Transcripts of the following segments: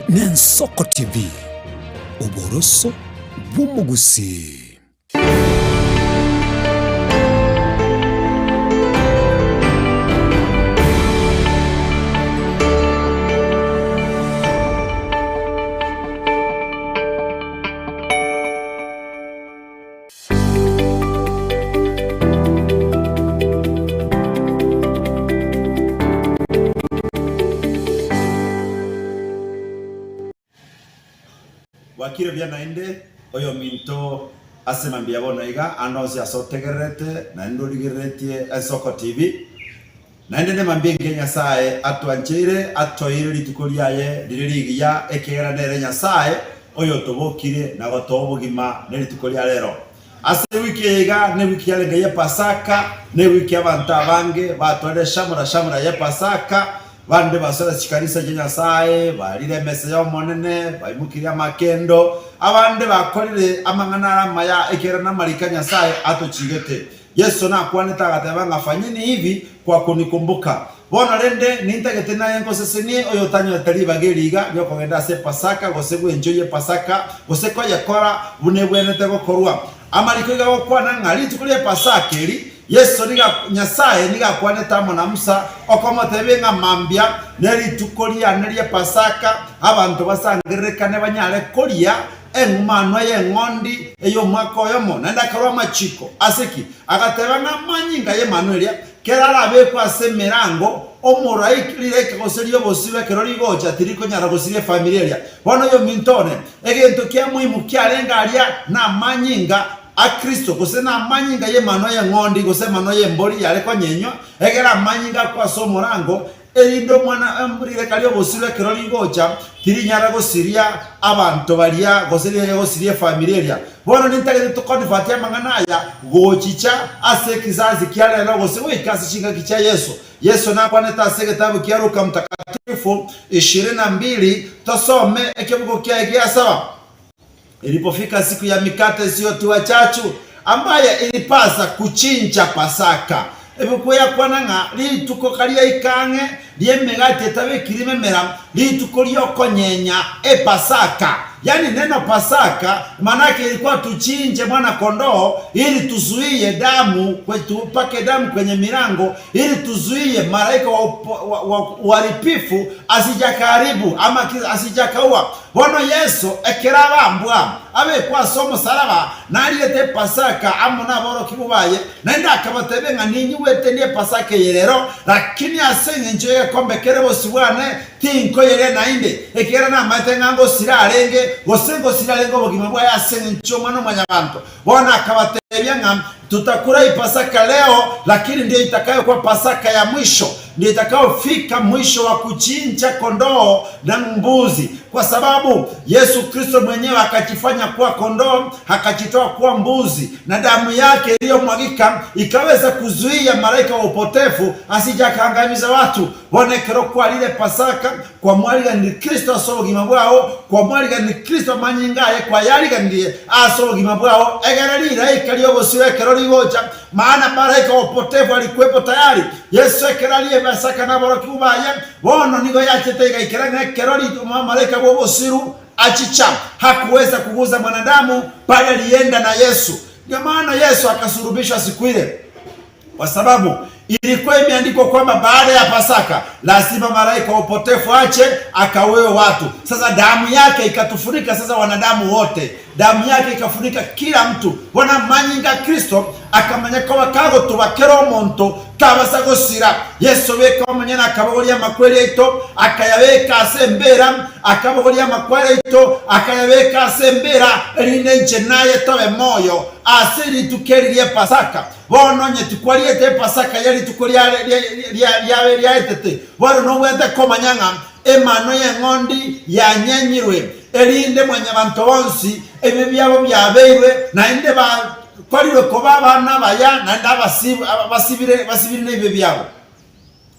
Nensoko TV, oboroso bw'omogusii. Bwakire buya naende, oyominto ase mambia bono iga, ande onsi ase otegererete naende origereretie Ensoko TV. Naende nemambia engiya Nyasae atwancheire, atoeire rituko riaye rire rigiya, ekiagera nere Nyasae oyotobokire na gotoa obogima nerituko ria rero. Ase ewiki eye iga newiki yarenge y'Epasaka, newiki abanto abange batwarire shamra shamra y'Epasaka, bande basoire chikanisa chia Nyasae, barire emesa y'Omonene, baimokirie amakendo, abande bakorire amang'ana are amaya ekiagera namariko a Nyasae atochigete. Yeso nakwanete agateba ng'a Fanyeni hivi kwa kunikumbuka. Bono rende nintagete naye ngosesenie oyotanyorete ribaga eri iga ri'okogenda ase Epasaka, gose bw'enchoi y'Epasaka, gose koyekora buna ebwenerete gokorwa. Amariko iga agokwana ng'a rituko ri'Epasaka eri, Yeso nigo Nyasae nigo akwanete amo na Musa, okomotebia ng'a mambia nerituko riane ri'Epasaka, abanto basangererekane banyare koria Eng'umanwa y'eng'ondi ey'omwaka oyomo, naende akarua amachiko. Ase ki? Agateba ng'a amanyinga y'emanwa eria, kera arabekwe ase emerango, omoraika, rilaika gose ri'obosibwa ekero rigocha tirikonyara gosiria efamiri eria. Bono oyominto one, egento kia muhimu kiarenge aria namanyinga a Kristo, gose namanyinga y'emanwa y'eng'ondi gose emanwa y'embori yare konyenywa, egere amanyinga akwe ase omorango, Erinde omwana rireka ri'obosirwa ekero rigocha, tirinyara gosiria abanto baria, gose rinyare gosiria efamiri eria. Bono nintagete tokonfati amang'ana aya gochicha ase ekizazi kia rero gose goika ase chingaki chia Yeso. Yeso nakwanete ase egetabu kia Luka Mtakatifu ishirini na mbili, tosome ekebugo kiaye gia saba. Ilipofika siku ya mikate isiyotiwa chachu, ambaye ilipasa kuchinja Pasaka. Ebuku yakwana ng'a rituko kariaika ang'e ri'emegati etabekiri memera, rituko ri'okonyenya Epasaka. Yaani neno Pasaka manake ilikuwa tuchinje mwana kondoo ili tuzuie damu, tupake damu kwenye milango ili tuzuie malaika wa uharibifu asijakaribu ama asijakaua. Bono Yeso, ekero abambwa, abekwa ase omosalaba, nariete Epasaka amo naborokigwa baye, naende akabatebia ng'a ninyigwete ndie Epasaka eye rero, lakini ase engencho y'egekombe kere bosio bwane tinkoyeria naende, ekiagera namaete ng'a ngosira arenge, gose ngosira arenge obogima bwaye ase engencho y'Omwana-o-mwanyabanto. Bono akabatebia ng'a tutakula hii Pasaka leo, lakini ndiyo itakayokuwa Pasaka ya mwisho, ndiyo itakayofika mwisho wa kuchinja kondoo na mbuzi, kwa sababu Yesu Kristo mwenyewe akajifanya kuwa kondoo, akajitoa kuwa mbuzi, na damu yake iliyomwagika ikaweza kuzuia malaika wa upotefu asije akaangamiza watu. Bono ekero kwarire Pasaka, Kwamwariganirie Kristo ase obogima bwao, kwamwariganirie Kristo amanyinga aye kwayariganirie ase obogima bwao, egere rilaika ri'obosio ekero rigocha, maana malaika w'opotefu alikuwepo tayari. Yeso ekero aria Epasaka naborokigwa baye, bono nigo yachete egaikera ng'a ekero malaika bw'obosiru achicha, hakuweza kuguza mwanadamu, bali alienda na Yesu. Ndio maana Yesu akasulubishwa siku ile kwa sababu ilikuwa imeandikwa kwamba baada ya Pasaka lazima malaika wa upotefu ache akawewe watu. Sasa damu yake ikatufunika sasa wanadamu wote, damu yake ikafunika kila mtu. Bono amanyinga Kristo akamanya koba kagotuba kera omonto tabasa gosira. Yeso beka omonyene akabogoria amakweri aito akayabeka ase embera, akabogoria amakweri aito akayabeka ase embera, erinde inche naye tobe moyo ase rituko eri ri'Epasaka. Bono onye tikwariete Epasaka ye rituko riaetete, bono nobwenerete komanya ng'a emanwa y'eng'ondi yanyenyirwe, erinde mwanyabanto bonsi ebibe biabo biabeirwe, naende bakorirwe koba abana abaya, naende abasibire nebibe biabo.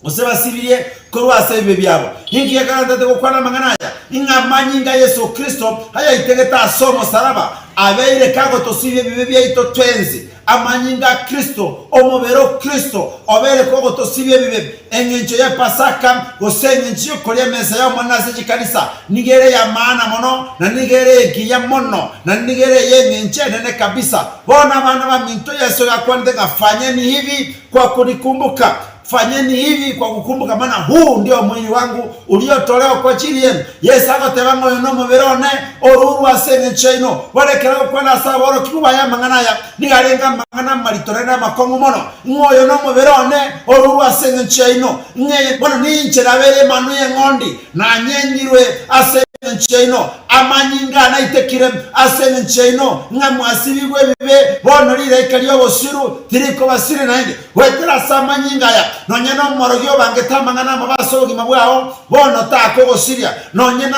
Gose basibirie korwa ase ebibe biabo. Ninki gekarentete gokwana amang'ana aya? Ng'a amanyinga a Yeso Kristo ayaitegete ase omosaraba abeire kagotosibia ebibe biaito twensi. Amanyinga a Kristo, omobere o Kristo, obeire kogotosibia ebibe. Engencho y'Epasaka, gose engencho y'okoria emesa y'Omonene ase chikanisa, nigo ere ey'amaana mono, na nigo ere engiya mono, na nigo ere ey'engencho enene kabisa. Bono abana baminto, Yeso gakwanete ng'a fanyeni hivi kwa kunikumbuka. Fanyeni hivi kwa kukumbuka, maana huu ndio mwili wangu uliotolewa kwa ajili yenu. Yeso agoteba ng'a oyo nomobere one orurwe ase engencho yaino. Bono ekero agokwana ase aborokigwa baye amang'ana aya, nigo arenge amang'ana amarito naende amakong'u mono, ng'a oyo nomobere one orurwe ase engencho yaino, ng'a bono ninche nabeire emanwa y'eng'ondi, nanyenyirwe ase engencho yaino, amanyinga anaitekire ase engencho yaino, ng'a mwasibigwe ebibe, bono rilaika ri'obosiru tirikobasiria naende. Goetera ase amanyinga aya, nonya nomorogi obangete amang'ana amabe ase obogima bwao, bono takogosiria, nonya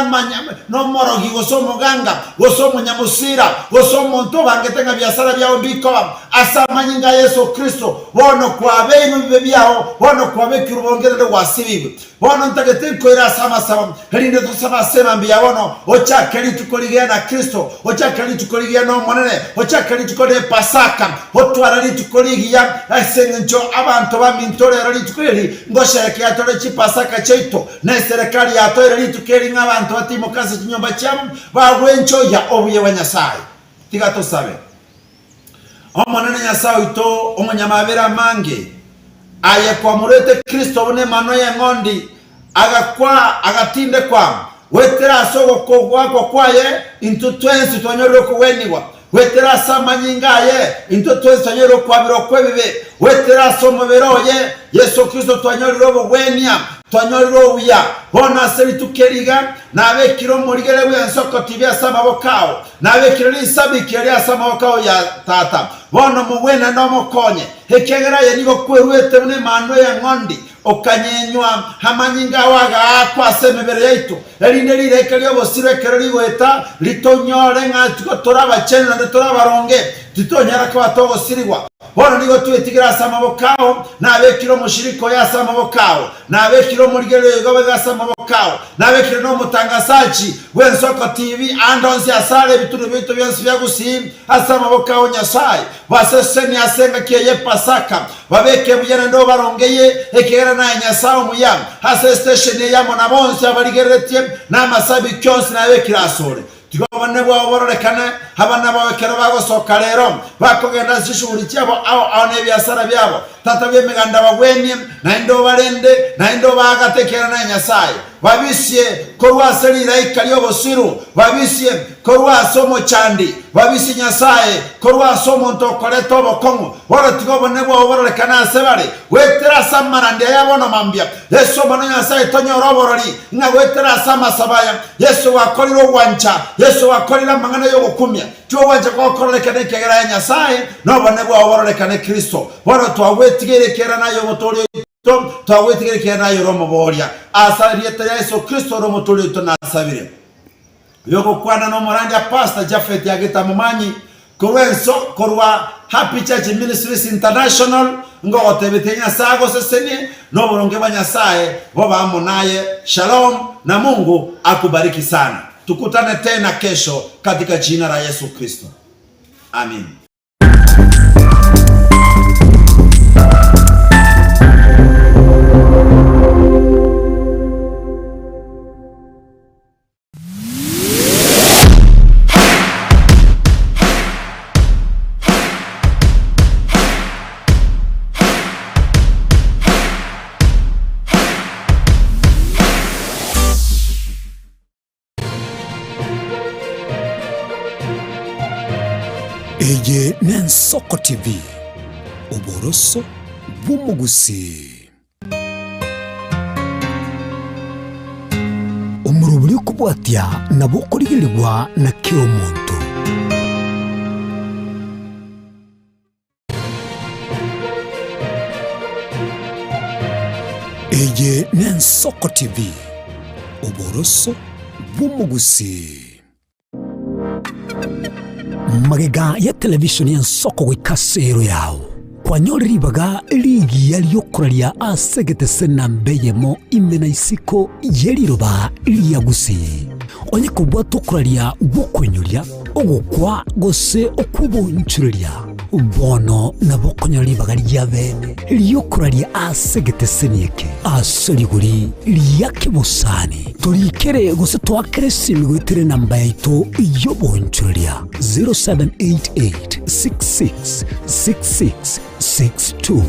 nomorogi, gose omoganga, gose omonyamosira, gose omonto obangete ng'a biasara biao mbikoba. Ase amanyinga a Yeso Kristo, bono kwabeirwe ebibe biao, bono kwabekirwe boronge naende gwasibigwe. Bono ntagete nkoire ase amasabo, erinde tosabe ase emambia ya bono, ochake rituko rigiya na Kristo, ochake rituko rigiya n'Omonene, ochake rituko ri'Epasaka, otware rituko rigiya, ase engencho abanto baminto rero rituko eri ngosherekea tore Chipasaka chiaito, na eserekari yatoire rituko eri ng'a abanto batimoke ase chinyomba chiabo, bagwenchoyia obuya bwa Nyasae. Tiga tosabe. Omonene Nyasae oito, omonyamabera amange, aye kwamorwete Kristo buna emanwa y'eng'ondi, agakwa, agatindekwa, goetera ase ogoakwa kwaye intwe twensi twanyorire okogwenigwa, goetera ase amanyinga aye intwe twensi twanyorire okwaberwa kw'ebibe, goetera ase omobere oye Yeso Kristo twanyorire obogwenia, twanyorire obuya. Bono ase rituko eri iga nabekire omorigere bw'ensoko tibi ase amaboko ao, Nabekire risabiki eria ase amaboko ao ya tata. Bono mogwene naende omokonye, ekiagera aye nigo kweruete buna emandwa y'eng'ondi, okanyenywa, amanyinga ao agaakwa ase emebere yaito, erinde rireka ri'obosiro ekero rigoeta ritonyore ng'a tigo tore abachenu naende tore abaronge, titonyara koba togosirigwa. Bono nigo twetigire ase amaboko ao, nabekire omoshirika oyo ase amaboko ao, nabekire omorigereria oyo igo ase amaboko ao, nabekire nomotangasachi bw'ensoko TV aande onsi asare ebitunwa biaito bionsi bia Gusii ase amaboko ao Nyasae. Basesenie ase engaki eye y'Epasaka, babeke buya naende obarongeye, ekiagera naye Nyasae omuya. Ase estation eye amo na bonsi abarigereretie, na amasabiki onsi nabekire asore. Tiga obonene bwao bororekane, abana bao ekero bagosoka rero, bakogenda ase chishughuli chiabo ao ao na ebiasara biabo. Tata bw'emeganda bagwenie, naende obarende, naende obaagate ekiagera naye Nyasae. Babisie korwa ase rilaika ri'obosiru, babisie korwa ase omochandi, babisie Nyasae korwa ase omonto okoreta obokong'u. Bono tiga obonene bwao bororekane ase bare, goetera ase amarandia aya bono mambia. Yeso Omwana o Nyasae tonyore oborori ng'a goetera ase amasabo aya Yeso gwakorire ogwancha, Yeso gwakorire amang'ana y'ogokumia, tiogwancha kwao kororekane ekiagera aye Nyasae, na obonene bwao bororekane Kristo. Bono twagwetigeire ekiagera naye Omotoori oito, twagwetigeire ekiagera naye ore Omobooria. Ase erieta ria Yeso Kristo ore Omotoori oito nasabire. Oyogokwana nomorandia Pastor Japhet Agita Momanyi korwa enso korwa Happy Church Ministries International ngogotebetie Nyasae agosesenie na oboronge bwa Nyasae bobe amo naye Shalom na Mungu akubariki sana tukutane tena kesho katika jina la Yesu Kristo Amin. Eye n'Ensoko TV, oboroso bw'omogusii. Omorobori okobwatia nabo okorigerigwa na kera omonto. Eye n'Ensoko TV, oboroso bw'omogusii. Magega ya televisheni y'ensoko goika ase ero yao. Kwanyore ribaga rigiya ri'okoraria ase egetese namba eyemo ime na isiko ye riroba ria Gusii. Onye kobwate okoraria gw'okoinyoria, ogokwa, gose okw'oboonchoreria, bono nabo okonyora ribaga ria bene ri'okoraria ase egeteseni eke ase rigori ria kebosani. Torikere gose toakere esimi goetera enamba yaito y'oboonchoreria 0788 66 66 62.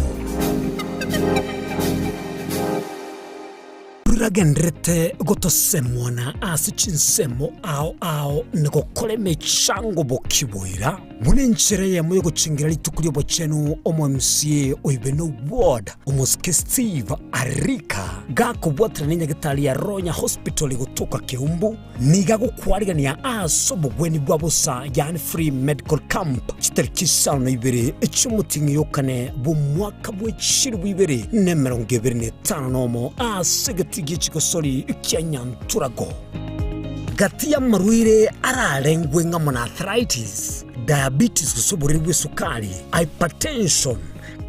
Riragendererete gotosemwana ase chinsemo ao ao na gokora emechango bokiboira, buna enchera eyemo y'ogochengera rituko ri'obochenu omo MCA o Ibeno Ward, omosike Steve Arika, gakobwaterana nenyagetari ya Ronya Hospital gotoka Keumbu, Nigo agokwarigania ase obogwenia bwa bosa, yaani free medical camp, chitariki isano na ibere chi'omotienyi okane bw'omwaka bwe chilifu ibere na emerongo ebere na etano nomo ase egetii gie chigosori kia Nyanturago. Gati y'amarwaire ararengwe ng'amo na arthritis, diabetes gose oborwaire bw'esukari, hypertension,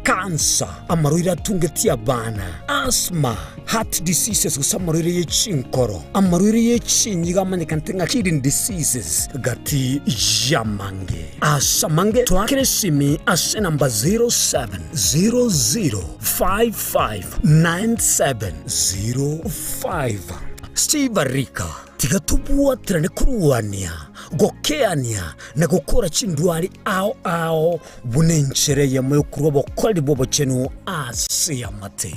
Cancer, amarwaire atungetie abana, asthma, heart diseases gose amarwaire ye chinkoro, amarwaire ye chinyigo amanyekanete ng'a kidney diseases, gati y'amange. Ase amange toakere esimi ase enamba 0700559705. Steve Arika, Tiga tobwaterane korwania, gokeania, na gokora chindwari ao ao Buna enchera eyemo y'okorua obokoreri bw'obochenu ase amate.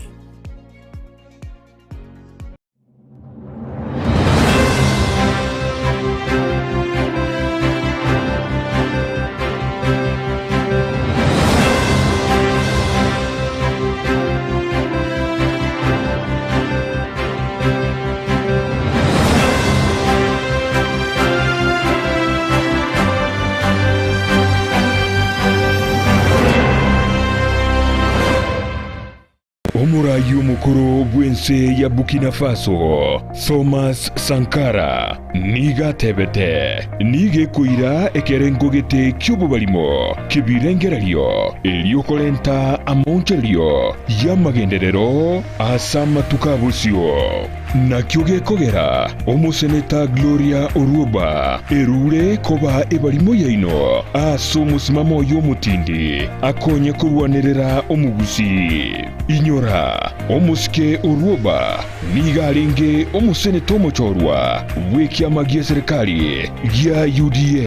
Omoraai omokoro bw'ense ya Burkina Faso, Thomas Sankara, nigo atebete, Nigo ekoira ekerengo gete ki'obobarimo ki'ebirengererio erio korenta amaonchorerio y'amagenderero ase amatuko a bosio. Nakio gekogera omoseneta Gloria Orwoba erure koba ebarimo yaino ase omosimamo oye omotindi akonye korwanerera omogusii. Inyora, omosike Orwoba nigo arenge omoseneta omochorwa bw'ekiama gi'eserekari gia UDA,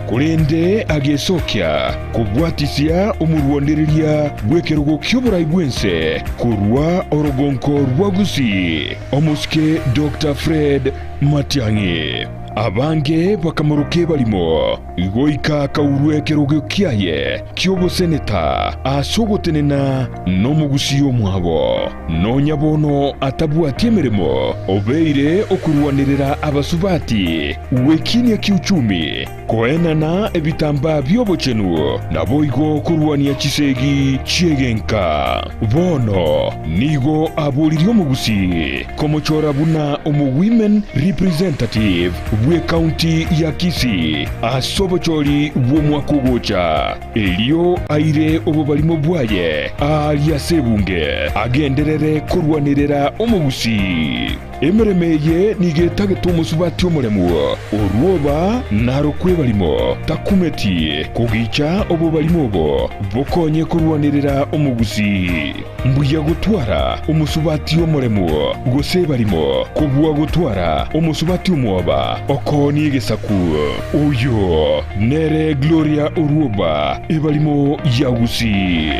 korende agesokia kobwatisia omorwanereria bw'ekerogo ki'oborai bw'ense korwa orogonko rwa Gusii, omosike Doctor Fred Matiang'i. Abange bakamoroka ebarimo, goika akaurwa ekerogo kiaye ki'oboseneta ase ogotenena nomogusii omwabo. Nonya bono atabwati emeremo, obeire okorwanerera abasubati gwekinia kiuchumi, Koenana ebitambaa bi'obochenu, naboigo korwania chisegi chi'egenka. Bono nigo aboririe omogusii komochora buna omo-women representative bw'ecounty ya Kisii ase obochori bw'omwaka ogocha, erio aire obobarimo bwaye aaria ase ebunge agenderere korwanerera omogusii. Emeremo eye nigo etagete omosubati omoremu, orwoba narokwe ebarimo, takumeti kogicha obobarimo obo bokonye korwanerera omogusii. Mbuya gotwara omosubati omoremu gose ebarimo kobua gotwara omosubati omwoba okoonia egesaku. Oyo nere Gloria Orwoba, ebarimo ya Gusii.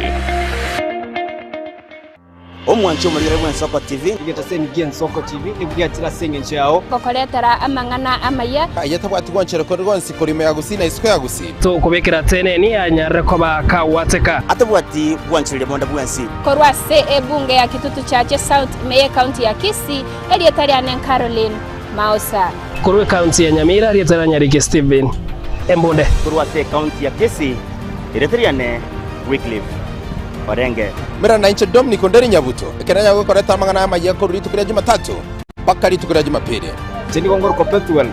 Omwanchi omorigere bw'Ensoko TV. Egetaseni gi'Ensoko TV nigo giachire ase engencho yao. Gokoretera amang'ana amaya. Aye tabwati gwanchera kore gwonsi korwa ime ya Gusii na isiko ya Gusii. Tokobekera teneni anyarire koba kagwateka. Atabwati gwanchereria bonde bwensi. Korwa ase ebunge ya Kitutu Chache South ime y'ecounty ya Kisii, erieta riane Caroline Mausa. Korwa ecounty ya Nyamira, erieta ria Nyariki Stephen Embunde. Korwa ase ecounty ya Kisii, erieta riane Wycliffe Orenge. Mera nainche Dominic Onderi Nyabuto, ekero nanyare gokoreta amang'ana amayia korwa rituko ria Jumatatu mpaka rituko ria Jumapili. Inche nigo ngorokwa Pethuel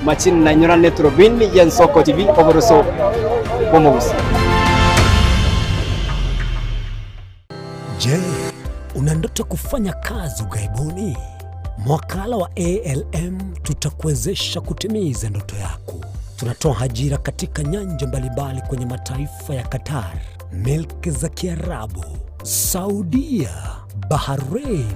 Machini nainyora neturubini y'Ensoko TV oboroso bw'omogusii. Una ndoto ya kufanya kazi ughaibuni? Mwakala wa ALM tutakuwezesha kutimiza ndoto yako. Tunatoa ajira katika nyanja mbalimbali kwenye mataifa ya Qatar, milki za Kiarabu, Saudia, Bahrain,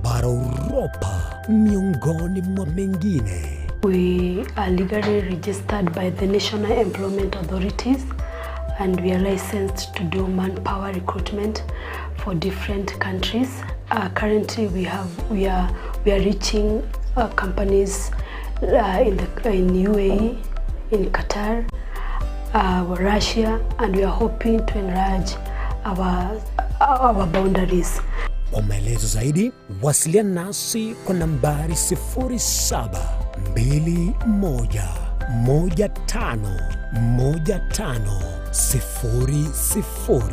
bara Uropa, miongoni mwa mengine. We are legally registered by the National Employment Authorities and we are licensed to do manpower recruitment for different countries. Uh, currently we have we are we are reaching uh, companies uh, in the in UAE, in Qatar, uh, Russia and we are hoping to enlarge our our boundaries. Kwa maelezo zaidi wasiliana nasi kwa nambari 0721151500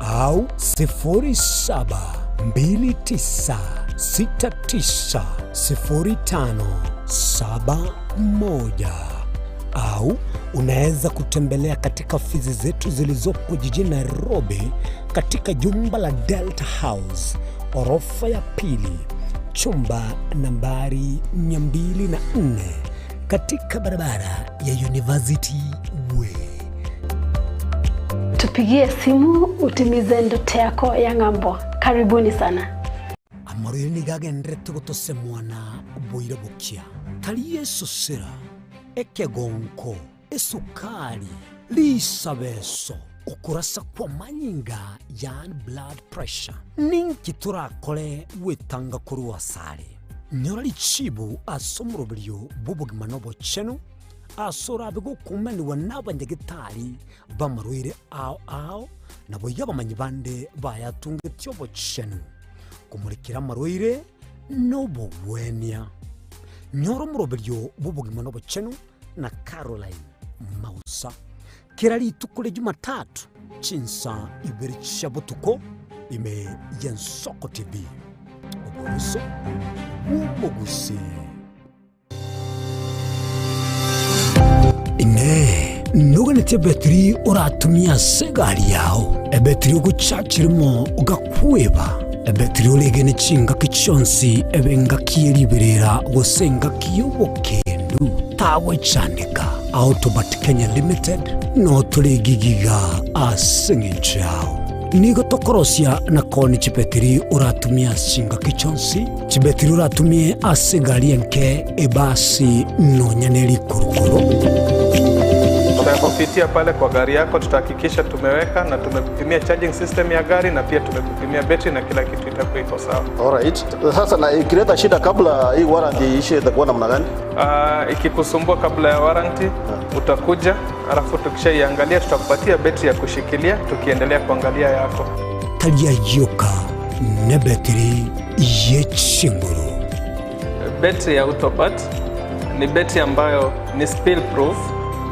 au 0729690571 au unaweza kutembelea katika ofisi zetu zilizopo jijini Nairobi katika jumba la Delta House orofa ya pili chumba nambari 204 katika barabara ya University Way. Tupigie simu utimize ndoto yako ya ng'ambo. Karibuni sana. Amarwaire nigo agenderete gotosemwa na oboira bokia, tari esosera, ekegonko, esukari, risabeso, okorasa kw'amanyinga, yaani blood pressure. Ninki torakore gwetanga korwa asare? Nyora richibu ase omoroberio bw'obogima na obochenu, ase orabe gokumanigwa n'abanyagetari b'amarwaire ao ao, naboigo abamanyi bande bayatungetie obochenu, komorekera amarwaire nobogwenia. Nyora omoroberio bw'obogima na obochenu na Caroline Mausa kera rituko ria Jumatatu chinsa ibere chia botuko ime y'Ensoko TV. Oboroso bw'omogusii. Inee! Noganetie ebetiri oratumie ase egari yao, ebetiri ogochachirimo ogakweba, ebetiri oregene chingaki chionsi ebe engaki ye riberera gose engaki y'obokendu? Tagwechandeka. Autobat Kenya Limited notore egigiga ase engencho yao. Nigo tokorosia na koonia chibetiri oratumie ase chingaki chionsi, chibetiri oratumie ase egari enke, ebasi, nonya ne rikurukuru. Tutakupitia pale kwa gari yako, tutahakikisha tumeweka na tumekupimia charging system ya gari na pia tumekupimia betri na kila kitu itakuwa iko sawa. Alright. Sasa na ikileta shida kabla hii warranty iishe itakuwa namna gani? Uh, ikikusumbua kabla ya warranty utakuja, alafu tukishaiangalia tutakupatia betri ya kushikilia tukiendelea kuangalia yako. Tari ayioka nebetiri ye chinguru. Betri ya Autobat ni betri ambayo ni spill proof,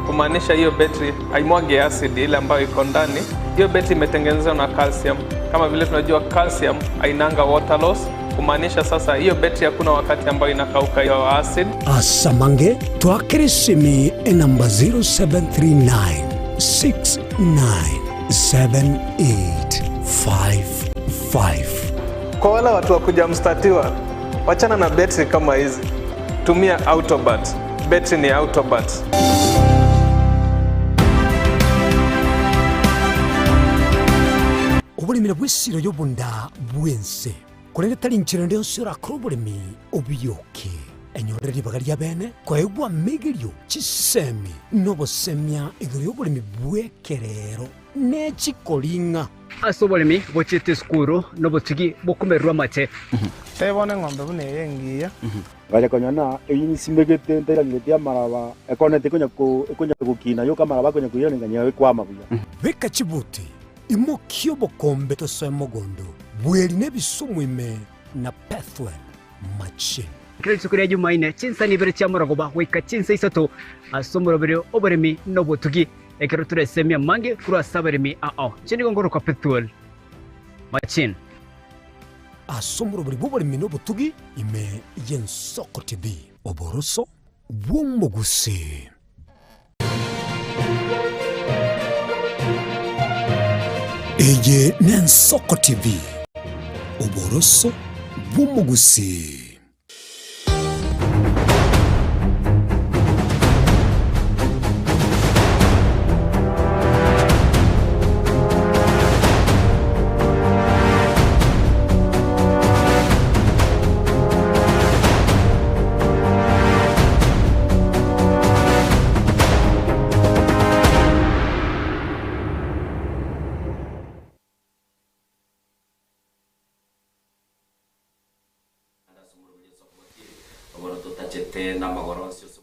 kumaanisha hiyo betri haimwagi acid ile ambayo iko ndani. Hiyo betri imetengenezwa na calcium. Kama vile tunajua calcium hainanga water loss, kumaanisha sasa hiyo betri hakuna wakati ambayo inakauka hiyo acid. Asamange twakere esimi enamba 0739 697855. Kwa wale watu wa kuja mstatiwa, wachana na betri kama hizi, tumia Autobat. Betri ni Autobat. Oboremi nabwo esiro y'obonda bw'ense, korende tari nchera ende yonsi orakore oboremi obiyoke. Enyorere ribaga ri'abeene, koegwa amegerio, chisemi, na obosemia igoro y'oboremi bw'ekerero ne chikoring'a. Ase oboremi bochiete esukuru nobotugi bokomererwa amache. Tebia bono eng'ombe buna eye engiya. Ngacha konyora ng'a eyio nsimegete ntairangeretie amaraba, ekona tekonya ko ekonya gokina yoka amaraba akonya koiraneria ng'a ekwama buya. Beka chibuti, imokia obokombe tosoe mogondo, bweri nebisumu ime na Pethuel machine. Kera rituko ria Jumaine, chinsa ibere chia morogoba goika chinsa isato ase omoroberio oboremi na obotugi, ekero toresemie amange korwa ase abaremi ao. Inche nigo nkorokwa Pethuel Machine. Ase omoroberi bw'oboremi na obotugi ime y'Ensoko TV, oboroso bw'omogusii. Eye n'Ensoko TV. Oboroso bw'omogusii. Bono totachete namagoro onsi ase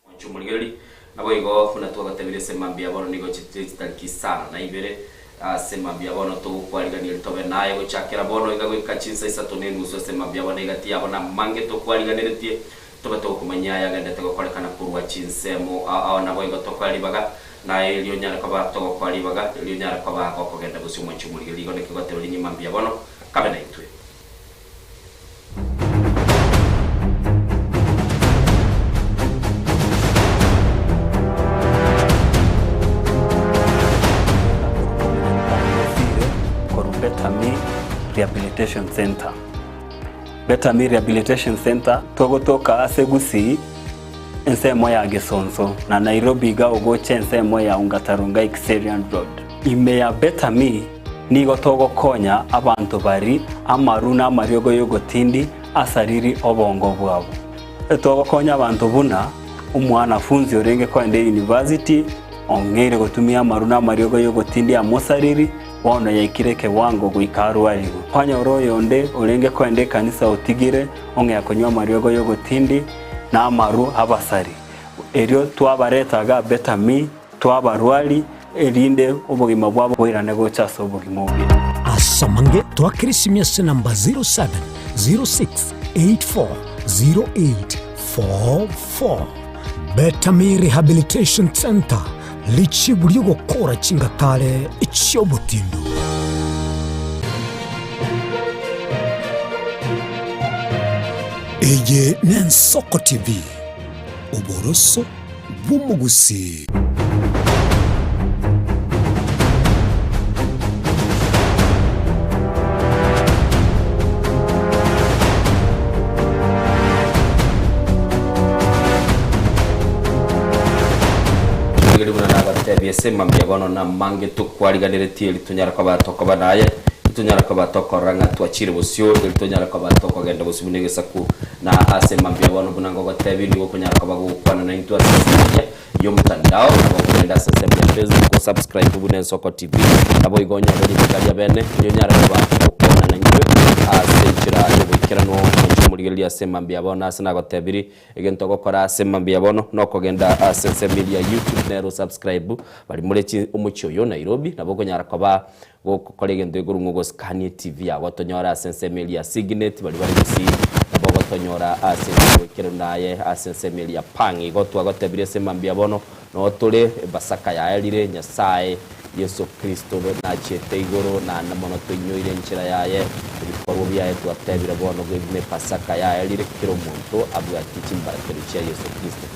omwancho omorigereria. Naboigo buna twagatebirie ase mambia bono nigo chitire chitariki isano na ibere ase mambia bono togokwarigania eri tobe naye gochakera bono iga goika chinsa isato na enusu ase mambia bono egati yabo namange tokwariganeretie tobe togokomanyia ayagendete gokorekana korwa chinsemo ao ao naboigo tokoe ribaga naye erio onyare koba togokoa ribaga erio onyare koba gokogenda bosio omwancho omorigereria igo naki gotebirie nyuma mbuya bono kabe naintwe. Korwa Better Me Rehabilitation Centre. Better Me Rehabilitation Centre togotoka ase Gusii ensemo ya Gesonso na Nairobi iga ogocha ensemo ya Ongata Rongai Kiserian Road. Ime ya Better Me Nigo togokonya abanto bari amaru na amariogo y'ogotindi asariri obongo bwabo. Togokonya abanto buna omwanafunzi orenge koenda eyunivasiti ong'eire gotumia amaru na amariogo y'ogotindi amosariri, bono yaikire ekewango goika arwarigwe. Kwanyora oyonde orenge koenda ekanisa otigire ong'ea konywa amariogo y'ogotindi na amaru abasari. Erio twabareta iga Betami Twabarwari, erinde obogima bwabo boirane gocha ase obogima obuya. Ase amange twakere esimi ase namba 0706840844. Betami Rehabilitation Centre, richibu ri'ogokora chingatare chi'obotindu. Eye n'Ensoko TV, oboroso bw'omogusii. Rigeri buna nabatebia ase mambia bono namange tokwariganeretie eri tonyara koba tokoba naye, titonyara koba tokorora ng'a twachire bosio, eri tonyara koba tokogenda bosio buna egesaku. Na ase mambia bono buna ngogotebia nigo okonyara koba gogokwana naintwe ase ensemo eria y'omotandao, nabo okogenda ase ensemo ya Facebook osubscribe buna Ensoko TV, naboigo onyore ribaga ria bene erio onyare koba gokwana naintwe ase enchera y'oboikeranu omonche omorigereria ase mambia bono ase nagotebirie egento ogokora ase mambia bono nokogenda ase ensemo eria ya YouTube nero osubscribe bari more chi omochie oyo Nairobi nabo okonyara koba Gokora egento ekorwa ng'a ogosikanie etivi yago otonyore ase ensemo eria ya Signet, baria bare gusii nabo ogotonyora ase ensemo ekero naye ase ensemo eria ya Pang. Igo twagotebirie ase mambia bono noo tore, Ebasaka yaerire, Nyasae Yeso Kristo nachiete igoro, naende mono toinyoire enchera yaye, ebikorwa biaye twatebire bono buna Epasaka yaerire, kera omonto abwatie chimbaratero chia Yeso Kristo.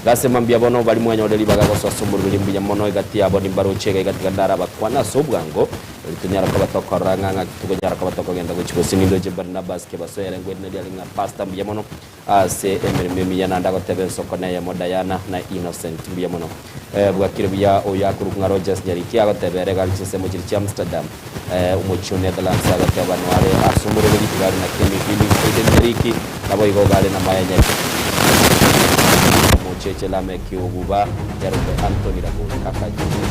Gase mambia bono baria mwanyore ribaga gosoa ase omorweri mbuya mono egati yabo nimbaroche iga igatiga ndarabakwane ase obwango, erio tonyare koba tokorora ng'a ng'aki tokonyara koba tokogenda gochia gose nindoche Barnabas kebasoere ngw'erina riare ng'a Pastor mbuya mono ase emeremo emiya naende agoteba ensoko neyemo Diana na Innocent mbuya mono bwakire buya oyo akorokwa ng'a Rogers Nyariki agoteba ere gari chinsemo chiria chia Amsterdam omochie o Netherlands agoteba noare ase omoroberi iga are na Kenny Felix Aiden Nyariki Naboigo gare namaya Nyariki Omocheche Lameki Obuba Nyarobe Anthony Ragori Kaka Junior.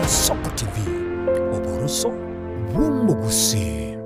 Soko TV, oboroso bw'omogusii.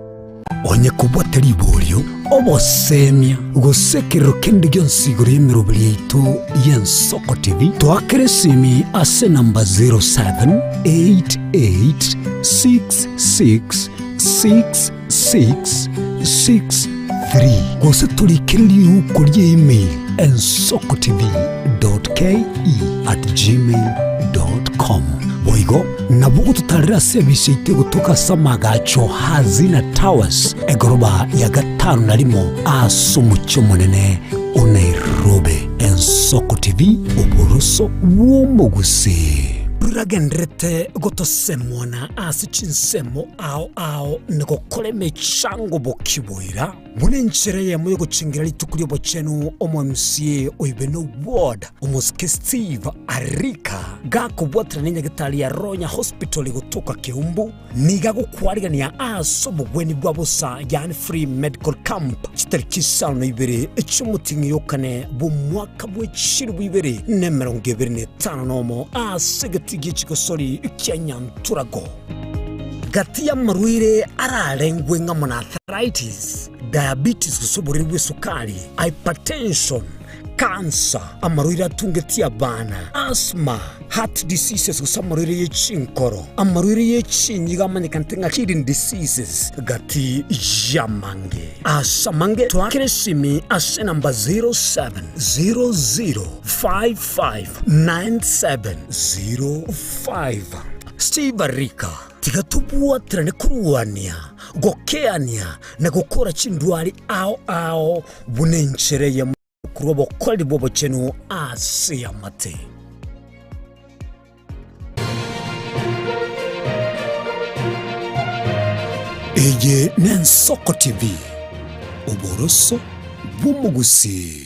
Onye kobwate riborio, obosemia, gose ekerero kende gionsi igoro y'emeroberi yaito y'Ensoko TV, toakere esimi ase enamba 0788666663 gose torikere riuko ria email ensokotv.ke@gmail.com. Boigo nabo ogototarera ase ebisi yaito egotoka ase amaagacho Hazina Towers, egoroba ya gatano na rimo ase omochie omonene o Nairobi. Ensoko TV, oboroso bw'omogusii. Riragenderete gotosemwana ase chinsemo ao ao na gokora emechango bokia boira, buna enchera eyemo y'ogochengera rituko ri'obochenu omo MCA o Ibeno Ward, Omosike Steve Arika, gakobwatana nenyagetari ya Ronya Hospital egotoka Keumbu, nigo agokwarigania ase obogweni bwa bosa yaani free medical camp chitariki isano na ibere chi'omotienyi okane bw'omwaka bwe chilifu ibere na emerongo ebere na etano nomo ase egetii gie chigosori kia Nyanturago. Gati y'amarwaire ararengwe ng'amo na arthritis, diabetes gose oborwaire bw'esukari, hypertension, Cancer, amarwaire atungetie abana, asthma, heart diseases gose amarwaire ye chinkoro, amarwaire ye chinyigo amanyekanete ng'a kidney diseases, gati y'amange. Ase amange toakere esimi ase enamba 0700559705. Steve Arika, Tiga tobwaterane korwania, gokeania na gokora chindwari ao ao buna enchera eyemo korwa obokoreri bw'obochenu ase amate. Eye n'Ensoko TV, oboroso bw'omogusii.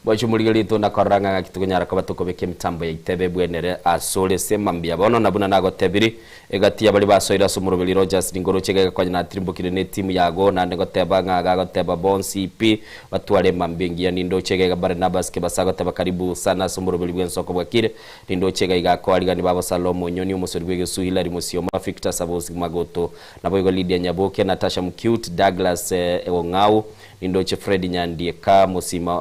Bwache omorigereria oito nakorora ng'a gaki tokonyara koba tokobeka emitambo yaito ebe ebwenere asore ase mambia bono na buna nagotebiri Egati y'abaria basoire ase omoroberi Rogers Ringoroche iga egakonya natirimbokire netimu yago naende goteba ng'a gagoteba bonsi pi batware emambia engiya nindoche iga iga Barnabas Kebasa agoteba karibu sana ase omoroberi bw'ensoko bwakire nindoche iga iga akoarigani babo Salomo Onyoni omosori bw'egesu Hillary Musioma Victor Sabosi Magoto naboigo Lydia Nyaboke Natasha Mcute Douglas Ong'au Nindoche Fred Nyandieka Mosima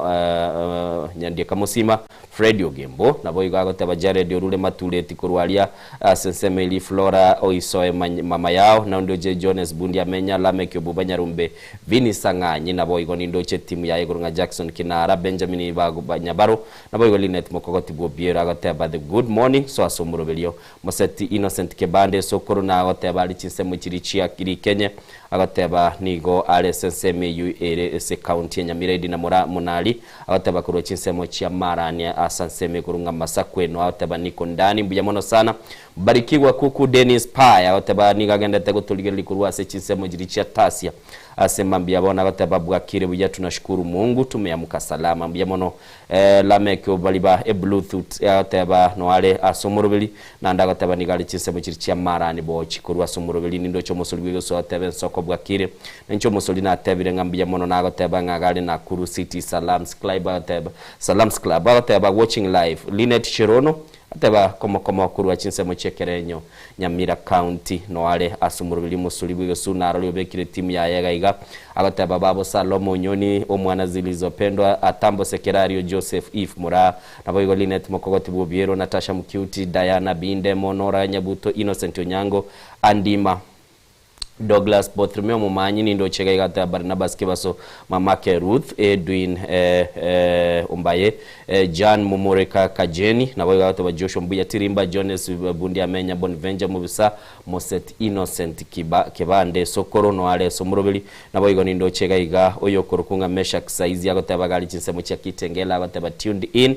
Nyandieka Mosima, Fred Ogembo, naboigo agoteba Jared orure matureti korwa aria ase ensemo eria Flora oisoe mama yao, naondoche Jones Bundi Amenya, Lameck Obuba Nyarumbe, Vinny Sang'anyi, naboigo nindoche etimu yaye igoro ng'a Jackson Kinara, Benjamin Nyabaro, naboigo Linet Mokogoti bw'Obiero agoteba the good morning so ase omoroberio Moseti Innocent Kebande Sokoro na agoteba are chinsemo chiria chia Rikenye Agoteba nigo are ase ensemo eyio ere ase ekaunti ya Nyamira Edina Mora Monari agoteba korwa chinsemo chia Marania ase ensemo igoro ng'a Masakweno agoteba niko ndani mbuya mono sana Barikigwa kuku Dennis Pai agoteba nigo agendete gotorigereria korwa ase chinsemo chiria chia Tasia ase mambia bono agoteba bwakire buya tunashukuru Mungu tumeamka salama mbuya mono Lameck Obariba Ebluetooth agoteba noare ase omoroberi Naende agoteba nigo are chinsemo chiria chia marani bochi korwa ase omoroberi, nindoche omosori bw'egesu agoteba ensoko bwakire. Ninche omosori natebire ng'a mbuya mono nagoteba ng'a iga are Nakuru City Salams Club agoteba Salams Club agoteba watching live. Linet Cherono agoteba komo komo korwa chinsemo chi'ekerenyo Nyamira County noare ase omoroberi omosori bw'egesu narore obekire etimu yaye iga iga agoteba babo Salomo Onyoni omwana Zilizopendwa Atambose Kerario Joseph Eve Muraa Naboigo Linet mokogoti bw'Obiero, Natasha Mukiuti, Diana Bindemo, Nora Nyabuto, Innocent Onyango, Andima, Douglas Bothremeo Omomanyi, nindoche iga iga Barnabas Kebaso, Mamake Ruth, Edwin Ombaye, Jan Mumureka Kajeni, naboigo agateba Joshua Mbuya Tirimba, Jones Bundi Amenya, Bonventure Mobisa, Moset Innocent Kiba Kebande, Sokoro Noare ase omoroberi, Naboigo nindoche iga iga oyokorokwa ng'a Meshack Saizi agoteba gari chinsemo chia Kitengela agoteba tuned in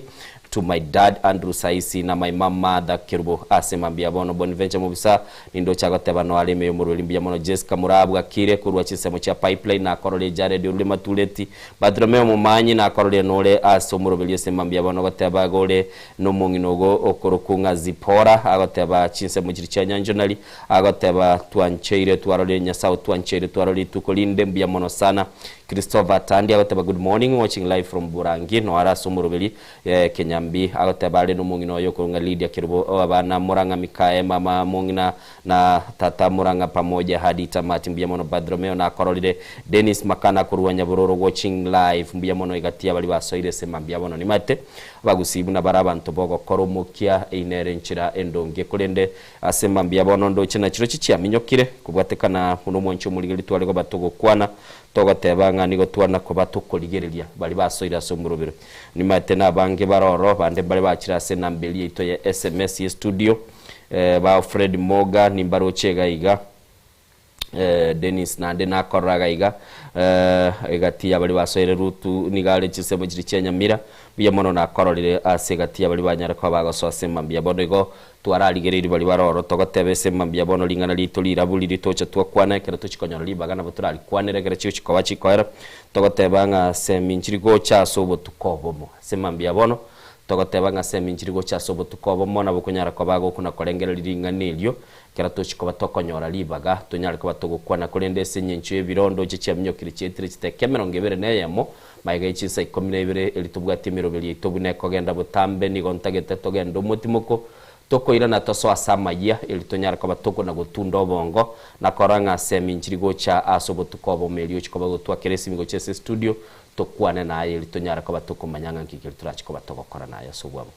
to my dad Andrew Saisi na my mum Martha Kerubo ase mambia bono Bonventure Mobisa nindoche agoteba noare ime yomorweri mbuya mono Jesca Murabu akire korwa chinsemo chia Pipeline nakorore Jared orure Matureti Bartholomeo Momanyi nakorore nore ase omoroberi ase mambia bono goteba iga ore nomong'ina ogo okorokwa ng'a Zipporah agoteba chinsemo chiria chia Nyanjonari Agoteba, Twancheire twarorire Nyasae otwancheire twarorire rituko rinde mbuya mono sana. Christopher Tandi agoteba good morning watching live from Burangi noare ase omoroberi eh, Kenyambi agoteba are nomong'ina oye okorwa ng'a Lydia Kerubo oh, abana Murang'a Mikae mama mong'ina na tata Murang'a pamoja hadi tamati mbuya mono Bartholomeo nakororire Dennis Makana korwa Nyabororo watching live mbuya mono egati y'abari basoire ase mambia bono nimate. Abagusii buna bare abanto b'ogokora omokia, eyio nere enchera endonge. Korende ase mambia bono ndoche na chirochio chiaminyokire, kobwatekana buna omwanchi omorigereria tware koba togokwana, togoteba ng'a nigo twana koba tokorigereria baria basoire ase omorobero. Nimaete nabange bare ororo, bande mbare bachire ase enamba eria yaito ya sms y'estudio, ba Fred Moga nimbaroche iga iga. Dennis naende nakorora iga iga, egati ya baria basoire Rutu nigo are chinsemo chiria chia Nyamira, mbuya mono nakororire ase egati ya baria banyare koba bagosoa ase mambia bono igo twararigereirie baria bare ororo togoteba ase mambia bono ring'ana riaito rirabu riria tocha twakwana ekero tochia konyora ribaga nabo torarikwanere ekero chigochia koba chikoera togoteba ng'a semi nchiri gocha ase obotuko obomo ase mambia bono togoteba ng'a semi nchiri gocha ase obotuko obomo nabo okonyara koba agokuna korengereria ring'ana erio Ekero tochia koba tokonyora ribaga, tonyare koba togokwana, korende ase engencho y'ebirondo inche chiaminyokire chiaetire chiteka emerongo ebere na eyemo, magega ye chinsa ikomi na ibere, erio tobwatie emeroberi yaito buna ekogenda botambe, nigo ntagete togende omotimoko, tokoirana tosoe ase amayia, erio tonyare koba tokona gotunda obongo, na korora ng'a semi nchiri gocha ase obotuko obomo erio ochie koba gotwakera esimi gochia ase estudio, tokwane naye erio tonyare koba tokomanya ng'a nki keria torache koba togokora naye ase obwamo.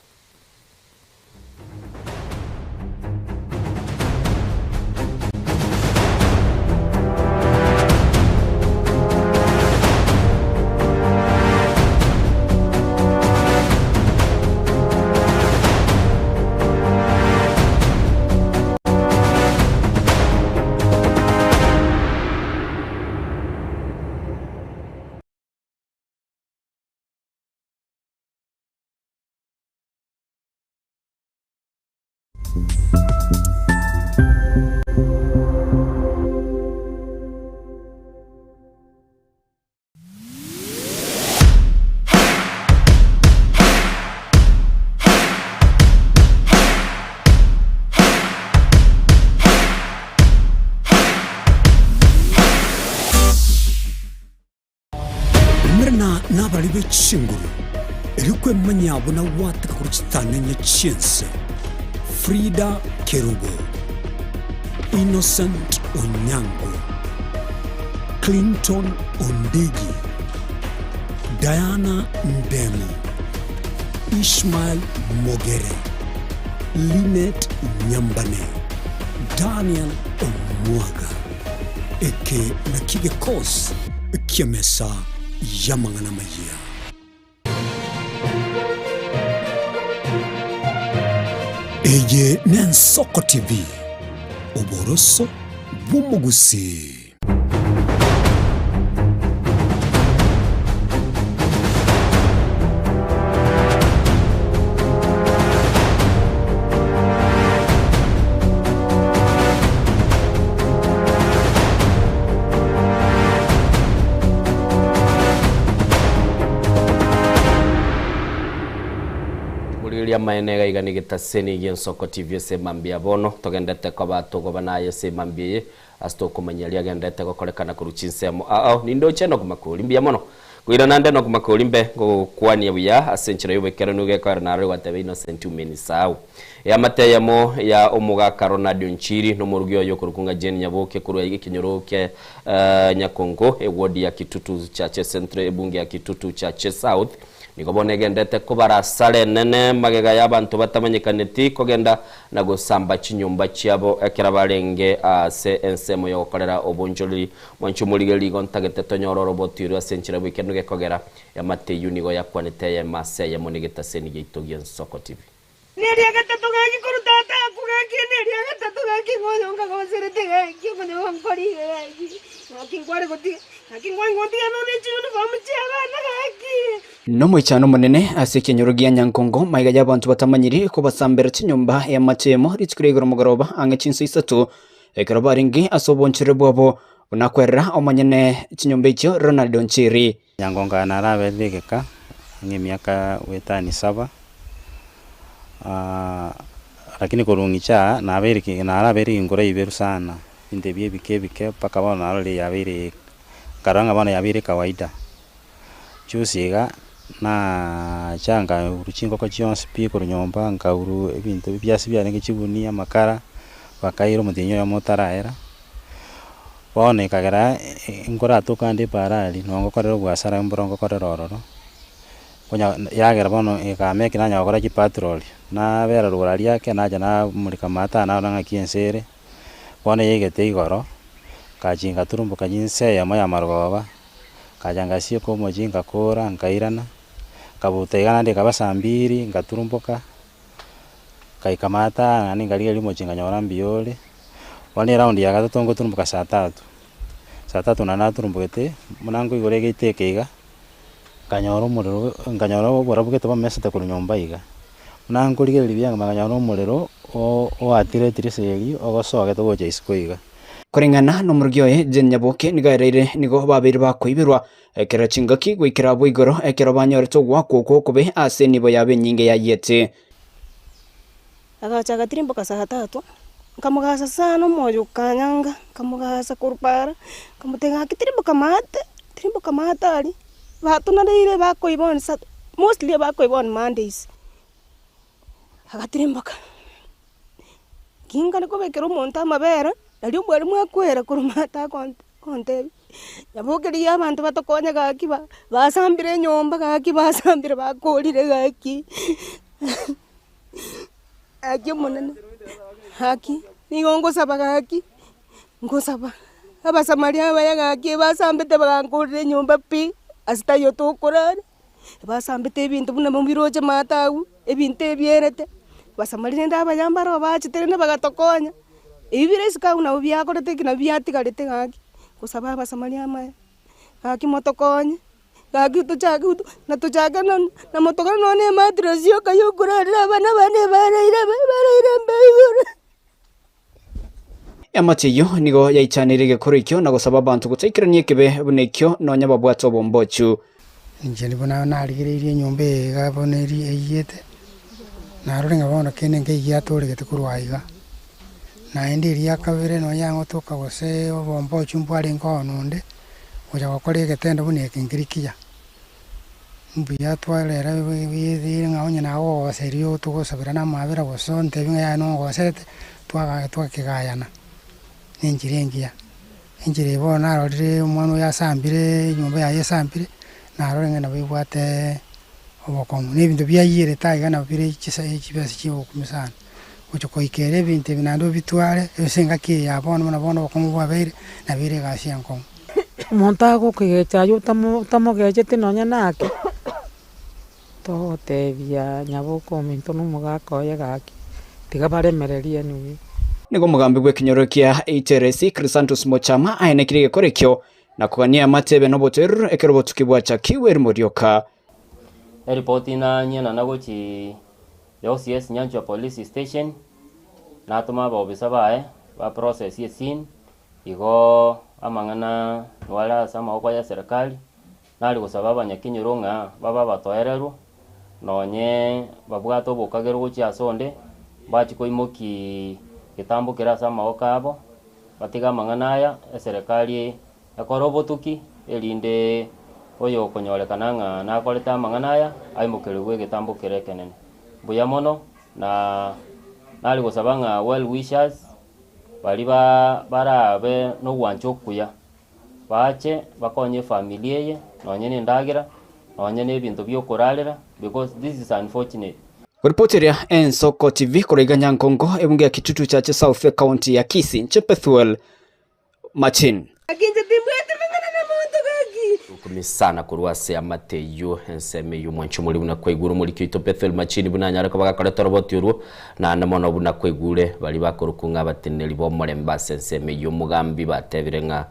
Umerana nabari be chinguru, erio kwemanyia buna gwateka korwa chitanenye chi'ense. Frida Kerubo, Innocent Onyango, Clinton Ondigi, Diana Ndemo, Ishmael Mogere, Linet Nyambane, Daniel Omwaga. Eke nakio gekosi ki'emesa y'amang'ana amayia. Eye n'Ensoko TV, oboroso bw'omogusii. Morigereria amaene iga iga negetaseni gi'ensoko TV ase mambia bono togendete koba togoba naye ase mambia eye ase tokomanya riagendete gokorekana korwa chinsemo ao nindoche Enock Makori mbuya mono Koirana nde nokomakori mbe ngogokwania buya ase enchera y'oboikeranu gekoera narore gwateba Innocent umenisahau. Eamate eyemo ya omogaka Ronald Onchiri nomorugi oye okorokwa ng'a Jane Nyaboke korwa ekenyoro kia Nyakongo eward ya Kitutu Chache Central ebunge ya Kitutu Chache South nigo bono egendete kobara asara enene magega y'abanto batamanyekaneti kogenda na gosamba chinyomba chiabo ekero barenge ase ensemo yogokorera obonchoreri Mwanche omorigereria igo ntagete tonyore oroboti oria ase enchera bw'ekeene gekogera, eamate eyio nigo yakwanete eyemo ase eyemo negetaseni giaito gi'Ensoko TV. Neria gatato gaki korwa tata akwo gaki neria gatato gaki ng'a oyo nkagoserete gaki omonye gonkorire gaki gaki nkware gotiga gaki nkware gotiga nonye chiuniform chia abana gaki. Nomoichano omonene ase ekenyoro gia Nyankongo, maiga y'abanto batamanyiri kobasambera chinyomba eamate emo rituko ria igoro mogoroba ang'e chinsa isato Ekero barenge ase obonchoreri bwabo, buna kwerera omonyene chinyomba echio Ronald Onchiri. Nyangongo naraberire egeka ang'e emiaka goetania saba, lakini korwa ng'iche aa nabeire ki narabeire ginkora iberu sana, ebinto ebi ebike ebike mpaka bono narorire yabeire nkarora ng'a bono yabeire kawaida. Juzi iga, nacha nkaurwa chingoko chionsi pi korwa nyomba, nkaurwa ebinto ebiasi biarenge chigunia, amakara, bakaira omotienyi oyomo otaraera. Bono ekagera nkoratoka ande eparari, nonye ngokorera oboasara mboro ngokorera ororo. Konya yagera bono ekama eke nanya gokora chipatrol, nabera rogoro aria ake nacha namoreka amato aya narora ng'aki ense ere, bono yaigete igoro, nkachia nkaturumboka chinsa eyemo ya marogoba, nkacha ngasieka omochie ngakora nkairana, nkabuta iga naende ekaba saa mbiri nkaturumboka, nkaika amato aya naende nkarigereria omochie nkanyora mbuya ore, bono eraundi ya gatato ngoturumboka saa tatu, saa tatu naende naturumbogete, buna nkoigora egate eke iga. Nkanyora omorero nkanyora oborabu gete bomesete korwa nyomba iga. Buna nkorigereria buya nkanyora omorero oatire etirisa eria ogosogete gocha isiko iga. Koreng'ana nomorogi oye Jane Nyaboke nigo aereire nigo babeire bakoiberwa ekero chingaki goikera abwo igoro ekero banyorete ogoakwa okwo okobe ase enibo yabo enyinge yayiete. Agacha agatirimboka saa tatu, nkamogasa sana omoyo okanyanga, nkamogasa korwa para, nkamotebia gaki tirimboka maate, tirimboka maate aria, batonareire bakoiba on sat mostly bakoiba on Mondays. Agatirimboka, kinkare kobekera omonto amabere, nario omwalimu akwera korwa maate akonte akontebia, nyaboke rigia abanto batokonye gaki ba basambire enyomba gaki basambire bakorire gaki. Gaki Omonene, gaki nigo ngosaba gaki, ngosaba Abasamaria abaya gaki basambete bagankorera enyomba pi, ase taiyo tokorara, basambete ebinto buna mobiroche maate agwo, ebinto ebierete, Abasamaria rende abaya mbaro bachete rende bagatokonya, ebi bire isiko agwo nabo biakorete eki nabio biatigarete gaki, ngosaba Abasamaria amaya, gaki motokonye. Gaki tochake na tochake na motokare nonya na emattress yoka ya okorarera abana bane baraire baraire mbe igoro. Eamate eyio nigo yaichaneire egekoro ekio na gosaba abanto gotaikerania ekebe buna ekio nonya babwate obombochu. Inche nigo narigereirie enyomba eye iga bono eri eyiyete, narore ng'a bono kende nkeiyo giatoregete korwa aiga. Naende eria kabere nonya yangotoka gose obombochu mbwarenge oo nonde, gocha gokora egetendo buna eke nkeri kiya. Mbuya twarera ng'a onye nagogoseria togosabera na amabera gose ontebie ng'a yaya nongoserete, twaga twakegayana na enchera engiya. Enchera eye bono narorire omwana oyo asambire enyomba yaye esambire, narorire ng'a nabo ebwate obokong'u. Na ebinto biayierete aiga nabo bire chisa chibesa chia ogokumia sana. Gocha koikera ebinto ebi naende obitware, ase engaki eye ya bono buna bono obokong'u bwabeire, nabo ere egasi enkong'u. Omonto agokogecha aywo otamo otamogecheti nonye nake, togotebia nyaboka ominto na omogaka oye gaki, tiga baremererie anyway. Nigo omogambi bw'ekenyoro kia Iteresi, Chrysantus Mochama aenekirie egekoro ekio na kogania eamate ebe nobotoereru ekero obotuki bwachakigwe erimo rioka. Eripoti nanyena gochi the OCS Nyanchwa Police Station, natoma abaobisa baye ba process escene, igo amang'ana nware ase amaboko ya serikali, nare gosaba abanyakenyoro ng'a babe abatoereru, nonye babwate obokagero gochia ase onde, mbachie koimokiaa getambo kere ase amaboko abo, batige amang'ana aya, eserekari ekore obotuki, erinde oyokonyorekana ng'a nakorete amang'ana aya, aimokerigwe egetambo kere ekenene. Mbuya mono, na nare gosaba ng'a well wishers, baria ba barabe na ogwancha okuya, bache bakonye efamiri eye, nonye na endagera, nonye na ebinto bia okorarera, because this is unfortunate. Ripoti eria Ensoko TV korwa iga Nyankongo, ebunge ya Kitutu Chache South, ekaunti ya Kisii, inche Bethuel Machin. Gaki inche timbwati mang'ana na monto gaki. Okumia sana korwa ase amate eyio, ensemo eyio omwanchi omori buna kwaigure omoriki oito Bethuel Machini buna anyare koba gakorete oroboti orwo, naende mono buna kwaigure baria bakorokwa ng'a abateneneri b'omorembe ase ensemo eyio omogambi batebire ng'a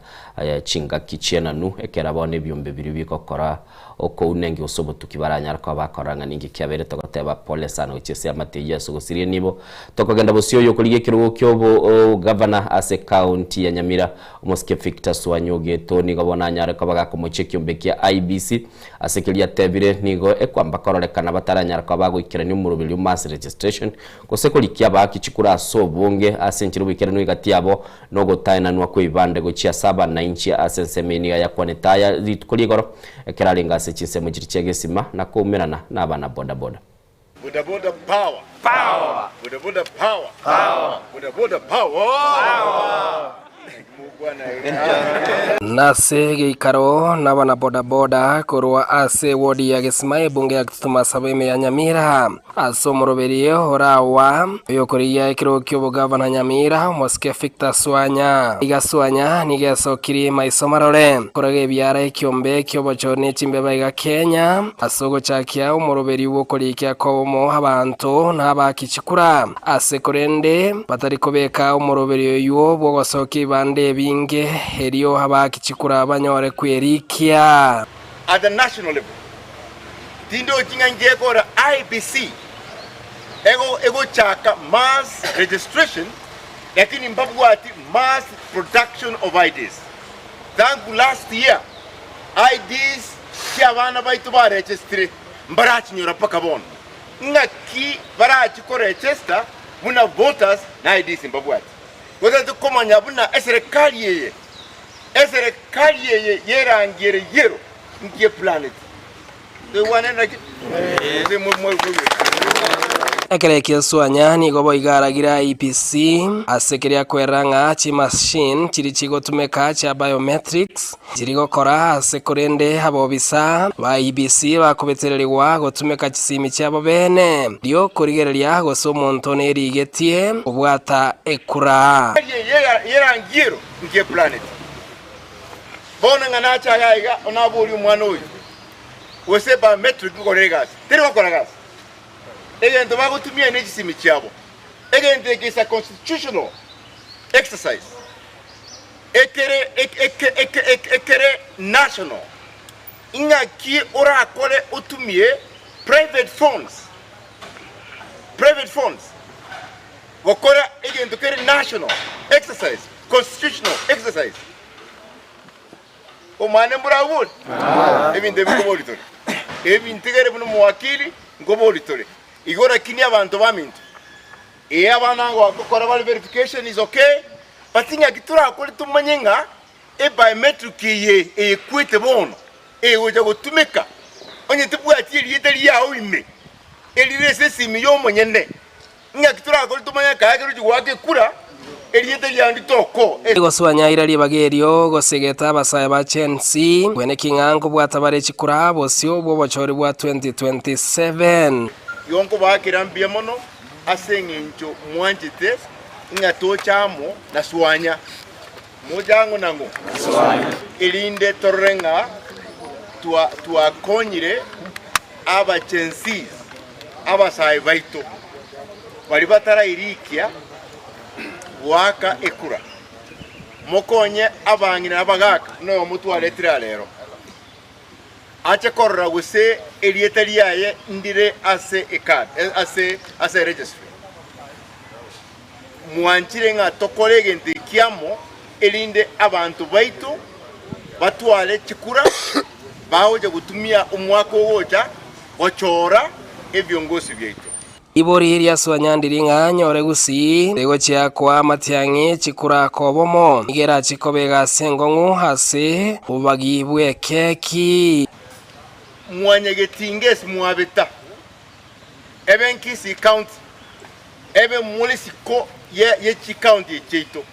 chingaki chi'enanu ekero bono ebiombe biria bigokora okounengi gose obotuki baranyare koba bakorora ng'a ninki kiabeire togoteba pole sana gochia ase amate eyio ase ogosiria enibo. Tokogenda bosio oyo okorigia ekerogo ki'obo gavana ase county ya Nyamira Omosike Victor Swanyogeto nigo bono anyare koba gakomochia ekiombe kia IEBC ase keria atebire nigo ekwamba kororekana bataranyara koba bagoikerania omoroberio mass registration gose korikia abaaki chikura ase obonge ase enchera oboikeranu egati yabo nogotaenanwa kw'ebibande gochia ase abanainchi ase ensemo eye nigo ayakwanete aya rituko ri'igoro ekero arenge ase chinsemo chiria chia gesima na koumerana nabana bodaboda. Boda boda power. Power. Boda boda power. Power. Boda boda power. Power. Nase geikaro nabanabodaboda korwa ase ewodi ya Gesima ebunge ya Kitutu Masaba ime ya Nyamira ase omoroberi orawa oyokorigia ekerogo ki'obogavana Nyamira omosike Victor Swanya. Iga Swanya nigo esokirie maiso marore koraga ebiara ekiombe ki'obochori ne chimbeba iga Kenya ase ogochakia omoroberi bw'okorikia kobomo abanto na abaaki chikura. Ase korende batari kobeka omoroberio oyio bw'ogosokia ebibanda ebinge, erio abaaki chikura banyore kwerikia. At the national level, tindochi ng'a inche ekora IEBC ego egochaka mass registration lakini mbabwati mass production of IDs. Thank you last year IDs chia abana baito baregistire mbarachinyora mpaka bono. Ng'aki barachie koregesta buna voters na IDs mbabwati? Gotagete komanya buna eserekari eye eserekari eye yerangi ere yellow nki eplaneti. Toigwanere naki? Gose moigwe. Ekero eki'esuanya nigo boigo aragire IEBC ase keria kwerera ng'a chimachine chiria chigotumeka chia biometrics Chiri gokora ase korende abobisa ba IEBC bakobetererigwa gotumeka chisimi chiabo bene erio korigereria gose omonto nerigetie kobwata ekura. Yerangi ero nki eplaneti. Bono ng'a nache aya aiga onaborie omwana oyo gose biometric ngokora egasi. Teri gokora gasi. Egento bagotumia ne chisimi chiabo. Egento eke is a constitutional exercise. Ekere ekere national, ing'aki orakore otumie private phones, private phones gokora egento kere national exercise, constitutional exercise. Omwane mborabori? Ebinto ebi nkobori tore. Ebi ntigere buna omowakili nkobori tore. Igo rakini abanto baminto. Ee abana gokora bare verification is okay but ng'aki torakore tomanye ng'a e biometric eye eyekwete bono egocha gotumeka onye tebwati erieta riao ime erire ase esimi ya omonyene ng'aki torakore tomanye ekero ochi goaka ekura erieta riao nditoko. Goswanya ira ribaga erio gosegeta abasae ba Gen Z kweneki ng'a nkobwata bare chikura bosio bw'obochori bwa 2027. Igo nkobaakera mbuya mono ase engencho mwanchete ng'a toche amo na Swanya. Moche ang'o nang'o? Erinde torore ng'a twakonyire abachensis, abasae baito, baria batarairikia goaka ekura. Mokonye abang'ina na abagaaka buna oyomo twaretire aa rero. Ache korora gose erieta riaye ndire ase ecard, ase ase eregistry. Mwanchire ng'a tokore egento eki amo, erinde abanto baito batware chikura, bagocha gotumia omwaka ogocha gochora ebiongosi biaito. Ibori riaswa ndiri ng'a nyore gusii rigochia koa amatiang'i chikura kobomo, nigo erache koba egasi enkong'u ase obobagi bw'ekeki. Mwanyagetinga ase mwabeta, ebe Kisii County, ebe more isiko ye chicounty echi chiaito,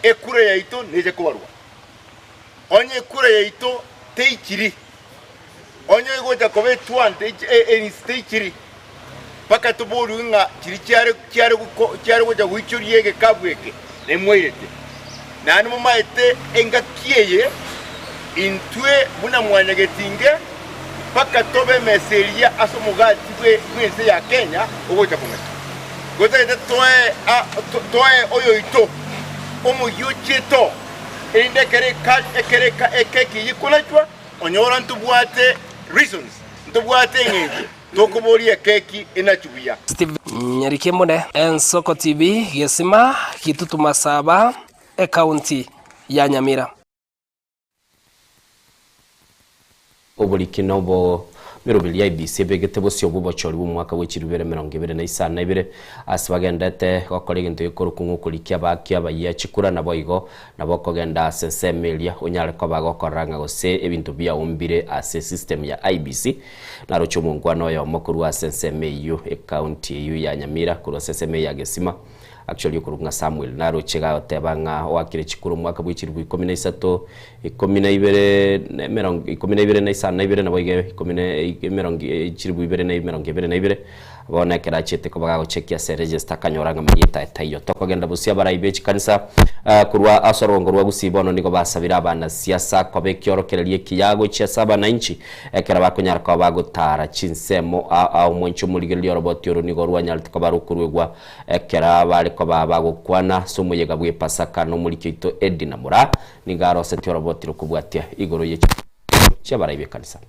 ekura yaito neche kobarwa. Onye ekura yaito teichiri, onye egocha koba etwante ensi teichiri, mpaka toborigwe ng'a chiria chiare chiare chiare gocha goichoria egekabu eke nemwairete. Naende momaete engaki eye intwe buna mwanyagetinge mpaka tobe emesa eria ase omogati bw'ense ya Kenya ogocha komesa. Gotagete toe toe oyoito omoyio ochiete oo. Erinde ekero ekero ekeki eyio ekonachwa, onyora ntobwate reasons, ntobwate eng'encho tokoboria ekeki enachwe buya. Stephen Nyarikemune, Ensoko TV, Gesima, Gitutu Masaba, Ekaunti ya Nyamira. Oboriki nobo Meroberi ya IEBC ebegete bosio bw'obochori bw'omwaka bwe chilifu ibere emerongo ebere na isano na ibere ase bagendete gokora egento gekorokwa ng'a okorikia abaaki abayia chikura naboigo nabo okogenda ase ensemo eria onyare koba gokorora ng'a gose ebinto biaombire ase esystem ya IEBC. Naroche omonkwana oyomo korwa ase ensemo eyio ecounty eyio ya Nyamira korwa ase ensemo eye ya Gesima. Actually okorokwa ng'a Samuel naroche gagoteba ng'a oakire chikura omwaka bwe chilifu ikomi na isato, ikomi na ibere, na emerongo ikomi na ibere na isano na ibere nabo iga ikomi na emerongo chilifu ibere na emerongo ebere na ibere. Bono ekero achiete koba gagochekia ase register akanyora ng'a mayeta aye taiyo. Tokogenda bosio abarai be chikanisa korwa ase orogongo rwa Gusii bono nigo basabire abanasiasa koba ekiorokererio ekiya gochia ase abananchi ekero bakonyara koba bagotara chinsemo ao omonche omorigereria oroboti oro nigo rwanyarete koba rokoruegwa Ekero bare koba bagokwana ase omoyega bw'Epasaka nomoriki oito Edina Moraa nigo arosetie oroboti rokobwatia igoro ye chi'abarai b'ekanisa.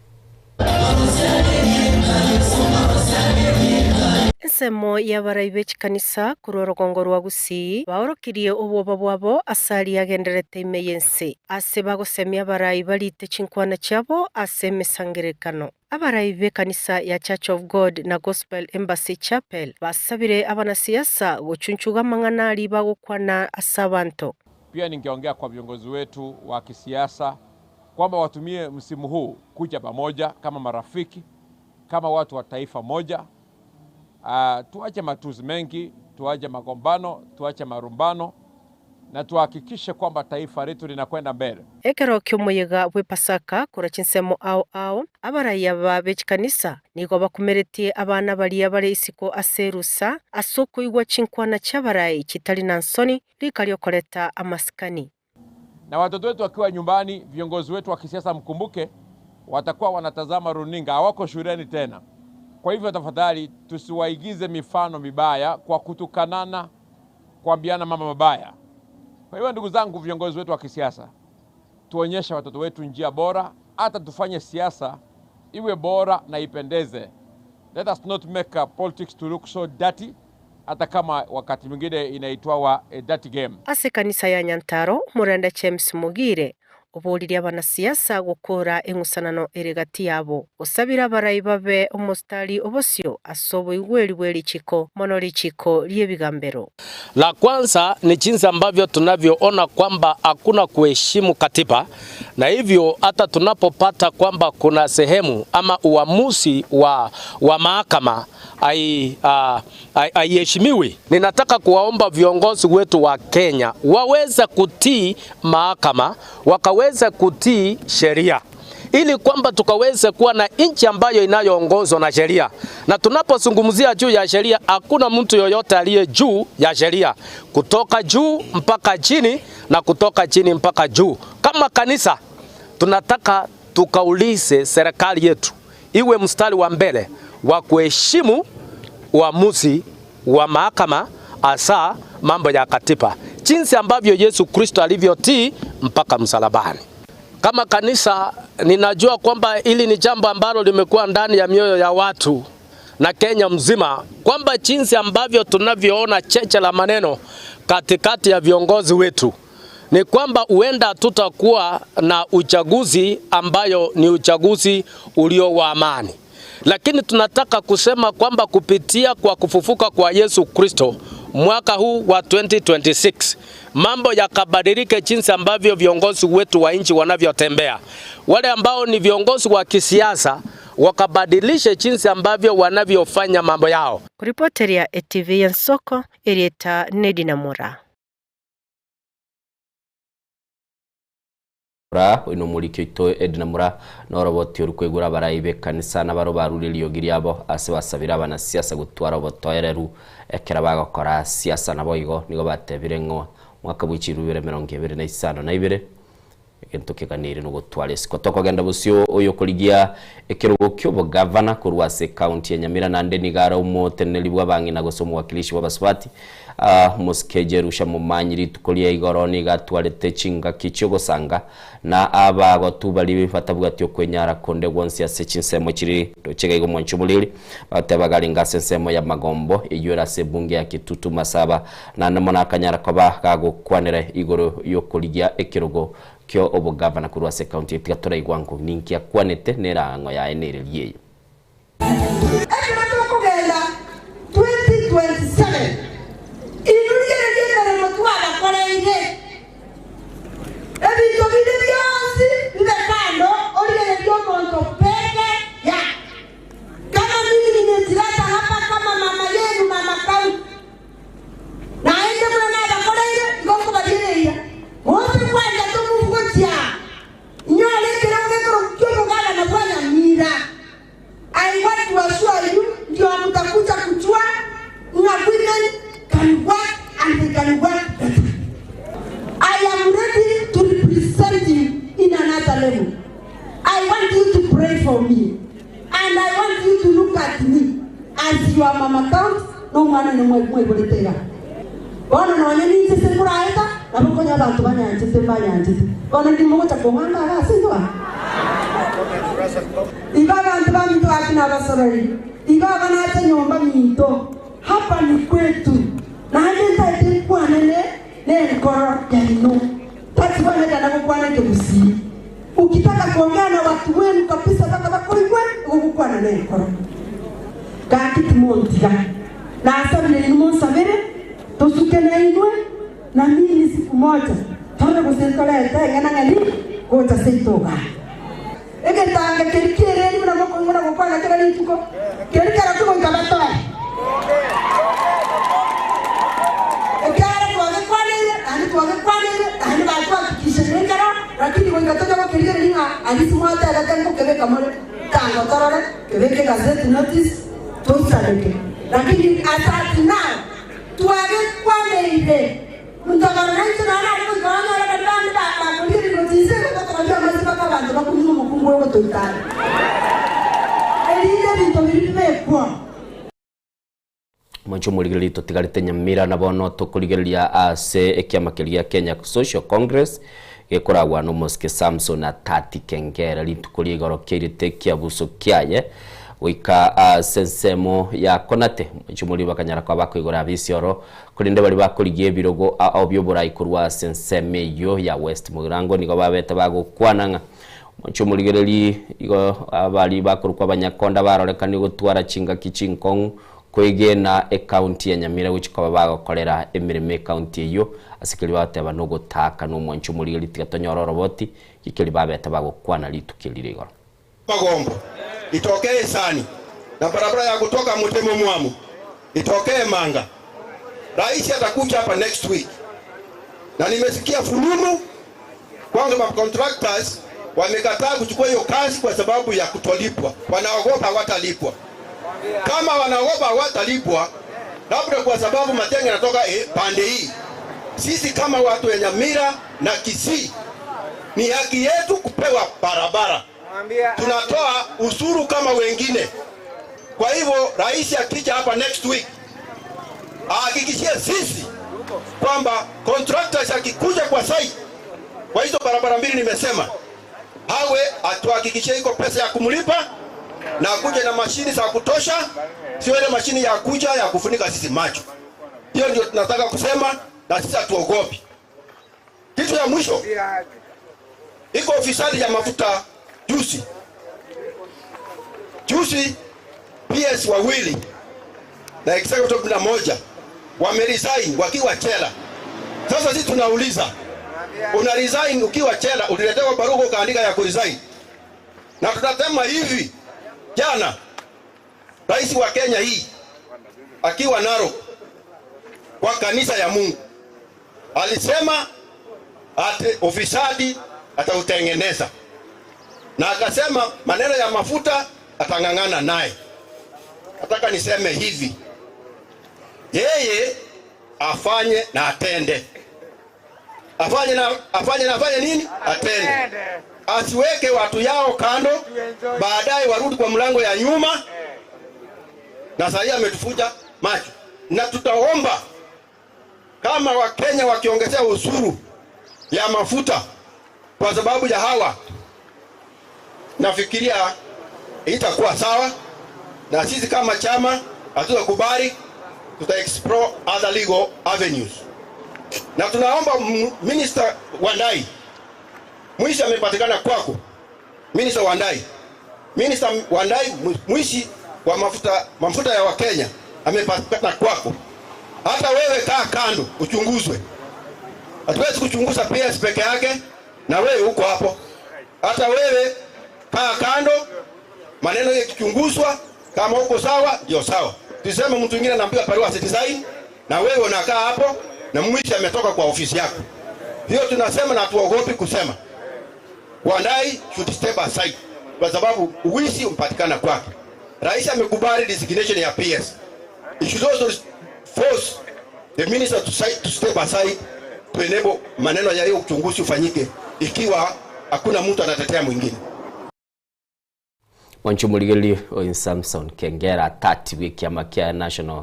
Ensemo y'abarai be chikanisa korwa orogongo rwa Gusii baorokirie obwoba bwabo ase aria agendererete ime y'ense, ase bagosemia abarai barite chinkwana chiabo ase emesangererekano. Abarai b'ekanisa ya Church of God na Gospel Embassy Chapel basabire abanasiasa gochunchuga amang'ana aria bagokwana ase abanto. Pia ningeongea kwa viongozi wetu wa kisiasa kwamba watumie msimu huu kuja pamoja kama marafiki, kama watu wa taifa moja. Uh, tuache matusi mengi, tuache magombano, tuache marumbano na tuhakikishe kwamba taifa letu linakwenda mbele. Ekero ki'omoyega bw'Epasaka korwa chinsemo ao ao, abarai aba be chikanisa nigo bakumeretie abana baria bare isiko ase erusa ase okoigwa chinkwana chi'abarai chitari na nsoni, rika riokoreta amasikani. Na watoto wetu wakiwa nyumbani, viongozi wetu wa kisiasa mkumbuke, watakuwa wanatazama runinga, hawako shuleni tena. Kwa hivyo tafadhali tusiwaigize mifano mibaya kwa kutukanana, kuambiana mambo mabaya. Kwa hivyo ndugu zangu, viongozi wetu wa kisiasa, tuonyeshe watoto wetu njia bora, hata tufanye siasa iwe bora na ipendeze. Let us not make politics to look so dirty, hata kama wakati mwingine inaitwawa a dirty game. Ase ekanisa ya Nyantaro, omorende James Mogire oboririe abanasiasa gokora eng'usanano ere gati yabo, osabire abarai babe omositari obosio ase oboigweri bwe richiko, mono richiko ri'ebigambero. La kwanza ni jinsi ambavyo tunavyoona kwamba hakuna kuheshimu katiba, na hivyo hata tunapopata kwamba kuna sehemu ama uamuzi wa, wa mahakama haiheshimiwi. Ninataka kuwaomba viongozi wetu wa Kenya waweze kutii mahakama, wakaweze kutii sheria ili kwamba tukaweze kuwa na nchi ambayo inayoongozwa na sheria. Na tunapozungumzia juu ya sheria, hakuna mtu yoyote aliye juu ya sheria, kutoka juu mpaka chini na kutoka chini mpaka juu. Kama kanisa tunataka tukaulize serikali yetu iwe mstari wa mbele wa kuheshimu uamuzi wa mahakama, hasa mambo ya katiba, jinsi ambavyo Yesu Kristo alivyotii mpaka msalabani. Kama kanisa ninajua kwamba hili ni jambo ambalo limekuwa ndani ya mioyo ya watu na Kenya mzima, kwamba jinsi ambavyo tunavyoona cheche la maneno katikati ya viongozi wetu ni kwamba huenda tutakuwa na uchaguzi ambayo ni uchaguzi ulio wa amani, lakini tunataka kusema kwamba kupitia kwa kufufuka kwa Yesu Kristo mwaka huu wa 2026 mambo yakabadilike jinsi ambavyo viongozi wetu wa nchi wanavyotembea. Wale ambao ni viongozi wa kisiasa wakabadilishe jinsi ambavyo wanavyofanya mambo yao. Koripoteria etv y'ensoko erieta Nedina Mura. Mura, oino omoriki oito Edna Mura, noroboti oru koigora abarai b'ekanisa nabaro barure eriogi riabo ase basabire abanasiasa gotwara obotoereru ekero bagokora siasa naboigo nigo batebire ng'a omwaka bwe chilifu ibere emerongo ebere na isano na ibere egento keganeire nogotwara esiko. Tokogenda bosio oyokorigia ekerogo ki'obogavana korwa ase ekaunti ya Nyamira naende nigo are omoteneneri bw'abang'ina gose omowakilishi bw'abasubati Omosike Jerusha momanyi rituko ria igoro nigo atwarete chingaki chi'ogosanga na abagotu baria batabwati okwenyara konde gwonsi ase chinsemo chiri roche iga igo mwanche omoriri bagotebaga arenge ase ensemo y'amagombo eyio ere ase ebunge ya Kitutu Masaba naende mono akanyara koba gagokwanera igoro y'okorigia ekerogo kio obogavana korwa ase ekaunti eye tiga toraigwa ng'o ninki akwanete nerang'o yaye nereri eye. Ekero tokogenda 2027, inwe rigereria emeremo twabakoreire, ebinto binde bionsi bibe kando, origererie omonto peke yake. Kama mimi nimejileta hapa kama mama yenu, mama county, naende. we can work better. I am ready to represent you in another level. I want you to pray for me. And I want you to look at me as your mama count no mwana no mweborete iga. Bono nonye ninche ase nkoraeta, nabo nkonya abanto banyanchete mbanyanchete. Bono ndimo gocha kong'anga iga ase intwe aa. Igo abanto baminto gaki nabasorori, igo aba nacha nyomba minto, hapa ni kwetu, naende ntaete nkwanane nenkoro yaino. Tari bono ekero nagokwana ekegusii. Ukitaka kuongea na watu wenu kabisa mpaka bakoigwe, igo ogokwana nenkoro. Gaki timontiga. Nasabire inwe monsabere, tosuke nainwe, na mimi siku moja torore gose ntorete eng'enang'eni gocha seito igaa. Egetanga keria ki'ereeri buna mokoigwa na gokwana kera rituko, keria kerokio goika batoe. Ekiagera twagekwaneire, naende twagekwaneire, naende batwahakikisheire ekero, lakini goika tonya gokerigereria ng'a aria timwatebete nkokebeka more, tango torore, kebeke egazeti notice, toisaneke. Lakini as at now, twagekwaneire, Ntogoro nainche nonya nare goika onyore baria bande bakorigereria gochia inse igo gotokonywa amaiso mpaka abanto bakumia omokungu oyo gotoita are, erinde ebinto biria bibekwo. Mwanche omorigereria totigarete Nyamira na bono tokorigereria ase ekiama keria gia Kenya Social Congress gekoragwa nomosike Samson Atati Kengere rituko ria igoro kiairete ekiabuso kiaye goika ase ensemo ya Konate mwanche omorigereria bakanyara koba bakoigora abisi oro Korende baria bakorigia ebirogo ao bi'oborai korwa ase ensemo eyio ya West Mugirango nigo babete bagokwana ng'a omochie omorigereri igo abaria bakorokwa abanyakonda barorekanire gotwara chingaki chinkong'u koegena ecounty ya Nyamira gochia koba bagokorera emeremo ecounty eyio ase keria bagoteba nogotaka na omwanchi omorigereri tiga tonyore oroboti ki keria babete bagokwana rituko eri rigoro. Magombo, itokee Isani, na barabara ya kutoka Mutemo Mwamu itokee Manga. Rais atakuja hapa next week, na nimesikia fununu kwamba contractors wamekataa kuchukua hiyo kazi kwa sababu ya kutolipwa, wanaogopa hawatalipwa. Kama wanaogopa hawatalipwa, labda kwa sababu Matiang'i anatoka pande hii. Sisi kama watu wa Nyamira na Kisii ni haki yetu kupewa barabara. Tunatoa ushuru kama wengine. Kwa hivyo rais akija hapa next week ahakikishie sisi kwamba contractors akikuja kwa site kwa hizo barabara mbili nimesema, awe atuhakikishie iko pesa ya kumlipa na akuje na mashini za kutosha, sio ile mashini ya kuja ya kufunika sisi macho. Hiyo ndio tunataka kusema, na sisi hatuogopi. Kitu ya mwisho, iko ofisadi ya mafuta juzi juzi, PS wawili na executive na moja wameresign wakiwa chela. Sasa sisi tunauliza, una resign ukiwa chela, uliletewa barua ukaandika ya kuresign? Na tunasema hivi, jana rais wa Kenya hii akiwa Narok kwa kanisa ya Mungu alisema ati ufisadi atautengeneza, na akasema maneno ya mafuta atang'ang'ana naye. Nataka niseme hivi, yeye afanye na atende, afanye na afanye na afanye nini? Atende, asiweke watu yao kando, baadaye warudi kwa mlango ya nyuma. Na sasa ametufuja macho, na tutaomba kama Wakenya wakiongezea ushuru ya mafuta kwa sababu ya hawa, nafikiria itakuwa sawa, na sisi kama chama hatutakubali, tuta explore other legal avenues. Na tunaomba Minister Wandai, mwizi amepatikana kwako, Minister Wandai, Minister Wandai, mwizi wa mafuta ya Wakenya amepatikana kwako. Hata wewe kaa kando uchunguzwe. Hatuwezi kuchunguza PS peke yake, na wewe uko hapo. Hata wewe kaa kando, maneno yakichunguzwa, kama uko sawa ndio sawa. Tuseme mtu mwingine anaambiwa barua asisaini, na wewe unakaa hapo na mwizi ametoka kwa ofisi yako. Hiyo tunasema na tuogopi kusema. Wandai should step aside kwa sababu uwizi umpatikana kwake. Rais amekubali resignation ya PS. He should also force The minister to, to step aside to enable maneno ya hiyo uchunguzi ufanyike ikiwa hakuna mtu atatetea mwingine. Mwanche omorigereria oyo Samson Kengera atatigwe ekiama kia National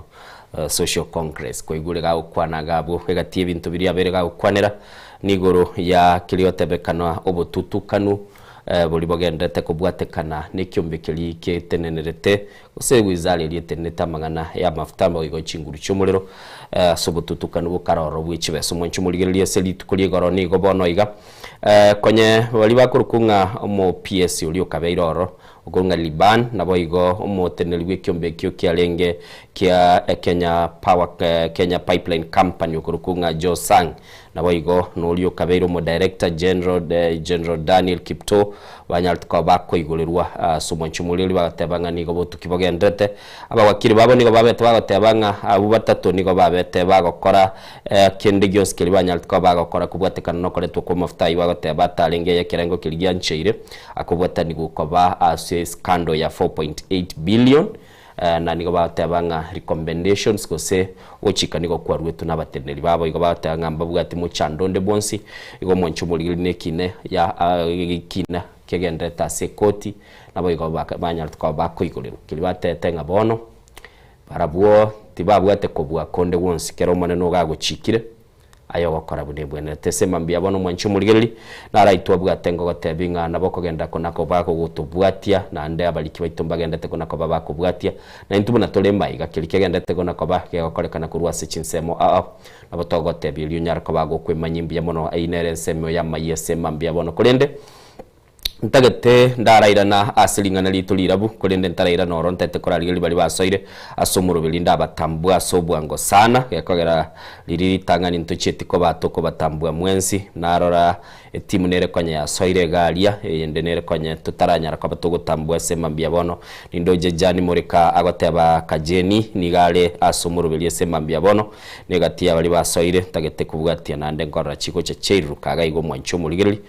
Social Congress koigure gagokwana iga abwo egati y'ebinto biria abere gagokwanera nigoro ya keria otebekana obotutukanu boria bogenderete kobwatekana nekiombe keria ketenenerete gose wizara eria etenenete amang'ana y'amafuta boigo chinguru chi'omorero ase obotutukanu bokaroro bwe chibesa. Omwanche omorigereria ase rituko ri'igoro nigo bono iga Konye baria bakorokwa ng'a omo PS oria okabeire ororo, okorwa ng'a Liban, naboigo omoteneneri bw'ekiombe ekio kiarenge kia Kenya Power, Kenya Pipeline Company okorokwa ng'a Joe Sang, naboigo noria okabeire omo Director General, General Daniel Kiptoo, banyarete koba bakoigorerwa ase omwancho omoria oria bagateba ng'a nigo botuki bogenderete. Abawakiri babo nigo babete bagoteba ng'a abwo batato nigo babete bagokora Kende gionsi keria banyarete koba bagokora kobwatekana nokoretwa kw'amafuta ayio agoteba atarenge ay'ekerengo keria giancheire, akobwatanigwa koba ase scandal ya 4.8 billion, na nigo bagoteba ng'a recommendations gose ogochika nigo kwaruetwe nabateneneri babo. Igo bagoteba ng'a mbabwati mochando onde bwonsi, igo omwancho omorigereria nekina ya ekina kegenderete ase ekoti, naboigo banyarete koba bakoigorerwa. Keria batebete ng'a bono. Barabwo tibabwate kobua konde gwonsi kera Omonene ogo agochiikire, aye ogokora buna ebwenerete. Ase mambia bono mwanche omorigereria, naraitwe abwate ngogotebi ng'a nabo okogenda konakoba gogotobwatia, naende abariki baito mbagendete konakoba bakobwatia, na intwe buna tore maiga, keria kegendete konakoba gegokorekana korwa ase chinsemo ao, nabo togotebia erio onyare koba gokwemanyia mbuya mono. Eyio nere ensemo y'amayia ase mambia bono. Korende Ntagete ndarairana ase ring'ana riaito rirabu, korende ntarairana oro ntagete korarigereria baria basoire ase omoroberi ndabatambue ase obwango sana, gekogera riria ritang'ani ntochieti koba tokobatambua mwensi. Narora etimu nere konya yasoire iga aria, eyende nere konya totaranyara koba togotambua ase mambia bono. Nindoche Jani Moreka agoteba Kajeni nigo are ase omoroberi ase mambia bono, negati ya baria basoire ntagete kobwatia naende nkorora chigocha chiairuruka iga igo omwanchi omorigereria.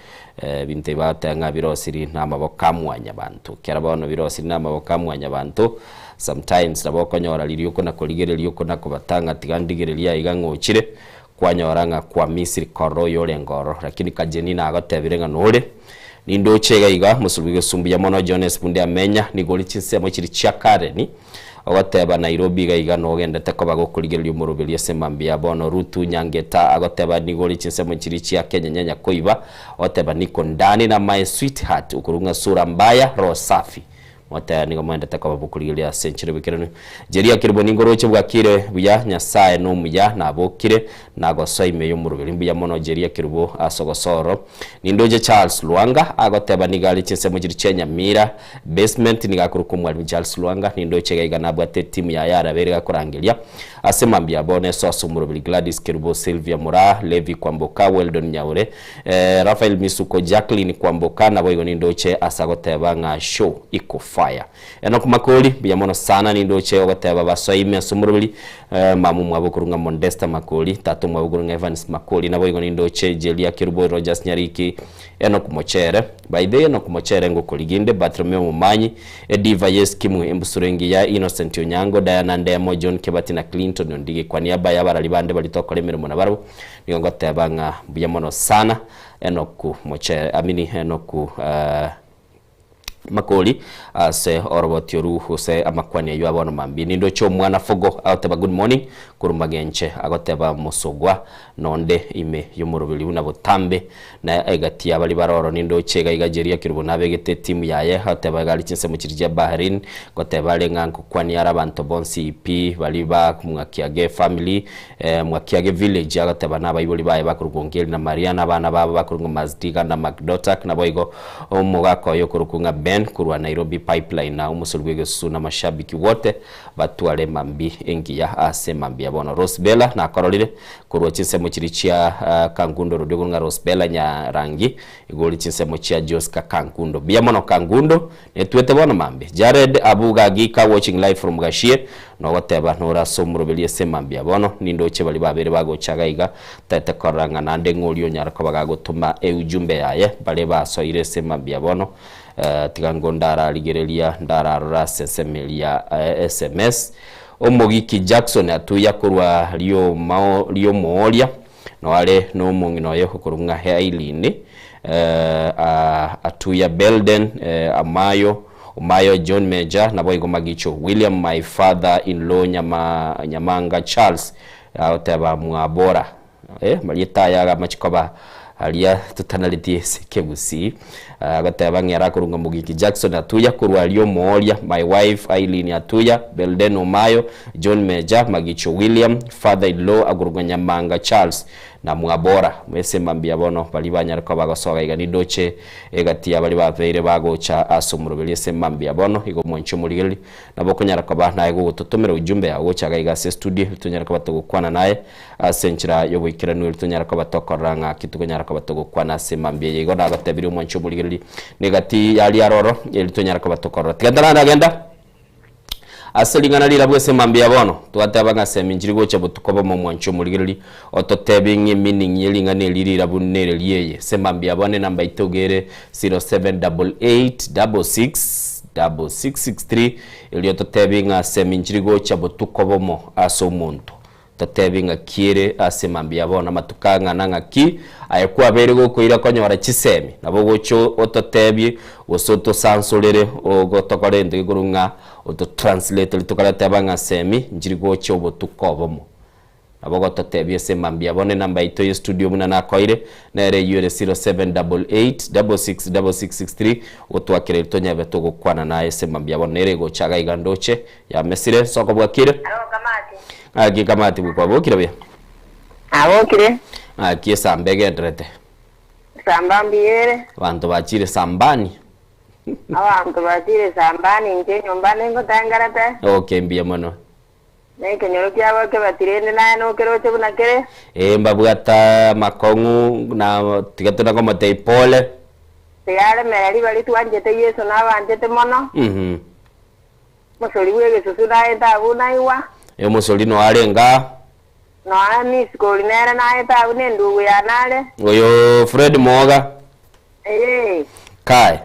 Ebinto ebi bagoteba ng'a birosiri namaboko a mwanyabanto. Ekero bono birosiri namaboko a mwanyabanto, sometimes nabo okonyora riria okona korigereria okona kobata ng'a tiga ndigererie aiga ng'a ochire, kwanyora ng'a kwa Misiri korora oyo orenge ororo. Lakini Kajeni nagotebire ng'a nore, nindoche iga iga, mosurubi gose mbuya mono Jones Bunde Amenya, nigo ore chinsemo chiria chia Karen, Ogoteba Nairobi iga iga nogendete koba gokorigereria omoroberi ase mambia bono Rutu Nyangeta agoteba nigo ore chinsemo chiria chia Kenya nyanya koiba ogoteba niko ndani na my sweetheart okorwa ng'a sura mbaya roho safi moteba nigo moendete koba bokorigereria ase enchera ebikeranu Jeria Kerubo nigo oroche bwakire buya Nyasae nomuya nabokire Nagosoa ime y'omoroberi mbuya mono Jeria Kerubo ase ogosoro. Nindoche Charles Lwanga agoteba nigo are chinsemo chiria chia Nyamira Basement nigo akorokwa omwalimu Charles Lwanga nindoche iga iga nabwate etimu yaye arabeire gakorangeria ase mambia bono eso ase omoroberi Gladys Kerubo Sylvia Moraa Levi Kwamboka Weldon Nyaure Raphael Misuko Jacqueline Kwamboka naboigo nindoche ase agoteba ng'a show iko fire. Enock Makori, mbuya mono sana nindoche ogoteba basoe ime ase omoroberi, mama omwabo okorwa ng'a Mondesta Makori, tata omwabo okorwa ng'a Evans Makori, naboigo nindoche Jeria Kerubo Rogers Nyariki, Enock Mochere, by the Enock Mochere ngokorigia inde, Bartolomeo Momanyi, Ediva Yeskimwe, Embusuro Engiya, Innocent Onyango, Diana Ndemo, John Kebati na Clinton Ondigi. Kwa niaba y'abarari bande baria tokora emeremo nabarabwo, nigo ngoteba ng'a mbuya mono sana Enock Mochere, amini Enock Makori ase oroboti oru gose amakwani ayio abono mambia. Nindoche omwana Fogo agoteba good morning korwa magenche agoteba mosogwa nonde ime yomoroberi buna botambe na egati ya baria bare oro nindoche iga iga Jeria Kerubo nabegete etimu yaye agoteba iga are chinsemo chiria chia Bahrain goteba are ng'a nkokwani are abanto bonsi pi baria ba Mwakiage family Mwakiage village agoteba nabaibori baye bakorokwa Ongeri na Maria na abana babo bakorokwa Mazdiga na Macdotak naboigo Omogaka oye okorokwa ng'a Ben korwa Nairobi Pipeline na omosori bw'egesusu na amashabiki wote batware mambi engiya ase mambi ya bono. Rose Bella nakororire korwa chinsemo chiria chia Kangundo Road okorokwa ng'a Rose Bella Nyarangi igoro chinsemo chia Joska Kangundo. Mbuya mono Kangundo netwete bono mambi. Jared Abu Gagika watching live from Gashie nogoteba nore ase omoroberi ase mambi ya bono nindoche baria babere bagocha iga iga Taete korora ng'a naende ng'a oria onyare koba gagotoma eujumbe yaye baria basoire ase mambia bono, tiga ngo ndararigereria ndararora ase ensemo eria ya sms. Omogiki Jackson atuya korwa riomao riomooria noare nomong'ina oye okorwa ng'a Aileen eh, atuya Belden eh, Amayo Omayo John Major naboigo Magicho William my father in law Nyama Nyamanga Charles agoteba mwabora Eh, marieta aya agamachi koba aria totanareti ase ekegusii. Agoteba ng'a ere akorwa ng'a Mogiki Jackson Atuya korwa aria Omooria, my wife Aileen Atuya, Belden Omayo, John Meja, Magicho William, father in law akorwa ng'a Nyamanga Charles na Mwabora. Mwese mambia bono baria banyare koba bagosoga iga nindoche egati ya baria babeire bagocha ase omoroberi ase mambia bono igo mwanche omorigereria Nabo okonyara koba naye gogototomera ujumbe yao gocha iga iga ase estudio erio tonyare koba togokwana naye ase enchera y'oboikeranu erio tonyare koba tokorora ng'a ki tokonyara koba togokwana ase mambia eye. Igo nagotebirie omwanchi omorigereria negati yaria aroro erio tonyare koba tokorora. Tiga ntaragenda ase ring'ana rirabu ase mambia bono, twateba ng'a semi nchiri gocha botuko bomo omwanchi omorigereria ototebie ng'a emeaning ye ring'ana eri rirabu nere rieye. Ase mambia bono enamba yaito iga ere 0788 66 6663, erio totebi ng'a ase eminchiri gocha botuko bomo ase omonto, totebi ng'a ki ere ase mambia bono amatuko ang'ana ng'aki aye kwabeire gokoira konyora chisemi, nabo ogocha ototebie gose otosansorere ogotokora egento gekorwa ng'a ototranslatere tokareteba ng'a semi nchiri gocha obotuko obomo. Nabo ogototebia ase mambia bono enamba yaito ye studio buna nakoire, nere eyio ere 0788 66 6663, gotwakera erio tonyebe togokwana naye ase mambia bono nere egocha iga iga ndoche yamesire nsoko bwakire. Ng'aki kamati bwe kwabokire buya? Nabokire. Ng'aki esamba egenderete? Esamba mbuya ere. Abanto bachire sambani. Abanto bachire sambani inche enyomba nengotengerete. Okay mbuya mono. Na ekenyoro kiabo kebatirende naye nokeroche buna kere. Ee, mbabwate amakong'u, na tiga tona komotebia pole. Tigaremereria baria twanchete Yeso nabanchete mono. Omosori bw'egesusu naete abwo naigwa. Ee, omosori noyo arenge aa. Nonya Misikori nere naete abwo nendugu yane are. Oyo Fred Moga. Ee. Kai.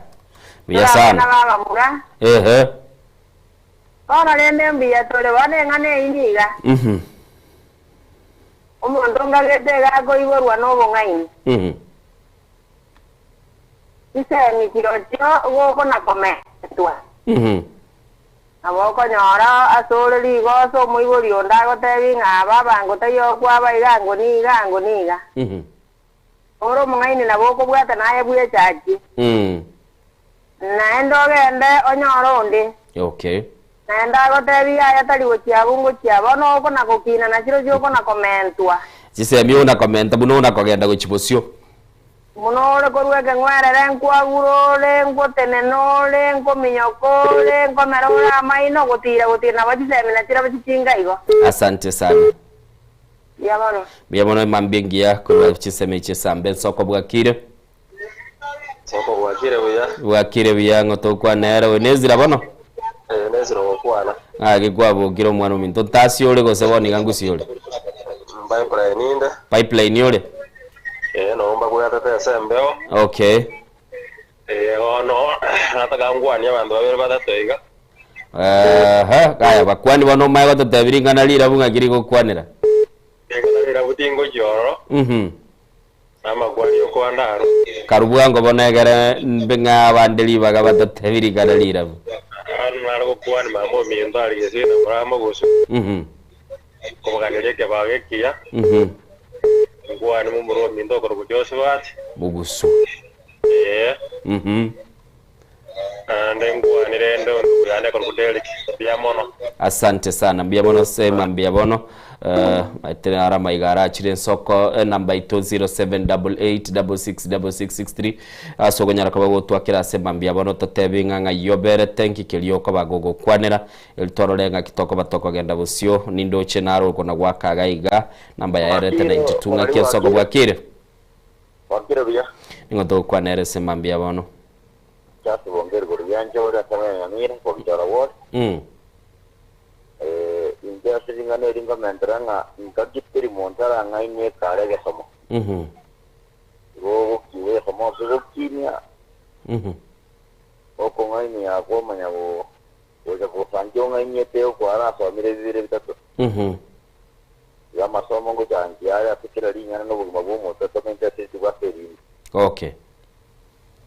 Buya Tore sana. abana b'abamura. Ehe. Bono rende mbuya tore bono eng'ana eyio niga, omonto ongagete iga akoiborwa nobong'aini. Chisemi chirochio gokona-komentwa. Nabo okonyora asore rigoso omoibori onde agotebi ng'a baba ngotaiyo okwaba iga ango niga ango niga. Ore omong'aini nabo okobwata naye bwechachie. Naende ogende onyore onde. Okay. Naende agotebie, Yaya tari gochia abwo ngochia. Bono okona-gokina na chirochio okona-komentwa. Chisemi ona-komenta buna ona-kogenda gochia bosio. Buna ore korwa ekeng'werere nkwagura ore, nkotenena ore, nkominyoka ore, nkomera ore amaino, gotiira gotiira nabo chisemi na chirochio chichinga igo. Asante sana. Mbuya mono. Mbuya mono emambia engiya korwa chisemi chi'esambe ensoko bwakire. Soko bwakire buya. Bwakire buya ng'o tokwana ere oyo nezira bono? Eh, Nezira ogokwana. Ng'aki kwabokire omwana ominto ntasi ore gose bono iga ngusi ore? Pipeline inde. Pipeline ore? Eh, noo mbabwatete ase embeo. Okay. Eh, bono nataka ngwanie abanto babere batato iga. Ehe, gaya bakwani bono omaye gototebia ring'ana rirabu ng'aki rigokwanera. Ring'ana rirabu tingochia ororo. Namakwani okoanda aro. Karue bwango bono egere mbe ng'a abande ribaga batotebi ring'ana rirabu. Aro nare gokwania mama ominto aria Gesina Murama gose komoganeria ekebago ekiya, nkwane momura ominto okorokwa Josephat. Mogusu. Ee. Naende nkwane rende ondugu yane ekorokwa Derrick. Mbuya mono. Asante sana mbuya mono sema mbuya bono maete naro amaiga arachire ensoko enamba yaito 0788666663 ase okonyara koba gotwakera ase mambia bono totebi ng'a ng'ai oberete nki keria okoba gogokwanera eri torore ng'aki tokoba tokogenda bosio nindoche naro okona goaka iga iga namba yaerete 92 ng'aki ensoko bwakire Bwakire buya. Ning'o togokwana ere ase mambia bono. Just bonge rigoro rianche ore ase amang'ana ya Nyamira, kogichora ward. Inche ase ring'ana eri nkomentera ng'a ngaki teri monto arang'ainie ekare egesomo. Igo ogokiigwa egesomo ase ogokinia, okong'ainia kwamanya go. Gocha gosangia ong'ainyete okwarasomire bibere bitato. Iga amasomo ngochangia are ase kera ring'ana na obogima bw'omonto atomente ase rituko ase erinde. Okay.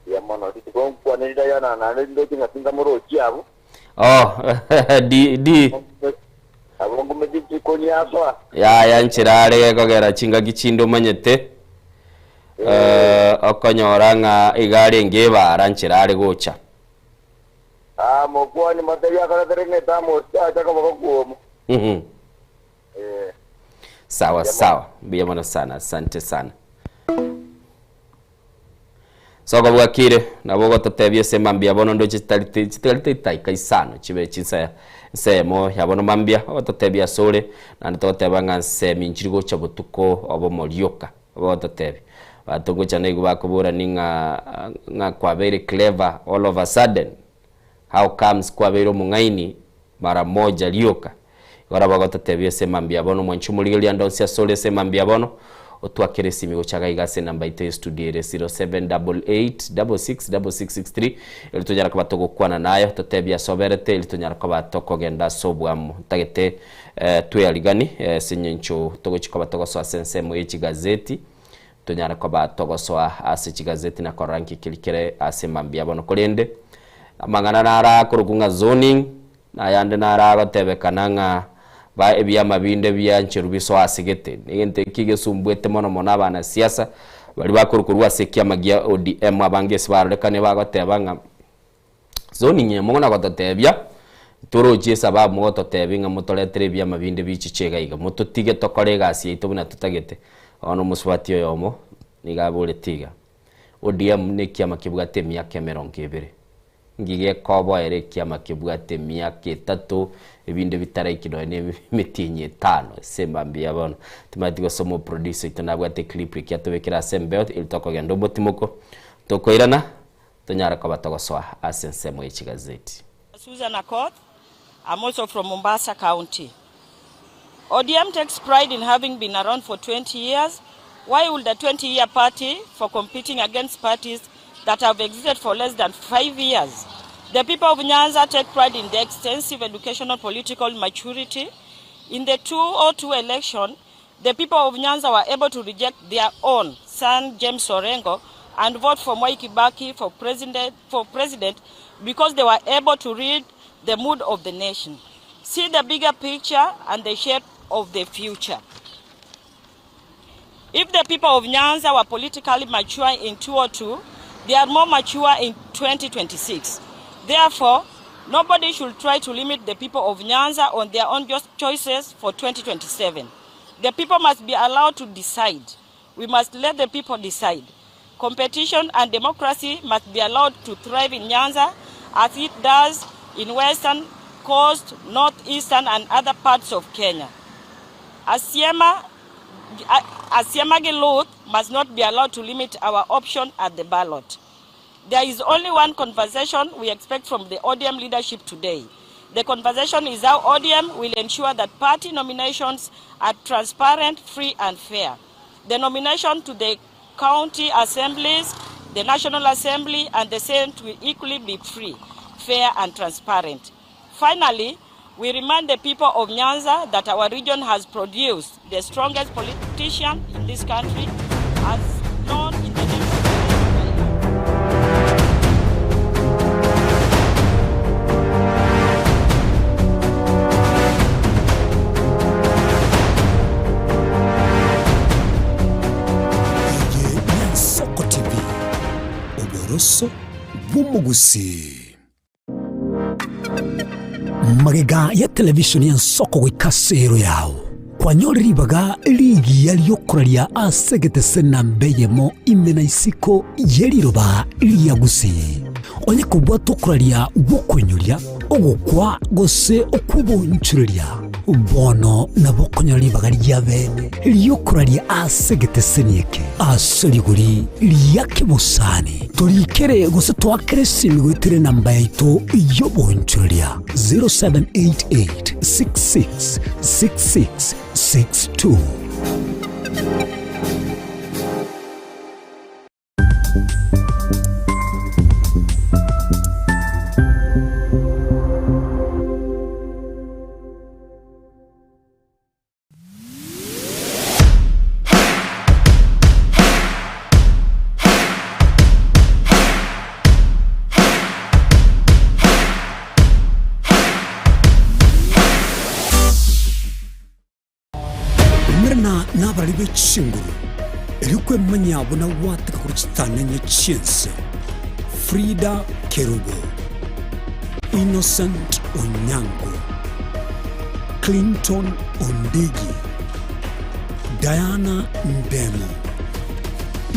Mbuya mono. Rituko nkwane rirayana naende rindoche ng'a tinkamorochia abwo. Oh, di, di. Abwo ngumeti chikoni asoa. Yaya nchera are gekogera chingaki chinde omanyete eh, okonyora ng'a iga arenge ebara nchera are gocha. Ah, mokwani motebie akoretere ng'a etamosi ache koboko kwomo. Eh. Sawa sawa, mbuya mono sana, asante sana. Soko bwakire nabo ogototebia ase mambia bono ndoche chitari chitari chitaika isano chibe chinsa ensemo ya bono mambia ogototebia asore naende togoteba ng'a nsemi nchiri gocha botuko obomo rioka ogototebia abanto ngocha naigwe bakoborani ng'a ng'a kwabeire clever all of a sudden how comes kwabeire omong'aini mara moja rioka Igo nabo agototebia ase mambia bono, mwanche omorigereria ande onsi asore ase mambia bono, otwakere esimi gocha iga iga ase enamba yaito ye studio ere 0788666663 eri tonyara koba togokwana naye ototebie ase oberete eri tonyara koba tokogenda ase oboamo. Ntagete twearigani ase eng'encho togochi koba togosoa ase ensemo ye chigazeti, tonyare koba togosoa ase chigazeti na korora nki keri kere ase mambia bono. Korende amang'ana naro akorokwa ng'a zoning, Na ayande naro agotebekana ng'a ba ebiama binde biancherwe bisoe ase gete. Negento eki gesumbuete mono mono abanasiasa baria bakorwa korwa ase ekiama gia ODM abange ase barorekane bagoteba ng'a zoning eye mono gototebia torochie esababu mogototebia ng'a motoretere ebiama binde bichiche iga iga mototige tokore egasi yaito buna totagete. Bono omosubati oyomo nigo aboreti iga, ODM nekiama kebwate emiaka emerongo ebere. Ngige koboera ekiama kebwate emiaka etato, ebinde bitaraiki nonya ne emetienyi etano. Ase mambia bono timanyeti gose omoproducer oito nabwate eclip eki atobekere ase embeo eri tokogenda omotimoko tokoirana tonyare koba togosoa ase ensemo ye chigazeti. Susan Akoth, I'm also from Mombasa County. ODM takes pride in having been around for 20 years. Why would a 20-year party for competing against parties that have existed for less than 5 years? The people of Nyanza take pride in their extensive educational political maturity. In the 2002 election, the people of Nyanza were able to reject their own son, James Orengo, and vote for Mwai Kibaki for president because they were able to read the mood of the nation, see the bigger picture and the shape of the future. If the people of Nyanza were politically mature in 2002, they are more mature in 2026. Therefore, nobody should try to limit the people of Nyanza on their own choices for 2027. The people must be allowed to decide. We must let the people decide. Competition and democracy must be allowed to thrive in Nyanza as it does in Western, Coast, Northeastern and other parts of Kenya. Asiema, Asiema Giluth must not be allowed to limit our option at the ballot. There is only one conversation we expect from the ODM leadership today. The conversation is how ODM will ensure that party nominations are transparent, free and fair. The nomination to the county assemblies, the National Assembly and the Senate will equally be free, fair and transparent. Finally, we remind the people of Nyanza that our region has produced the strongest politician in this country, as known in the name of Eye n'Ensoko TV, oboroso bw'omogusii. Magega ya televishoni y'Ensoko goika ase ero yao, kwanyore ribaga rigiya ri'okoraria ase egetese namba eyemo ime na isiko ye riroba ria Gusii. Onye kobwate okoraria gw'okoinyoria, ogokwa gose okw'obonchoreria, bono nabo okonyora ribaga ria bene ri'okoraria ase egeteseni eke ase rigori ria kebosani. Torikere gose toakere esimi goetera enamba yaito y'obonchoreria 0788 66 66 62. chinguru, erio kwemanyia buna gwateka korwa chitanenye chi'ense. Frida Kerubo, Innocent Onyango, Clinton Ondigi, Diana Ndemo,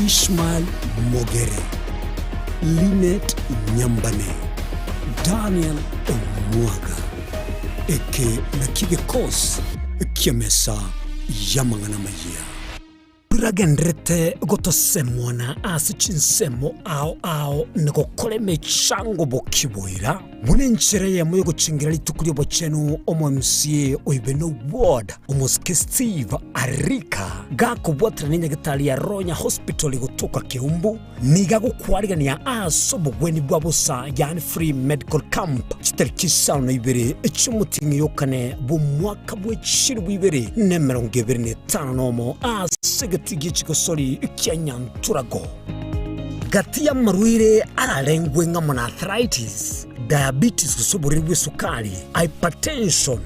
Ishmael Mogere, Linet Nyambane, Daniel Omwaga. Eke nakio gekosi ki'emesa y'amang'ana amayia. Biragendererete gotosemwana ase chinsemo ao ao na gokora emechango bokiboira, buna enchera eyemo y'ogochengera rituko ri'obochenu omo MCA o Ibeno Ward, omosike Steve Arika, gakobwaterana nenyagetari ya Ronya Hospital gotoka Keumbu, Nigo agokwarigania ase obogwenia bwa bosa, yaani free medical camp, chitariki isano na ibere chi'omotienyi okane bw'omwaka bwe chilifu ibere na emerongo ebere na etano nomo ase egetii gie chigosori kia Nyanturago. Gati y'amarwaire ararengwe ng'amo na arthritis, diabetes gose oborwaire bw'esukari, hypertension,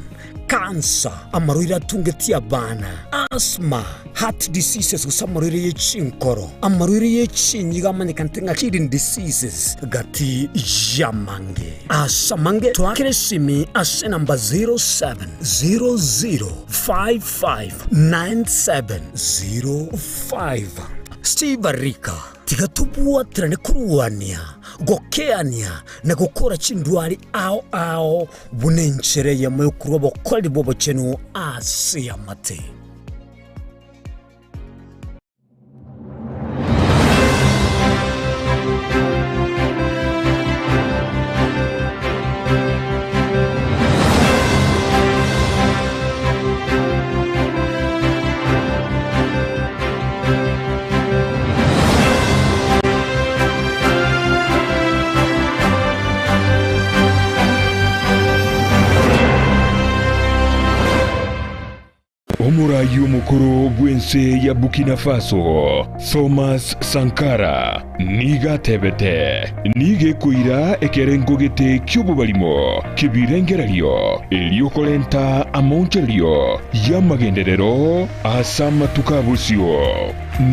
Cancer, amarwaire atungetie abana, asthma, heart diseases gose amarwaire ye chinkoro, amarwaire ye chinyigo amanyekanete ng'a kidney diseases, gati y'amange. Ase amange toakere esimi ase enamba 0700559705. Steve Arika, Tiga tobwaterane korwania, gokeania, na gokora chindwari ao ao Buna enchera eyemo y'okorua obokoreri bw'obochenu ase eamate. Omoraai omokoro bw'ense ya Burkina Faso, Thomas Sankara, nigo atebete, Nigo ekoira ekerengo gete ki'obobarimo ki'ebirengererio erio korenta amaonchorerio y'amagenderero ase amatuko a bosio.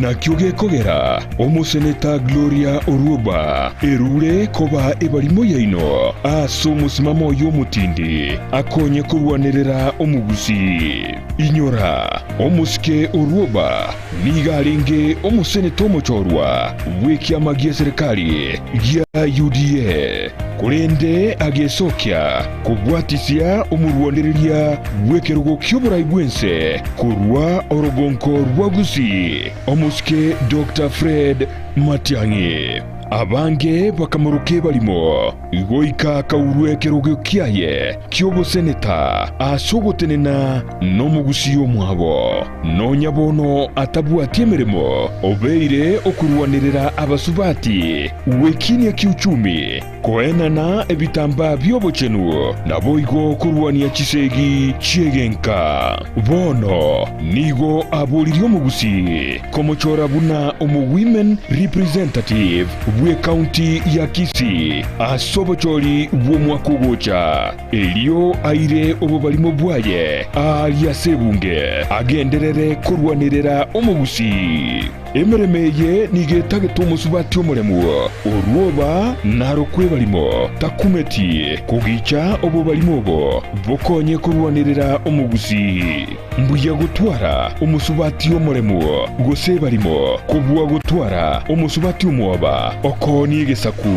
Nakio gekogera omoseneta Gloria Orwoba erure koba ebarimo yaino ase omosimamo oye omotindi akonye korwanerera omogusii. Inyora, omosike Orwoba nigo arenge omoseneta omochorwa bw'ekiama gi'eserekari gia UDA, korende agesokia kobwatisia omorwanereria bw'ekerogo ki'oborai bw'ense korwa orogonko rwa Gusii, omosike Doctor Fred Matiang'i. Abange bakamoroka ebarimo, goika akaurwa ekerogo kiaye ki'oboseneta ase ogotenena nomogusii omwabo. Nonya bono atabwati emeremo, obeire okorwanerera abasubati gwekinia kiuchumi, Koenana ebitambaa bi'obochenu, naboigo korwania chisegi chi'egenka. Bono nigo aboririe omogusii komochora buna omo-women representative bw'ecounty ya Kisii ase obochori bw'omwaka ogocha, erio aire obobarimo bwaye aaria ase ebunge agenderere korwanerera omogusii. Emeremo eye nigo etagete omosubati omoremu, orwoba narokwe ebarimo, takumeti kogicha obobarimo obo bokonye korwanerera omogusii. Mbuya gotwara omosubati omoremu gose ebarimo kobua gotwara omosubati omwoba okoonia egesaku.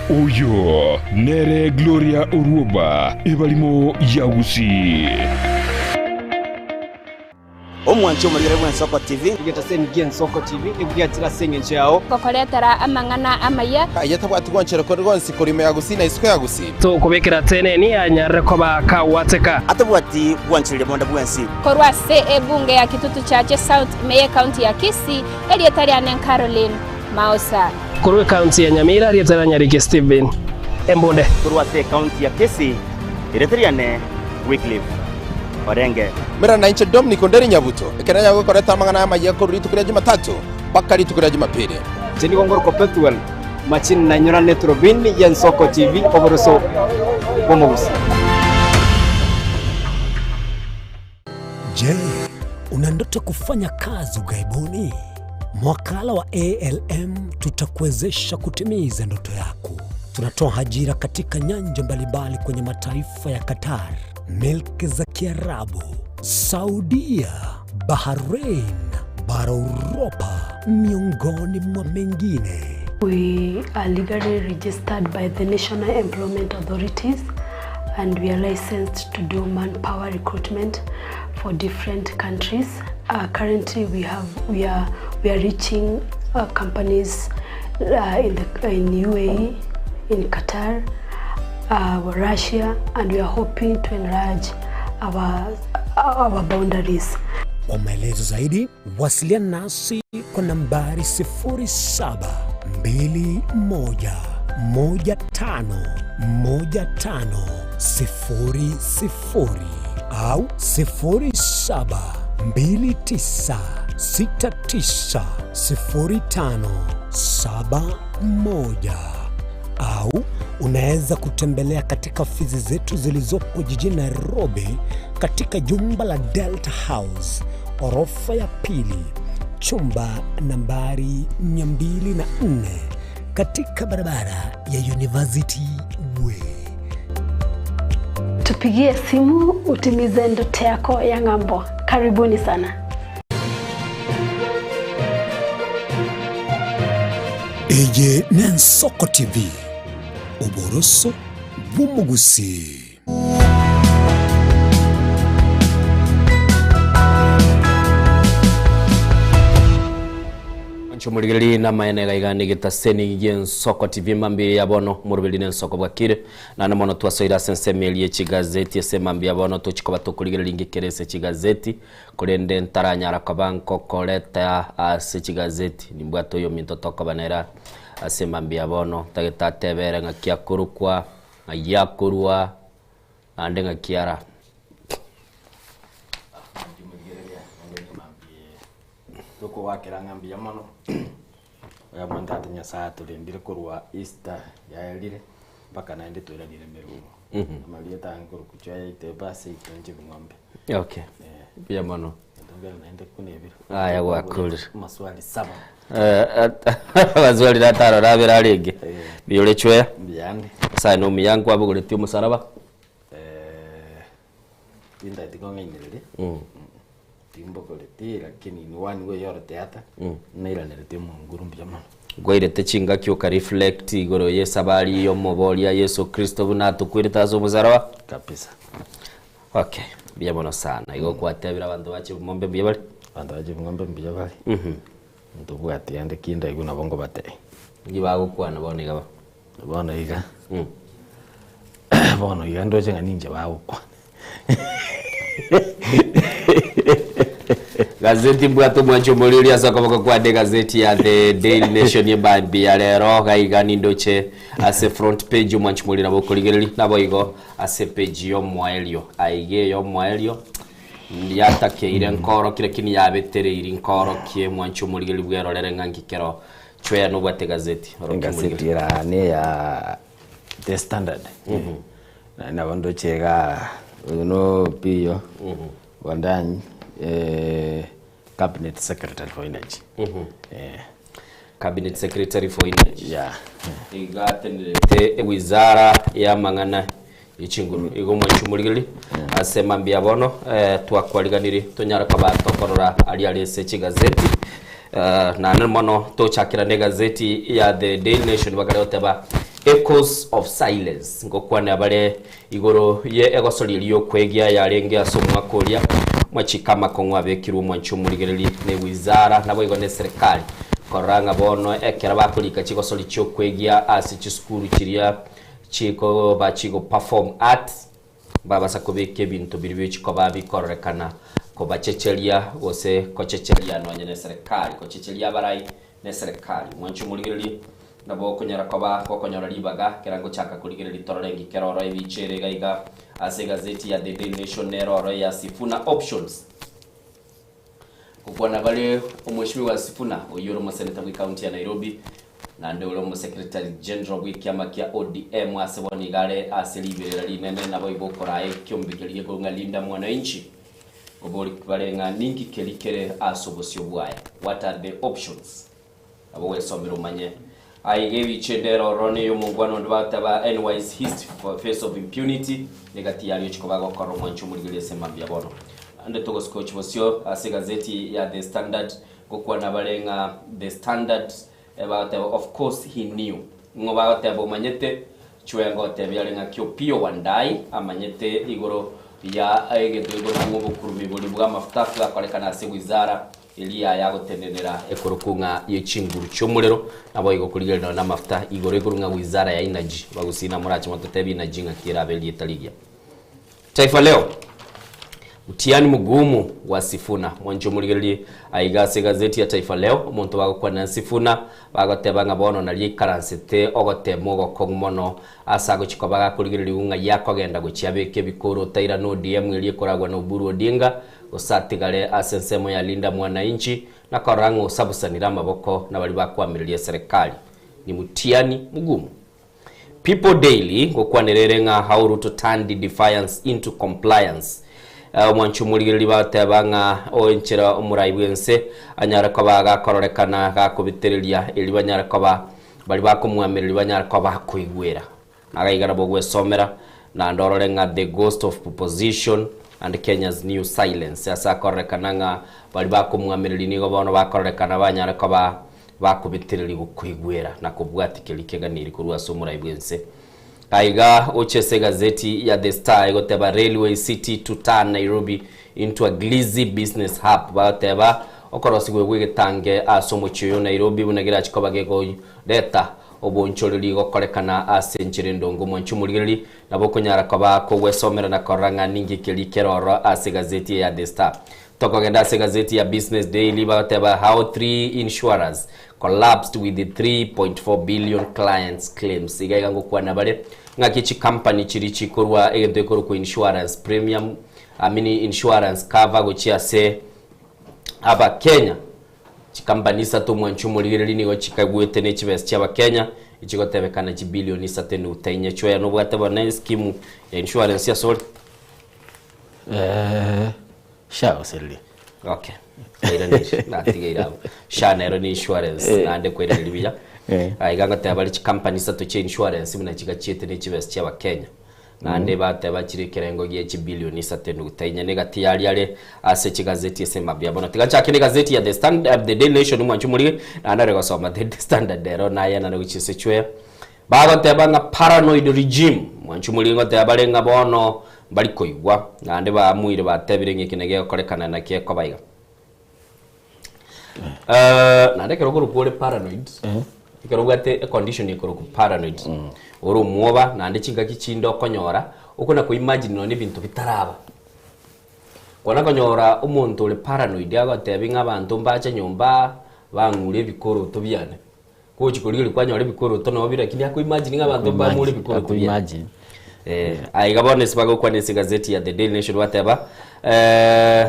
Oyo nere Gloria Orwoba, ebarimo ya Gusii. Omwanchi omorigere bw'Ensoko TV. Egetaseni gi'Ensoko TV nigo giachire ase engencho yao. Gokoretera amang'ana amaya. Aye tabwati gwanchera kore gonsi korwa ime ya Gusii na isiko ya Gusii. Tokobekera teneni anyarire koba kagwateka. Atabwati gwanchereria bonde bwensi. Korwa ase ebunge ya Kitutu Chache South ime y'ecounty ya Kisii, erieta riane Caroline Maosa. Korwa ecounty ya Nyamira, erieta ria Nyariki Stephen Embunde. Korwa ase ecounty ya Kisii, erieta riane Wycliffe Orenge. Mera nainche Dominic Onderi Nyabuto, ekero nanyare gokoreta amang'ana aya amayia korwa rituko ria Jumatatu mpaka rituko ria Jumapili. Inche nigo ngorokwa Pethuel Machini na inyora neturubini y'Ensoko TV oboroso bw'omogusii. Je, Una ndoto ya kufanya kazi ughaibuni? Mwakala wa ALM tutakuwezesha kutimiza ndoto yako. Tunatoa ajira katika nyanja mbalimbali kwenye mataifa ya Qatar, milki za Kiarabu, Saudia, Bahrain, bara Uropa, miongoni mwa mengine. We are legally registered by the National Employment Authorities and we are licensed to do manpower recruitment for different countries. Uh, currently we have we are we are reaching uh, companies uh, in the in UAE, in Qatar, uh, Russia and we are hoping to enlarge our our boundaries. Kwa maelezo zaidi wasiliana nasi kwa nambari 0721151500 au 0729690571 au unaweza kutembelea katika ofisi zetu zilizopo jijini Nairobi katika jumba la Delta House orofa ya pili chumba nambari 204 katika barabara ya University Way. Tupigie simu utimize ndoto yako ya ng'ambo. Karibuni sana. Eye n'Ensoko TV, oboroso bw'omogusii. Inche omorigereria namaene iga iga negetaseni gi'Ensoko TV mambia ya bono omoroberi n'Ensoko bwakire naende mono twasoire ase ensemo eria y'echigazeti ase mambia ya bono tochi koba tokorigereria inge kere ase chigazeti korende ntaranyara koba nkokoreta ase chigazeti nimbwate oyominto tokoba nere ase mambia ya bono ntagete atebere ng'aki akorokwa ng'ai akorwa naende ng'aki ara. Tokogwakera ng'a mbuya mono, oyomonto ati Nyasaye atorendire korwa Easter yaerire mpaka naende toiranire emerungu. Amarieta aya nkorokwa Chwayaito ebasi yaito inche Bung'ombe. Okay, mbuya mono. Ntongere naende kuna ebiro. Aya gwakorire. Maswali saba. Amaswali natarora abere arenge. Mbuya ore Chweya? Mbuyande. Nyasaye nomuya nkwabogoretie omosaraba? Tintageti kong'ainereria. Timbokoreti lakini inwe nigo oyorote ata, nairanereti omonguru mbuya mono. Nkwairete chingaki oka reflect igoro y'esabari y'omoboria Yeso Kristo buna atokwerete ase omosaraba? Kabisa. Okay, mbuya mono sana. Igo kwatebire abanto ba Chibung'ombe mbuya bare? Abanto ba Chibung'ombe mbuya bare. Ntobwati ande ki ndaigwe nabo nkobatebia. Inki bagokwana bono iga ba? Bono iga, bono iga ndoche ng'a ninche bagokwana. Gazeti mbwate omwancho omoriri ase okoboko kwane egazeti ya The Daily Nation emambi ya rero iga iga nindoche ase front page omwancho omoriri nabo okorigereria naboigo ase page y'omoerio aiga ey'omoerio yatakeire nkoroki lakini yabetereiri nkorokie mwancho omorigereria bwerorere ng'a nki kero Chwea nobwate egazeti orokia Egazeti omorigereria. era neya The Standard. Naende nabo ndoche igaa oyo no Opiyo Wandanyi cabinet secretary for energy. Eh. Cabinet secretary for energy. Yeah. Iga atenerete ewizara y'amang'ana y'echinguru. Igo omwanchi omorigereria ase mambia bono twakwariganirie tonyare koba tokorora aria are ase chigazeti Naende mono tochakera negazeti ya The Daily Nation bakare goteba Echoes of Silence ngokwanera bare igoro ye egosoria eria y'okwegia yarenge ase omwaka oria amachiko amakong'u abekirwe omwanchi omorigereri ne wizara naboigo ne serikali korora ng'a bono ekero bakorika chigosori chi'okwegia ase chisukuru chiria chikoba chigo perform art Mbabasa kobeka ebinto biria biochia bikororekana kobachecheria gose kochecheria nonye neserekari, kochecheria abarai neserekari. Mwanche omorigererie, nabo okonyara koba gokonyora ribaga ekero ngochaka korigereria torore nki kere oro ebicha ere iga iga ase egazeti ya The Daily Nation nere oro ya Sifuna Options. Gokwana bare Omweshimiwa Sifuna, oyio ore omoseneta bw'ecounty ya Nairobi, naende ore omosecretary general bw'ekiama kia ODM ase bono iga are ase riberera rinene naboigo okoraa ekiombe keria gekorwa ng'a Linda Mwananchi. Ngobori bare ng'a ninki keria kere ase obosio bwaye, what are the options? Nabo gwesomera omanye. Aiga ebicha ende ere ororo neye omongwana onde bagoteba NY's hist face of impunity, negati yaria ochia koba agokora omwancho omorigereria ase mambia bono. Ande togosika ochia bosio ase egazeti ya The Standard, ngokwana bare ng'a The Standard bagoteba of course he knew. Ng'o bagoteba omanyete? Chwe ngotebia are ng'aki Opiyo Wandayi amanyete igoro ya egento gekorokwa ng'a obokurumi boria bw'amafuta bwakorekana ase wizara eria yagotenenera ekorokwa ng'a ye chinguru chi'omorero, naboigo korigereria nonya namafuta igoro ekorokwa ng'a wizara ya energy. Abagusii namorache mototebie energy ng'aki erabe erieta rigiya. Taifa Leo, Mtihani mgumu wa Sifuna. Mwanche omorigererie aiga ase egazeti ya Taifa Leo, omonto bagokwanera Sifuna, bagoteba ng'a bono nario aikaransete ogotema ogokong'u mono ase agochia koba gakorigererigwa ng'ai akogenda gochia abeke ebikoro otairane ODM eria ekoragwa na Oburu Odinga gose atigare ase ensemo ya Linda Mwananchi na korora ng'a osabusanire amaboko na baria bakoamireria eserekari. Ni mtihani mgumu. People Daily ngokwanera ere ng'a How Ruto Turned Defiance into Compliance. Omwanchi omorigereria bagoteba ng'a oenchera omorai bw'ense anyare koba gakororekana gakobitereria erio banyare koba baria bakomwamereria banyare koba bakoigwera. Nagaiga nabo ogwesomera naende orore ng'a The Ghost of Opposition and Kenya's New Silence ase akororekana ng'a baria bakomwamereria nigo bono bakororekana banyare koba Bakobetereria gokoigwera na kobwatia keria keganeirie korwa ase omorai bw'ense. Aiga oche ase egazeti ya The Star egoteba Railway City to turn Nairobi into a glitzy business hub. Bagoteba okorosigwa gw'egetange ase omochie oyo o Nairobi buna gerachi koba gegoreta obonchoreri gokorekana ase enchera endonge. Omwanchi omorigereria nabo okonyara koba kogwesomera na korora ng'a ninki keria kere ororo ase egazeti eye ya The Star. Tokogenda ase egazeti ya Business Daily bagoteba how three insurers collapsed with 3.4 billion clients claims. Iga iga ngokwana bare ng'aki chicompany chiri chikorwa egento gekorokwa insurance premium I mean insurance cover gochia ase Abakenya. Chicompany isato omwanchi omorigereri nigo chikagwete ne chibesa chia Abakenya echigotebekana chibilioni isato enuguta inye. Chweya nobwate bono eskimu ya insurance asore? Eh, sha oserire. Okay. Kwairaneri natigeire abwo. Sha nero ni insurance Eh. naende kwairaneri buya. Eh. Ah, iga ngoteba bare chicompany isato chia insurance buna chigachiete ne chibesa chia abakenya. Naende bateba chire ekerengo gie chibilioni isato enuguta inye negati yaria are ase chigazeti ase mambia bono. Tiga nchake ne egazeti ya The Standard, The Daily Nation mwanche omorige, naende ore gosoma The Standard ero nayenane gochia ase chweya. Bagoteba ng'a paranoid regime, mwanche omoriri ngoteba bare ng'a bono mbari koigwa, naende baamuire batebire ng'a eke negegokorekana naki ekoba iga. Eh, naende ekero okorokwa ore paranoid, ekero obwate econdition ekorokwa paranoid, ore omwoba naende chingaki chinde okonyora, okona koimagine nonye ebinto bitaraba. Kwana konyora omonto ore paranoid agotebi ng'a abanto mbache nyomba bang'ure ebikoroto biane. Gochi korigereria kwanyora ebikoroto nabo bire lakini ako imagine ng'a abanto mbamore ebikoroto biaye. Ako-imagine. Eh, aiga bono ase bagokwana ase egazeti ya The Daily Nation bateba eh,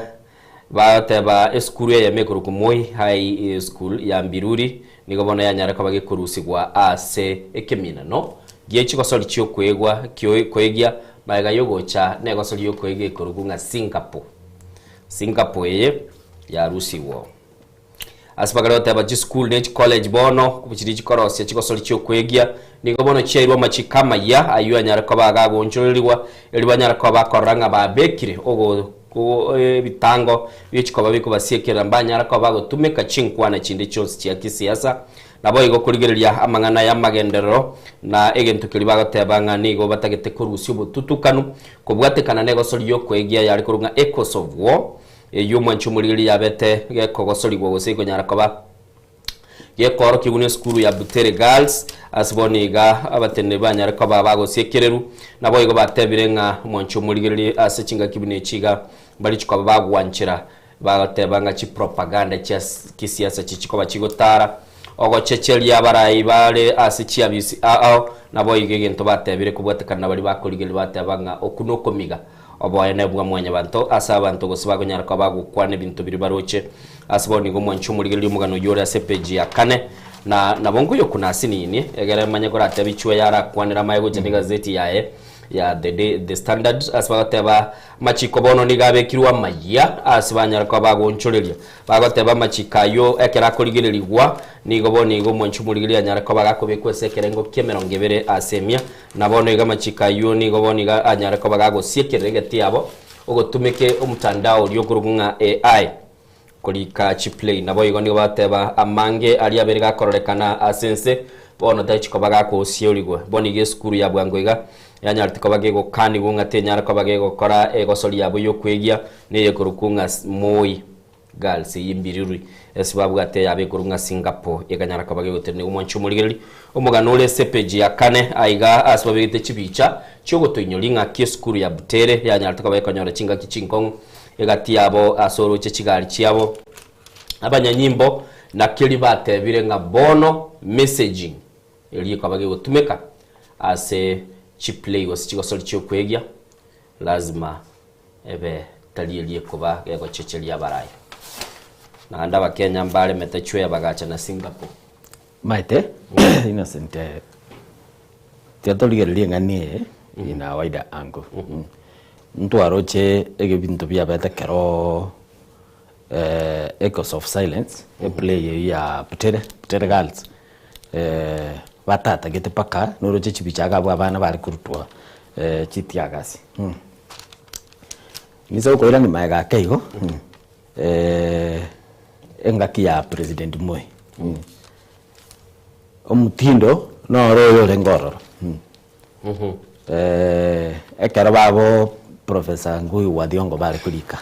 bateba esukuru eyemo ekorokwa Moi High School ya Mbiruri nigo bono yanyare koba gekorusigwa ase ekeminano gie chigosori chiokoegwa kio koegia magega yogocha na egosori yokoegia ekorokwa ng'a Singapore. Singapore eye yarusigwa oo. Ase bakare goteba chisukuru ne chicollege bono chiria chikorosia chigosori chi'okwegia, nigo bono chiairwe amachiko amayia ayio anyare koba agagonchorerigwa, erio banyare koba bakorora ng'a babekire ogo ebitango bie chikoba bikobasiekerera mbanyare koba bagotumeka chinkwana chinde chionsi chia kisiasa. Naboigo korigereria amang'ana y'amagenderero na egento keria bagoteba ng'a nigo batagete korusia obotutukanu kobwatekana negosori y'okwegia yare korwa ng'a Echoes of War, Eyio omwanchi omorigereria yabete gekogosorigwa gose ekonyara koba gekoorokigwa buna esukuru ya Butere Girls. Ase bono iga abateneneri banyare koba bagosiekererwa. Naboigo batebire ng'a omwanchi omorigereria ase chingaki buna echi iga mbarichi koba bagwanchera bagoteba ng'a chipropaganda chia kisiasa chichi koba chigotara ogochecheria abarai bare ase chiabisi ao. Naboigo egento batebire kobwatekana na baria bakorigereria bateba ng'a oku nokomiga Oboene bwa Mwanyabanto ase abanto gose bakonyara koba bagokwana ebinto biria baroche. Ase bono nigo omwanchi omorigereria omogano oyio ore ase epeji ya kane, na nabo nkoyokuna ase nini, egere manye koratebe ichwe yarakwanere amaye gocha negazeti yaye. ya The Day, The Standard ase bagoteba amachiko bono nigo abekirwe amayia ase banyare koba bagoonchoreria. Bagoteba amachiko ayio ekero akorigererigwa nigo bono igo omwanchi omorigereria anyare koba gakobekwa ase ekerengo ki'emerongo ebere ase emia. Na bono iga amachiko ayio nigo bono iga anyare koba gagosiekerera egati yabo ogotumeka omotandao oria okorokwa ng'a AI. Korika chiplay. Naboigo nigo bateba amange aria abere gakororekana ase ense, bono taichi koba gakosiorigwa. Bono iga esukuru ya bwango iga yanyarete koba gegokanigwa ng'a tenyara koba gegokora egosori yabo y'okwegia neyekorokwa ng'a Moi Girls eyio Mbiriri ase babwate eyabo ekorokwa ng'a Singapore ekanyara koba gegotenenigwa omwanchi omorigereri. Omogano ore ase epeji ya kane aiga ase babegete chibicha chiogotoinyoria ng'aki esukuru ya Butere yanyarete koba gekonyora chingaki chinkong'u Egati yabo ase oroche chigari chiabo abanyanyimbo, na keria batebire ng'a bono messaging eria ekoba gegotumeka ase chiplay gose chigosori chiokwegia lazima ebe tari eria ekoba gegochecheria abarai. Naende abakenya mbaremete chweya bagacha na Singapore. Maete Innocent tiga torigererie eng'ana eye in a wider angle. Ntwaroche ebinto biabete ekero Echoes of Silence eplay eyio ya Butere, Butere Girls batatagete mpaka noroche chibicha iga abwo abana bare korutwa chitiagasi. Inse gokoirania magega ake igo. Engaki ya President Moi, omtindo noro oyo orenge ororo, ekero babo Professor Ngugi wa Thiong'o bare korika,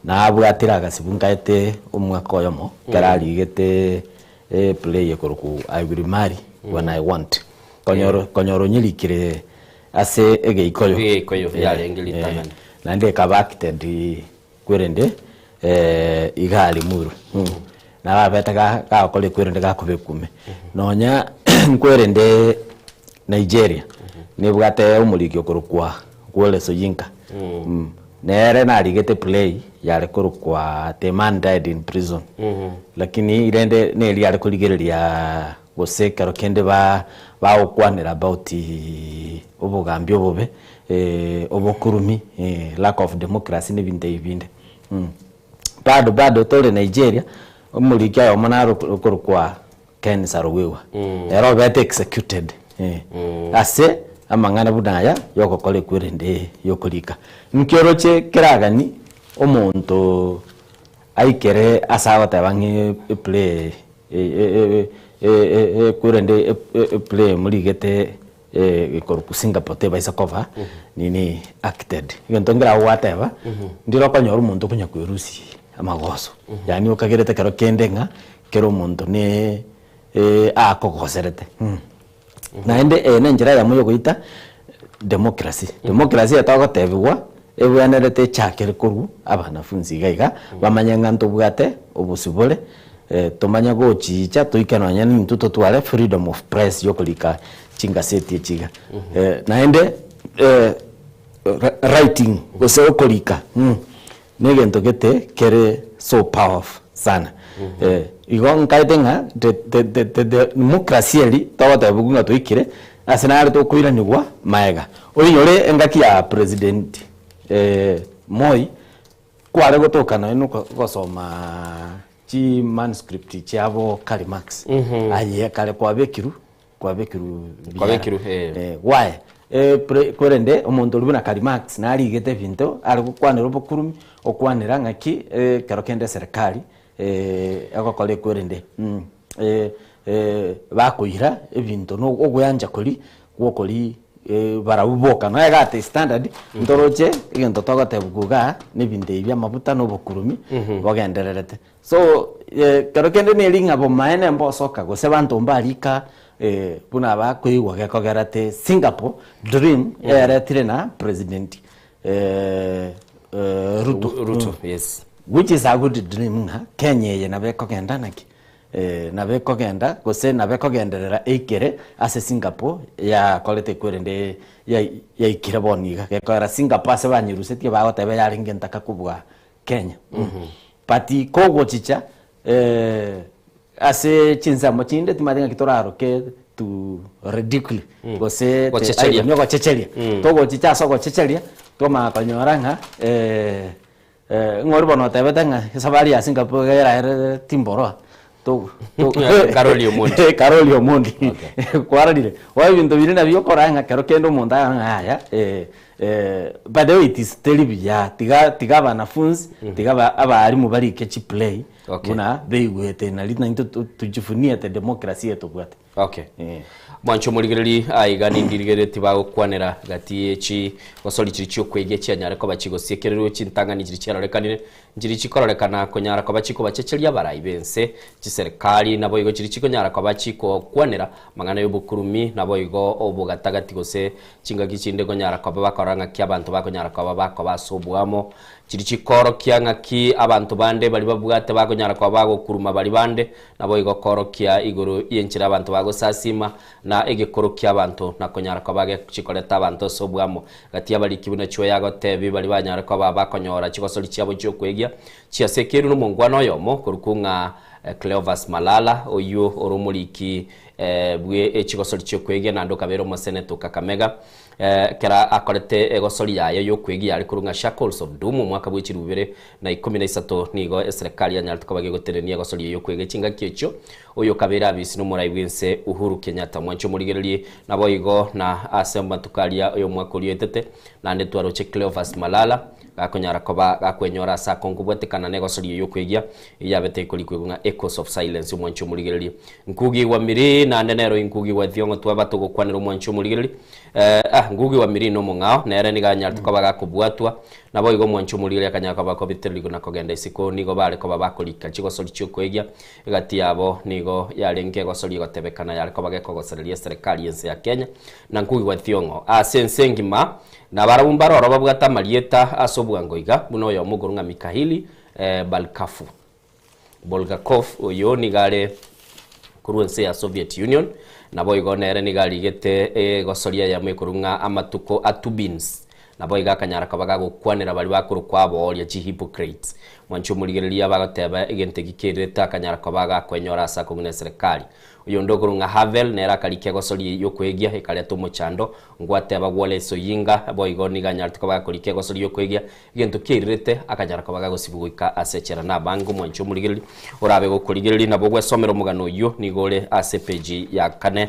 nabwatire agasibu nkaete omwaka oyomo ekero arigete eplay ekorokwa I will marry when I want, konyora konyora onyerikire ase egeikoyo, Egeikoyo, yarenge ritang'ani. Naende ekaba acted. Kwerende iga arimurwe, nabo abete gagokora ekwerende gakobekwa ime. Nonya nkwerende Nigeria, nebwate omoriki okorokwa Wole Soyinka, nere narigete play yare korokwa The Man Died in Prison, lakini rende neri are korigereria gose ekero kende bagokwanera about obogambi obobe. Obokurumi, lack of democracy na ebinto ebi binde. Bado bado tore Nigeria, omoriki oyomo naro okorokwa Ken Saro-Wiwa, ere obete executed ase amang'ana buna aya ya ogokora ekwerende ya okorika. Nki oroche keragani omonto aikere ase agoteba ng'a eplay ekwerende eplay morigete Ekorokwa Singapore tebaisa koba nini acted. Egento nkere agwo gwateba, ndire okonyora omonto okonya kwerusia amagoso, yaani okagerete ekero kende ng'a kera omonto ne akogoserete. Naende eye na enchera eyemo ya ogoita democracy. Democracy eye togotebiwa ebwenerete echakere korwa abanafunzi iga iga, bamanye ng'a ntobwate obosibore Tomanye gochicha toike nonya nintwe totware freedom of press yokorika chingaseti echi iga. Naende writing gose okorika na egento gete kere so powerful sana. Igo nkaete ng'a the the the democracy eri togotebiwa ng'a toikire ase nare tokoiranigwa maega. Oinyore engaki ya president Moi. Kware gotoka nonya nogosoma chi manuscript chiabo Karl Marx. Aye kare kwabekirwe, kwabekirwe biara. Kwabekirwe, eh. Eh, why? Eh, pre- korende omonto oria buna Karl Marx narigete ebinto, are gokwanera obokurumi, okwanera ng'aki ekero kende eserekari egokora ekwerende bakoira ebinto na ogoancha koria gwokoria barabwo boka. Nonya iga at standard, ntoroche egento togotebiwa igaa, na ebinto ebi bia amafuta na obokurumi bogendererete. So ekero kende neri ng'a bomaene mbosoka gose abanto mbarika buna bakoigwa gekogera te Singapore dream eretire na president Ruto. Ruto, yes. Which is a good dream ng'a Kenya eye nabo ekogenda naki? Nabo ekogenda gose nabo ekogenderera eikere ase Singapore yakorete kwerende yaikire bono iga. Gekogera Singapore ase banyerusetie bagoteba yarenge entaka kobua Kenya. But kogochicha ase chinsemo chinde timanyeti ng'aki toraroke. to ridicule gose te- Gochecheria. aye, ogochecheria. Togochicha ase ogochecheria, twamanya konyora ng'a ng'ori bono otebete ng'a esabari ya Singapore iga eraerere timboroa, to- to- Karoli Omondi. Karoli Omondi. Kwarorire? Bono ebinto biria nabio okora ng'a kero kende omonto aye ng'a yaya by the way it is teri buya, tiga tiga abanafunzi, tiga aba abalimu barike chiplay, buna beigwete nari naintwe to- tojivunie the democracy eye tobwate. Okay. Mwanche omorigereri aiga nindirigereti bagokwanera gati ye chi gosori chiri chiokwegia chianyare koba chigosiekererwe chintang'ani chiri chiarorekanire nchiri chikororekana konyara koba chikobachecheria abarai b'ense chiserikali naboigo chiri chikonyara koba chikokwanera amang'ana y'obokurumi naboigo obogatagati gose chingaki chinde konyara koba bakorora ng'aki abanto bakonyara koba bakoba ase oboamo chiri chikorokia ng'aki abanto bande baria babwate bakonyara koba bagokuruma baria bande Naboigo koorokia igoro y'enchera abanto bagosasiima, na egekoro ki'abanto, na konyara koba gechikoreta abanto ase obwamo. Gati y'abariki buna chioyo agotebi baria banyare koba bakonyora chigosori chiabo chi'okwegia chiasekeirwe nomongwana oyomo korokwo ng'a Cleophas Malala, oyio ore omoriki bwe chigosori chi'okwegia naende okabeire omoseneta o Kakamega. Ekero akorete egosori yaye y'okwegia yare korwa ng'a Shackles of Doom omwaka bwe chilifu ibere na ikomi na isato nigo eserekari yanyarete koba gegotenenia egosori eye y'okwega chingaki echio, oyo okabeire abisi nomorai bw'ense Uhuru Kenyatta. Mwanche omorigererie naboigo na ase amatuko aria oy'omwaka oria oetete, naende twaroche Cleophas Malala gakonyara koba gakwenyora ase akongobwatekana negosori eye y'okwegia eyabete ekorikwa igo ng'a Echoes of Silence. Omwanche omorigererie Nkugi wa Mirii naende nero Inkugi wa Thiong'o twaba togokwanera omwanche omorigererie Eh, ah, Ngugi wa Mirii nomong'ao, nere nigo anyarete koba gakobwatwa. Naboigo omwanchi omorigereria akanyara koba akobitererigwa na kogenda isiko. Nigo bare koba bakorika chigosori chi'okoegia. Egati yabo nigo yarenge egosori egotebekana yare koba gekogosereria eserekari y'ense ya Kenya na Ngugi wa Thiong'o. Ase ense engima, nabarabwo mbare oro babwate amarieta ase obwango iga, buna oyomo okorwa ng'a Mikhaili eh, Balkafu. Bulgakov oyo nigo are korwa ense ya Soviet Union, naboigo nere nigo arigete egosoria eyemo ekorwa ng'a amatuko a Tubins, naboigo akanyara koba gagokwanera baria bakorokwa abooria chi hypocrites. Mwanche omorigereria bagoteba egento eki kerete akanyara koba gakwenyora ase akong'u na eserekari. Oyonde okorwa ng'a Havel nere akarika egosori y'okoegia ekareta omochando, ngwateba Wole Soyinka boigo nigo anyarete koba gakorika egosori y'okoegia Egento kiairirete akanyara koba gagosibwa goika ase echela na abange omwanchi omorigereria orabe gokorigereria nabo gwesomera omogano oyio nigo ore ase epeji ya kane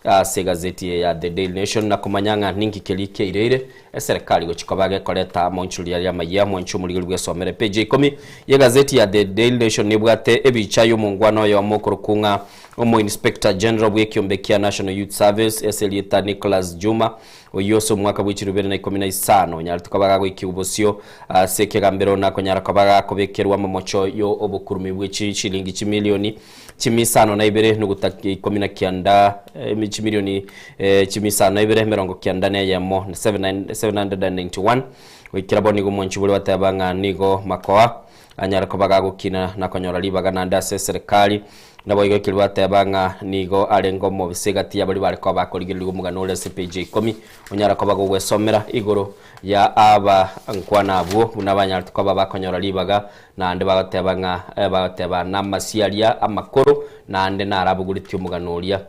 ase egazeti eye ya The Daily Nation na komanya ng'a ninki keria kiaireire eserekari gochia koba gekoreta amaonchoreria aria amayia omwanchi omorigereria bwesomere epeji ya ikomi yegazeti ya The Daily Nation nebwate ebicha y'omongwana oyomo okorokwa ng'a omo Inspector General bw'ekiombe kia National Youth Service ase erieta Nicholas Juma Oyio ase omwaka bwe chilifu ibere na ikomi na isano onyarete koba gagoikigwa bosio ase ekegambero na konyara koba gakobekerwa amamocho yo obokurumi bwe chishilingi chimilioni chimia isano na ibere nuguta ikomi na kianda chimilioni chimia isano na ibere emerongo kianda na eyemo 791 goikera bono nigo omwanchi bore bateba ng'a nigo makoa anyare koba gagokina na konyora ribaga naende ase eserekari. Naboigo ekeri bateba ng'a nigo arenge omobisa egati ya baria bare koba bakorigererigwa omogano ore ase epeji ya ikomi, onyara koba gogwesomera igoro ya aba nkwana abwo buna banyarete koba bakonyora ribaga, naende bagoteba ng'a bagoteba namasio aria amakoro, naende narabogoretie omogano oria.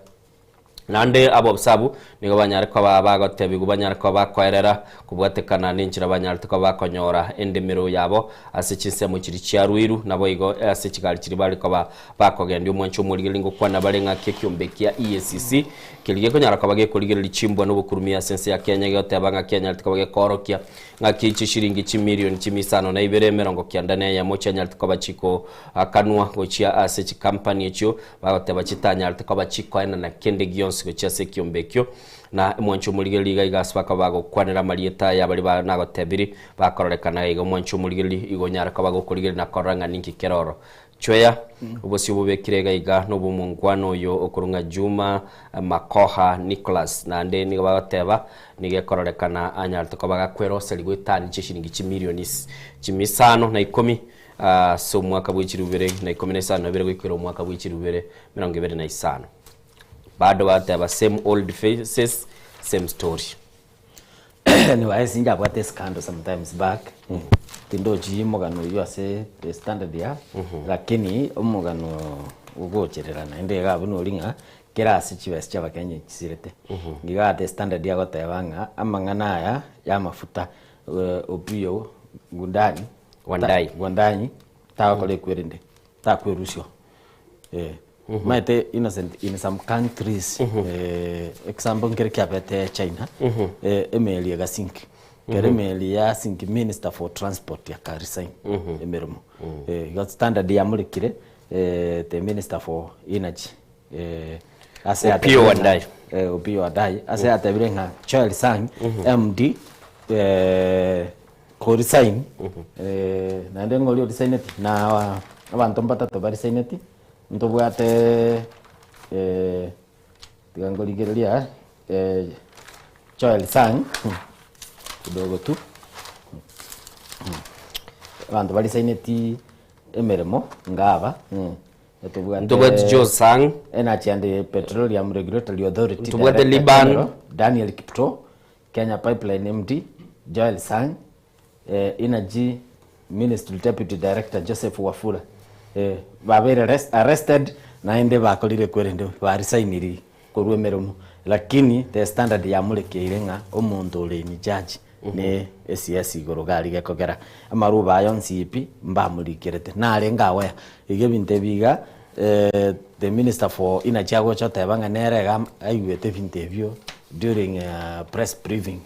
Naende abobisa abwo nigo banyare koba bagotebigwa banyare koba bakoerera kobwatekana nenchera banyarete koba bakonyora endemero yabo ase chinsemo chiria chia Ruiru, naboigo ase chigari chiria bare koba bakogendia. Omwancho omorigereria ngokwana bare ng'aki ekiombe kia EACC keria gekonyara koba gekorigereria chimbwa na obokurumi ase ense ya Kenya gegoteba ng'a kianyarete koba gekoorokia ng'aki chishiringi chimilioni chimia isano na ibere emerongo kianda na eyemo chianyarete koba chikoakanwa gochia ase chikampani echio Bagoteba chitanyarete koba chikoenana kende gionsi gochia ase ekiombe ekio, na omwancho omorigereria iga iga ase bakaba bagokwanera amarieta aya baria ba nagotebiri, bakororekana iga iga omwancho omorigereria igo onyare koba gokorigereria na korora ng'a ninki kere oro. Chweya, obosio bobekire iga iga nobw'omongwana oyo okorwa ng'a Juma Makoha Nicholas, naende nigo bagoteba nigo ekororekana anyarete koba gakweroseria goetania chishilingi chimilioni chimia isano na ikomi Ase omwaka bwe chilifu ibere na ikomi na isano na ibere goikera omwaka bwe chilifu ibere emerongo ebere na isano. Bado bateba same old faces, same story. Anyway, ase inche abwate escandal sometimes back tindochi omogano oywo ase the standard ya lakini omogano. Ogocherera naende iga abwo nori ng'a kera ase chibesa chia abakenya chisirete. Iga ate standard agoteba ng'a amang'ana aya ya amafuta Opiyo Gundani Wandayi. Wandayi tagokora ekwerende, takwerusia oo. Omanyete innocent in some countries example nkere kiabete China, emeli egasink, ekero emeli yasink minister for transport aka resign emeremo. Igo standard yamorekire the minister for energy ase Opiyo Wandayi. Opiyo Wandayi ase atebire ng'a Joel Sang MD Koresign naende ng'a oria oresigneti na abanto mbatato baresigneti, ntobwate tiga nkorigereria Joel Sang kidogo tu, abanto baresigneti emeremo nga aba, ntobwate Ntobwate Joe Sang. Energy and Petroleum Regulatory Authority Ntobwate Director Liban. General Daniel Kiptoo, Kenya Pipeline MD, Joel Sang, Energy Ministry Deputy Director Joseph Wafula babeire arrested naende bakorire kwerende ba resigniri korwa emeremo lakini the standard yamorekeire ng'a omonto ore in charge ne esiasa igoro iga aria gekogera amaruba aya onsi pi mbamorikerete narenge aware iga ebinto ebi iga the minister for energy agocha oteba ng'a nere iga aigwete ebinto ebio during press briefing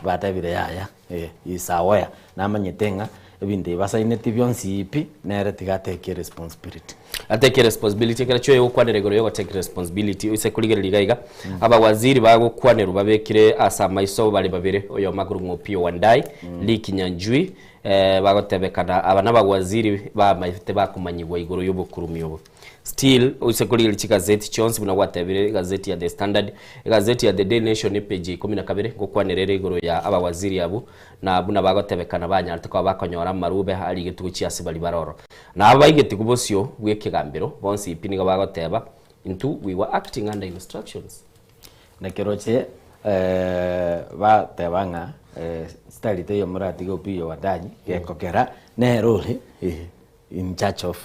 batebire yaya he is aware namanyete ng'a ebinto ebi basaineti bionsi pi nere tiga atake responsibility. Atake responsibility ekero chioye gokwanera igoro ya ogotake responsibility oise korigereria iga iga abawaziri bagokwanerwa babekire ase amaiso bare babere oyomo akorokwa ng'a Opiyo Wandayi, Lee Kinyanjui Bagotebekana aba nabawaziri bamaete bakomanyigwa igoro y'obokurumi obo. Still, oise korigereria chigazeti chionsi buna gwatebire, egazeti ya The Standard, egazeti ya The Daily Nation epage ya ikomi na kabere, ngokwanera ere igoro ya abawaziri abwo na buna bagotebekana banyarete koba bakonyora amarube arigetwe gochia ase baria bare ororo. Na aba baigetigwe bosio bw'ekegambero bonsi pi nigo bagoteba, Intwe we were acting under instructions. Na keroche bateba ng'a style teiyo moratige Opiyo Wandayi gekogera nere ore in charge of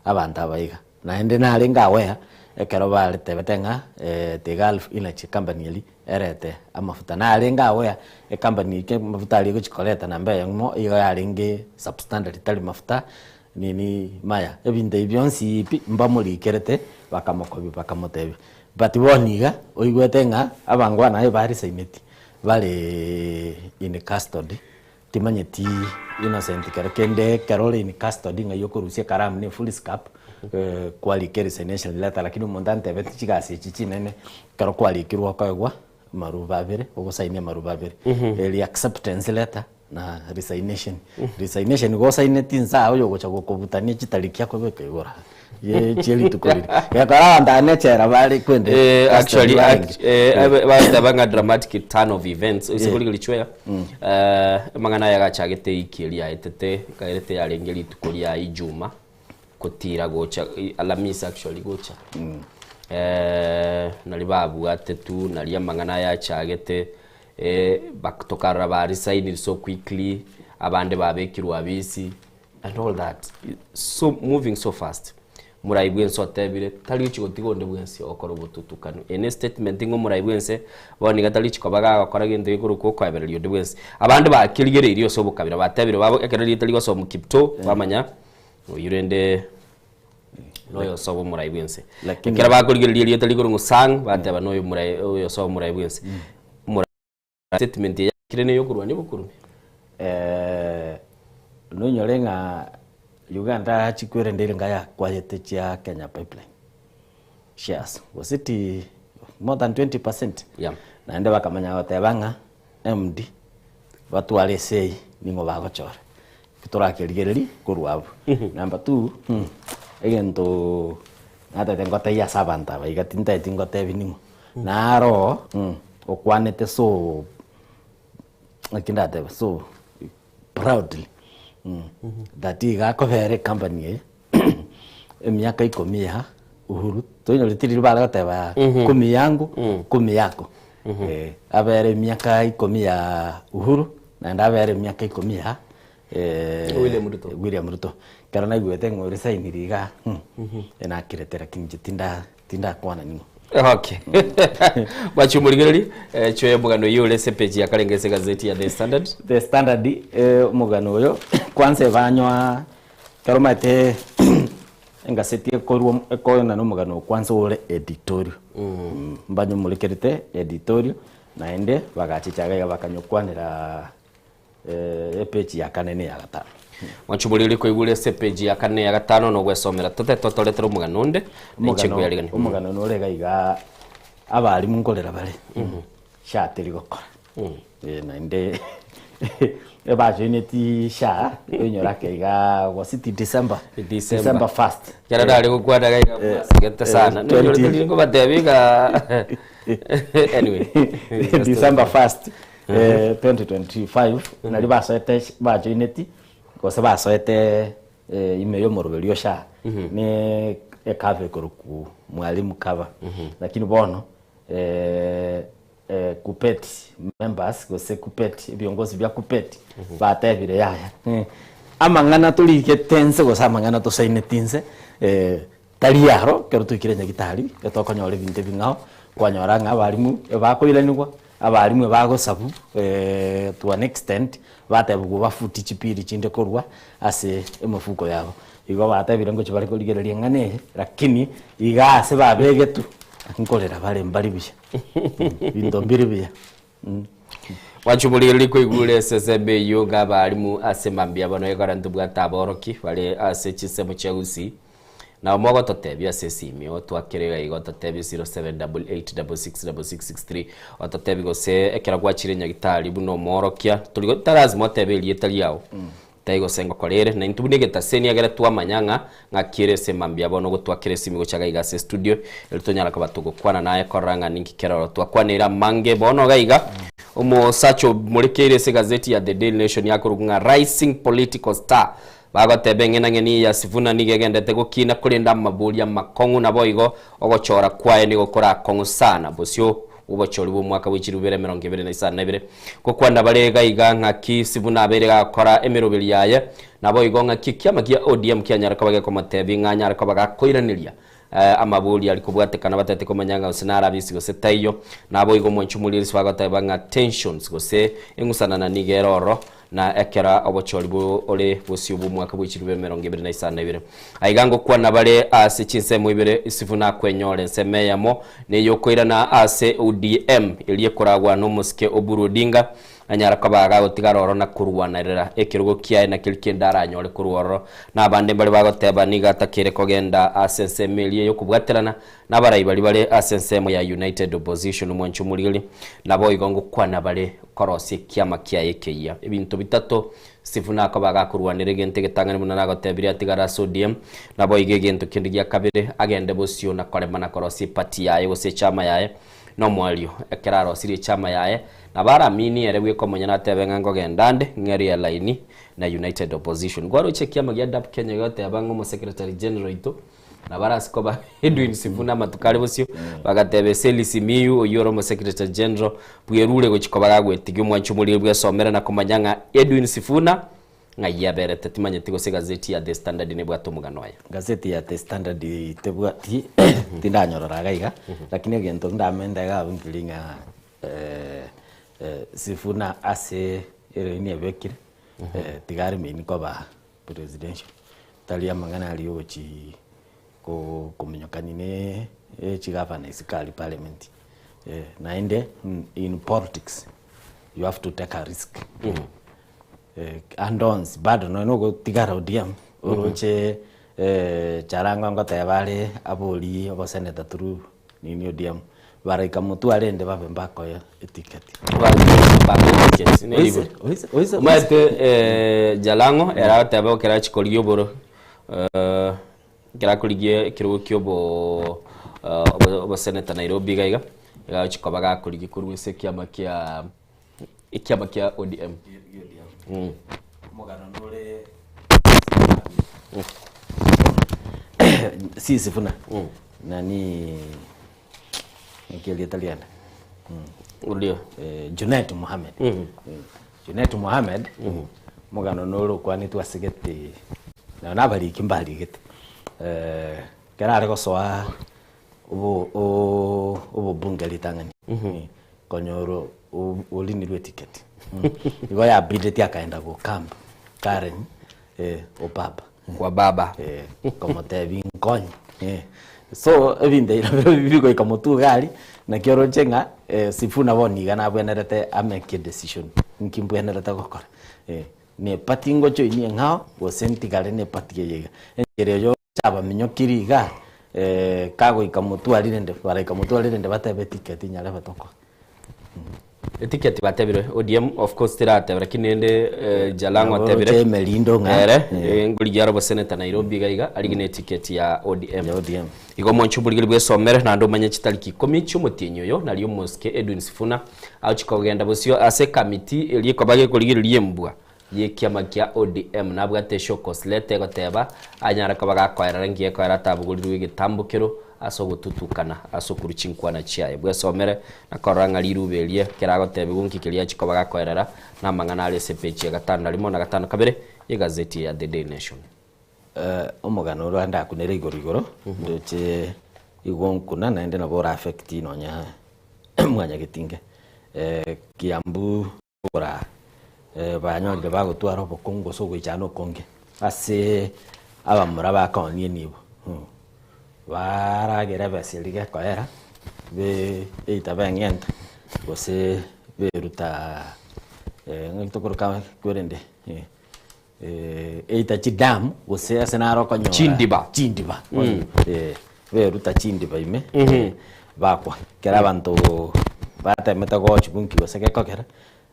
abanto aba iga. Naende narenge aware ekero baretebete ng'a the Gulf Energy company eria erete amafuta. Narenge aware ecompany eke amafuta aria egochi koreta namba eyemo igo yarenge substandard tari mafuta nini maya. Ebinto ebi bionsi pi mbamorikerete bakamokobia bakamotebia. But bono iga, oigwete ng'a abangwana aye barisaineti bare in custody, timanyeti innocent kero kende ekero ore in custody ng'ai okorusia ekaramu na efoolscap kwarika eresignation letter lakini omonto antebeti chigasi echi chinene ekero kwarikirwe okoegwa amaruba abere, ogosainia amaruba abere, eri acceptance letter na resignation. Resignation igo osaineti inse aa oyogocha gokobutania chitariki akobeka igoro aa ye chie rituko riria. Gekora abanto aba nechela bare kwende Eh, custody actually barenge. act- eh, abe- bagoteba ng'a dramatic turn of events ase Yeah. korigereria chwea eh, amang'ana aya agachagete ewiki eria yaetete ekaerete yarenge rituko ria ijuma gotira gocha i- alamisi actually gocha eh, nari babwate tu nari amang'ana aya achagete eh, bak- tokarora ba resigned so quickly abande babekirwe abisi and all that so moving so fast morai bwense otebire tari gochi gotiga onde bwensi ogokora obotutukanu eye ne statement ng'a omorai bwense bono iga tari gochi koba gagokora gento gekorokwa okoebereria onde bwensi abande bakerigereirie ase obokabira batebire babo ekero rieta rigosomwa Kiptoo bamanya Oyio rende noyo osoba omorai bwense. Lakini- Ekero bakorigereria erieta rigoro ng'o Sang, bateba noyo omorai oyo osoba omorai bwense. Omorai statement eye yakire neye okorwania obokurume. Eh, nonyore ng'a Uganda chikwerende ere ng'a yakwayete chia Kenya Pipeline shares gose ti more than 20 percent Yeah. naende bakamanya goteba ng'a MD batware esei ning'o bagochora. Torakerigereria korwa abwo. Number two, egento natagete ngotebie ase abanto aba iga tintageti ngotebi ning'o, naro okwanete so naki ndatebe so proudly that iga akobera ecompany eye emiaka ikomi ya Uhuru, toinyoreti riria bare goteba kumi yangu kumi yako, abere emiaka ikomi ya Uhuru. Naende abere emiaka ikomi ya William Ruto. William Ruto. Ekero naigwete ng'a orisainiri igaa, enakirete lakini inche tinda tindakwana ning'o. Okay. Gwachi omorigereria, eh, chweya omogano oyio ore ase epeji ya karenge ase egazeti ya The Standard. The Standard, eh, omogano oyo kwanza ebanyoa ekero omanyete engaseti ekorwa ekoenana omogano oyo kwanza ore editorial. Mbanyomorekerete editorial, naende bagachicha iga iga bakanyokwanera Epeji ya kane na eya gatano. Mwanchumoreri koigure ase epeji ya kane na eya gatano na ogwesomera tote totoretere omogano onde na inche Omogano nkoyarigania. omogano nore iga iga abarimu nkorera bare SHA teri gokora Eh, naende ebajoineti SHA oinyore ake iga was it December? December. December first. Ekero nare gokwana iga iga mwasegete sana. Nonyorete riria nkobatebia iga anyway. December first Eh, 2025 nari basoete bajoineti gose basoete eh, ime y'omoroberi o SHA ne ecover ekoroku mwalimu cover lakini bono eh, eh, KUPPET members gose KUPPET ebiongozi bia KUPPET batebire yaya eh, amang'ana torigete nse gose amang'ana tosaineti nse eh, Tari aro, ekero twaikire nyagitari, etokonyora ebinto ebing'ao, kwanyora ng'a abalimu ebakoiranigwa, abalimu ebagosabu to an extent, batebigwa bafuti chipiri chinde korwa ase emefuko yabo. Igo batebire ngochia bare korigereria eng'ana eye, lakini iga ase babegetwe, nkorera bare mbari buya, binto mbiri buya. Mwanche omorigereria koigure eseseme eyio ng'a abalimu ase mambia bono ekero ntobwate aboroki bare ase chinsemo chia Gusii, nabo mogototebia ase esimi otwakere iga iga ototebie 0788666663 ototebie gose ekero gwachire nyagitari buna omoorokia tori go tari lazima otebe erieta riao Tai gose ngokora ere, na intwe buna egetaseni egere twamanya ng'a ng'aki ere ase mambia bono gotwakera esimi gocha gaiga ase estudio, erio tonyara koba togokwana naye korora ng'a ninki kere ororo. Twakwaneire amange bono iga iga, omosacha omorekeire ase egazeti ya The Daily Nation yakorokwa ng'a Rising Political Star, bagoteba eng'enang'eni ya Sifuna nigo egendete gokina korende amaboria amakong'u naboigo ogochora kwaye nigo korakong'u sana bosio Obochori bw'omwaka bwe chilifu ibere emerongo ebere na isano na ibere. Gokwana bare iga iga ng'aki Sifuna abeire gakora emeroberi yaye, naboigo ng'aki ekiama gia ODM kianyare koba gekomotebia ng'a anyare koba gakoiraneria amaborio aria kobwatekana batete komanya ng'a gose nare abisi gose taiyo. Naboigo omwanchi omorieresi bagoteba ng'a tensions gose eng'usanana nigo ere ororo Na ekero obochori ore bosio bw'omwaka bwe chilifu 2052. Aiga ngokwana bare ase chinsemo ibere, Yusufu nakwenyore ensemo eyemo neyokoirana ase ODM, eria ekoragwa nomosike Oburu Odinga, anyare koba gagotigara ororo na korwanerera ekerogo kiaye na keria kende aranyore korwa ororo. Na abande mbare bagoteba nigo atakeire kogenda ase ensemo eria eyokobwaterana nabarai baria bare ase ensemo ya United Opposition omwancho omorigeri, naboigo ngokwana bare korosia ekiama kiaye ekeyia. Ebinto bitato Sifuna akoba agakorwanera egento egetang'ani buna nagotebirie atigare ase ODM, naboigo egento kende gia kabere agende bosio na korema na korosia eparty yaye gose echama yaye nomoerio. Ekero arosirie echama yaye nabo aramini ere bweka omonyene atebe ng'a nkogenda ande ng'erie elaini na United Opposition. Kwaroche ekiama gia DAP Kenya gegoteba ng'a omosecretary general oito Nabo arase koba Edwin Sifuna amatuko are bosio, bagateba Eseli Simiyu, oyio ore Omosecretary General bwerure gochia koba gagwetigia omwancho omoriri bwesomere na komanya ng'a Edwin Sifuna ng'ai aberete. Timanyeti gose egazeti ya The Standard nebwate omogano oye. Gazeti ya The Standard tebwati, tindanyorora iga iga, lakini egento ndamenta iga abwo nkeri ng'a Sifuna ase eraini ebekire, tiga aremaini koba presidential. Tari amang'ana aria ogochi kominyokani ne chigavana isiko aria parliament. Naende in politics you have to take a risk. Ande onsi bado nonye nogotigara ODM oroche Jalango ngoteba are aborie oboseneta through nini ODM baraika motwe arende babe mbakoe eticket. Oise, oise, oise. Omanyete Jalang'o ere agoteba ekero achia korigia oboro ekero akorigia ekerogo kia obo oboseneta Nairobi iga iga, iga agochia koba gakorigia korwa ase ekiama kia ekiama kia ODM. Omogano nore si Sifuna nani naki erieta riane Ndio. Junet Mohamed Junet Mohamed omogano nore okwanetwe ase gete. Nonya na abariki mbarigete. Ekero are gosoa obo obobunge ritang'ani, konyora orinirwe eticket, igo yabideti akaenda gocamp Karen obaba. Kwa baba. Komotebia nkonye. So ebinto ebi nabio bigoika motwe iga aria, naki oroche ng'a Sifuna bono iga nabwenerete amake edecision, nki mbwenerete gokora. Na eparty ngojoinie eng'ao gose ntigare na eparty eye iga. Enchera eyo oroche abaminyokiri iga, kagoika motwe aria rende, baraika motwe aria rende batebe eticket nyarebe tokoe. Eticket batebire ODM of course terateba lakini rende eh, Jalang'o Nabo atebire oroche emerindo ng'a, ere eh. eh, ngorigia aro boseneta Nairobi iga iga arige ne eticket ya ODM. Ya ODM. Igo omonche oborigeri bwesomere naende omanye chitariki ikomi chi'omotienyi oyo nario omosike Edwin Sifuna agochia kogenda bosio ase ekamiti eria ekoba gekorigereria embwa y'ekiama kia ODM nabwate eshokos letter egoteba anyare koba gakoerera ngiya ekoera atabogorirwe egetambokero ase ogotutukana ase okorwa chinkwana chiaye. Bwesomere na korora ng'a riruba eria ekero agotebigwa nki keria achia koba gakoerera na amang'ana are ase epeji ya gatano na rimo na gatano kabere y'egazeti ya The Daily Nation. Omogano oro ndakunere igoro igoro, ndoche igo nkuna naende nabo ora affect nonya mwanyagetinge. Kiambu Kora banyorire bagotwara obokongu gose ogoichana okonge ase abamura bakonia enibo, baragere ebesa eria gekoera be either beng'enta gose beruta ng'aki tokoroka kwerende either chidamu gose ase naro okonyora Chindiba. chindiba beruta chindiba ime bakwa. Ekero abanto batemete gochigwa nki gose gekogera,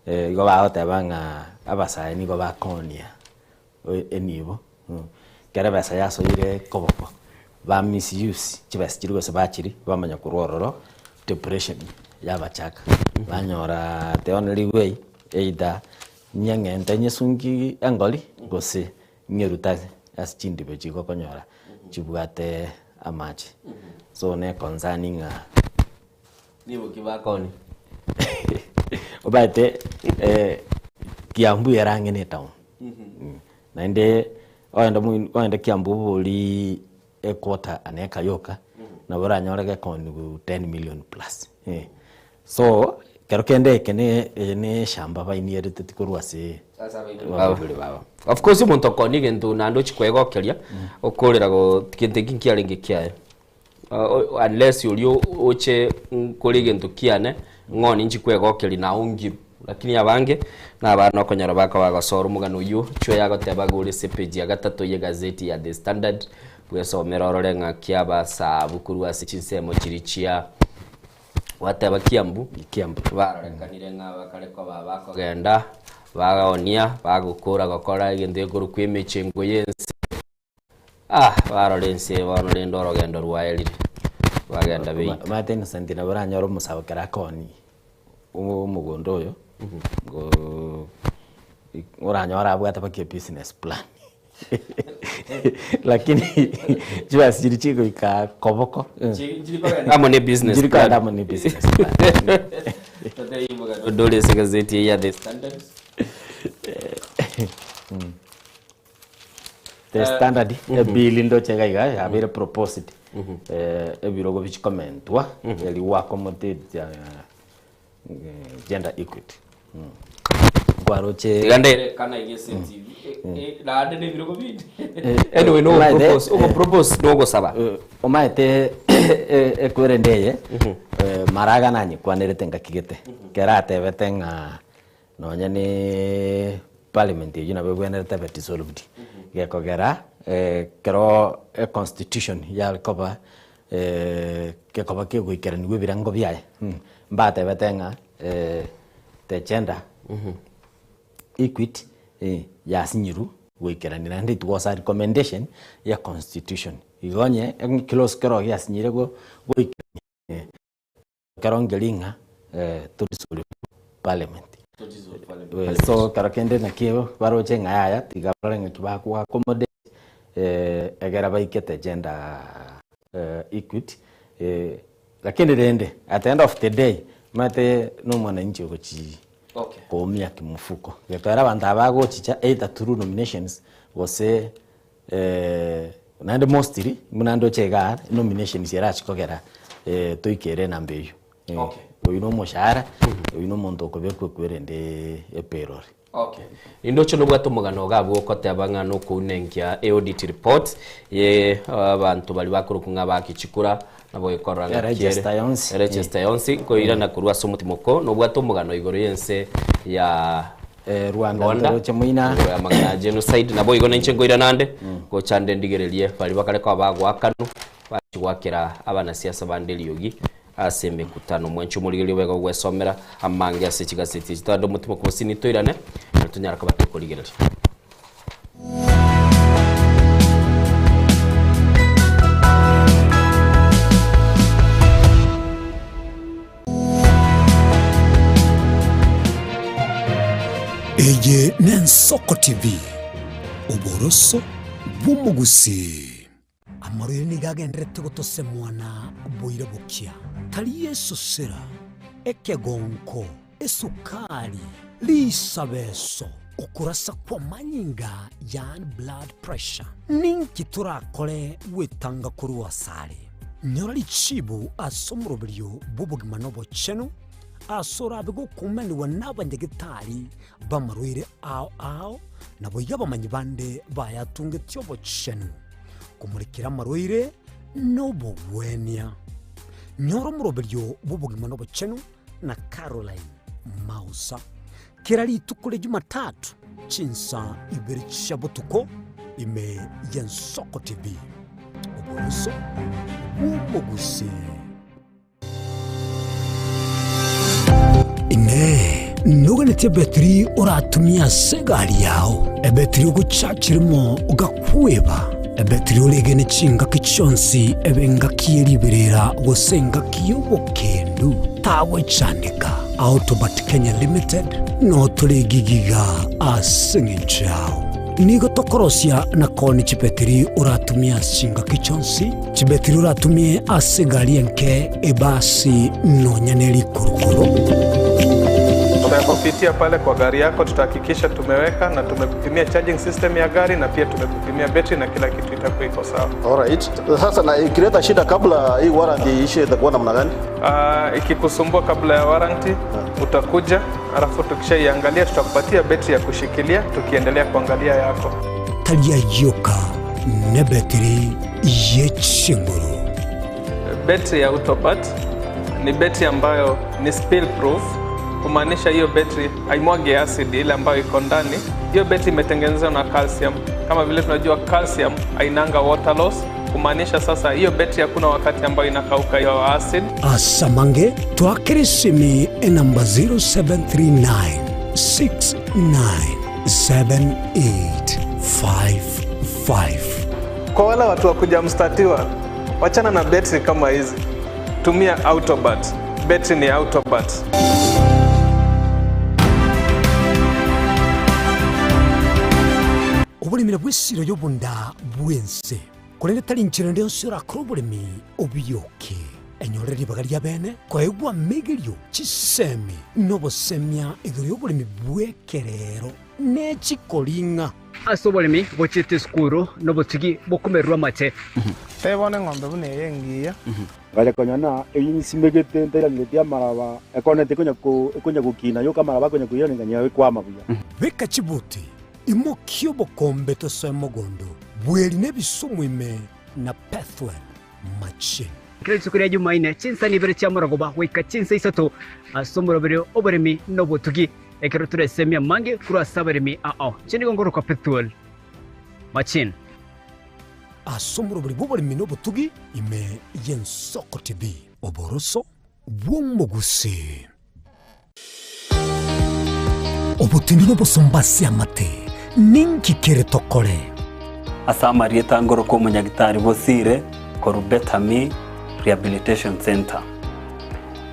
igo bagoteba ng'a abasae nigo bakonia enibo, ekero ebesa yasoire koboko, ba misuse chibesa chiria gose bachiria, bamanya korwa ororo depression yabachaka, banyora the only way either Nyeng'ente nyesungi engori, gose nyerute ase chindiba echi gokonyora chibwate amache. So ne concern ng'a Nigo ki bakoni? Omanyete Kiambu ere ang'e ne etown, naende ogende moi ogende Kiambu obori equarter an acre yoka, nabo oranyore gekoniwu ten million plus. So, ekero kende eke ne eye ne eshamba bainierereti korwa ase abaibori babo. Of course omonto okonia egento naende ochia kwegokeria, okorera go gento eki nkiarenge ekiaye. Unless oria oche nkore egento kiane, ng'o ninchi kwegokeria naongirwe. Lakini abange, na abana okonyora bakoba gosora omogano oyio, chwe yagoteba iga ore ase epage ya gatato ye egazeti ya The Standard, bwesomere orore ng'aki abasabu korwa ase chinsemo chiria chia Gwateba Kiambu, Kiambu. Barorekanire ng'a bakare koba bakogenda, bagaonia, bagokora gokora egento gekorokwa emechengo y'ense. Ah, barora ense eye bono rende orogendo rwaerire, bagenda beita. Omanyete Innocent nabo oranyore omosabo ekero akooni omogondo oyo, go oranyore abwate mpaka ebusiness plan. Lakini chibesa chiria chigoika koboko Amo ne business Nchiri kogenda plan. amo ne business plan. Totebie omogano onde ore ase egazeti eye ya The Standard. The Standard, ebill ndoche iga iga yabeire proposed, ebirogo bichikomentwa, eri gwakomoteti Gender equity. Nkwaroche Tiga ndere kana iga ase TV. Naende na ebirogo binde. Anyway, no propose, ogo propose no ogosaba. Omaete ekwerende eye Maraga nanyekwanerete ngaki gete ekero atebete ng'a nonye ne parliament eywo nabo ebwenerete ebe dissolved gekogera ekero econstitution yare koba Gekoba kegoikeranigwa ebirengo biaye, mbatebete ng'a the gender equity yasinyirwe goikerania naende it was a recommendation ya constitution. Igo onye eclause kero giasinyire goikerania, ekero nkeri ng'a to dissolve parliament. So ekero kende naki baroche ng'a yaya tiga barore ng'aki bago accommodate egere baikete gender equity lakini rende at the end of the day omanyete na omwananchi ogochi koumia kimfuko. Gekogera abanto aba bagochicha either through nominations gose. Naende mostly buna ndoche igaa nominations erachi kogera toikere enamba eywo. Oywo na omoshahara, oywo na omonto okobekwa ekwerende epayroll. Okay. Nindoche nobwate omogano iga abwo okoteba ng'a nokounenkia eaudit report ye abanto baria bakorokwa ng'a bake chikura nabo gekorora ng'a kiere Eregister yonsi. eregister yonsi nkoirana korwa ase omotimoko nobwate omogano igoro y'ense ya Rwanda Rwanda ntoroche moina. igoro y'amang'ana ya genocide nabo igo nainche nkoirana ande gocha nde ndigererie baria bakare koba bagoakanwa bachi goakera abanasiasa bande eriogi Ase emekutano mwanche omorigereria obe gogwesomera amange ase chigaseti echi. Togende omotima kw'obosini toirane, nario tonyare koba tokorigereria. Eye n'Ensoko TV, oboroso bw'omogusii. Amarwaire nigo agendererete gotosemwa na boira bokia, tari esosera, ekegonko, esukari, risabeso, okorasa kw'amanyinga yaani blood pressure. Ninki torakore gwetanga korwa asare? Nyora richibu ase omoroberio bw'obogima na obochenu ase orabe gokumanigwa n'abanyagetari b'amarwaire ao ao, naboigo abamanyi bande bayatungetie obochenu, komorekera amarwaire nobogwenia. Nyora omoroberio bw'obogima nobochenu na Caroline Mausa kera rituko ria Jumatatu chinsa ibere chia botuko ime y'Ensoko TV. Oboroso bw'omogusii. Inee! Noganetie ebetiri oratumie ase egari yao? Ebetiri ogochachera imo ogakweba? Ebetiri oregene chingaki chionsi ebe engaki ye riberera gose engaki y'obokendu? Tagwechandeka. Autobat Kenya Limited notore egigiga ase eng'encho yao. Nigo tokorosia na koonia chibetiri oratumie ase chingaki chionsi, chibetiri oratumie ase egari enke, ebasi, nonya ne rikurukuru. Tutakupitia pale kwa gari yako, tutahakikisha tumeweka na tumekupimia charging system ya gari na pia tumekupimia betri na kila kitu itakuwa iko sawa. Alright. Sasa na ikileta shida kabla hii warranty iishe itakuwa namna gani? Ah, ikikusumbua kabla ya warranty utakuja, alafu tukishaiangalia tutakupatia betri ya kushikilia tukiendelea kuangalia yako. Tari ayioka nebetiri ye chinguru. Betri ya Autobat ni betri ambayo ni spill proof, kumaanisha hiyo betri haimwagi acid ile ambayo iko ndani. Hiyo betri imetengenezwa na calcium. Kama vile tunajua calcium hainanga water loss, kumaanisha sasa hiyo betri hakuna wakati ambayo inakauka hiyo acid. Ase amange twakere esimi enamba 0739 697855. Kwa wale watu wa kujamstatiwa, wachana na betri kama hizi, tumia Autobat. Betri ni Autobat. Oboremi nabwo esiro y'obonda bw'ense. Korende tari inchera ende yonsi orakore oboremi obiyoke. Enyorere ribaga ri'abeene koegwa amegerio, chisemi, na obosemia igoro y'oboremi bw'ekerero ne chikoring'a. Ase oboremi bochiete esukuru nobotugi bokomererwa amache. Tebona eng'ombe buna eye engiya. Ngacha konya na eyio nsimegete ntairangeretie amaraba, ekonete ekonya ko ekonya gokina yoka amaraba akonya koirana nganyia ekwama buya. Beka chibuti, Imokia obokombe tosoe mogondo bw'eri nebisumu ime na Pethuel machie. Kera rituko ria Jumaine, chinsa ibere chia morogoba goika chinsa isato, ase omoroberi oboremi na obotugi, ekero toresemie amange korwa ase abaremi ao. Inche nigo nkorokwa Pethuel Machin. Ase omoroberi bw'oboremi na obotugi ime y'Ensoko TV, oboroso bw'omogusii. Obotindi nobosomba ase amate, ninki kere tokore? Ase amarieta ngoroka omonyagitari Bosire korwa Betami Rehabilitation Centre.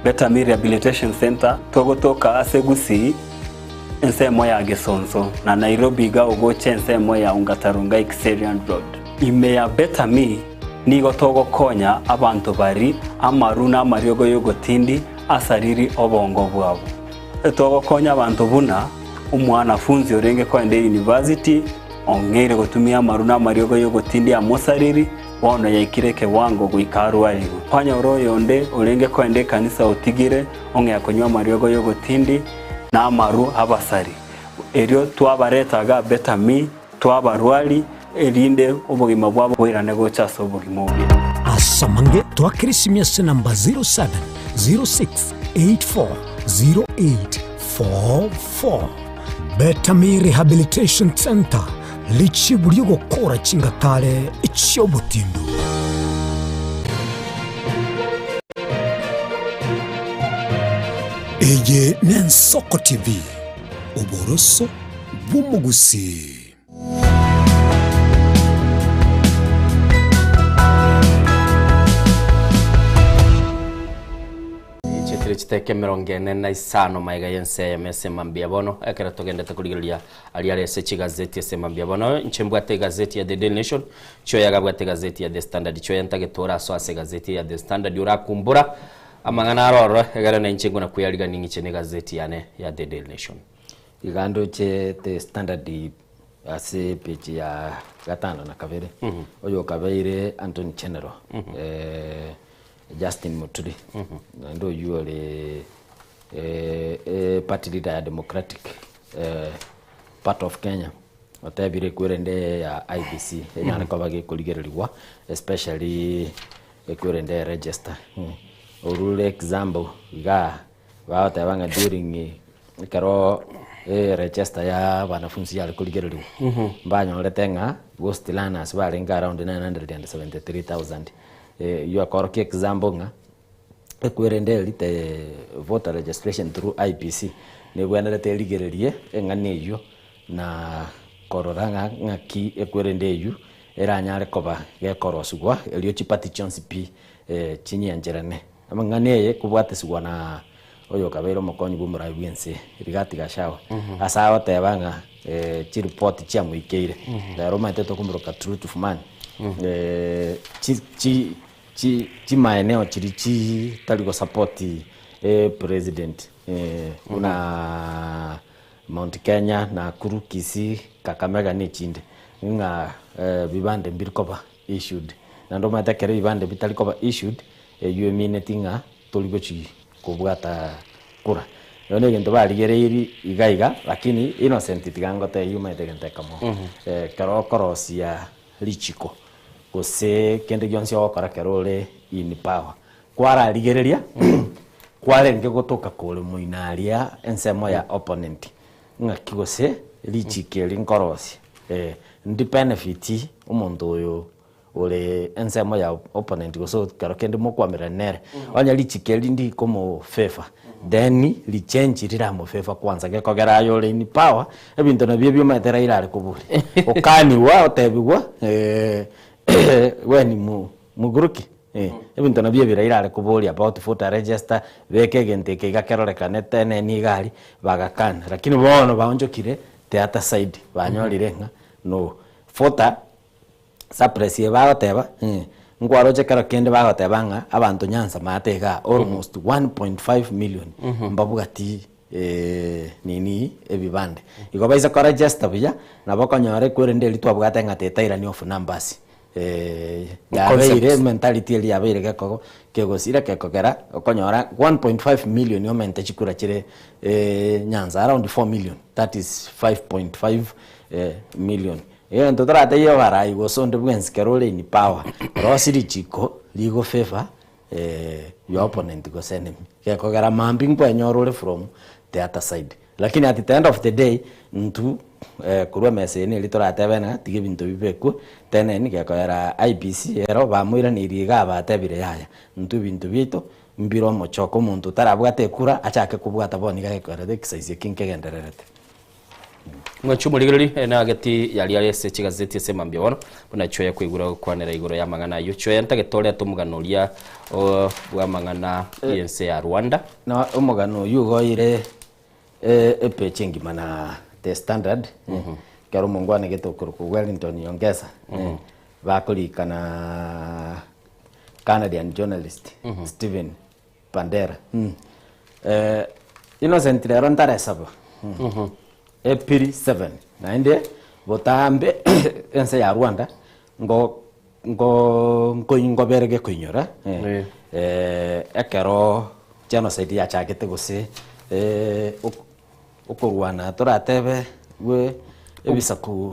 Betami Rehabilitation Centre togotoka ase Gusii ensemo ya Gesonso na Nairobi iga ogocha ensemo ya Ongata Rongai Kiserian Road. Ime ya Betami nigo togokonya abanto bari amaru na amariogo yogotindi asariri obongo bwabo. Togokonya abanto buna omwanafunzi orenge kogenda eyunivasiti. ong'eire gotumia amaru na amariogo y'ogotindia amosariri, bono yaikire ekewango goika arwarigwe. Kwanyora oyonde orenge koenda ekanisa otigire ong'ea konywa amariogo y'ogotindi na amaru abasari. Erio twabareta iga Betami, twabarwari, erinde obogima bwabo boirane gocha ase obogima obuya. Ase amange twakere esimi ase namba 0706840844. Betami Rehabilitation Centre, richibu ri'ogokora chingatare chi'obotindu. Eye n'Ensoko TV, oboroso bw'omogusii. Chetire chiteke emerongo ene na isano magega y'ense eyemo ase mambia bono, ekero togendete korigereria aria are ase chigazeti ase mambia bono. Inche mbwate egazeti ya The Daily Nation, Chioya agabwate egazeti ya The Standard, Chioya ntagete orasoe ase egazeti ya The Standard orakumbura amang'ana aro ororo, egere na inche ngona kweyarigania ng'iche na egazeti yane ya The Daily Nation. Iga ndoche The Standard ase epage ya gatano na kabere, oyo okabeire Antony General, Justin Muturi, naende oyio ore party leader ya Democratic Party of Kenya, otebire ekwerende eye ya IEBC enyare koba gekorigererigwa especially ekwerende ya register. Orure example igaa Bagoteba ng'a during ekero eregister ya abanafunsi yare korigererigwa, mbanyorete ng'a ghost learners barenge around 973,000. Eyio ekorokia example ng'a ekwerende eri the voter registration through IEBC nebwenerete erigererie eng'ana eyio na korora ng'a ng'aki ekwerende eyio eranyare koba gekorosigwa erio chiparty chionsi pi chinyencherane. Amang'ana eye kobwatesigwa na oyokabeire omokonyi bw'omorai bw'ense, Rigathi Gachagua, ase agoteba ng'a chiripoti chiamoikeire. Rero omanyete tokomoroka truthful man. Chi chi chi chimaeneo chiria chitari gosupport president buna Mount Kenya, Nakuru, Kisii, Kakamega na echinde, ng'a vibande mbiri koba issued. Naende omanyete ekero ebibande bitari koba issued, eyio emineti ng'a tori gochi kobwata kura. Bono egento barigereirie iga iga, lakini Innocent tiga ngotebie omanyete egento ekemo, ekero okorosia richiko, gose kende gionsi ogokora ekero ore in power, kwararigereria, kwarenge gotoka kore moino aria ensemo ya opponent, Ng'aki gose richiko eri nkorosie, eh, ndi benefit omonto oyo ore ensemo ya opponent gose ekero kende mokwamerana nere, onye richiko eri ndikomo favour, then richange riramo favour kwanza gekogera aye ore in power, ebinto nabio ebio omanyete Raila are koboria, okaniwa otebiwa we ni moguruki. Ebinto nabio ebi Raila are koboria about voter register, beka egento eke iga kerorekane tene niga aria, bagakana. Lakini bono baonchokire the other side, banyorire ng'a no voter suppress eye bagoteba, nkwaroche kero kende bagoteba ng'a abanto Nyanza maate igaa almost 1.5 million mbabwati nini ebibande. Igo baise koregister buya, nabo okonyora ekwerende eria twabwate ng'a tetairani of numbers. Yabeire mentality eria yabeire gekogo kegosira gekogera okonyora 1.5 million omente chikura chire Nyanza around 4 million that is 5.5 million. Egento toratebie abarai gose onde bwensi kero ore in power rosia richiko rigo favor your opponent gose enemy gekogera mambia nkwenyora ore from the other side. Lakini at the end of the day intwe korwa emesa eye neri toratebe ng'a tiga ebinto bibekwe teneni gekoera IEBC ero bamoiraneirie igaa batebire yaya intwe ebinto biaito mbire omochoko omonto otarabwate ekura achake kobwata bono iga gekoera exercise eki nkegendererete. Mwanche omorigereri, ere nageti yaria are ase chigazeti ase mambia bono, buna chioya kwaigure gokwanera igoro y'amang'ana ayio. Chioya ntagete orete omogano oria o bw'amang'ana y'ense ya Rwanda. Na omogano oyio ogoeire epeji engima na The Standard, ekero omongwana gete okorokwa Wellington Nyongesa bakorika na Canadian journalist Steven Bandera. Innocent rero ntaresaba April 7 naende. Botambe ense ya Rwanda ngo ngo nkoi ngobere gekoinyora ekero genocide yachagete gose ok okorwana toratebe bwe ebisaku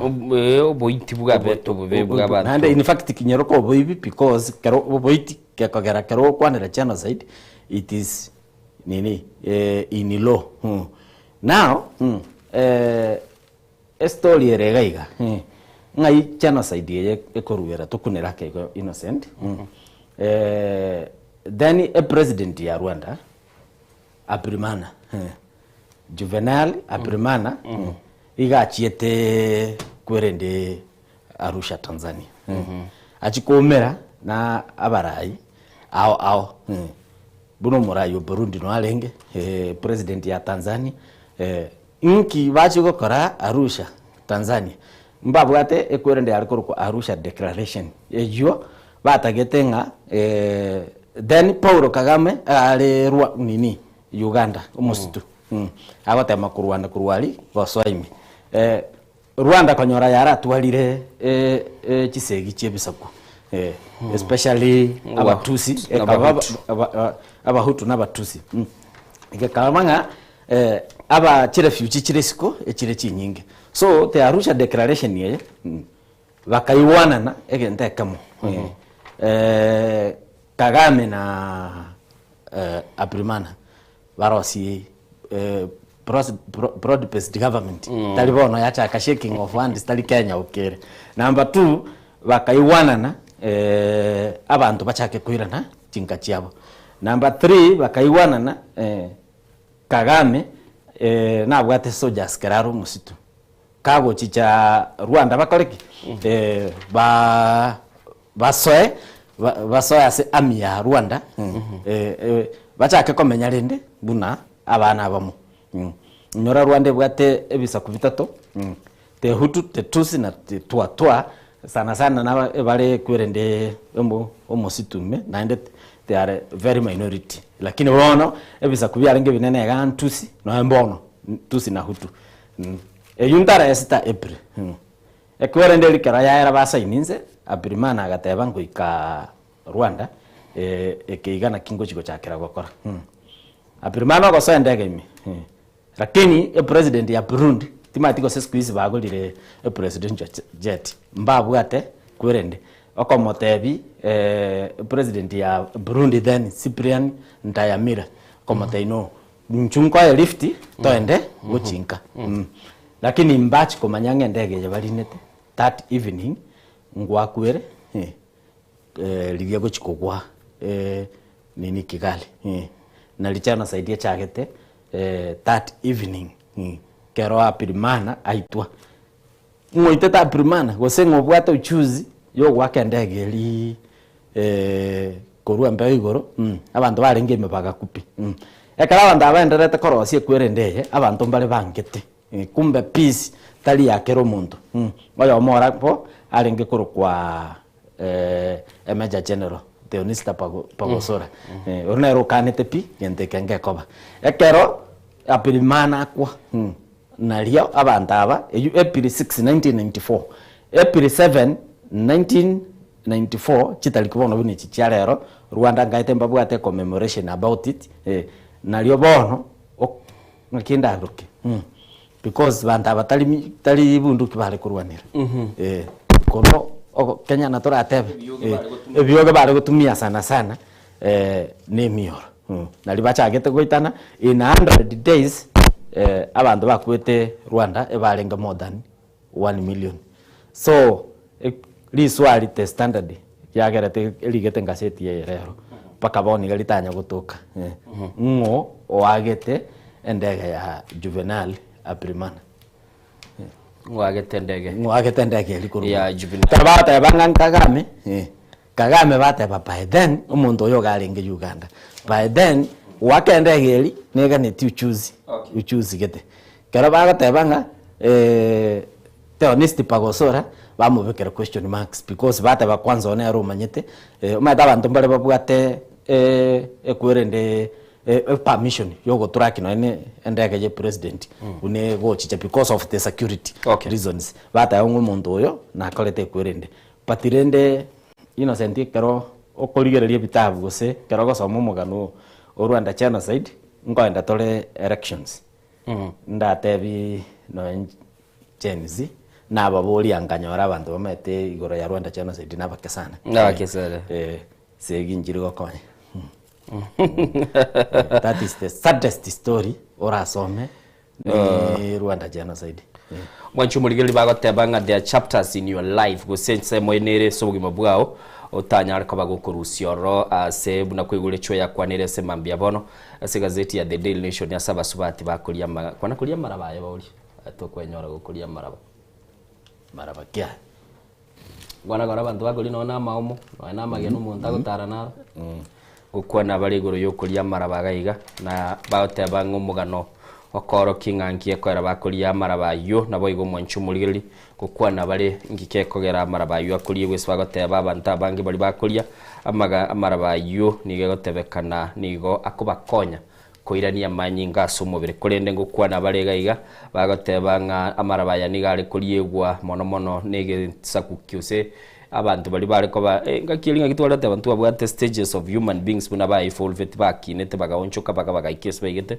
Oboiti bwabete obobe bwa abanto. Naende in fact kinyeroka oboibi because kero oboiti gekogera kero ogokwanera genocide it is nini in law now Estory ere iga iga, ng'ai genocide eye ekoruera tokunere ake igo Innocent, then epresident ya Rwanda Habyarimana, Juvenal Habyarimana iga achiete kwerende Arusha Tanzania, achia koumera na abarai ao ao, buna omorai o Burundi noyo arenge, president ya Tanzania. Inki bachia gokora Arusha, Tanzania? Mbabwate ekwerende yare korokwa Arusha Declaration, eyio batagete ng'a then Paulo Kagame are rwa nini Uganda omositu agotema korwana korwa aria gosoa ime. Rwanda konyora yaratwarire chisegi chi'ebisaku especially Abatusi ekaba Abahutu na Abatusi gekaba ng'a aba chirefugee chire isiko echire chinyinge. So the Arusha declaration eye bakaigwanana egento ekemo Kagame na Habyarimana barosie broad based government tari bono yachaka shaking of hands tari Kenya okere. Number two bakaigwanana abanto bachake koirana chinka chiabo. Number three bakaigwanana Kagame nabwate soldiers kera are omositu kagochicha Rwanda bakore ki? Ba Basoe basoe ase army ya Rwanda bachake komenya rende buna abana abamo. Inyora Rwanda ebwate ebisaku bitato, te Hutu, te Tutsi na te Twa. Twa sana sana naba ebare kwerende omositu ime naende they are very minority. Lakini bono ebisaku biarenge ebinene igaa Tutsi nonya mbono Tutsi na Hutu. Eywo ntaresita April. Ekwerende rikero yaera basaini inse, Habyarimana agateba ngoika Rwanda, eke iga naki ngochi gochakera gokora. Habyarimana ogosoa endege ime, lakini epresident ya Burundi timanyeti gose siku hizi bagorire epresidential jet, mbabwate kwerende okomotebi president ya Burundi then Cyprien Ntaryamira, okomotebi no, inchu nkoe lift toende gochi nka. Lakini mbachi komanya ng'a endege eye barinete that evening ngwakwere riria gochi kogwa nini Kigali na genocide echagete that evening kero Habyarimana aitwa. Ng'oitete Habyarimana gose ng'obwate uchuzi ya ogoaka endege eria korwa embeo igoro, abanto barenge ime bagaku pi. Ekero abanto aba baendererete korosia ekwerende eye, abanto mbare bangete, kumbe peace tari ya kera omonto. Oyomo ora bo arenge korokwa Major General Theonista Bagosora, oria nere okanete pi gento eke ngekoba. Ekero Habyarimana akwa, nario abanto aba, eywo April 6, 1994, April 7, 1994 chitariki bono buna echi chia rero, Rwanda nkaete mbabwate commemoration about it, nario bono ok ng'aki ndaroke because banto aba tari mi tari bunduki bare korwanera korwa ogo Kenya na toratebe ebioge bare gotumia sana sana na emioro nario bachagete goitana in a hundred days abanto bakwete Rwanda ebarenge more than one million. So riswali the standard riagerete erigete engaseti eye rero mpaka bono iga ritanya gotoka ng'o oagete endege ya Juvenal Habyarimana? Ng'o oagete endege? Ng'o oagete endege eria korwa Ya Juvenal. Ekero bagoteba ng'a Kagame, Kagame bateba by then omonto oyo iga arenge Uganda by then goaka endege eria neganetie uchuzi uchuzi gete. Ekero bagoteba ng'a Theonist Bagosora bamobekera question marks because bateba kwanza oyo nere omanyete, omanyete abanto mbare babwate ekwerende. Epermission yogoturaki nonya ne endege ye president buna egochicha because of the security reasons. Bateba ng'a omonto oyo nakorete ekwerende. But rende Innocent ekero okorigereria ebitabu gose ekero ogosoma omogano o Rwanda genocide, nkoenda tore elections. Ndatebi nonya Gen Z, nababoria nkanyora abanto bamaete igoro ya Rwanda genocide nabake sana. Nabake sana. Segi nchiri gokonya. That is the saddest story orasome ni Rwanda genocide. Mwanche omorigereria bagoteba ng'a there are chapters in your life gose ensemo ene ere ase obogima bwao otanyare koba gokorusia ororo ase buna kwaigure echwe yakwanire ase mambia bono ase egazeti ya The Daily Nation ase abasubati bakoria ama kwana koria amaraba aye boria tokwenyora gokoria amaraba. Maraba ki aya? Kwana kora abanto bakoria nonya na amaomo, nonya na amagena omonto agotara naro. Gokwana bare igoro y'okoria amaraba iga iga, na bagoteba ng'a omogano okoorokia ng'a nki ekoera bakoria amaraba ayio, naboigo omwanchi omorigereria, gokwana bare nki gekogera amaraba ayio akoriegwa ase bagoteba abanto abange baria bakoria amaga amaraba ayio nigo egotebekana nigo akobakonya koirania amanyinga ase omobere. Korende ngokwana bare iga iga, bagoteba ng'a amaraba aya nigo are koriegwa mono mono negesaku gose abanto baria bare koba engaki eria ngaki tware goteba ntwabwate stages of human beings buna ba evolveti bakinete bagaonchoka baga bagaika ase baigete,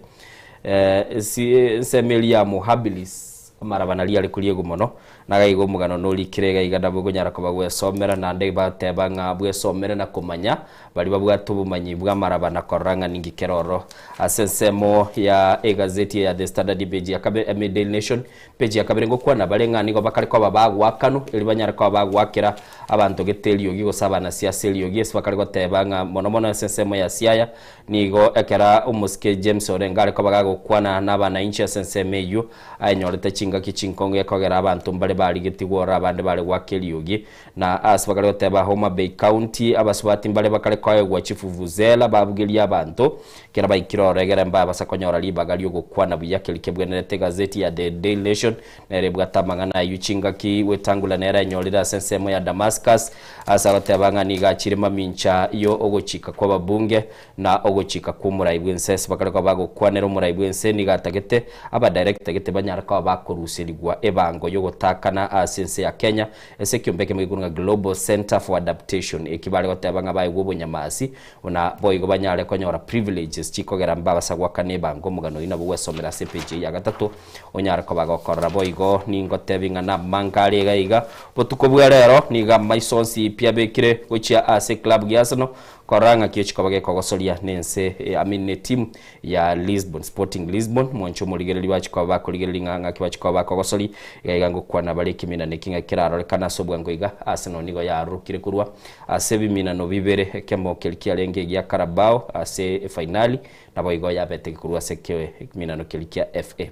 esi ensemo eria ya Homo habilis amaraba naria are koriegwa mono, Nagaiga omogano norikire iga iga nabwo okonyara koba gwesomera, naende bateba ng'a bwesomere na komanya baria babwate obomanyi bw'amaraba na korora ng'a ninki kere ororo. Ase ensemo ya egazeti ya The Standard page ya kabere, I mean Daily Nation page ya kabere ngokwana bare ng'a nigo bakare koba bagoakanwa erio banyare koba bagoakera abanto gete eriogi gose abanasiasa eriogi ase bakare goteba ng'a mono mono ase ensemo ya Siaya nigo ekero omosike James Orengo are koba gagokwana nabananchi ase ensemo eyio Ayenyorete chingaki chinkong'u ekogera abanto mbare barigetie gworora abande bare goaka eriogi, na ase bakare goteba Homa Bay County abasubati mbare bakare koegwa chivuvuzela babugerie abanto kera baikire ororo egere mbabasa konyora ribaga ri'ogokwana buya keria kebwenerete Egazeti ya The Daily Nation nere ebwate amang'ana ayio chingaki Wetangula nere ayenyorire ase ensemo ya Damascus ase agoteba ng'a nigo achire mamincha yo ogochika kw'ababunge Na ogochika kw'omorai bw'ense ase bakare koba bagokwanera omorai bw'ense nigo atagete abadirector gete banyare koba bakoruserigwa ebango y'ogotakana ase ense ya Kenya ase ekiombe ekemo gekorwa ng'a Global Centre for Adaptation eki bare goteba ng'a baegwe obonyamasi buna boigo banyare konyora privileges chikogera mbabasa goakana ebango omogano oyio nabo gwesomera ase epage eye ya gatato onyare koba gokorora boigo ningotebi ng'a namange are iga iga botuko bwa rero nigo amaiso onsi pi abekire gochia ase eclub gia Arsenal Korora ng'aki ochikoba gekogosoria nense I mean netimu ya Lisbon, Sporting Lisbon, mwanche omorigereria bachikoba bakorigereria ng'a ng'aki bachikoba bakogosori, iga iga ngokwana bare ekiminano eki ng'aki kerarorekane ase obwango iga, Arsenal nigo yarurukire korwa ase ebiminano bibere, ekemo keria kiarenge egia Carabao ase efainali, naboigo yabete gekorwa ase ekiminano keria kia FA.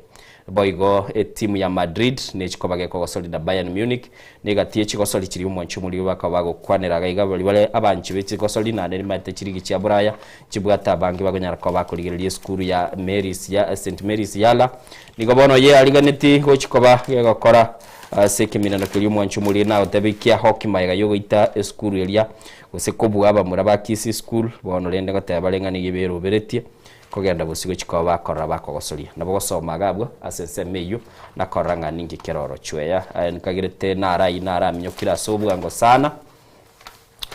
Boigo etimu ya Madrid nechikoba gekogosori na Bayern Munich, Negati ye chigosori chiria omwanchi omoriri bakaba bagokwanera iga iga baria bare abanchi be chigosori naende nimaete chirigi chia Buraya chibwate abange bakonyara koba bakorigereria esukuru ya Mary's ya St Mary's Yala. Nigo bono yeariganeti gochi koba gegokora ase ekeminano keria omwanchi omoriri nagotebia kia hoki magega yogoita esukuru eria gose kobua abamura ba Kisii School bono rende ngoteba bare ng'a nigo eberoberetie Kogenda bosio gochia koba bakorora bakogosoria. Nabo gosoma iga abwo ase ensemo eyio, na korora ng'a ninki kere oro. Chweya, aye nkagerete naro ayio naraminyokire ase obwango sana,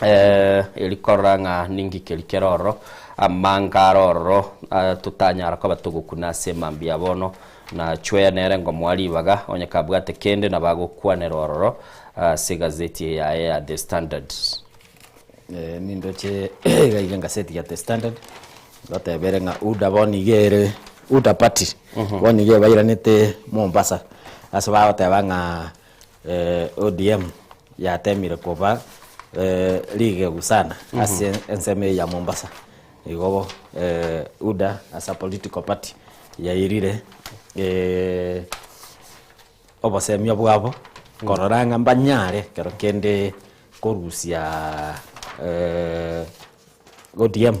erio korora ng'a ninki keria kere ororo, amange are ororo totanyara koba togokuna ase emambia ya bono, na chweya nere ngomoa ribaga, onye kabwate kende nabo agokwanera ororo ase egazeti eye yaye ya The Standard. Nindoche iga iga engaseti ya The Standard, ngotebere ng'a UDA bono iga ere UDA party bono iga ebairanete Mombasa, ase bagoteba ng'a ODM yatemire koba rigegu sana ase ensemo eye ya Mombasa. Igo UDA as a political party yairire obosemia bwabo korora ng'a mbanyare ekero kende korusia ODM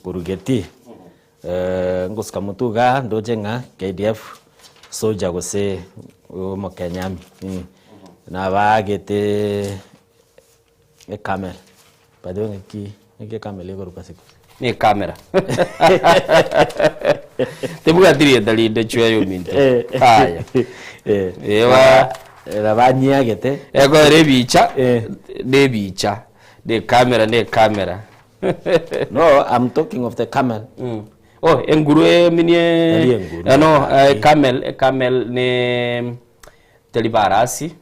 korwa getii ngosika motwe igaa ndoche ng'a KDF soldier gose omokenyami nabagete ecamel by the way ng'aki ng'aki ecamel ekorokwa ase ekegusii. Ne ekamera. Tebwati rieta rinde chweya ominto. Aya. Ewa. Banyiagete. Ekoera ebicha, ne ebicha. Ne ekamera, ne ekamera. No, I'm talking of the camel. Oh, enguru eminie. Tari enguru. Eh, no, eh, camel, eh, camel ne teri barasi.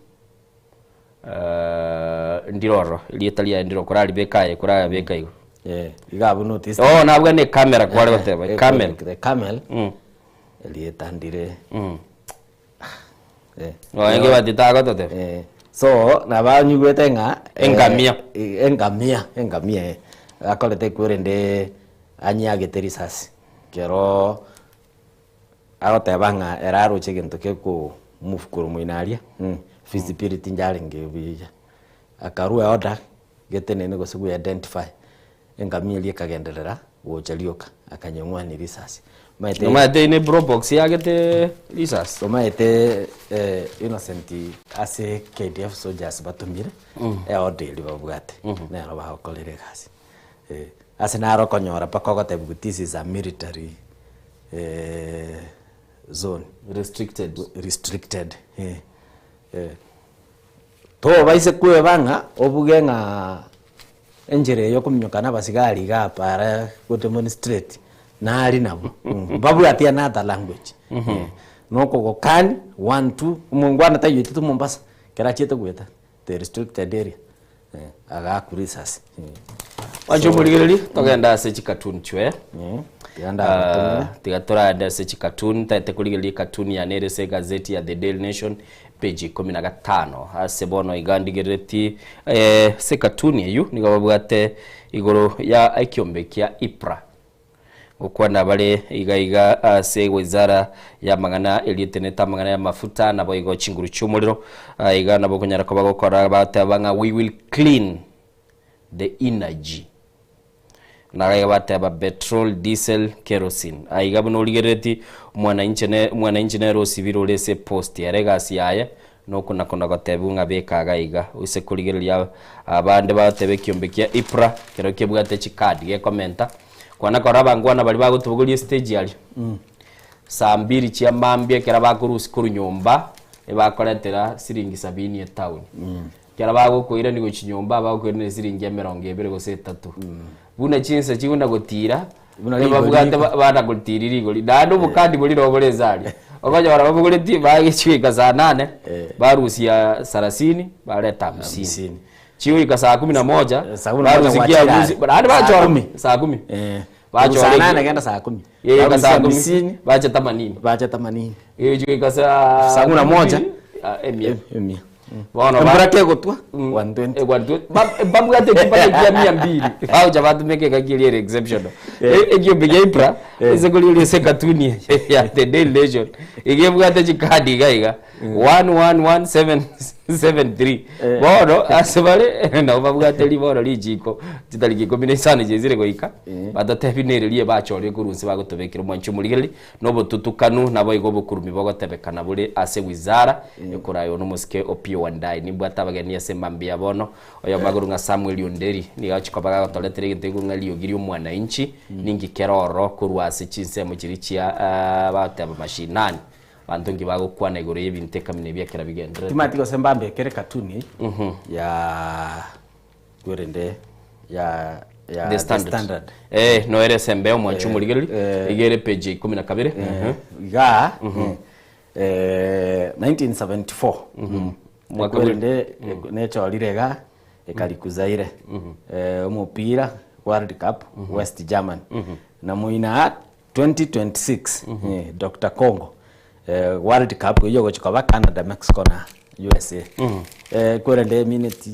Eh, ndiroro, erieta riaye ndiro koraribeka aye korayabeka igo. Eh, iga abwo notice. Oh, nabwo ne camera kware goteba, Eh, camel. The camel. Erieta ndire. Eh. Oh, enge batita gototeba. Eh. So, nabanyigwete ng'a eh, Engamia. eh, engamia, engamia. eh. Akorete kwerende anyiagete risasi. Kero agoteba ng'a eraroche egento geko move korwa moino aria visibility njarenge buya. Akarua order getenene gose gwe identify engamia eria ekagenderera gocha rioka akanyeng'wa ne risasi. Omanyete Omanyete ne brobox yagete risasi. Omanyete eh, Innocent ase KDF soldiers batomire eorder eria babwate nero bagokorera egasi. Eh, ase naro okonyora mpaka ogotebiwa this is a military eh, zone. Restricted. Restricted eh, eh. Tobaise kweba ng'a obuge ng'a enchera eye okominyoka na abasigari iga para go demonstrate nari nabo mbabwati another language. Nokogokani one two omongwana taiyoetete Mombasa ekero achiete goeta the restricted area agaakwa risasi. Mwanche omorigereria, togende ase chikatuni chwe. Tiga ndagotomera. Tiga toragende ase chikatuni, ntagete korigereria ekatuni yane ere ase egazeti ya The Daily Nation page ikomi na gatano. Ase bono iga ndigerereti eh, ase ekatuni eyio nigo babwate igoro ya ekiombe kia IPRA. Gokwana bare iga iga ase wizara y'amang'ana eria etenenete amang'ana y'amafuta naboigo chinguru chi'omorero. Iga nabo okonyara koba gokora bateba ng'a we will clean the energy. Na iga bateba petrol, diesel, kerosene. Aiga buna origerereti omwananchi ne omwananchi nere osibire ore ase epost ere egasi yaye nokona-kona gotebiwa ng'a beka iga iga. Oise korigereria abande bateba ekiombe kia IPRA kero kebwate chikadi gekomenta Kwana korora abangwana baria bagotobogoria estage aria saa mbiri chia mambia ekero bakorusia korwa nyomba ebakoretera siringi sabini etown. Ekero bagokoirania gochia nyomba bagokoirania siringi emerongo ebere gose etato. Buna chinsa chikona gotira Buna rigori ebabwate riko. bana gotiri rigori naende obokadi boria nabo bore inse aria. Okonyora babogoretie bagochika saa nane barusia sarasini bareta hamsini. Chigoika saa kumi na moja Saa kumi na moja barusikia gwachire arusi are. naende Saa bachora kumi. saa kumi Eh. Bachora Saa eki- nane genda saa kumi. Geika Barusia saa kumi hamsini. bacha themanini Bacha themanini. Gegoika saa Saa kumi na moja. Ah, emia. Emia. Bono ba- Embura kegotwa 120. Eh, 120. Ba- babwate ekipande kia mia mbili bagocha batumeka ekaki eria ere exceptional Ekiombe kia Ibra ase korigereria ase ekatuni ya The Daily Nation iga ebwate chikadi iga iga 111773 bono ase bare nabo babwate ri bono richiko chitariki ikomi na isano chiaisire goika batotebi nere riria bachorire korwa inse bagotobekera omwanchi omorigereria na obotutukanu naboigo obokurumi bogotebekana bore ase wizara ekoraywa nomosike Opiyo Wandayi. Nimbwate abageni ase mambia bono Oyomo akorwa ng'a Samuel Onderi nigo agochia koba gagotoretera egento ekio ng'a riogi ri'omwananchi ninki kere ororo korwa ase chinsemo chiria chia bagoteba mashinani. Abanto nki bagokwana igoro y'ebinto ekamina ebi ekero bigendererete. Timanyeti gose mbambekere cartoon ya kwerende ya ya The Standard. Eh, noere ase embeo mwanche omorigereria, iga ere page ya ikomi na kabere. Igaa 1974 Mwaka bwe- Kwerende nechorire iga ekarikuzaire omopira World Cup West Germany na moina 2026 Dr Congo World Cup eyio ogochia koba Canada Mexico na USA. Kwerende emineti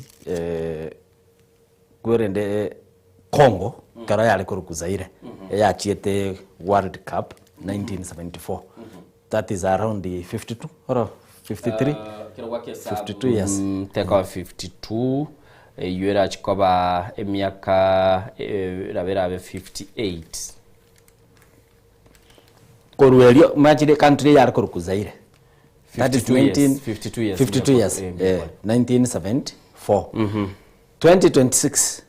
kwerende Congo ekero yare korokwa Zaire eyachiete World Cup 1974 that is around 52 or 53 52 years. Tekoba 52 eyio erachi koba emiaka erabe erabe 58. Korwa erio machire country eyare korokwa Zaire that is 52 years, 19 52 years, 52 years, 1974 2026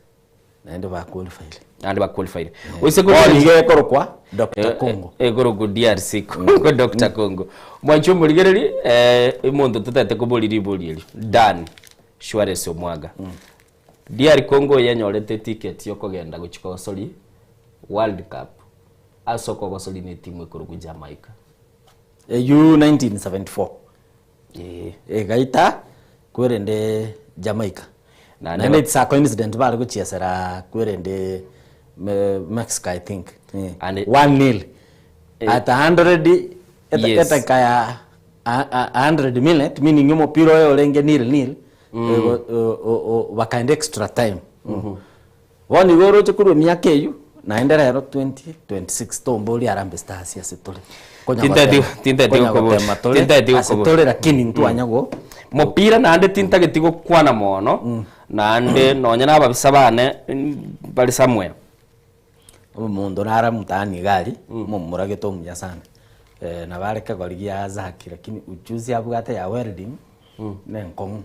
naende ba qualify. Naende ba qualified. Oise Bono iga ekorokwa Dr. Congo. Ekorokwa DRC Congo, Dr. Congo. Mwanche omorigereri, eh, omonto totagete koboria ribori erio, Dan Shuarez Omwaga. DR Congo oyenyorete eticket yokogenda gochia kogosori World Cup ase okogosori na etimu ekorokwa Jamaica. Eyio 1974 egaita kwerende Jamaica. Naende Naende it's a coincidence bare gochiesera kwerende Mexico I think. One nil. At 100 Yes. etaka ya 100 minute meaning omopira oyo orenge nil nil bakaenda extra time. Bono igo oroche korwa emiaka eyio, naende rero 2026 tomborie Harambee Stars ase tore. Konya Tintageti gotema- tintageti konya gokobora. gotema tore Tintageti ase gokobora. tore lakini ntwanya go Mopira naende tintageti gokwana mono, naende nonya na ababisa bane bare somewhere. Omonto nare mtaani iga aria, omomuragete omuya sana, nabo are kegori gia Zaki lakini ujuzi abwate ya welding, nenkong'u.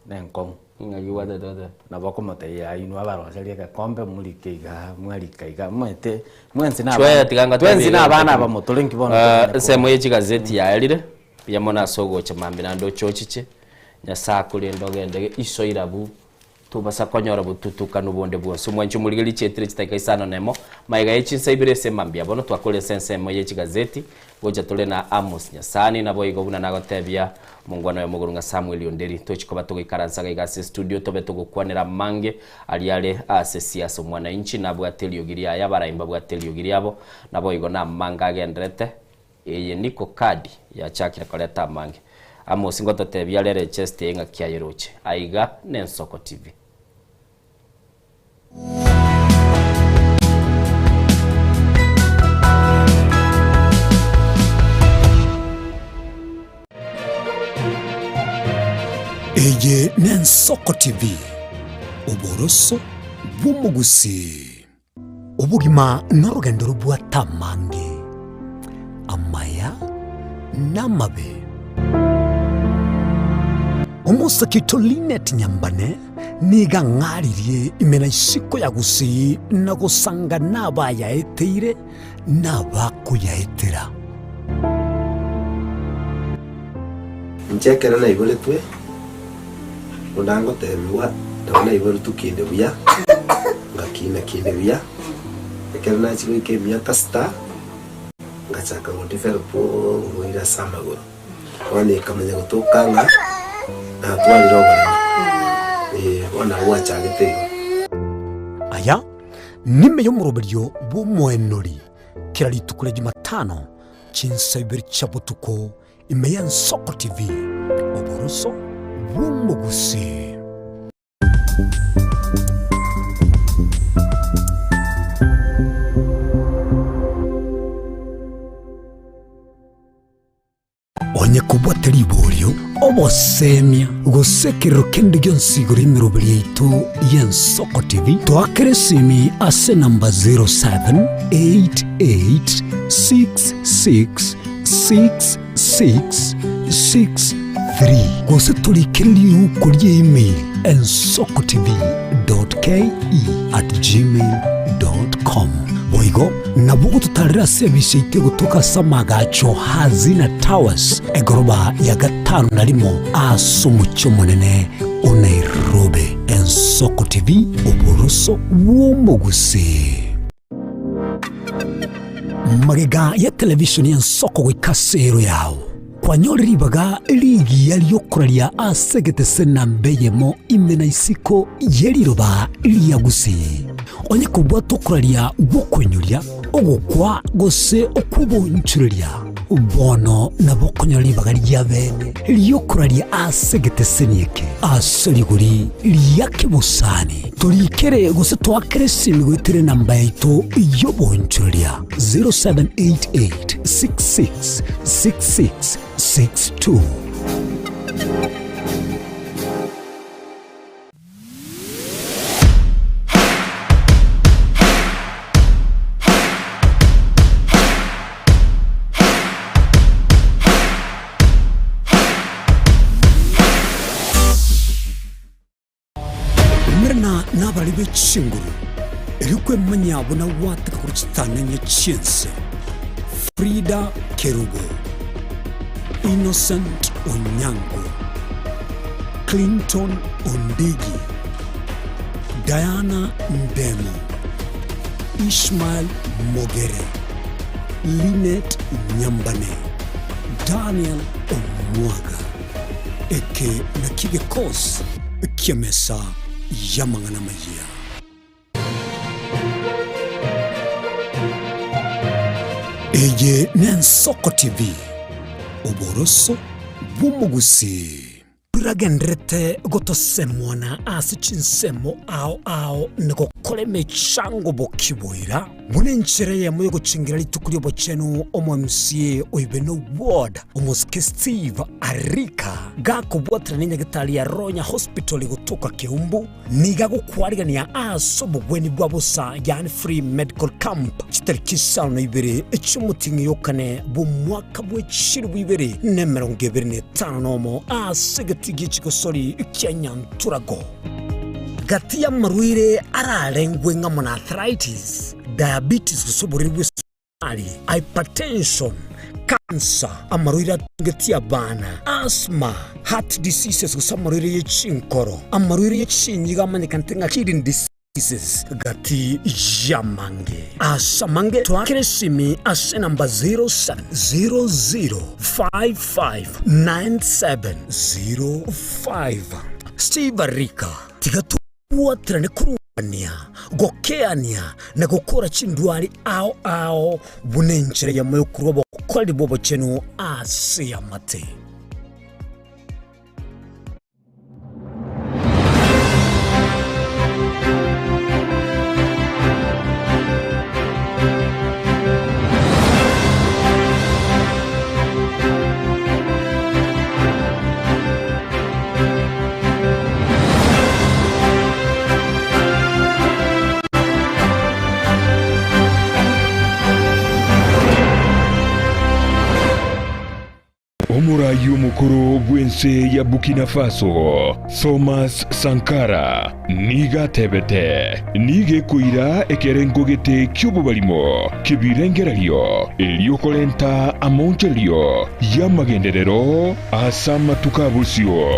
Nenkong'u. Ng'aki gwatete goteba? Nabo okomotebia yaya inwe abaroserie egekombe morike igaa, mwarika igaa, omanyete mwensi na Chwaya abana tiga ngotebie twensi iga na abana ngotebie. aba motore nki bono Eh, tokonyara ko- ensemo ye chigazeti yaerire, mbuya mono ase ogocha mambia naende oche ochiche, Nyasae akorende ogende iso irabu, tobasa konyora botutukanu bonde bwonsi. Omwanchi omorigereria chietire chidakika isano na emo, magega ye chinsa ibere ase mambia bono twakore ase ensemo ye chigazeti, Gocha tore na Amos Nyasani, naboigo buna nagotebia omongwana oyo omogoro ng'a Samuel Onderi. Tochi koba togoikaransa iga iga ase estudio tobe togokwanera amange aria are ase siasa. Omwanainchi nabwate eriogi riaye, abarai mbabwate eriogi riabo, naboigo namange agenderete. Eye niko kadi yachakire koreta amange. Amos ngototebia are rechest eye ng'aki aye roche. Aiga nensoko TV. Eye n'Ensoko TV, oboroso bw'omogusii. Obogima norogendo robwate amange, amaya na amabe. Omosake oito Linet Nyambane nigo ang'aririe ime na isiko ya Gusii na gosanga nabayaeteire na abakoyaetera. Inche ekero naiboretwe, buna ngotebigwa, nabo naiboretwe kinde buya, ngakina kinde buya, ekero nachia goika emiaka sita, ngachaka go develop oborwaire ase amagoro. Bono ekamanya gotoka ng'a natwarire oboremo, eh, bono nabo gwachagete igo. Aya nime y'omoroberio bw'omoenori kera rituko ria Jumatano chinsa ibere chia botuko ime y'Ensoko TV, oboroso bw'omogusii. Onye kobwate riborio, obosemia, gose ekerero kende gionsi igoro y'emeroberi yaito y'Ensoko TV, toakere esimi ase enamba 0788666663 gose torikere riuko rie email ensokotv.ke@gmail.com. Boigo nabo ogototarera ase ebise yaito egotoka ase amagacho Hazina Towers, egoroba ya gatano na rimo ase omochie omonene o Nairobi. Ensoko TV, oboroso bw'omogusii. Magega ya television y'ensoko goika ase ero yao, kwanyore ribaga rigiya riokoraria ase egetese namba eyemo ime na isiko ye riroba ria Gusii. Onye kobwata okoraria gw'okoinyoria, ogokwa gose okw'obonchoreria, bono nabo okonyora ribaga ria bene ri'okoraria ase egeteseni eke ase rigori ria kebosani. Torikere gose toakere esimi goetera enamba yaito y'obonchoreria 0788 66 66 62. Umerana nabarari be chinguru, erio kwemanyia buna gwateka korwa chitang'ani chi'ense. Frida Kerubo, Innocent Onyango, Clinton Ondigi, Diana Ndemo, Ishmael Mogere, Linet Nyambane, Daniel Omwaga. Eke nakio gekosi ki'emesa y'amang'ana amayia. Eye n'Ensoko TV, oboroso bw'omogusii. Biragendererete gotosemwana ase chinsemo ao ao na gokora emechango bokiboira, buna enchera eyemo y'ogochengera rituko ri'obochenu omo MCA o Ibeno Ward, Omosike Steve Arika, gakobwatana nenyagetari ya Ronya Hospital gotoka Keumbu, Nigo agokwarigania ase obogwenia bwa bosa, yaani free medical camp, chitariki isano na ibere chi'omotienyi y'okane bw'omwaka bwe chilifu ibere na emerongo ebere na etano nomo ase egetii gie chigosori kia Nyanturago. Gati y'amarwaire ararengwe ng'amo na arthritis, diabetes gose oborwaire bw'esukari, hypertension, cancer, amarwaire atungetie abana, asthma, heart diseases gose amarwaire ye chinkoro, amarwaire ye chinyigo amanyekanete ng'a kidney diseases, gati y'amange. Ase amange twakere esimi ase enamba 0700559705. Steve Arika, tiga Tobwaterane korwania, gokeania, na gokora chindwari ao ao buna enchera eyemo y'okorua obokoreri bw'obochenu ase eamate. Omoraai omokoro bw'ense ya Burkina Faso, Thomas Sankara, nigo atebete, Nigo ekoira ekerengo gete ki'obobarimo ki'ebirengererio, erio korenta amaonchorerio y'amagenderero ase amatuko a bosio.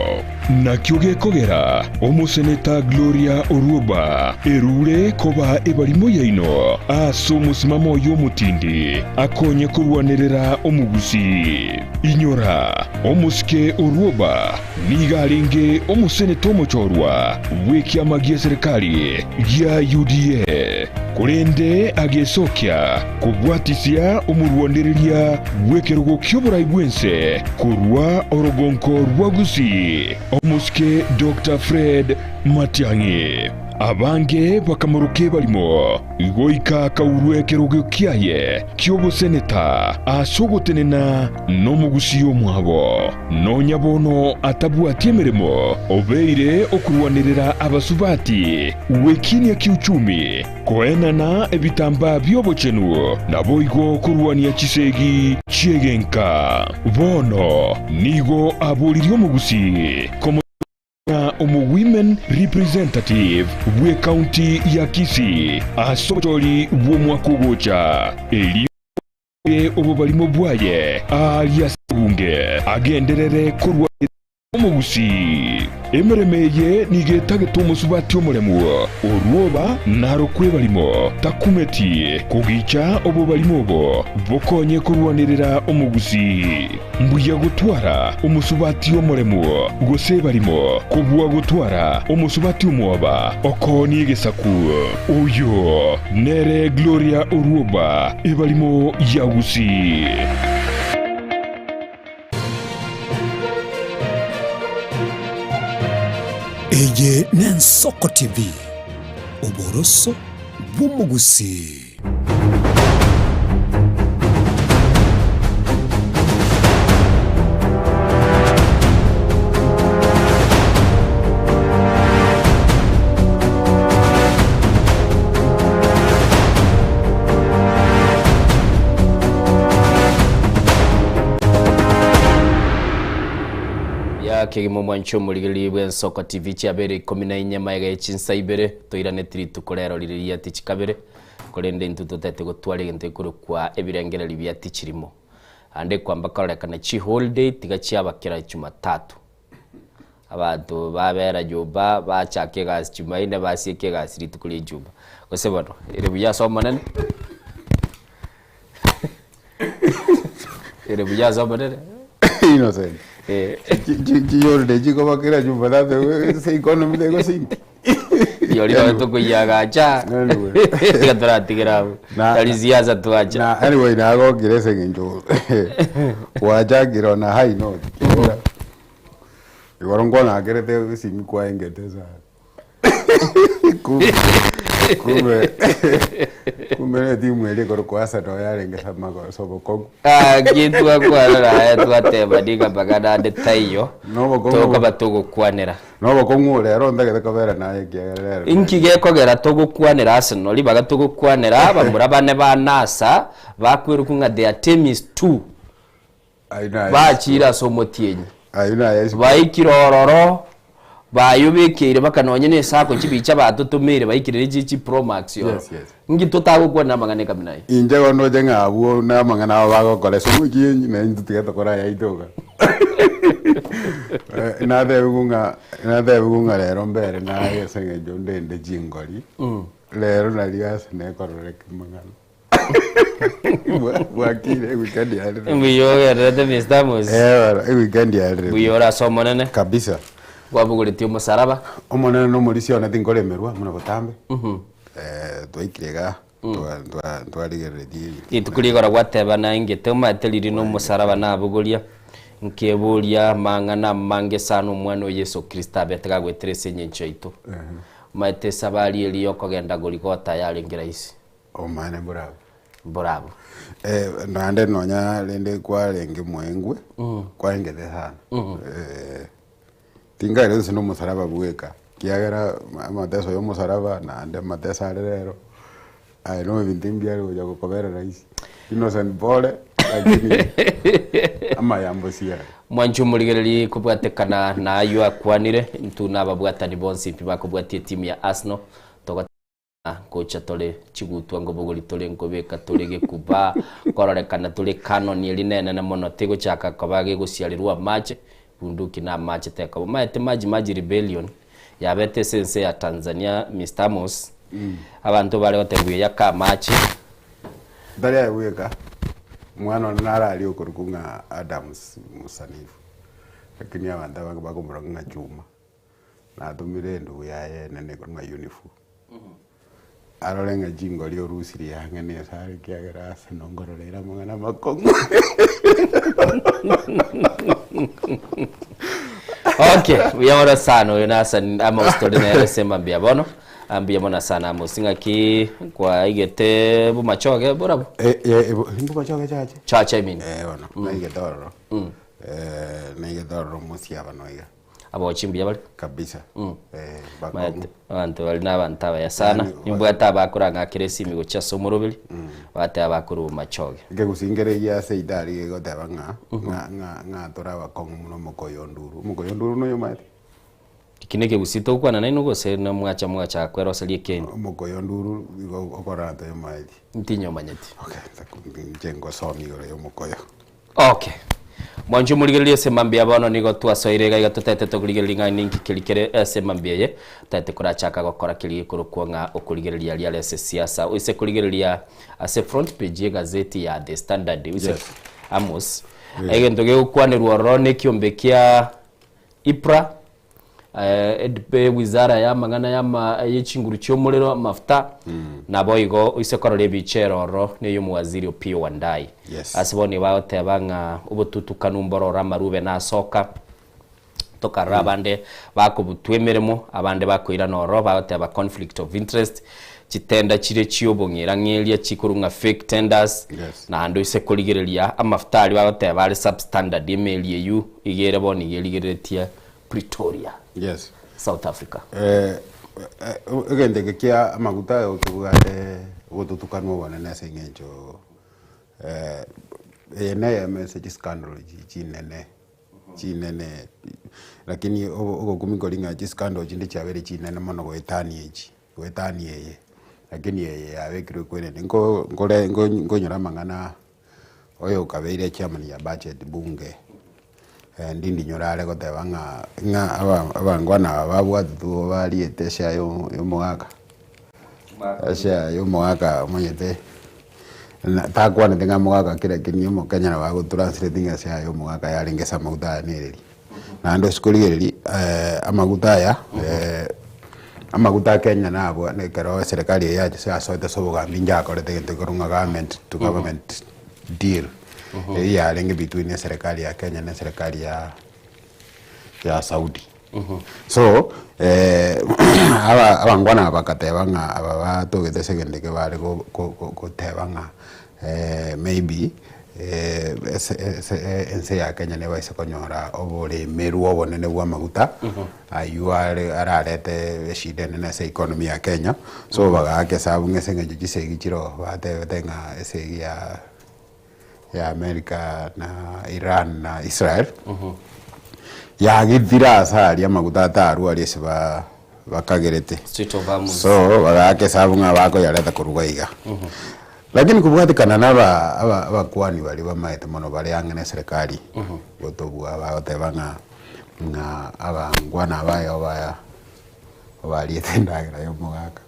Nakio gekogera omoseneta Gloria Orwoba erure koba ebarimo yaino ase omosimamo oye omotindi akonye korwanerera omogusii. Inyora, omosike Orwoba nigo arenge omoseneta omochorwa bw'ekiama gi'eserekari gia UDA, korende agesokia kobwatisia omorwanereria bw'ekerogo ki'oborai bw'ense korwa orogonko rwa Gusii, omosike Doctor Fred Matiang'i. Abange bakamoroka ebarimo, goika akaurwa ekerogo kiaye ki'oboseneta ase ogotenena nomogusii omwabo. Nonya bono atabwati emeremo, obeire okorwanerera abasubati gwekinia kiuchumi, koenana ebitambaa bi'obochenu, naboigo korwania chisegi chi'egenka. Bono nigo aboririe omogusii komo na omo-Women Representative bw'ecounty ya Kisii ase obochori bw'omwaka ogocha, erio obobarimo bwaye aaria ase ebunge agenderere korwa Omogusii. Emeremo eye nigo etagete omosubati omoremu, orwoba narokwe ebarimo, takumeti kogicha obobarimo obo bokonye korwanerera omogusii. Mbuya gotwara omosubati omoremu gose ebarimo kobua gotwara omosubati omwoba okoonia egesaku. Oyo nere Gloria Orwoba, ebarimo ya Gusii. Eye n'Ensoko TV, oboroso bw'omogusii. Ya. kegima omwanchi omorigereria bw'Ensoko TV chiabere ikomi na inye maega ye chinsa ibere toiraneti rituko rero rire ria tichi kabere korende intwe totete gotwara egento gekorokwa ebirengererio bia tichi rimo ande kwamba kororekana chiholiday tiga chiaba kera jumatatu abanto babera nyomba bachaka egasi jumaine basieka egasi rituko ria ejuma gose bono ere buya ase omonene Ere buya ase omonene. Innocent. Chiyore chikoba kera Jumatatu ase economy tegosinki. Riori nabo tokoyiagacha. Anyway. Tiga toratigera abwo. Na- Tari siasa twacha. Na anyway nagokire ase eng'encho gwachakire on a high note. Kiagera igoro nkwangakerete esimi kwaengete sana. Kumbe kumbe kumbe ne timu eria ekorokwa Arsenal yarenge sama sobokongu. Gaki twakwanera aye twateba niga mpaka naende taiyo Nobokong'u tokoba togokwanera. Nobokong'u rero ntagete kobera naye ekiagera rero. Inki gekogera togokwanera Arsenal ribaga togokwanera abamura bane ba NASA bakwerokwa ng'a their team is too Bachiire ase omotienyi, baikire ororo, bayobekeire baka nonye na esako chibicha batotomeire baikire ne chi Pro Max oro. Yes, yes. Inki totagokwanera amang'ana ekamina eye? Inche bono ndoche ng'a abwo na amang'ana abo bagokora ase omokienyi na intwe tiga tokore aya aito iga. Eh, natebiwu ng'a natebiwu ng'a rero mbere naye ase eng'encho ndende chingori, rero nario ase nekororeka amang'ana. Bwakire weekend yarire. Mbuya ogererete Mr. Amos. Eh, bana, weekend yarire. Mbuya ore ase Omonene. Kabisa. Kwabogoretie omosaraba. Omonene nomorisia one tinkoremerwa buna botambe. Eh, twaikire igaa, twa- twa- twarigereretie ebinto. Rituko rigoro gwateba naingete omanyete riria nomosaraba nabogoria, nkeboria amang'ana amange sana omwana o Yeso Kristo abete gagoetera ase engencho yaito. Omanyete esabari eria yokogenda Goligota yarenge rahisi. Omaene mborabwo. Mborabwo. Eh, naende nonya rende kwarenge moengwe, kwarengete sana. Eh, tinkaire gose na omosaraba bweka, kiagera amateso ya omosaraba naende amateso are rero, aye no ebinto mbiare gocha gokobera rahisi. Innocent pore, lakini amayambo siare. Mwanche omorigereria kobwatekana na ayio akwanire, intwe nababwatani bonsi pi bakobwatia etimu ya Arsenal, togo. Ngocha tore chigutwa nkobogori tore nkobeka tore gekuba kororekana tore cannon eria nenene mono tegochaka koba gegosiarerwa amache bunduki na amache tekoba omanyete maji maji rebellion yabete ase ense ya Tanzania Mister Amos abanto bare gotebigwa eyake amache. Ntari aye bweka, omwana one naro aria okorokwa ng'a Adams Musanifu, lakini abanto abange bakomoroka ng'a Juma. Natomire endugu yaye enene korwa ng'a Yunifu, arore ng'a chingori orusirie ang'e nesare ekiagera ase nongororere amang'ana amakong'u. Okay, mbuya mono sana oyo nasa Amos tore nere sema mbuya bono. Ah, Mbuya mono sana Amos ng'aki kwaigete bomachoge borabwo? Eh, eh, mbomachoge chache. Chache I mean. Eh, bono, naigete ororo. Naigete ororo mosiabano iga. Abaochi mbuya bare. Kabisa. Eh, bakong'u. Maete abanto bari na abanto abaya sana. Yaani, Nimbwate abakorang'akera esimi gochia ase omoroberi, bateba bakorwa bomachoge. Ekegusii nkere egia ase eitari gegoteba ng'a, ng'a ng'a ng'a tore abakong'u buna omokoyo onduru. Omokoyo onduru noyomaete? Eki nekegusii togokwana nainwe gose namwacha mwachaka kweroseria ekendi? Omokoyo onduru igo okorora toyomaeti. Ntinyomanyeti. Okay, inche ngosomia igoro ya omokoyo. Okay. Mwanche omorigererie ase mambia bono nigo twasoire iga iga totaete tokorigereria ng'a ninki keri kere ase mambia eye totaete korachaka gokora keria gekorokwa ng'a okorigereria aria are ase siasa oise korigereria ase front page y'egazeti ya The Standard oise Yes. Amos Yeah. egento gegokwanerwa ororo na ekiombe kia IPRA Ewizara y'amang'ana y'ama y'echinguru chi'omorero, amafuta, naboigo oise korora ebicha ere ororo ney'omowaziri Opiyo Wandayi. Yes. Ase bono nigo bagoteba ng'a obotutukanu mbororo amarube nasoka, tokarora abande bakobutwa emeremo, abande bakoirana ororo bagoteba conflict of interest, chitenda chire chi'obong'erang'eria chikorwa ng'a fake tenders, Yes. naende oise korigereria amafuta aria bagoteba are substandard emeri eywo iga ere bono iga erigereretie Pretoria, Yes. South Africa. Eh, eh, egento eke kia amaguta kebwate obotutukanu obonene ase eng'encho eh, eye neyemo ase chiscandal chi chinene. chinene lakini ogokumia nkori ng'a chiscandal chinde chiabeire chinene mono goetania echi, goetania eye, lakini eye yabekirwe kwenene. Nko nkore nkonyora amang'ana oyo okabeire chairman ya budget bunge, ndindi nyore are goteba ng'a ng'a aba abangwana aba babwatitwe bariete eshare ya omogaka, eshare ya omogaka omanyete na takwanete ng'a mogaka ki lakini omokenya nabo ago translate ng'a eshare ya omogaka yarenge ase amaguta aya nereri. Naende ase korigereria amaguta aya amaguta a Kenya nabwo ekero eserekari eye yacha yasoete ase obogambi njakorete egento ekerwa ng'a government to government deal, eywo yarenge between eserekari ya Kenya na eserekari ya ya Saudi. So aba abangwana aba bakateba ng'a aba batogete ase egento eke bare go- go- go- goteba ng'a maybe ese ese ense ya Kenya nebaise konyora oboremerwa obonene bwa amaguta, aywo are ararete eshida enene ase economy ya Kenya, so bagaaka esabu ng'a ase eng'encho chisegi chire oo, batebete ng'a esegi ya ya America na Iran na Israel, yagitire ase aria amaguta atarwa aria ase ba bakagerete. Strait of Hormuz. So bagaaka esabu ng'a bakoyareta korwa iga. Lakini kobwatekana na aba aba abakuani baria bamaete mono bare ang'e na eserekari, gotobua bagoteba ng'a ng'a abangwana abaye obaya obariete endagera ya omogaka.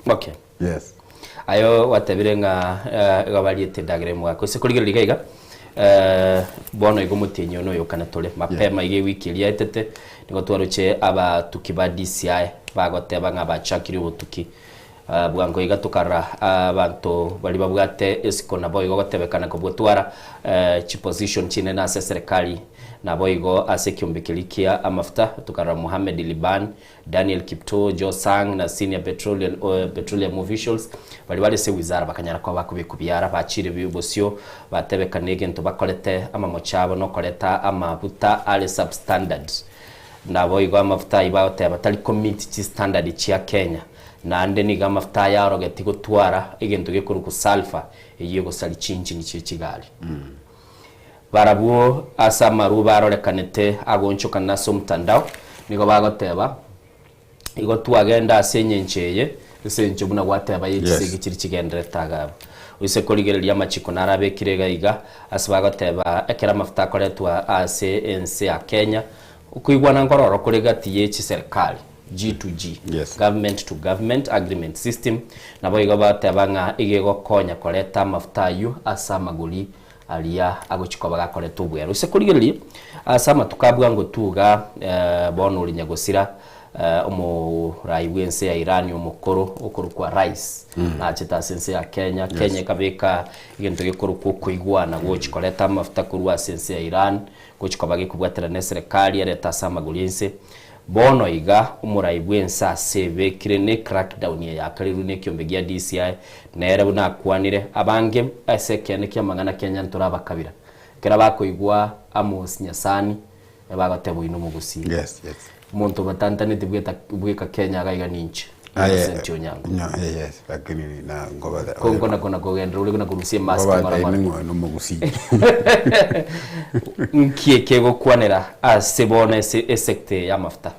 Okay. Yes. Aye gwatebire ng'a iga bariete endagera y'omogaka. Gose korigereria iga iga, bono iga omotienyi one oyo okane tore, mapema iga ewiki eria yaetete, nigo twaroche abatuki ba DCI bagoteba ng'a bachakire obotuki bwango iga tokarora abanto baria babwate esiko naboigo gotebekana kobwatwara chiposition chinene ase eserekari naboigo ase ekiombe keria kia amafuta, tokarora Mohamed Liban, Daniel Kiptoo, Joe Sang na senior petroleum, petroleum officials baria bare ase ewizara bakanyara koba bakobekwa biara bachire bosio batebekana egento bakorete amamocho abo nokoreta amabuta are substandard. Naboigo amafuta ayio bagoteba tari komeet chistandard chia Kenya naende nigo amafuta aya arogeti gotwara egento gekorokwa sulphur eyio egosari chinchini chie chigari. Barabwo ase amarwa barorekanete agoonchokana ase omotandao, nigo bagoteba, Igo twagenda ase engencho eye, ase engencho buna gwateba ye chisegi chiria chigendererete iga abwo. Oise korigereria amachiko narabekire iga iga, ase bagoteba ekero amafuta akoretwa ase ense ya Kenya, okoigwana nkororo kore gati ye chiserikali, G to G, government to government agreement system, naboigo bagoteba ng'a iga egokonya koreta amafuta ayio ase amagori aria agochia koba gakoreta obwero. Ase korigereria ase amatuko a bwango tuga bono ore nyagosira omorai bw'ense ya Iran omokoro okorokwa Rais nachete ase ense ya Kenya, Kenya ekabeka egento gekorokwa okoigwana gochia koreta amafuta korwa ase ense ya Iran gochia koba gekobwaterana na eserekari erete ase amagori ense. Bono iga omorai bw'ense ase ebekire ne crackdown eye yakarirwe nekiombe gia DCI Nere buna akwanire, abange ase ekeene ki'amang'ana Kenya ntore abakabira. Ekero bakoigwa Amos Nyasani, ebagoteba oyio nomogusii. Yes, yes. Omonto obatantaneti bweta bweka Kenya iga iga ninche, Aye, Innocent Onyango. nyo, eh, yes, lakini na ngobata Ko nkona kona kogenderera ore kona korusia emask ng'ora ngobata ng'ora. ime ng'o nomogusii. Nki ekegokwanera ase bono ase esector eye y'amafuta?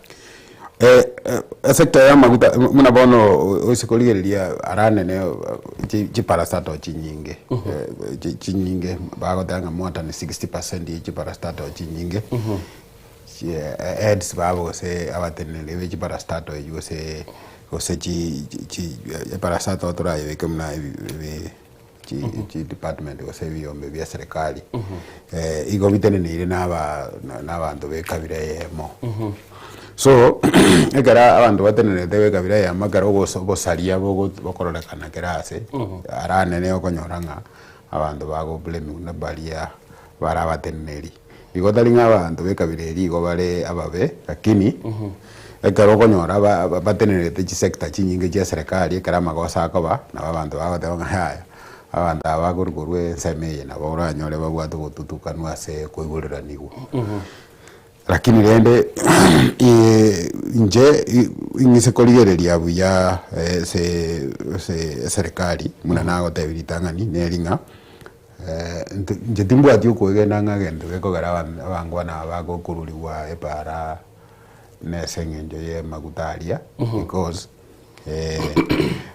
Esector y'amaguta buna bono oise korigereria ara nene chiparastatal chinyinge, chinyinge bagoteba ng'a more than 60% ye chiparastatal chinyinge, heads babo gose abateneneri be chiparastatal echio gose gose chi chi eparastatal torayebeke buna ebi chi department gose ebiombe bia serikali, igo biteneneire na aba na abanto ba ekabira eyemo. So, ekero abanto batenenerete ba ekabira eyemo ekero ogosa obosaria bogo bokororekana kera ase, ara anene okonyora ng'a abanto bago blame na baria bare abateneneri. Igo tari ng'a abanto ba ekabira eria igo bare ababe, lakini ekero okonyora ba batenenerete chisector chinyinge chia eserekari ekero amagoso akoba, nabo abanto bagoteba ng'a yaya, abanto aba bakorwa korwa ensemo eye nabo oranyore babwate obotutukanu ase koiboreraniwa. Lakini rende inche ing'ise korigereria buya ase ase eserekari buna nagotebia ritang'ani neri ng'a. Inche timbwati okwegena ng'a egento gekogera abangwana aba bagokururigwa epaara nese eng'encho ya amaguta aria because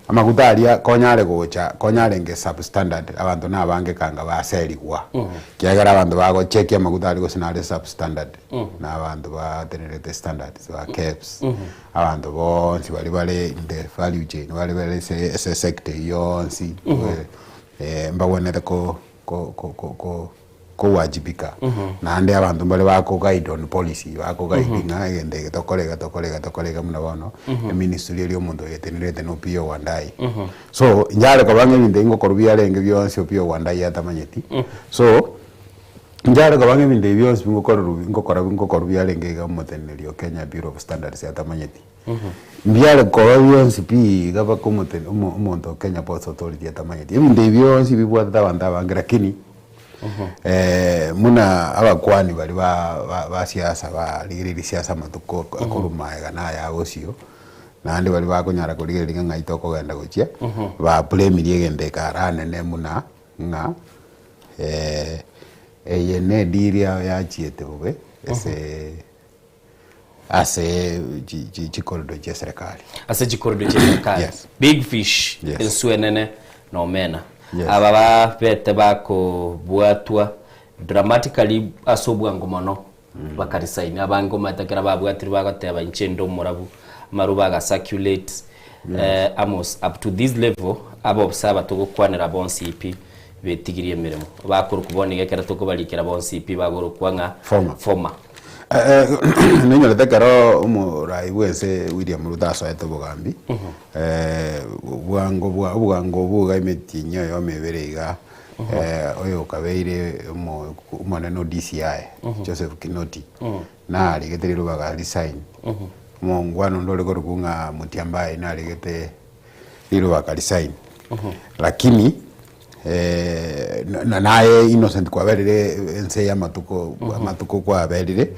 amaguta aria konyare gocha konyarenge substandard abanto nabange kanga baserigwa ekiagera abanto bagochekia amaguta aria gose nare substandard na abanto batenerete standards ba KEBS abanto bonsi baria bare in the value chain bare bare ase ase sector eywo yonsi mbagwenerete ko ko ko ko kowajibika naende abanto mbare bako guide on policy bako guide ng'a egento eke tokore iga tokore iga tokore iga buna bono eministry eria omonto oyetenerete na Opiyo Wandayi. So inchare koba ng'a ebinto ebi ngokorwa biarenge bionsi Opiyo Wandayi atamanyeti so inchare koba ng'a ebinto ebi bionsi bingokorerwa ngokora ngokorwa biarenge iga omoteneneri o Kenya Bureau of Standards atamanyeti. Mbiare koba bionsi pi iga mpaka omote omo omonto o Kenya Ports Authority atamanyeti. Ebinto ebi bionsi bibwatete abanto abange lakini buna abakwani baria ba ba ba siasa barigereiri siasa amatuko akorwa maega na aya bosio, naende baria bakonyara korigereria ng'a ng'ai tokogenda gochia, ba blame-ria egento eke ara anene buna ng'a eye ne edeal yachiete bobe ase ase chicorridor chia serikali. Ase chicorridor chia serikali. Yes. Big fish Yes. enswe enene na omena. Yes. Aba babete bakobwatwa dramatically ase obwango mono bakaresign. Abange omanyete ekero babwatirwe bagoteba inche inde omorabu, amaruba aga circulate. Yes. Eh, Amos, up to this level, abobisa aba togokwanera bonsi pi betigirie emeremo. Bakorokwa bono iga ekero tokobarikera bonsi pi bagorokwa ng'a Former. former. Ninyorete ekero omorai bw'ense William Ruto asoete obogambi, obwango bwa obwango obwo iga emetienyi oyomo ebere iga, oyo okabeire omo omonene o DCI, Joseph Kinoti, narigete riroba aga resign. Omongwana onde ore korokwa ng'a Mutyambai narigete riroba aka resign. Lakini naye Innocent kwaberire ense y'amatuko amatuko kwaberire,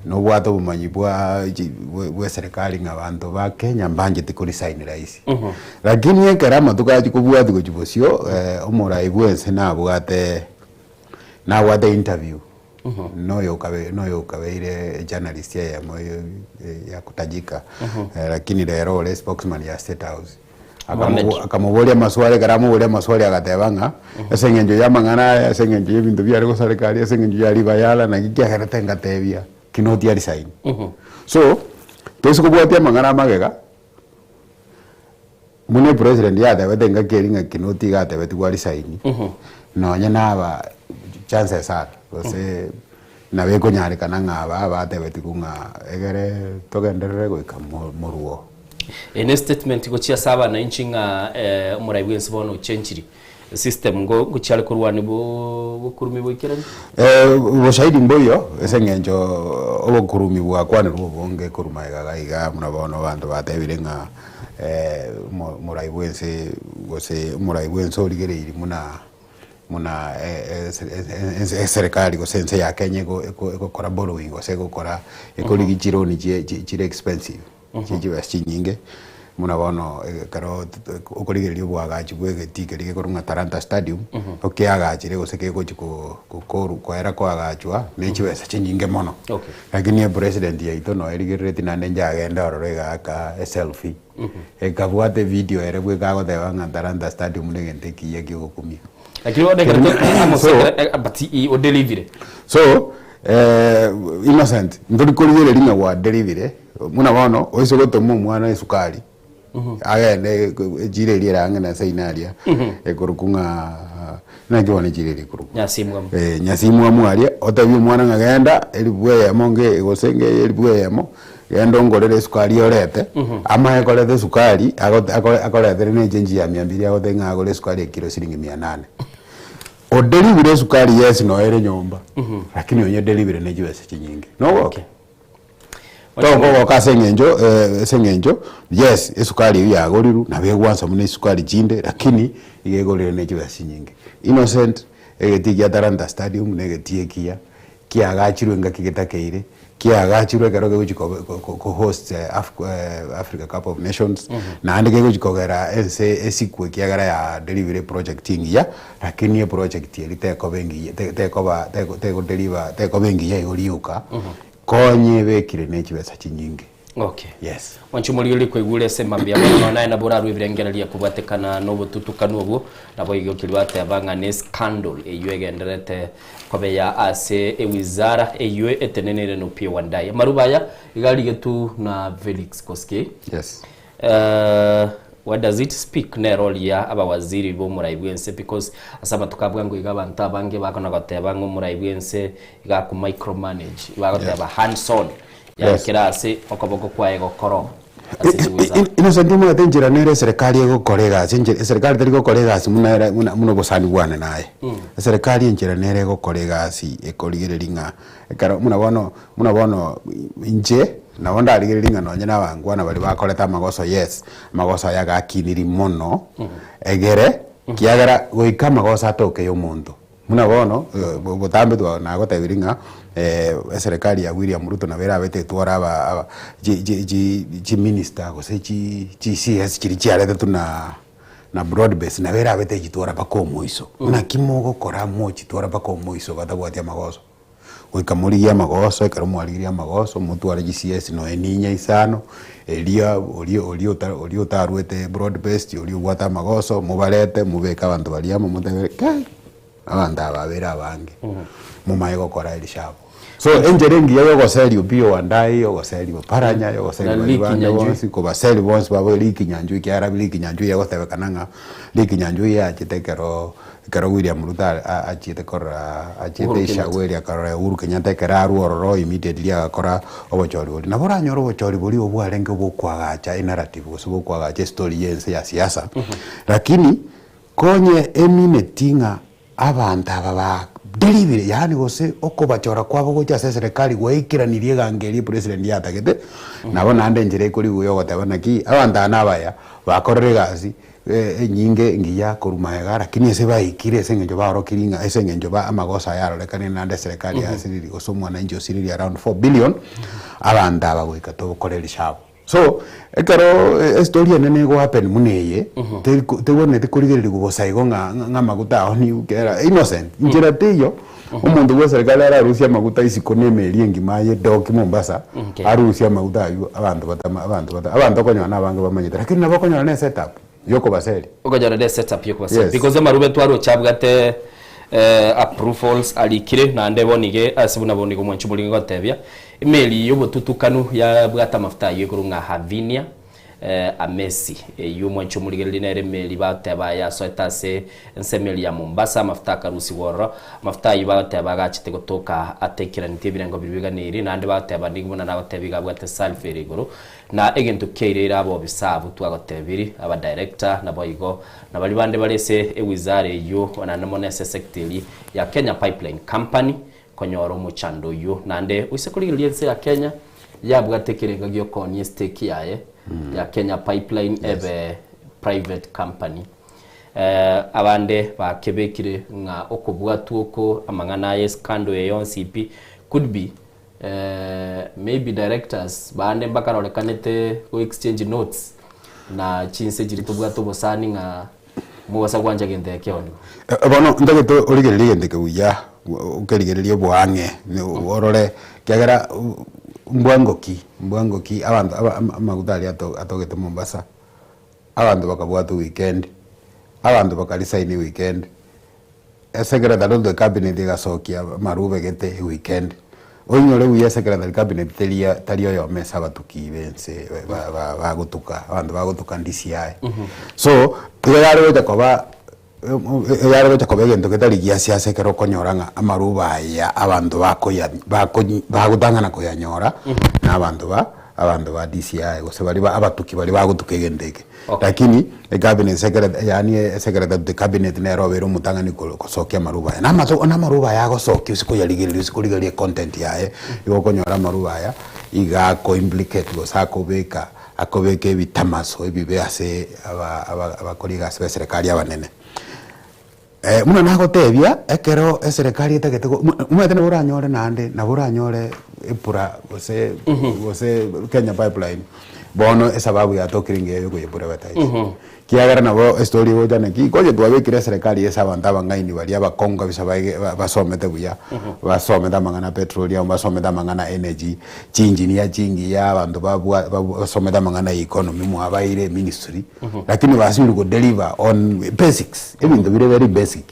nobwate obomanyi bwa chi bwa eserekari ng'a abanto ba Kenya mbancheti ko resign rahisi. Lakini ekero amatuko achia kobwatia gochia bosio, omorai bwa ense nabwate nabwate interview na oyo okabe na oyo okabeire journalist eyemo ya kutajika, lakini rero ore spokesman ya state house. Mohamed. Akamoboria amaswali, ekero amoboria amaswali agateba ng'a ase eng'encho y'amang'ana aya, ase eng'encho y'ebinto biare gosareka aria, ase eng'encho ya ribayara, naki kiagerete ngatebia Kinoti arisaini. So, toise kobwatia amang'ana amagega, buna epresident yatebete engaki eria ng'a Kinoti iga atebetigwe arisaini, nonye naba chances are gose nabo ekonyarekana ng'a aba batebetigwe ng'a egere togenderere goika moruo. Eye ne statement gochia ase abanainchi ng'a omorai bwensi bono ochenchiri system ngo ngochia are korwania bokurumi boikeranu? Oboshahidi mboiyo ase eng'encho obokurumi bwakwanirwe obonge korwa magega iga iga buna bono abanto batebire ng'a omorai bwensi gose omorai bwensi origereiri buna buna eserekari gose ense ya Kenya egokora borrowing gose egokora ekorigia chironi chire expensive. Chie chibesa chinyinge, buna bono ekero okorigereria oboagachi bwa egetii keria gekorwa ng'a Talanta Stadium, okeagachire gose kegochi ko- koru koera koagachwa ne chibesa chinyinge mono. Okay. Lakini epresident yaito noyo erigereretie naende nchagende ororo egaaka eselfie, ekabwata evideo ere bweka agoteba ng'a Talanta Stadium na egento ekiya kiogokumia. Lakini bono ekero to- amo So- sekere- but i- odelivire. So, Innocent, ntori korigereria ng'a gwadelivire, Buna bono, oise gotoma omwana esukari, agende echiro eria ere ang'e na seino aria, ekorokwa ng'a naki bono echiro eria ekorokwa? Nyasimwamu. Eh, Nyasimwamu aria, otebie omwana ng'a genda elifu eyemo nge gose nge elifu eyemo, genda ongorere esukari orete, amaye koreta esukari, agote akore akoretere na echenji ya mia mbiri agotebie ng'a agore esukari ekiro siringi mia nane. Odelivire esukari yes noyo ere nyomba, lakini onyedelivire ne chibesa chinyinge, nogoke? Tokogoka ase eng'encho ase eng'encho yes esukari eywo yagorirwe nabo egwansa buna esukari chinde lakini iga egorire ne chibesa chinyinge. Innocent, egetii gia Talanta Stadium na egetii ekiya. Kiagachirwe engaki getakeire, kiagachirwe ekero kegochi kobe ko host Africa Cup of Nations, naende kegochi kogera ense esikwe ekiagera ya deliver eproject engiya, lakini eproject eria tekoba engiya te- tekoba teko teko deliver tekoba engiya igo rioka, konye ebekire ne chibesa chinyinge. Okay. Yes. Mwanche omorigereria kwaigure ase mambia bono naye nabo orarue ebirengererio kobwatekana nobotutukanu obwo, naboigo keria bateba ng'a ne scandal eyio egendererete kobeya ase ewizara eyio eteneneire na Opiyo Wandayi. Amaruba aya iga arigetwe na Felix Koskei. Yes. Eh, what does it speak nero oria abawaziri b'omorai bw'ense because ase amatuko a bwango iga abanto abange bakona goteba ng'a omorai bw'ense iga ako micromanage, bagoteba hands on Yaani Yes. kera ase okoboko kwaye gokoro ase chiwizara. Innocent omanyete enchera nere eserekari egokora egasi, enchera eserekari teri gokora egasi buna ere buna buna obosani bwane naye. Eserekari enchera nere egokora egasi ekorigereria ng'a ekero buna bono buna bono inche nabo ndarigereria ng'a nonye na abangwana baria bakorete amagoso yes, amagoso aya agakiniri mono, egere kiagera goika amagoso atoke ya omonto. Buna bono, botambe twa nagotebirie ng'a eserekari ya William Ruto nabo erabete etware aba aba chi chi chi chiminister gose chi chi CS chiria chiaretetwe na na broad base nabo erabete echitwara mpaka omoiso. Naki mogokora mochitwara mpaka omoiso batabwati amagoso? Goika morigie amagoso, ekero mwarigirie amagoso motware chi CS nonya ninya isano, eria oria oria ota oria otarwete broad based oria obwate amagoso mobarete mobeke abanto baria amo motebe kai, abanto aba babere abange, momanye gokora erishabu. So enchera engiya ya ogoseria Opiyo Wandayi, ogoseria Oparanya, ya ogoseria Na baria Lee bande Kinyanjui. bonsi, kobaseria bonsi babo Lee Kinyanjui ekiagera Lee Kinyanjui egotebekana ng'a Lee Kinyanjui yachete ekeroo Ekero William Ruto achiete korora achiete Uhuru Kenyatta. ishago eria akarora Uhuru Kenyatta ekero arwa ororo immediately agakora obochori boria. Nabo oranyore obochori boria obwo bwarenge obokwagacha enarrative gose bokwagacha estory ya ense ya siasa, lakini konye emineti ng'a abanto aba ba delivery yaani gose okobachora kwabo gocha ase eserekari gwaikeranirie egango eria epresident yatagete, nabo naende enchera ekorigwa ya ogoteba naki abanto aba nabaya bakorire egasi enyinge engiya korwa magega, lakini ase baikire ase eng'encho baorokirie ng'a ase eng'encho ba amagoso aya arorekanire naende eserekari yasiririe gose omwananchi osiririe around 4 billion, abanto aba goika tokore rishabu. So, ekero estory enene ego happen buna eye, teri ko tebwenereti korigererigwa bosa igo ng'a ng'a amaguta ao nigo kera innocent, nchera teiyo, omonto bwa eserekari ararusie amaguta isiko na emeri engima aye dock Mombasa, Okay. arusie amaguta aywo abanto batama abanto bata abanto okonyora na abange bamanyete lakini nabo okonyora na esetup yokobaseria. Okonyora ne setup yokobaseria Yes. because amarube twaroche abwate eh, approvals arikire naende bono iga ase buna bono iga omwanchi omorenge gotebia emeri yobotutukanu yabwate amafuta aywo ekorwa ng'a Havinia Amesi, eyio omwanchi omorigereria nere emeri bagoteba yasoete ase ense emeri ya Mombasa, amafuta akarusigwa ororo. Amafuta ayio bagoteba agachete gotoka ateikeranetie ebirengo biria biganeiri, naende bagoteba nigo buna nagotebia iga abwate sulphur ere igoro. Na egento kiaireire abobisa abwo twagotebiri, abadirector, naboigo na baria bande bare ase ewizara eyio naende mono ase esector eria ya Kenya Pipeline Company, konyora omochando oyio. Naende oise korigereria ense ya Kenya yabwate ekerengo gi'okoonia estake yaye ya Kenya Pipeline ebe private company. Abande bakebekire ng'a okobwatwa oko amang'ana aya escandal eye yonsi pi could be maybe directors bande mbakarorekanete go exchange notes na chinse chiria tobwate obosani ng'a Mogosa gwancha gento ekeonio. Bono ntagete origererie egento eke buya, okerigererie oboang'e, orore ekiagera mbwango ki, mbwango ki abanto aba amaguta aria atogete Mombasa, abanto bakabwatwa weekend, abanto baka resign weekend, Esecretary of the cabinet egasokia amarube gete eweekend, oinyore buya esecretary cabinet teria tari oyomo ase abatuki bense bagotuka abanto bagotuka DCI. So, igo yare gocha koba yare gocha koba egento getari gia siasa ekero okonyora ng'a amarube aya abanto bakoya bagotang'ana koyanyora na abanto ba abanto ba DCI gose baria ba abatuki baria bagotuka egento eke. Lakini ecabinet secretary yaani esecretary to the cabinet nere obeire omotang'ani gosokia amaruba aya. Na amato na amaruba aya agosokia ase koyarigereria ase korigereria econtent yaye, igo okonyora amaruba aya iga ako implicate gose akobeka akobeka ebitamaso ebibe ase aba aba abakori egasi ba eserekari abanene. Buna nagotebia, ekero eserekari etagete go omanyete nabo oranyore naende, nabo oranyore epura gose gose Kenya Pipeline, bono esababu yatokire engiya ya okoyeprivatize. Kiagera nabo estory egocha naki, konye twabekire eserekari ase abanto abang'aini baria abakong'u kabisa baige basomete buya, basomete amang'ana a petroleum, basomete amang'ana a energy, chiengineer chingiya, abanto babwa basomete amang'ana ya economy mwabaire eministry, Lakini basibire ko deliver on basics, ebinto bire very basic.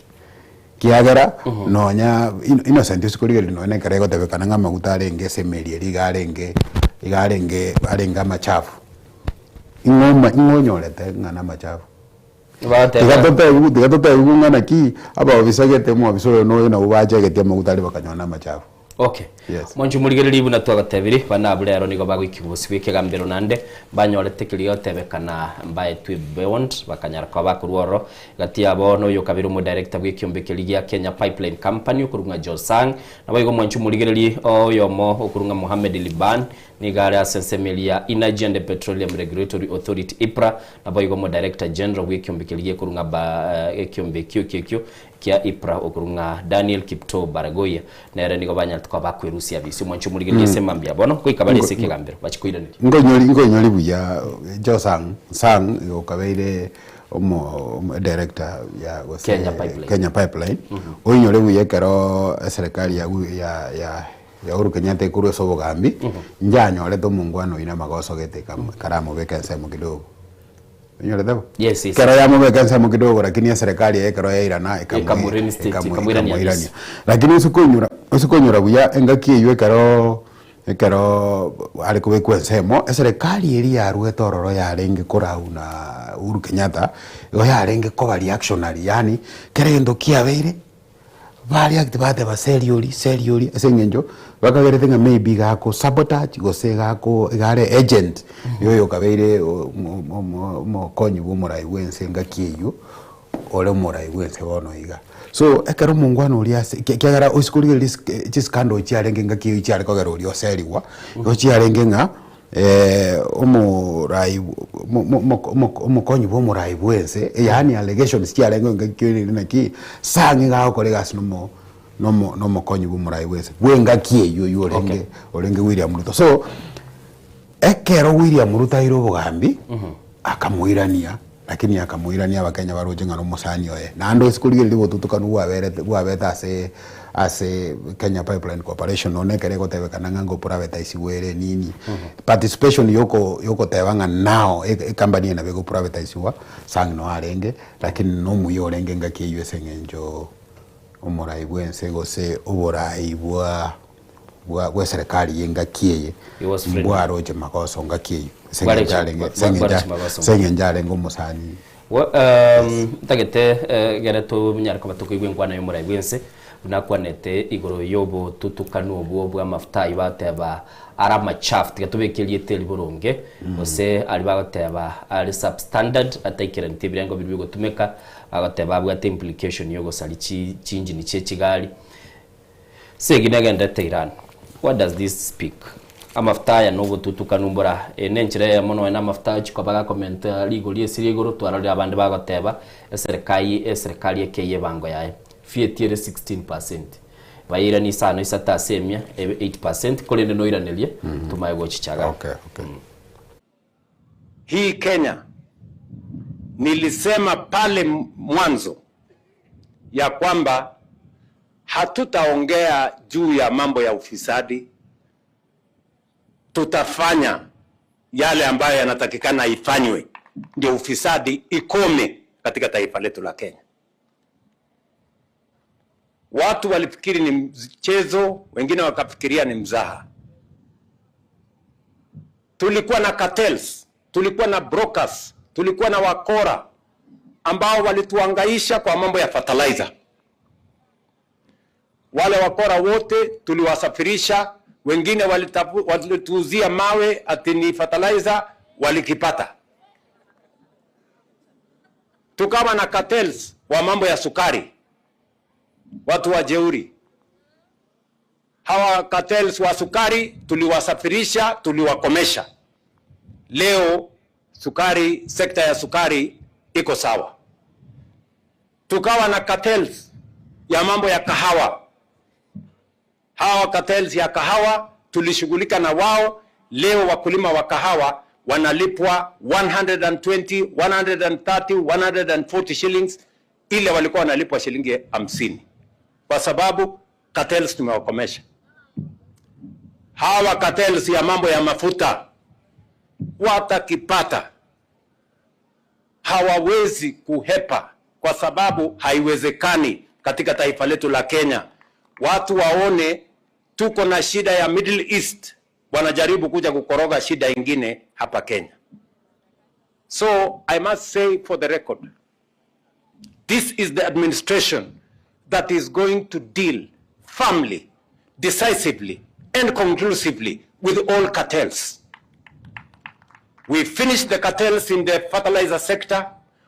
Kiagera nonya Innocent ase korigereria nonya ekero egotebekana ng'a amaguta arenge ase emeri eria iga arenge iga arenge arenge amachafu. Ing'o oma ing'o onyorete ng'a namachafu? Tiga totebiwu tiga totebiwu ng'a naki abaofisa gete omwofisa oyo na oyo nabwo bachegetie amaguta aria bakanyora namachafu. Okay. Yes. Monche morigererie buna twagatebirie, bana abwo rero nigo bagoikigwa bosio bw'ekegambero naende mbanyorete keria gotebekana mbaetwe bond bakanyara koba bakorwa ororo. Gati yabo noyo okabere omodirector bw'ekiombe keria gia Kenya Pipeline Company okorwa ng'a Josang. Naboigo mwanche omorigererie oyomo okorwa ng'a Mohamed Liban nigo are ase ensemo eria ya Energy and Petroleum Regulatory Authority EPRA naboigo omodirector general bw'ekiombe keria gekorwa ng'a ba ekiombe ekio ekio ekio kia EPRA okorwa ng'a Daniel Kiptoo Baragoia nere nigo banyarete koba bakwerusia abisi omwancho omorigereria ase mambia bono goika bare ase ekegambero bachie koiraneria. Nkonyori nkonyori buya Josang Sang igo okabeire omo omo director ya gose Kenya Pipeline. Kenya Pipeline oinyore buya ekero eserekari ya ya ya ya Uhuru Kenyatta ekorwa ase obogambi njanyorete omongwana oyio na amagoso gete ekaramobeka ensemo kidogo. Onyorete bo? Yes, yes. Ekero yamobeka ensemo kidogo lakini eserekari eye ekero yairana Ekamu reinstate, ekamoirania ekamoirania. kabisa. Lakini ase koinyora ase koinyora buya engaki eywo ekero ekero are kobekwa ensemo, eserekari eria yarwete ororo yarenge korau na Uhuru Kenyatta, igo yarenge koba reactionary yaani kera egento kiabeire. Baria bateba seri oria, seri oria, ase eng'encho bakagerete ng'a maybe iga ako sabotage gose iga ako iga are agent ya oyo okabeire omo omo omokonyi bwa omorai bwa ense engaki eywo, ore omorai bwa ense bono iga. So ekero omongwana oria ase ekiagera ase korigereria ris chiscandal chiarenge engaki eywo chiare kogera oria oserigwa, igo chiarenge ng'a omorai omokonyi bwa omorai bwa ense, yaani allegations chiarenge engaki ere naki, sang'e iga agokora egasi nomo nomo nomokonyi bwa omorai bwa ense bwa engaki eywo oywo orenge orenge William Ruto. So, ekero William Ruto aire obogambi, akamoirania lakini akamoirania abakenya baroche ng'a nomosani oye. Naende ase korigereria obotutukanu bwaberete bwabete ase ase Kenya Pipeline Corporation nonya ekero egotebekana ng'a ngoprivatisiwa ere nini, participation yoko yokoteba ng'a now ecompany eye nabo egoprivatisiwa, Sang noo arenge, lakini nomuya orenge engaki eywo ase eng'encho omorai bwense gose oborai bwa bwa bw'eserekari y'engaki eye He was friendly. mbwaroche magoso ngaki eywo ase Bwaroche- eng'encho arenge bwa- ase eng'encho bwaroche magoso. ase eng'encho arenge omosani Wo- um, ntagete eh, gere tonyare koba tokoigwa enkwana y'omorai bw'ense buna akwanete igoro y'obotutukanu obwo bw'amafuta ayio bagoteba are amachafu tiga tobeke erieta eri boronge gose aria bagoteba are substandard ataikeraneti ebirengo biria bigotumeka bagoteba abwate implication y'ogosaria chi chiinjini chie chigari Segi negenderete Iran. What does this speak? Amafuta aya nobotutukanu mbora. Eye nenchera eyemo nonya namafuta agochia koba gakomenta rigori ase rigoro twarorire abande bagoteba eserekai eserekari ekeyie ebango yaye. VAT ere 16%. Bayeiranie isano isato ase emia ebe 8% korende noiranerie tomaye gochichaga. Okay, okay. Hii Kenya nilisema pale mwanzo ya kwamba hatutaongea juu ya mambo ya ufisadi, tutafanya yale ambayo yanatakikana ifanywe ndio ufisadi ikome katika taifa letu la Kenya. Watu walifikiri ni mchezo, wengine wakafikiria ni mzaha. Tulikuwa na cartels, tulikuwa na brokers, tulikuwa na wakora ambao walituangaisha kwa mambo ya fertilizer. Wale wakora wote tuliwasafirisha, wengine walituuzia mawe ati ni fertilizer, walikipata. Tukawa na cartels wa mambo ya sukari, watu wa jeuri. Hawa cartels wa sukari tuliwasafirisha, tuliwakomesha. Leo sukari, sekta ya sukari iko sawa. Tukawa na cartels ya mambo ya kahawa. Hawa cartels ya kahawa tulishughulika na wao. Leo wakulima wa kahawa wanalipwa 120, 130, 140 shillings, ile walikuwa wanalipwa shilingi 50, kwa sababu cartels tumewakomesha. Hawa cartels ya mambo ya mafuta watakipata, hawawezi kuhepa, kwa sababu haiwezekani katika taifa letu la Kenya watu waone tuko na shida ya Middle East, wanajaribu kuja kukoroga shida ingine hapa Kenya. So I must say for the record, this is the administration that is going to deal firmly, decisively and conclusively with all cartels. We finished the cartels in the fertilizer sector.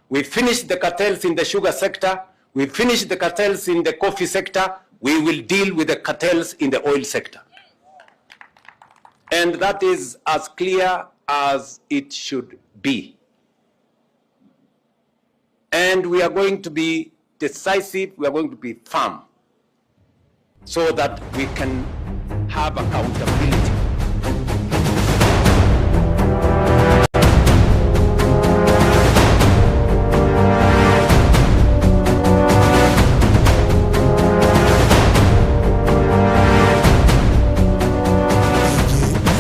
We finished the cartels in the sugar sector. We finished the cartels in the coffee sector. We will deal with the cartels in the oil sector. And that is as clear as it should be. And we are going to be decisive, we are going to be firm, so that we can have accountability.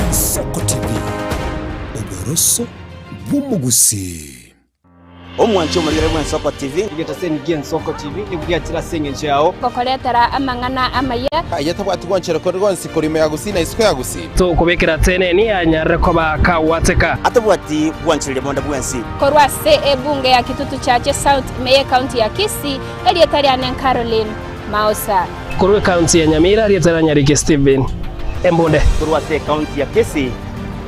Ensoko TV, oboroso bw'omogusii. Omwanche omorigere bw'Ensoko TV. Egetaseni gi'Ensoko TV nigo giachire ase engencho yao. Gokoretera amang'ana amaya. Aye tabwati gwanchera kore gonsi korwa ime ya Gusii na isiko ya Gusii. Tokobekera teneni anyarire koba kagwateka. Atabwati bwanchereria bonde bwensi. Korwa ase ebunge ya Kitutu Chache South ime y'ecounty ya Kisii, erieta riane Caroline Maosa. Korwa ecounty ya Nyamira, erieta ria Nyariki Stephen Embunde. Korwa ase ecounty ya Kisii,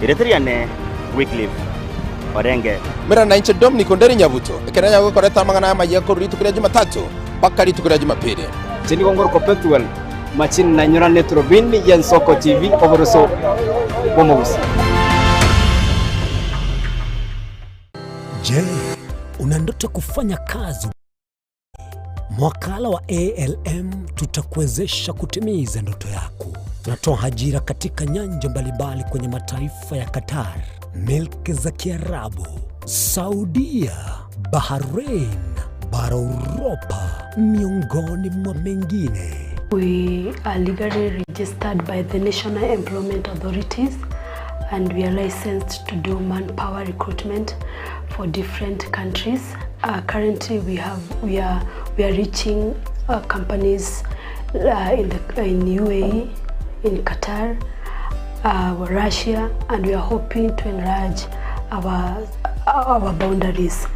erieta riane Wycliffe Orenge. Mera nainche Dominic Onderi Nyabuto, ekero nyago gokoreta amang'ana amayia korwa rituko ria Jumatatu mpaka rituko ria Jumapili. Inche nigo ngorokwa Pethuel Machini nainyora eturubini y'Ensoko TV oboroso bw'omogusii. Je, una ndoto ya kufanya kazi? Mwakala wa ALM tutakuwezesha kutimiza ndoto yako. Tunatoa ajira katika nyanja mbalimbali kwenye mataifa ya Qatar, milki za Kiarabu, Saudia, Bahrain, bara Uropa, miongoni mwa mengine. We are legally registered by the National Employment Authorities and we are licensed to do manpower recruitment for different countries. Uh, currently we have we are we are reaching uh, companies uh, in the in UAE, in Qatar, uh, Russia and we are hoping to enlarge our our boundaries.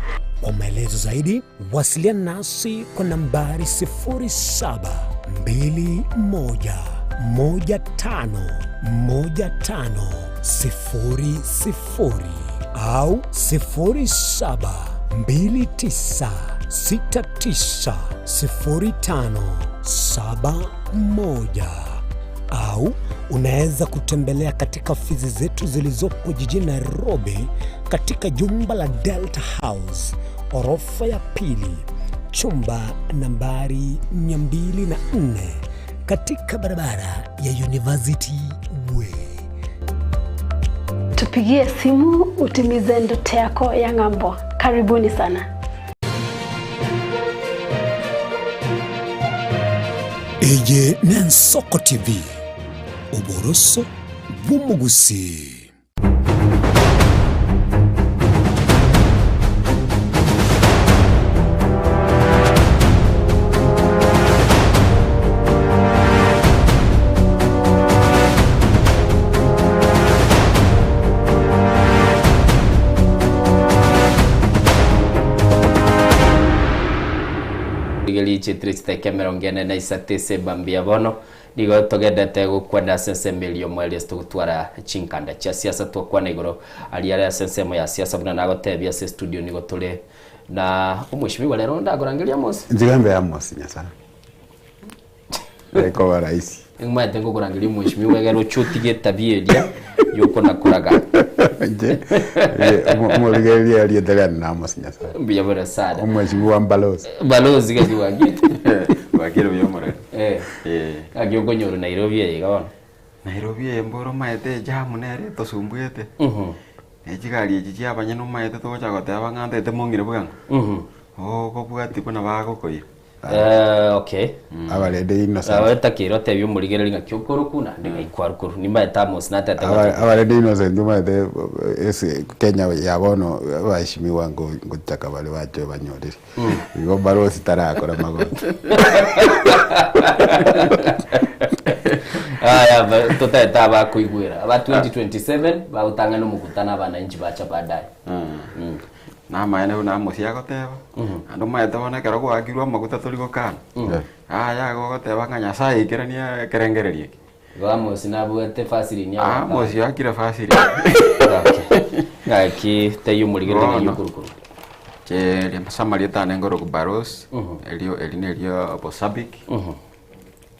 Kwa maelezo zaidi wasiliana nasi kwa nambari 0721151500 au 0729690571 au unaweza kutembelea katika ofisi zetu zilizopo jijini Nairobi katika jumba la Delta House orofa ya pili chumba nambari 204 katika barabara ya University Way. Tupigie simu utimize ndoto yako ya ng'ambo. Karibuni sana. Eye n'Ensoko TV, oboroso bw'omogusii. Rigeri chitiri chiteke emerongo ene na isato ase ebambi ya bono nigo togendete gokwana ase ensemo eria omoerio ase togotwara chinkanda chia siasa twakwana igoro aria are ase ensemo ya siasa buna nagotebia ase estudio nigo tore na omweshimiwa rero ndakorangeria Amos. Nchigambe Amos Nyasae. Ekoba rahisi. Nimanyete ngokorangeria omweshimiwa egere oche otige etabia eria yokonakoraga. Inche, eh, omo- omorigereria erieta riane namosi Nyasaye. Mbuya mono sana. Omweshimiwa mbalosi. Balozi gaki gwakire. Gwakire buya omoreri. Eh. Eh. Gaki okonyora Nairobi eye iga bono. Nairobi eye mboro omaete ejamu nere etosumbuete. Mhm. Ne chigari echi chia abanyene omaete togocha goteba ng'a ntete mong'ire bwango. Mhm. Okobwati buna bagokoira. Eh, okay. Abarende Innocent. Abatakire otebie omorigereri ng'aki okoroku naende ng'ai kwarokuru. Nimbaete Amos natete Aba- goteba. Abarende Innocent omanyete ase Kenya ya bono abaheshimiwa ngo- ngochaka bare bache banyorire. Igo balosi tarakora magoso. Aya, ba- totaete abakoigwera aba 2027 bagotang'ana omokutano abananchi bacha baadaye. Namaene buna Amosi agoteba, naende omanyete bono ekero gwaakirwe amaguta tori gokana. Yaya igo ogoteba ng'a Nyasaye aikeranie ekerengererio eke. Igo Amosi nabwate vaseline agaka. Amosi oakire vaseline. Gaki teiyo omorigereria ng'ai Bono, okorokoro. Inche ase amarieta ane nkorokwa Barosi, erio eri nerio Bosabik,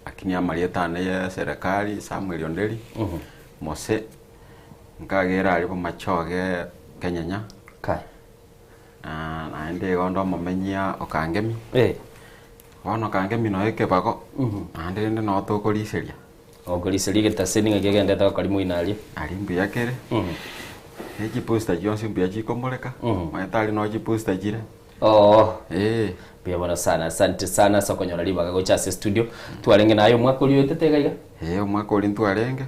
lakini amarieta ane ya eserekari Samuel Onderi, Mose. Nkagera aria bomachoge kenyenya. Kai. Ah, naende igo onde omomenyia o Kangemi. Eh. Bono Kangemi noyo ekebago, naende rende noo tokoriseria. Okoriseria egetaseni ng'aki egenderete gokora moino aria. Aria mbuya kere, ne chiposter chionsi mbuya chikomoreka, omanyete aria noo chiposter chire. Oo. Eh. Mbuya mono sana, asante sana ase okonyora ribaga gocha ase estudio. Twarenge naye omwaka oria oetete iga iga? Ee, omwaka oria ntwarenge,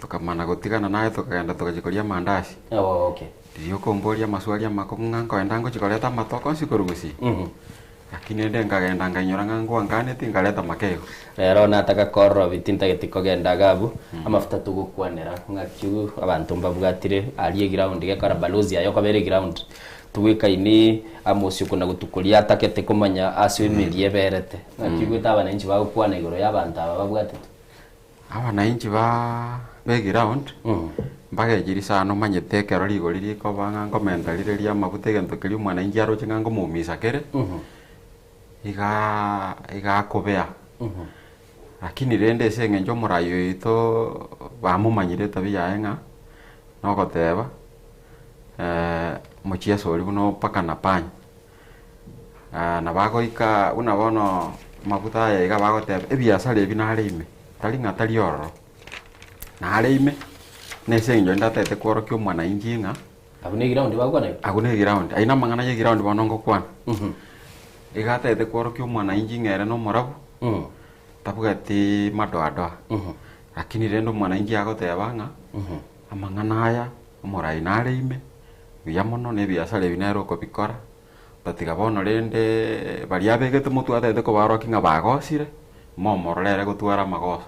tokamana gotigana naye tokagenda togachia koria amandasi. Oo, okay. Riria okomboria amaswali amakong'u ng'a nkoenda ngochia koreta amatoke onsi korwa gusii, lakini rende nkagenda nkainyora ng'a nkwankaneti nkareta makeigo. Rero nataka korora tintageti kogenda iga abwo, amafuta togokwanera ng'aki abanto mbabwatire aria eground gekora balozi aye okobera eground. Togwekaini amo ase okona gotukoria atakete komanya ase emeria eberete. Naki oigwete abananchi bagokwana igoro y'abanto aba babwatetwe? Abananchi ba b'eground mbagechiri sana omanyete ekero rigori rikoba ng'a nkomenta rire ri'amaguta egento keria omwananchi aroche ng'a nkomoumisa kere, igaa iga akobea. Lakini rende ase eng'encho omorai oito bamomanyire etabia yaye ng'a nogoteba. Mochiesa oria buna mpaka na panya. Nabo agoika buna bono amaguta aya iga bagoteba ebiasara ebi nare ime, tari ng'a tari ororo, nare ime na ase eng'encho ndatagete kworokia omwananchi ng'a Abwo ne eground bagokwana igo? Abwo ne eground, ayio namang'ana ya eground bono ngokwana. Iga atagete kworokia omwananchi ng'a ere nomorabu, tabwati madoadoa. Lakini rende omwananchi agoteba ng'a, amang'ana aya Omorai nare ime, buya mono, na ebiasara ebi nere okobikora, tatiga bono rende baria abegete motwe atagete kobarokia ng'a bagosire, momorore ere gotwara amagoso.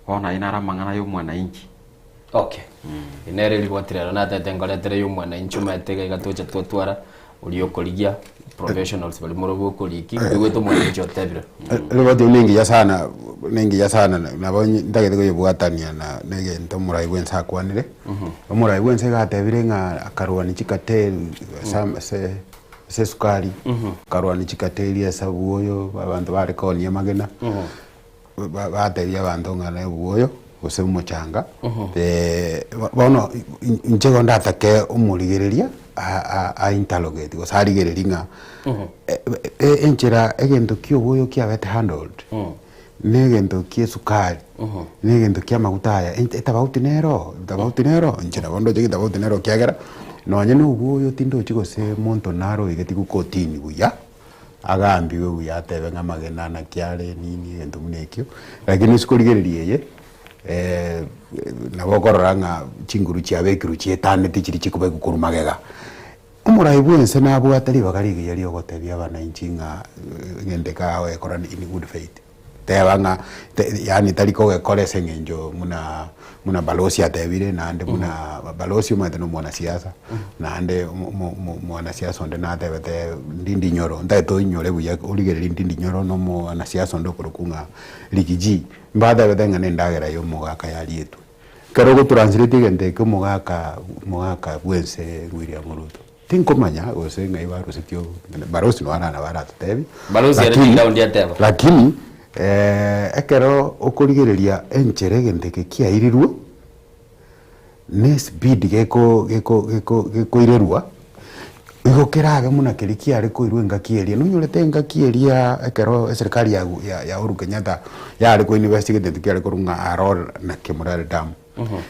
Bono ayio naro amang'ana ya omwananchi. Okay. Nere eriboti rero natete nkoretere ya omwananchi omanyete iga iga tocha twatwara oria okorigia professionals baria more bokoriki oigwete omwananchi otebire. Riboti eye nengiya sana, nengiya sana nabo ntagete koyebwatania na na egento omorai bwa ense akwanire. Omorai bwa ense iga atebire ng'a akarwania chikateri ase ase ase esukari, akarwania chikateri ase obwoyo, abanto bare koonia amagena. Ba- batebia abanto ng'a na obwoyo gose omochanga, bono inche igo ndatake omorigereria a- a- a interrogate gose arigererie ng'a enchera egento kia obwoyo kiabete handled, na egento kia esukari, na egento kia amaguta aya, etafauti nero, etafauti nero, inche nabo ndoche etafauti nero ekiagera, nonye na obwoyo tindochi gose monto naro oigetigwe kotini buya. Agambigwe buya atebe ng'a amagena naki are nini egento buna ekio, lakini ase korigereria eye nabo okorora ng'a chinguru chiabekirwe chietaneti chiria chikobekwa korwa magega. Omorai bwa ense nabwate ribaga rigiya ria ogotebia abananchi ng'a egento eke agekora in good faith. Teba ng'a yaani tari kogekora ase eng'encho buna buna balosi atebire naende buna balosi omanyete na omwanasiasa, naende omo omo omwanasiasa onde natebete Ndindi Nyoro, ntagete oinyore buya origererie Ndindi Nyoro na omwanasiasa onde okorokwa ng'a Riggy G, mbatebete ng'a na endagera ya omogaka yarietwe. Ekero ogotranslate egento eke omogaka omogaka bwa ense William Ruto. Tinkomanya gose ng'ai barusetie obo, balosi nabo arana baratotebi, Balosi ere lakini chiground ateba. lakini. Ekero okorigereria enchera egento eke kiairirwe, na espeed geko geko geko gekoirerwa, igo kerabe buna keria kiare koirwa engaki eria. Nonyorete engaki eria ekero eserikari ya ya ya Uhuru Kenyatta yare ko investigate egento kiare korwa ng'a Aror na Kimurari Dam.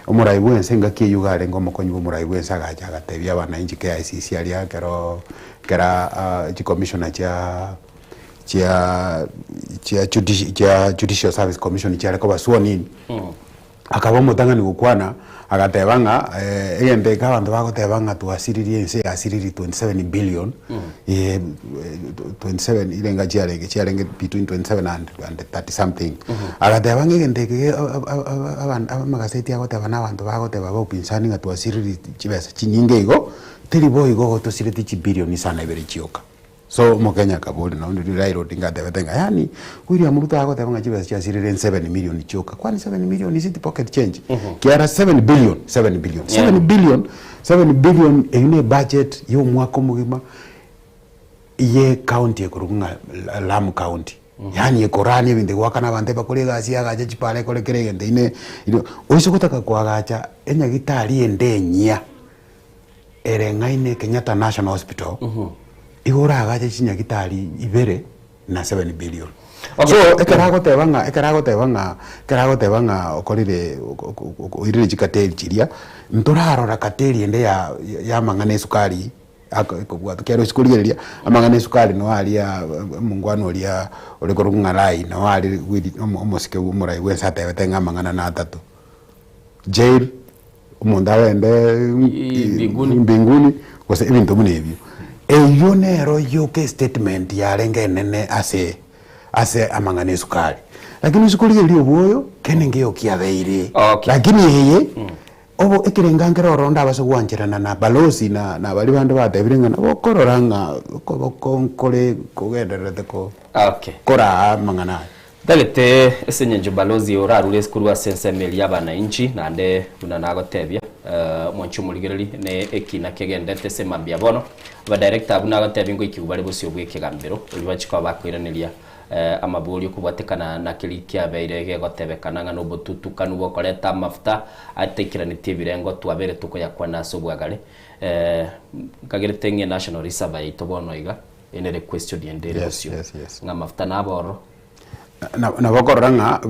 Omorai bwa ense engaki eywo iga arenge omokonyi bwa omorai bwa ense agacha agatebia abananchi KICC aria ekero ekera chicommissioner chia chia chia judici chia Judicial Service Commission chiare koba sworn in, akaba omotang'ani gokwana agateba ng'a egento eke abanto bagoteba ng'a twasiririe ense yasiririe 27 billion, 27 irenga chiarenge chiarenge between 27 and and 30 something. Agateba ng'a egento eke ge amagaseti agoteba na abanto bagoteba ba upinzani ng'a twasiririe chibesa chinyinge igo, teri boigo igo tosireti chibillion isano ibere chioka. So omokenya akaboria nonye riria Raila Odinga atebete ng'a yaani William Ruto agoteba ng'a chibesa chiasirire 7 million chioka, kwani 7 million is it pocket change? Kiara 7 billion, 7 billion, 7 billion, 7 billion eyio ne budget ya omwaka omogima ye county ekorokwa ng'a Lamu county. Yaani ekorania ebinto egoakana abanto ebakore egasi yagacha chipara ekore kera egento ime, oise gotaka koagacha enyagitari ende enyia. Ereng'aine Kenyatta National Hospital, igo oragache chinyagitari ibere na 7 billion. So ekero agoteba ng'a ekero agoteba ng'a ekero agoteba ng'a okorire oirire chikateri chiria, ntorarora kateri ende ya ya amang'ana esukari ekobwatwa ekiagera ase korigereria amang'ana esukari noo aria omongwana oria ore korokwa ng'a Rai noo are omosike bwa omorai bwensi atebete ng'a amang'ana na atato, jail. Omonto agende mbinguni gose ebinto buna ebio. Eyio nero yoka estatement yarenge enene ase ase amang'ana esukari. Lakini ase korigereria obwoyo, kende nkeiyo kiabeire. Lakini eye, obo ekerenga nkere ororo ndabase gwancherana na balosi na na baria bande batebire ng'a nabo okorora ng'a okoboko nkore kogendererete ko koraa amang'ana aya. Ntagete ase engencho balozi orarure korwa ase ensemo eria y'abanainchi, naende buna nagotebia, omonche omorigereri ne ekina kegendete ase mambia bono, abadirector abwo nagotebia ngoikigwa bare bosio bw'ekegambero, oria bachia koba bakoiraneria amaborio kobwatekana na keria kiabeire gegotebekana ng'a nobotutukanu bokoreta amafuta ataikeranetie ebirengo twabere tokoyakwana ase obwagare. Nkagerete ng'e national reserve yaito bono iga, eye nere question ende ere bosio, ng'a amafuta nabe ororo. Nabo okorora ng'a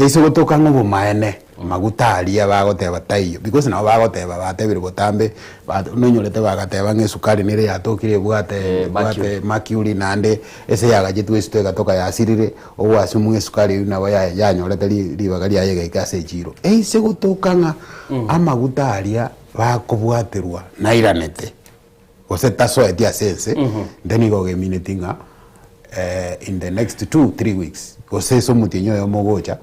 ase gotoka ng'a obomaene maguta aria bagoteba taiyo because nabo bagoteba batebire botambe nonyorete bagateba ng'a esukari nere yatokire ebwate ebwate mercury naende ase yagachetwe esito egatoka yasirire ogoassume ng'a esukari eywo nabo yanyorete ribaga riaye egaika ase echiro. Ase gotoka ng'a amaguta aria bakobwaterwa nairanete gose tasoeti ase ense, then nigo ogemineti ng'a in the next 2, 3 weeks, gose ase omotienyi oyomo ogocha,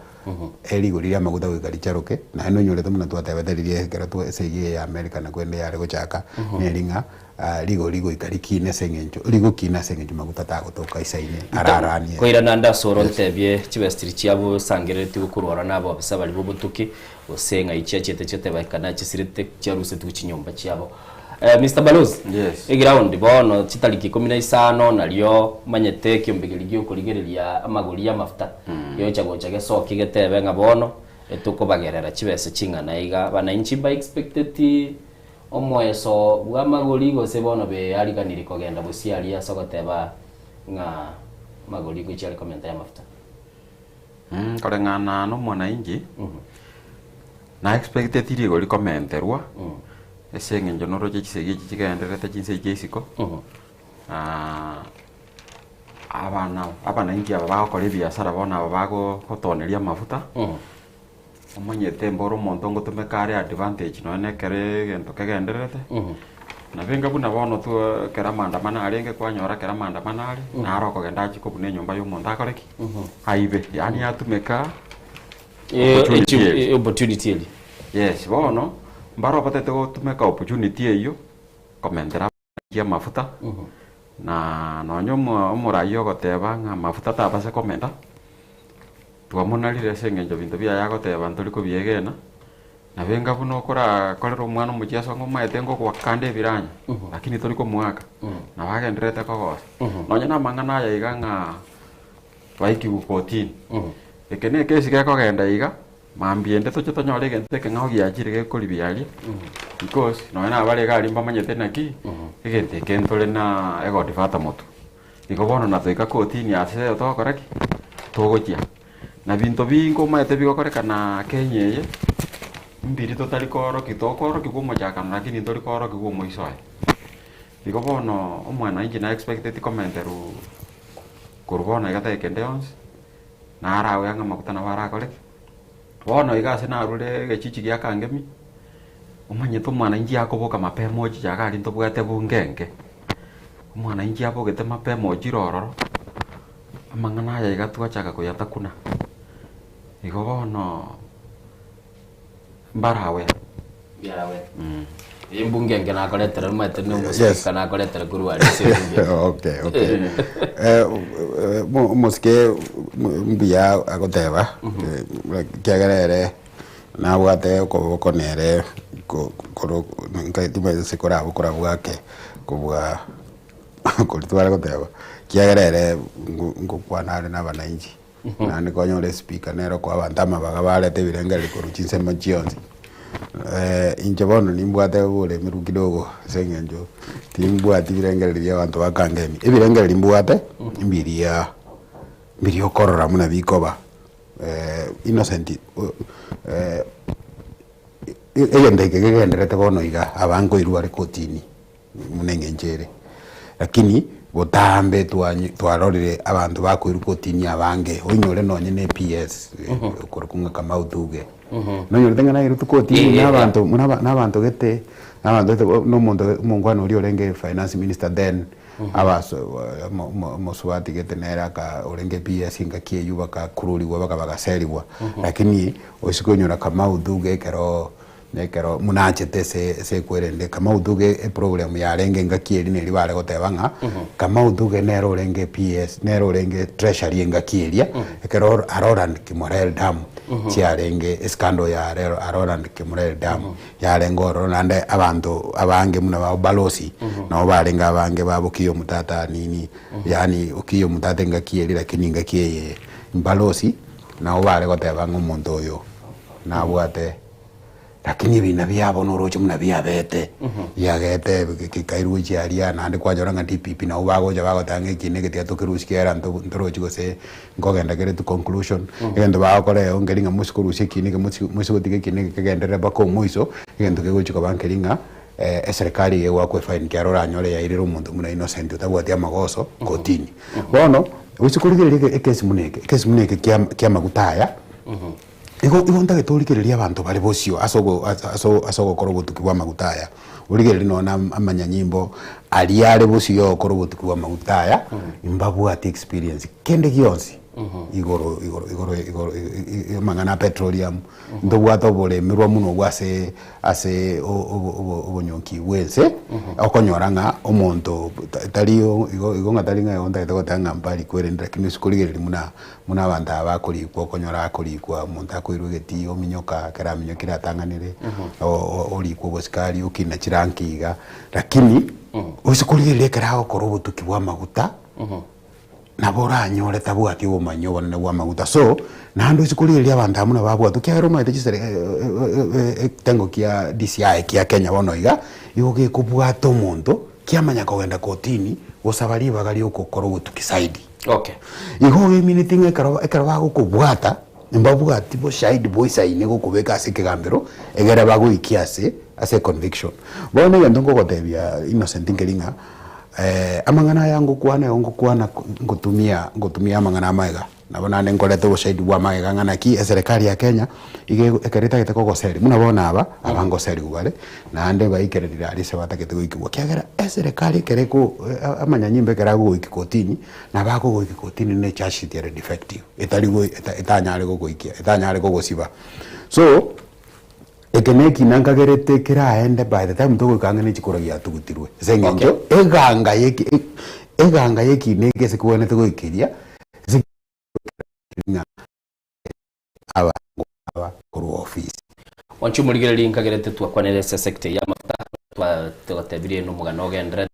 erigori ria amaguta goika richaroke, naende nonyorete buna twatebete riria ekero twa esegi eye ya America nakwo ende yare gochaka, neri ng'a rigori goika rikine ase eng'encho rigokina ase eng'encho maguta tagotoka isaine araranie. Koirana ande ase oro ntebie chibesitiri chiabo sangereretigwe korwa ororo na abobisa baria b'obotuki, gose ng'ai chiachiete chiatebekana chisirete chiarusetigwe chinyomba chiabo. Mister Balozi, Yes. eground bono chitariki ikomi na isano nario omanyete ekiombe keria giokorigereria amagori y'amafuta giocha gocha gesokie getebe ng'a bono etokobagerera chibesa ching'ana iga abananchi mba expecteti omoeso bw'amagori gose bono beariganiri kogenda bosio aria ase ogoteba ng'a amagori ngochia are komenta y'amafuta. Koreng'ana na omwananchi, na expecteti rigori komenterwa, ase eng'encho noroche chisegi echi chigendererete chinse echi chia isiko, abana abananchi aba bagokora ebiasara bono aba bagotoneria amafuta, omanyete mboro omonto ngotumeka are advantage nonye na ekero egento kegendererete, nabo enga buna bono twa ekero amaandamano arenge kwanyora ekero amaandamano are, naro okogenda achie kobuna enyomba ya omonto akore ki? Aibe, yaani atumeka opportunity eria. Opportunity eria. Yes, bono mbaro batagete gotumeka opportunity eyio komentera abanto amafuta, na nonye omo omorai ogoteba ng'a amafuta tabasa komenta, twamonarire ase eng'encho binto biaye agoteba ntori kobiegena, nabo enga buna okorakorera omwana omochie ase ng'a omaete ngogoaka ande ebiranya, lakini tori komoaka, nabo agendererete kogosa. Nonye na amang'ana aya iga ng'a. Twaikigwe kotini. Eke na ekesi gekogenda iga, mambia ende toche tonyore egento ekeng'ao giachire gekoribia aria, because nonye na abare iga aria mbamanyete naki, egento eke ntore na egodfather motwe. Igo bono natoika kotini ase togokora ki? Togochia. Na binto binge omanyete bigokorekana Kenya eye, mbiri totari koorokia, tokoorokiwa omochakano lakini ntori koorokiwa omoiso oye. Igo bono omwananchi na expecteti komenterwa korwa bono iga tari kende yonsi, narawe ang'e amaguta nabo arakore ki? Bono iga ase narure egechichi gia Kangemi, omanyete omwananchi akoboka mapema ochicha iga aria ntobwate bungenke, omwananchi abogete mapema ochire ororo, amang'ana aya iga twachaka koyatakuna, igo bono mbarawe. Mbarawe. Embunge enge nakoretera omanyete na omosike nakoretera korwa aria ase ebunge. Okay, okay. Eh, eh, mo- omosike mbuya agoteba eh, ekiagera ere nabwate okoboko nere ko- koro nka timanyeti ase koraba okorabwo ake kobua koria tware goteba ekiagera ere ngo- ngokwana are na abananchi. Naende konyora espeaker nere okoa abanto amabaga barete ebirengererio korwa chinsemo chionsi. Inche bono nimbwate oboremeru kidogo ase eng'encho timbwati ebirengererio bia abanto ba Kangemi. Ebirengererio mbwate mbiria mbiria okorora buna bikoba Innocent egento eke kegendererete bono iga abange koirwa bare kotini. Buna engencho ere. Lakini botambe twanyi twarorire abanto bakoirwa kotini abange, oinyore nonye na ePS okorokwa ng'a Kamau Thuge. Nonyorete ng'a nairwe kotini na abanto buna aba na abanto gete, na abanto gete na omonto omongwana oria orenge finance minister then, abaso omo omo omosubati gete nere aka orenge PS engaki eywo bakakururigwa baka bagaserigwa. Lakini oise konyora Kamau Thuge ekero Na ekero munachete ase ase ekwerende, Kamau Thuge eprogram yarenge engaki eria neria bare goteba ng'a Kamau Thuge nere orenge PS, nere orenge treasury engaki eria, ekero Roland Kimorel Dam chiarenge escandal ya Roland Kimorel Dam yarenge ororo naende abanto abange buna ba obalosi nabo barenge abange ba Okiya Omutata nini, yaani Okiya Omutata engaki eria lakini engaki eye balosi nabo bare goteba ng'a omonto oyo nabwate. Lakini ebina biabo noroche buna biabete, biagete kekairwa gochia aria, naende kwanyora ng'a DPP nabo bagocha bagoteba ng'a eki na eke tiga tokerusie kera nto ntorochi gose nkogenda kere to conclusion. Egento bagokora eo nkeri ng'a mosi korusia ekina eke mosi mosi gotiga ekina eke kegenderere mpaka omoiso, egento kegochi koba nkeri ng'a eserekari iga egoakwa efine kiaro oranyore yairire omonto buna innocent otabwati amagoso kotini. Bono, gose korigereria ekesi buna eke, ekesi buna eke kia kia amaguta aya. Igo igo ntagete origererie abanto bare bosio ase ogo ase ase ogokora obotuki bw'amaguta aya, origererie nonya na amanyanyimbo aria are bosio ya ogokora obotuki bw'amaguta aya, mbabwati experience kende gionsi igoro igoro igoro igoro amang'ana a petroleum, ntobwate oboremerwa mono obwo ase ase obonyonki bw'ense, okonyora ng'a omonto tari igo igo ng'a tari ng'a igo ntagete goteba ng'a mbari kwerende lakini ase korigereria buna Buna abanto aba bakorikwa, okonyora akorikwa, omonto akoirwa egetii ominyoka, ekero aminyokire atang'anire, orikwa obosikari, okina chiranki iga, lakini oise korigereria ekero agokora obotuki bwa amaguta, nabo oranyore tabwati obomanyi obonene bwa amaguta. So, naende oise korigereria abanto aba buna babwatwa, ekiagera omanyete chisere ekitengo kia DCI kia Kenya bono iga, igo gekobwata omonto, kiamanya kogenda kotini, gosaba ribaga ria okokora obotuki zaidi. Okay. Igo oemineti ng'a ekero ekero bagokobwata, mbabwati boshahidi boisaine gokobeka ase ekegambero, egere bagoikie ase ase econviction. Bono egento nkogotebia Innocent nkeri ng'a amang'ana aya ngokwana igo ngokwana ngotumia ngotumia amang'ana amaiga. Nabo naende nkoreta oboshahidi bwa amagega ng'a naki eserekari ya Kenya, iga ego ekero etagete kogoseria, buna bono aba, aba ngoserigwa bare, naende baikererire aria ase batagete goikigwa, ekiagera eserekari ekero eko amanyanyimbo ekero agogoikia kotini, nabo akogoikia kotini na echarge sheet ere defective, etari go etanyare gogoikia etanyare kogosiba. So, eke na ekina nkagerete keraende by the time togoika ang'e na echikura giatugutirwe, ase eng'encho eganga ya eki eganga ya ekina eke ase kegwenerete goikeria, ase ng'a abanto aba korwa ofisi. Mwanche omorigereria nkagerete twakwanere ase esector ya amafuta, twa togotebirie nomogano ogenderete.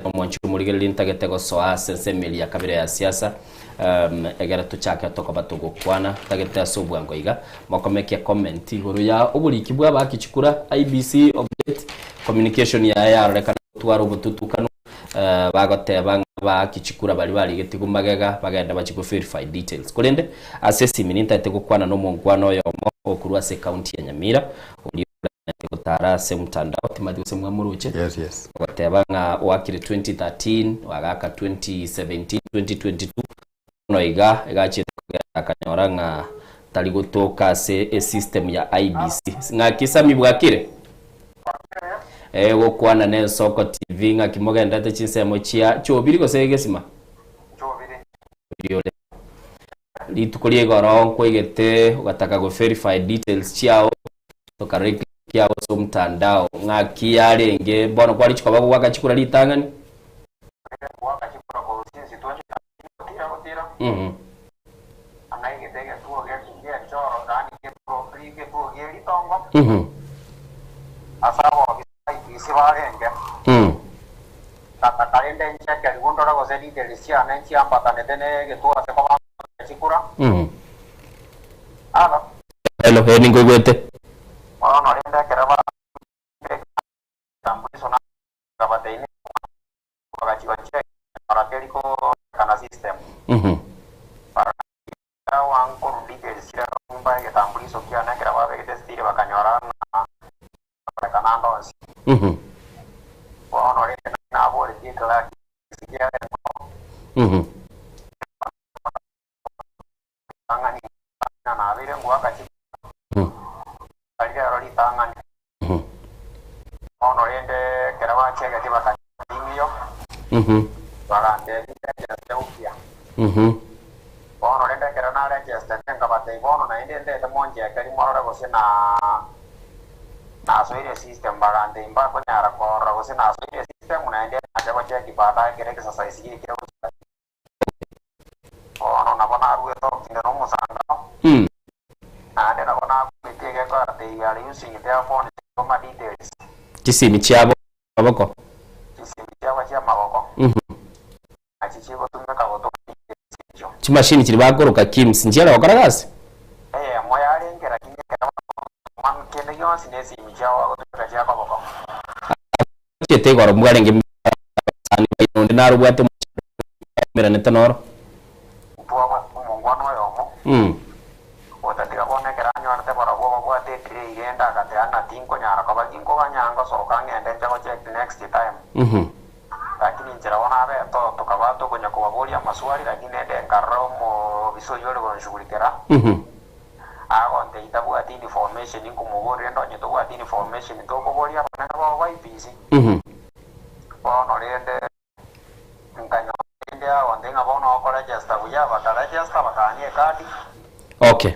Omwanche. Omwanchi omorigereria ntagete gosoa ase ensemo eria ya kabere ya siasa, um, egere tochake tokoba togokwana, ntagete ase obwango iga mokomekie comment igoro ya oboriki bwa abaki chikura, IEBC of late communication yaye yarorekana gotwara obotutukanu, eh, bagoteba ng'a abaaki chikura baria barigetigwe magega bagende bachie go verify details. Korende ase esimi nintagete gokwana na omonkwana oyomo okorwa ase ecounty ya Nyamira, oria Omanyete gotara ase omotandao, timanyeti gose mwamoroche. Yes, yes. Ogoteba ng'a oakire 2013, wagaaka 2017, 2022, bono iga egachiete kogenda akanyora ng'a tari gotoka ase esystem ya IEBC. Ng'aki Sammy bwakire? Eh, gokwana na Ensoko TV ng'aki mogendete chinsemo chia Chobiri gose Gesima? Chobiri ore. Rituko ria igoro nkwaigete ogataka go verify details chiao tokarora eclip yao ase omotandao ng'aki yarenge bono kwarichi koba gogoaka chikura ritang'ani? Mhm. Mhm. Mm. Mhm. Hello, eh, ninkoigwete. Mhm. Mhm. Mhm. Mhm. Mhm. Mhm. Mm. Chisimi chiabo maboko. Mhm. Chimashini chiria bakoroka KIMS nchiare gokora gasi? Chiete igoro mbwarenge abasani baino onde naro obwate omochando oimeranete noro. Mm. Mhm. Mhm. Mhm. Okay.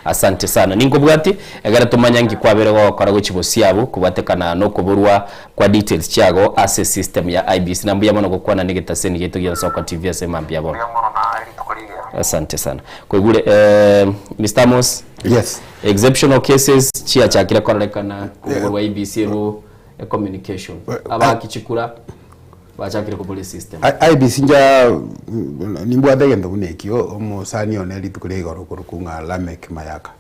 Asante sana. Ninkobwati egere tomanye nki kwabere gokora gochia bosio abwo kobwatekana nokoborwa kwa details chiago ase system ya IEBC. Na mbuya mono gokwana negetaseni giaito gia Nsoko TV ase mambia bono. Asante sana. Kwaigure eh, Mister Amos? Yes. Exceptional cases chiachakire kororekana koborwa IEBC ero e communication. Abaki chikura Bachakire kobora esystem. IEBC nja nimbwate egento buna ekio, omosani one rituko ria igoro okorokwa ng'a Lameck Mayaka.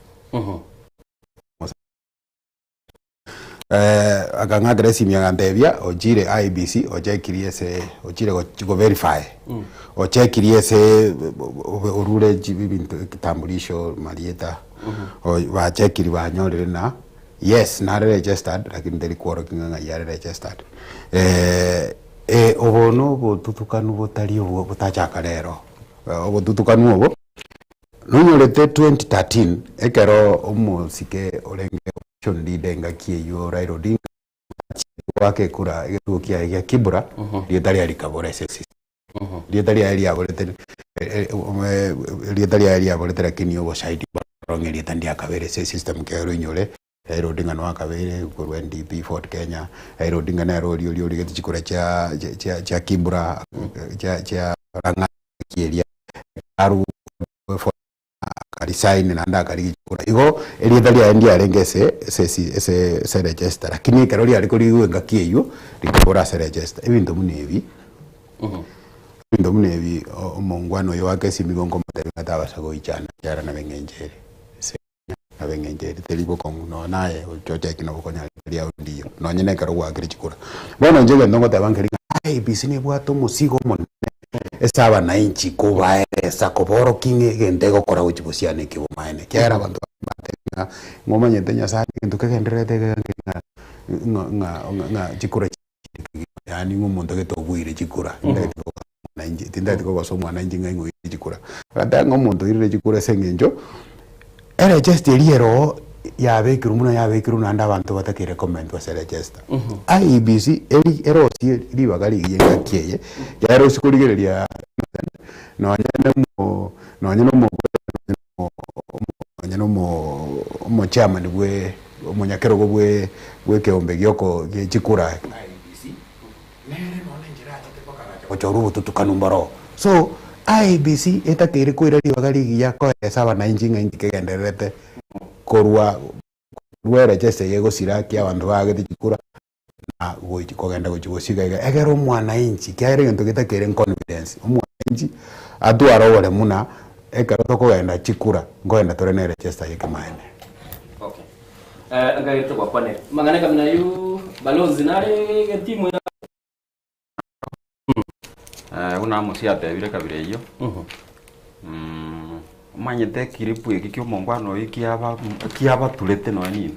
Akang'akera esimi agantebia ochire IEBC ochekirie ase ochire go verify, ochekirie ase orure ebinto ekitambulisho marieta, bachekirie banyorire na. Yes nare registered lakini teri kworokia ng'a ng'ai are registered. Eh, obo na obotutukanu botari obwo botachaka rero. Obotutukanu obo, nonyorete 2013 ekero omosike orenge opposition leader engaki eywo Raila Odinga achiete goaka ekura egetuo kiaye gia Kibra, rieta riaye rikabora ase esystem. Rieta riaye riaborete erieta riaye riaborete lakini oboshahidi bwaroro ng'a erieta ndiakabere ase esystem kero oinyore Raila Odinga noe akabeire korwa NDP Ford Kenya, Raila Odinga nere oria oria origete chikura chia chia chia Kibra chia chia Lang'ata eria arwa Ford. Akaresign naende akarigia chikura. Igo erieta riaye ndiarenge ase ase esi ase ase register lakini ekero riare korigigwa engaki eywo, rikabora ase register. Ebinto buna ebi, ebinto buna ebi omongwana oyo oake esimi igo nkomotebia ng'a tabasa goichana ekiagera nabo eng'encho ere ase nabo eng'encho ere teri bokong'u nonya naye oche ocheki nabo okonyora rieta riago ndiyo nonye na ekero gwaakire chikura. Bono inche egento ngoteba nkeri ng'a IEBC nebwate omosigo omonene Ase abananchi kobaeresa koborokia ng'a egento egokora gochia bosio eke bomaene. Ekiagera abanto bande bateba ng'a ng'omanyete Nyasaye egento kegendererete iga iga ng'a ng'a ng'a ng'a chikura chire kegima yaani ng'a omonto gete obuire chikura. Tintageti kogosa omwananchi tintageti kogosa omwananchi ng'a ing'o oirire chikura. Agateba ng'a omonto oirire chikura ase eng'encho, eregesta eria ere oo yabekirwe buna yabekirwe naende abanto batakeire komentwa ase eregesta. IEBC eri erosie ribaga rigiya engaki eye, yarosie korigereria nonye na omo nonye na omo nonye na omo omochairman bwe omonyakerogo bwe bwa ekeombe gioko gie chikura IEBC, nere nonya enchera achete mpaka agacha gochorwa obotutukanu mboro. So, IEBC etakeire koira ribaga rigiya koeresa abananchi ng'a inki kegendererete korwa korwa eregesta eye egosira ki abanto baagete chikura na gochi kogenda gochi gosiga iga. Ekero omwananchi ekiagera egento getakeire nconfidence, omwananchi atware oboremu na ekero tokogenda chikura nkogenda tore na eregesta ya ekemaene. Okay. Eh, nkagete gwakwanera. Mang'ana kamina yu balozi nare getimu ya Eh, buna Amosi atebire kabira eyio, omanyete ekiripu eki kia omongwana oyio kiaba kiabaturete nonya nini,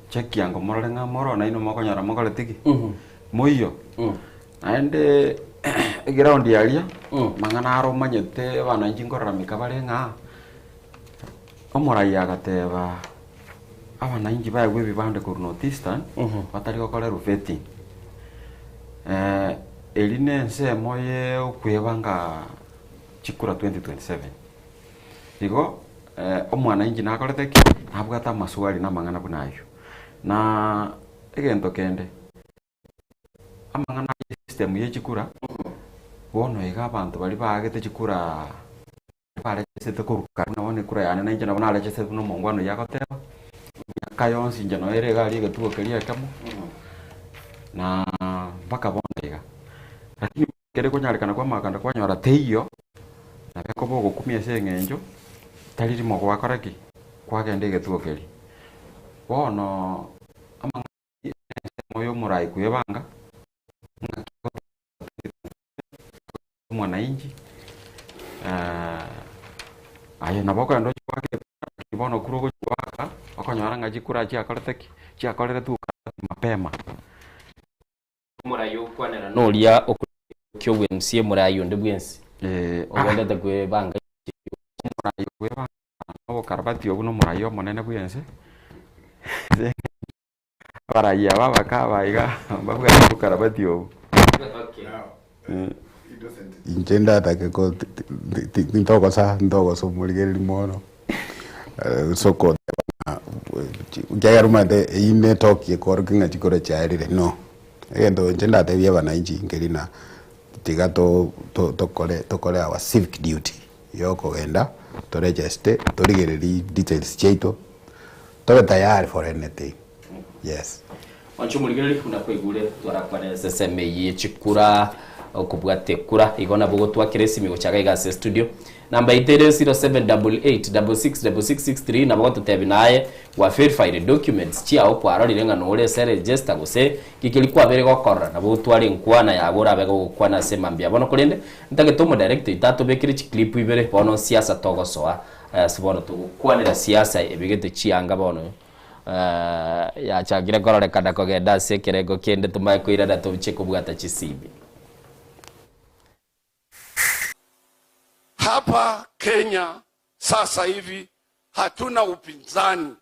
chekiango morore ng'a more nainwe mokonyora mokoreti ki? Moiyo. Naende eground aria, mang'ana aro omanyete abananchi nkorarameka bare ng'a, omorai agateba abananchi baegwe ebibande korwa North Eastern, batari gokorerwa vetting. Eri ne ensemo ye okwebanga chikura 2027. Igo omwananchi nakorete ki? Nabwate amaswali na amang'ana buna ayio. Na egento kende, amang'ana aya esystem ye chikura, bono iga abanto baria baagete chikura baregesete korwa kare buna bono ekura yane nainche nabo naregesete buna omongwana oyio agoteba, emiaka yonsi inche noyo ere iga aria egetugo keria ekemo, na mpaka bono iga. Lakini kere konyarekana kwamaganda kwanyora teiyo, nabo ekoba ogokumia ase eng'encho, tari rimo gwakora ki? Kwagenda egetugo keria. Bono amang'ana ensemo ya omorai kwebanga, ng'aki Mwananchi, aye nabo okogenda ochie goaka ekura lakini bono okure ogochia goaka, okonyora ng'a chikura chiakorete ki? Chiakoreretwe ukarabati mapema. Omorai ogokwanera noria okoria obwensi omorai onde bwensi ogendete kwebanga Omorai okwebanga nobokarabati obwo nomorai omonene bwense. Abarai aba abake aba iga mbabwate obokarabati obo. Inche ndatake ko ntogosa ntogosa omorigereria mono ase okoteba ng'a ekiagera omanyete eywo netoki ekorokia ng'a chikura chiarire no. Egento inche ndatebie abananchi nkeri ng'a tiga to tokore tokore our civic duty ya okogenda toregeste torigererie details chiaito. Tobe tayari for anything yes. Mwanche omorigereria buna kwaigure twarakwane ase esemo eyio ye chikura okobwata ekura igo nabo ogotwakera esimi gochaka iga ase estudio namba yaito ere 0788666663 nabo ogototebia naye gwa verified documents chiao kwarorire ng'a nore ase register gose ki keria kwabeire gokorora nabo otware enkwana yago orabe gogokwana ase mambia bono korende ntagete omodirector oito atobekere chiclip ibere bono siasa togosoa Ase bono togokwanera siasa ebegete chianga bono yachakire kororekana kogenda ase ekerengo kende tomanye koirana toche kobwata chisimi. Hapa Kenya sasa hivi hatuna upinzani.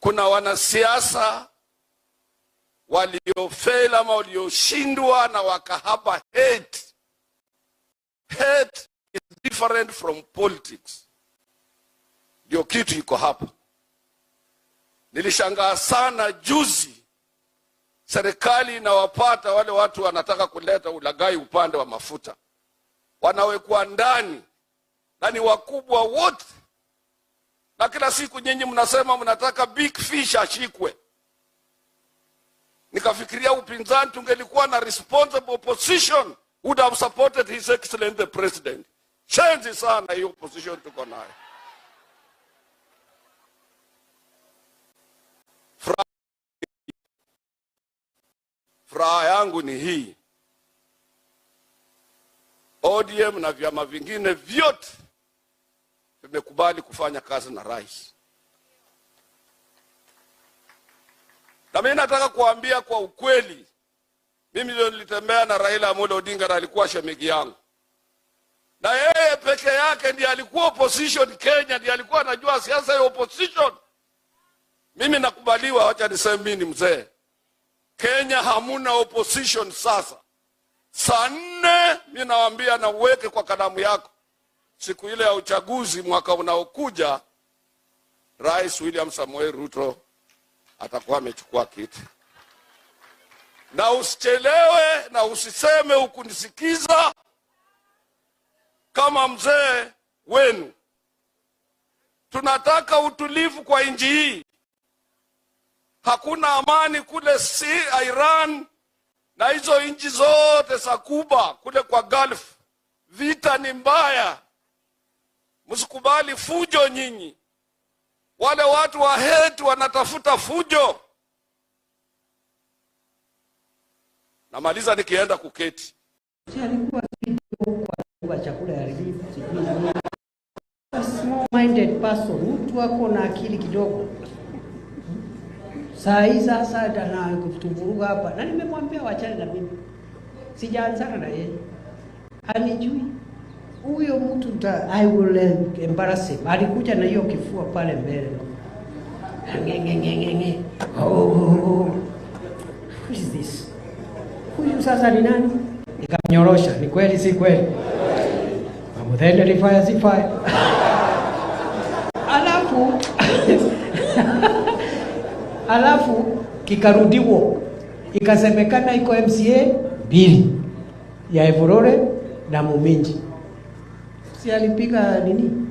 Kuna wanasiasa waliofeli ama walioshindwa na wakahaba hate Hate is different from politics. Ndio kitu iko hapa. Nilishangaa sana juzi serikali inawapata wale watu wanataka kuleta ulaghai upande wa mafuta, wanawekwa ndani na ni wakubwa wote, na kila siku nyinyi mnasema mnataka big fish ashikwe. Nikafikiria upinzani tungelikuwa na responsible opposition would have supported his excellent the president. Chenzi sana hiyo opposition tuko nayo. Furaha yangu ni hii, ODM na vyama vingine vyote vimekubali kufanya kazi na rais. Na mimi nataka kuambia kwa ukweli, mimi ndio nilitembea na Raila Amolo Odinga na alikuwa shemegi yangu, na yeye peke yake ndiye alikuwa opposition Kenya, ndiye alikuwa anajua siasa ya opposition. Mimi nakubaliwa, wacha niseme mimi ni mzee. Kenya hamuna opposition sasa. Saa nne mi nawaambia, na uweke kwa kalamu yako, siku ile ya uchaguzi mwaka unaokuja, Rais William Samoei Ruto atakuwa amechukua kiti. Na usichelewe na usiseme hukunisikiza kama mzee wenu. Tunataka utulivu kwa nchi hii. Hakuna amani kule si Iran na hizo nchi zote za Kuba kule kwa Gulf. Vita ni mbaya, msikubali fujo nyinyi. Wale watu wa hate wanatafuta fujo. Namaliza nikienda kuketi. Alikuwa kwa chakula ya relief, sijui nini. A small minded person, mtu ako na akili kidogo. Saa hii sasa anatuvuruga hapa, na nimemwambia wachane na mimi, sijaanzana na yeye, anijui huyo mtu nta, I will embarrass him. Alikuja na hiyo kifua pale mbele ngengengengenge, oh, oh, oh. Who is this? Huyu sasa ni nani? Nikamnyorosha, ni kweli si kweli? Mamuthende ni fire si fire. Alafu alafu kikarudiwa ikasemekana iko MCA mbili ya Evurore na Muminji. Si alipiga nini?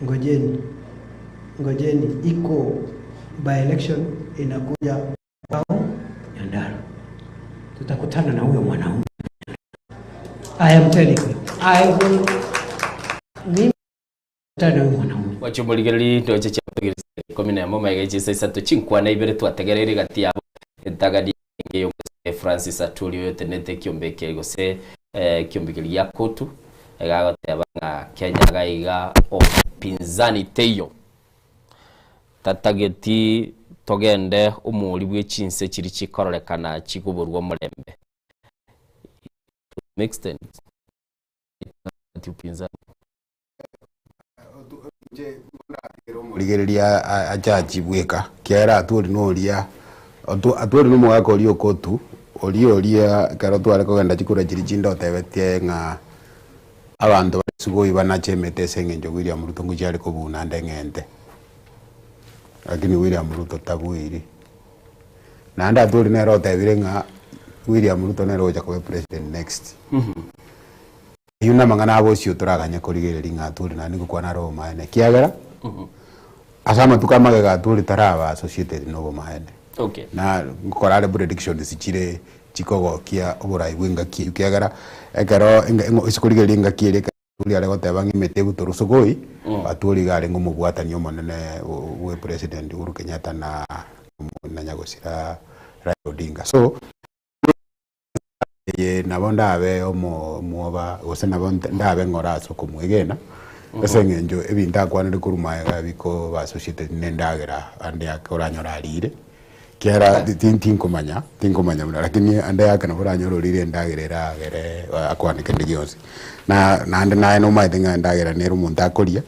Ngojeni, ngojeni, iko by election inakuja kwao Nyandarua, tutakutana na huyo mwanaume. I am telling you, I will mimi kutana na huyo mwanaume. Mwachomorigereri ndoche chiategerese ikumi na emo magega chinsa isato chinkwana ibere twategereire gati yabo entagani enge y'omosike Francis Atwoli oyotenete ekiombe eke gose ekiombe keria gia kotu egagoteba ng'a Kenya iga iga opinzani teiyo tatageti togende omori bwe chinse chiri chikororekana chikoborwa omorembe to some extent upinzani. Rigereria ajaji bweka kiagera Atwoli noria Atwoli nomogaka oria okotu oria oria ekero tware kogenda chikura chiria chinde otebetie ng'a abanto bare sugoi banache emete ase eng'encho William Ruto ngochia are kobuna ande eng'ente lakini William Ruto tabuiri. Naende Atwoli nere otebire ng'a William Ruto nere ogocha koba president next. Ayio namang'ana abo osio toraganye korigereria ng'a Atwoli naende ngokwana are obomaene ekiagera ase amatuko amagega Atwoli taraba associated na obomaene. Okay. Na ngokora are predictions chire chikogokia oborai bwa engaki eyio ekiagera ekero enga eng'o ase korigereria engaki eria ekero Atwoli are goteba ng'a emete ebutorwe sokoi, Atwoli iga arenge omobwatani omonene bwe president Uhuru Kenyatta na na nyagosira Raila Odinga. So Eye nabo ndabe omwoba, gose nabo ndabe ng'ora ase okomwegena, ase eng'encho ebinto akwanire korwa magega bikoba associated na endagera ande ake oranyore arire, ekiagera tinkomanya, tinkomanya buna lakini ande ake nabo oranyore orire endagera eragere akwane kende gionsi. Na naende naye nomanyete ng'a endagera nere omonto akoria,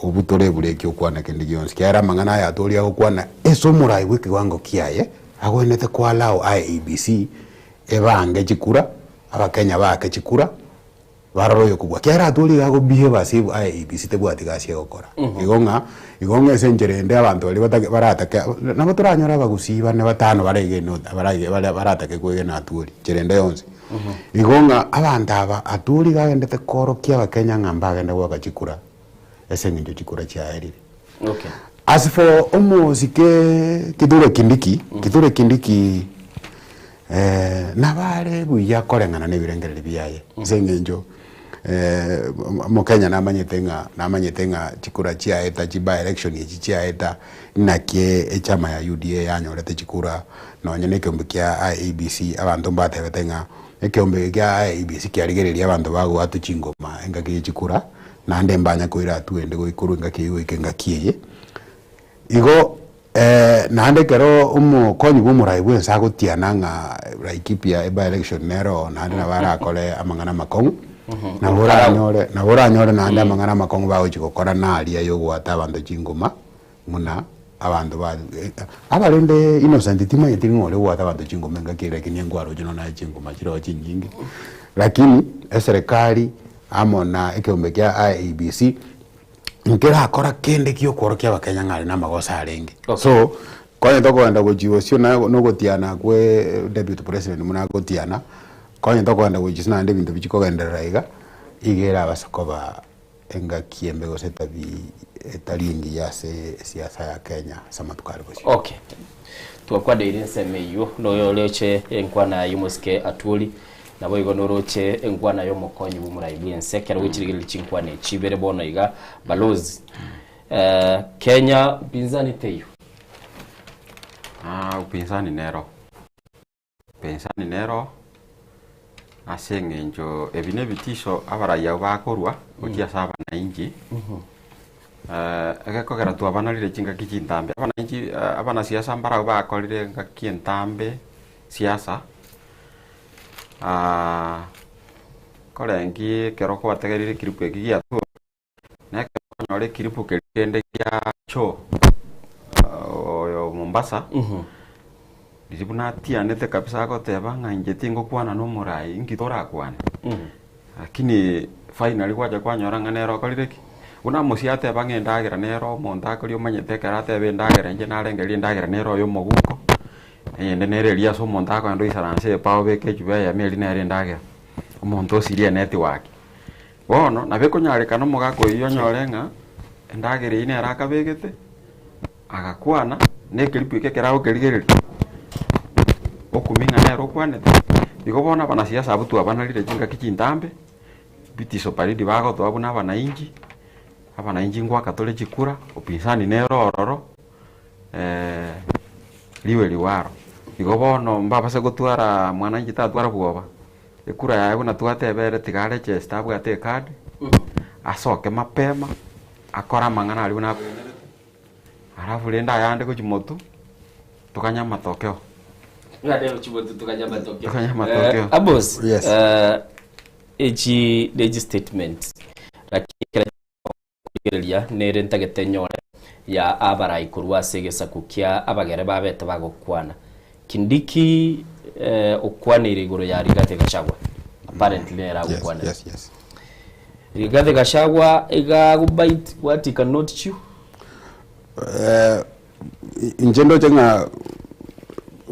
obutore ebureki okwane kende gionsi, ekiagera amang'ana aya atoria agokwana ase omorai bwa ekewango kiaye, agwenerete koallow IEBC, Ebange chikura, Abakenya baake chikura, Barore oyokobua. Ekiagera atwore iga agobehave as if IEBC tebwati gasi egokora. Igo ng'a, igo ng'a ase enchera ende abanto baria batake baratake nabo toranyore abagusii bane batano baregene ot barage bare baratake kwegena Atwori nchera ende yonsi. Igo ng'a abanto aba Atwori iga agendete koorokia abakenya ng'a mbagende goaka chikura ase eng'encho chikura chiaerire. Okay. As for omosike Kithure Kindiki, Kithure Kindiki nabo are buya koreng'ana na ebirengererio biaye ase eng'encho omokenya namanyete ng'a namanyete ng'a chikura chiaeta chi by election echi chiaeta naki echama ya UDA yanyorete chikura nonye na ekeombe kia IEBC abanto mbatebete ng'a ekeombe eke kia IEBC kiarigereria abanto bagoatwa chingoma engaki ye chikura naende mbanya koira hatua ende goikorwa engaki eyio goika engaki eye. Igo naende ekero omokonyi bwa omorai bwensi agotiana ng'a Laikipia e by election nere oo naende nabo arakore amang'ana amakong'u, nabo oranyore nabo oranyore naende amang'ana amakong'u bagochi gokora naria ya ogoata abanto chingoma buna abanto ba abarende innocent timanyeti ng'a oria ogoata abanto chingoma engaki eye lakini nkwaroche nonya naye chingoma chiroo chinyinge, lakini eserekari amo na ekeombe kia IEBC. Nkerakora kende gi'okworokia Abakenya ng'a are namagoso arenge. So, konya tokogenda gochia bosio na nogotiana kwe deputy president buna agotiana, konya tokogenda gochia ase naende ebinto bichia kogenderera iga, iga erabase koba engaki embe gose etabi etari engiya ase esiasa ya Kenya ase amatuko are bosio. Okay. Twakwaneire ensemo eyio, noyo oroche enkwana y'omosike Atwoli, Naboigo noroche enkwana y'omokonyi bw'omorai bw'ense ekero gochirigereria chinkwana echi ibere bono iga balozi eh, Kenya upinzani teiyo. Ah, upinzani nero upinzani nero ase eng'encho ebi na ebitisho abarai abwo bakorwa gochia ase abanainchi eh, egekogera twabanarire chingaki chintambe abanainchi abanasiasa mbarabwo bakorire engaki entambe siasa. Korengi ekero kwategereire ekiripu eki giatua, na ekero okonyora ekiripu keria kende gia choo oyo Mombasa, riria buna atianete kabisa agoteba ng'a inche tingokwana na omorai inki torakwane? Lakini finally gwacha kwanyora ng'a nere okorire ki? Buna mosie ateba ng'a endagera nere omonto akoria omanyete ekero ateba endagera inche narengereria endagera nere oyo omoguko, Eyende nere eria ase omonto akogenda oisaranse epa obeke echuba eyemo eria nere endagera, omonto osirie enetwork. Bono nabo ekonyarekana omogaka oyio onyore ng'a endagera eyio nere akabegete, agakwana, na ekeribu eke ekero agokerigereria, okumia ng'a nere okwanete. Igo bono abanasiasa abwo twabanarire chingaki chintambe, bitiso baridi bagotoa buna abanainchi, abanainchi ngoaka tore chikura, upinzani nere ororo. riwe riwaro. Igo bono mbabase gotwara mwananchi tatwara bwoba, ekura yaye buna twatebere tiga aregister abwate ecard, asoke mapema, akore amang'ana aria buna abwenerete, alafu rende ayande gochia motwe, toganye amatokeo. Ayande gochia motwe toganye amatokeo. Toganye amatokeo. Eh, Amos, Yes. eh, echi nechi statement lakini ekero Rigereria, nere ntagete nyore ya abarai korwa ase egesaku kia abagere babete bagokwana. Kindiki eh, okwaneire igoro ya Rigathi Gachagua. Apparently nere agokwanera. Yes, yes. Rigathi Gachagua iga agobite what he cannot chew. Eh, inche ndoche ng'a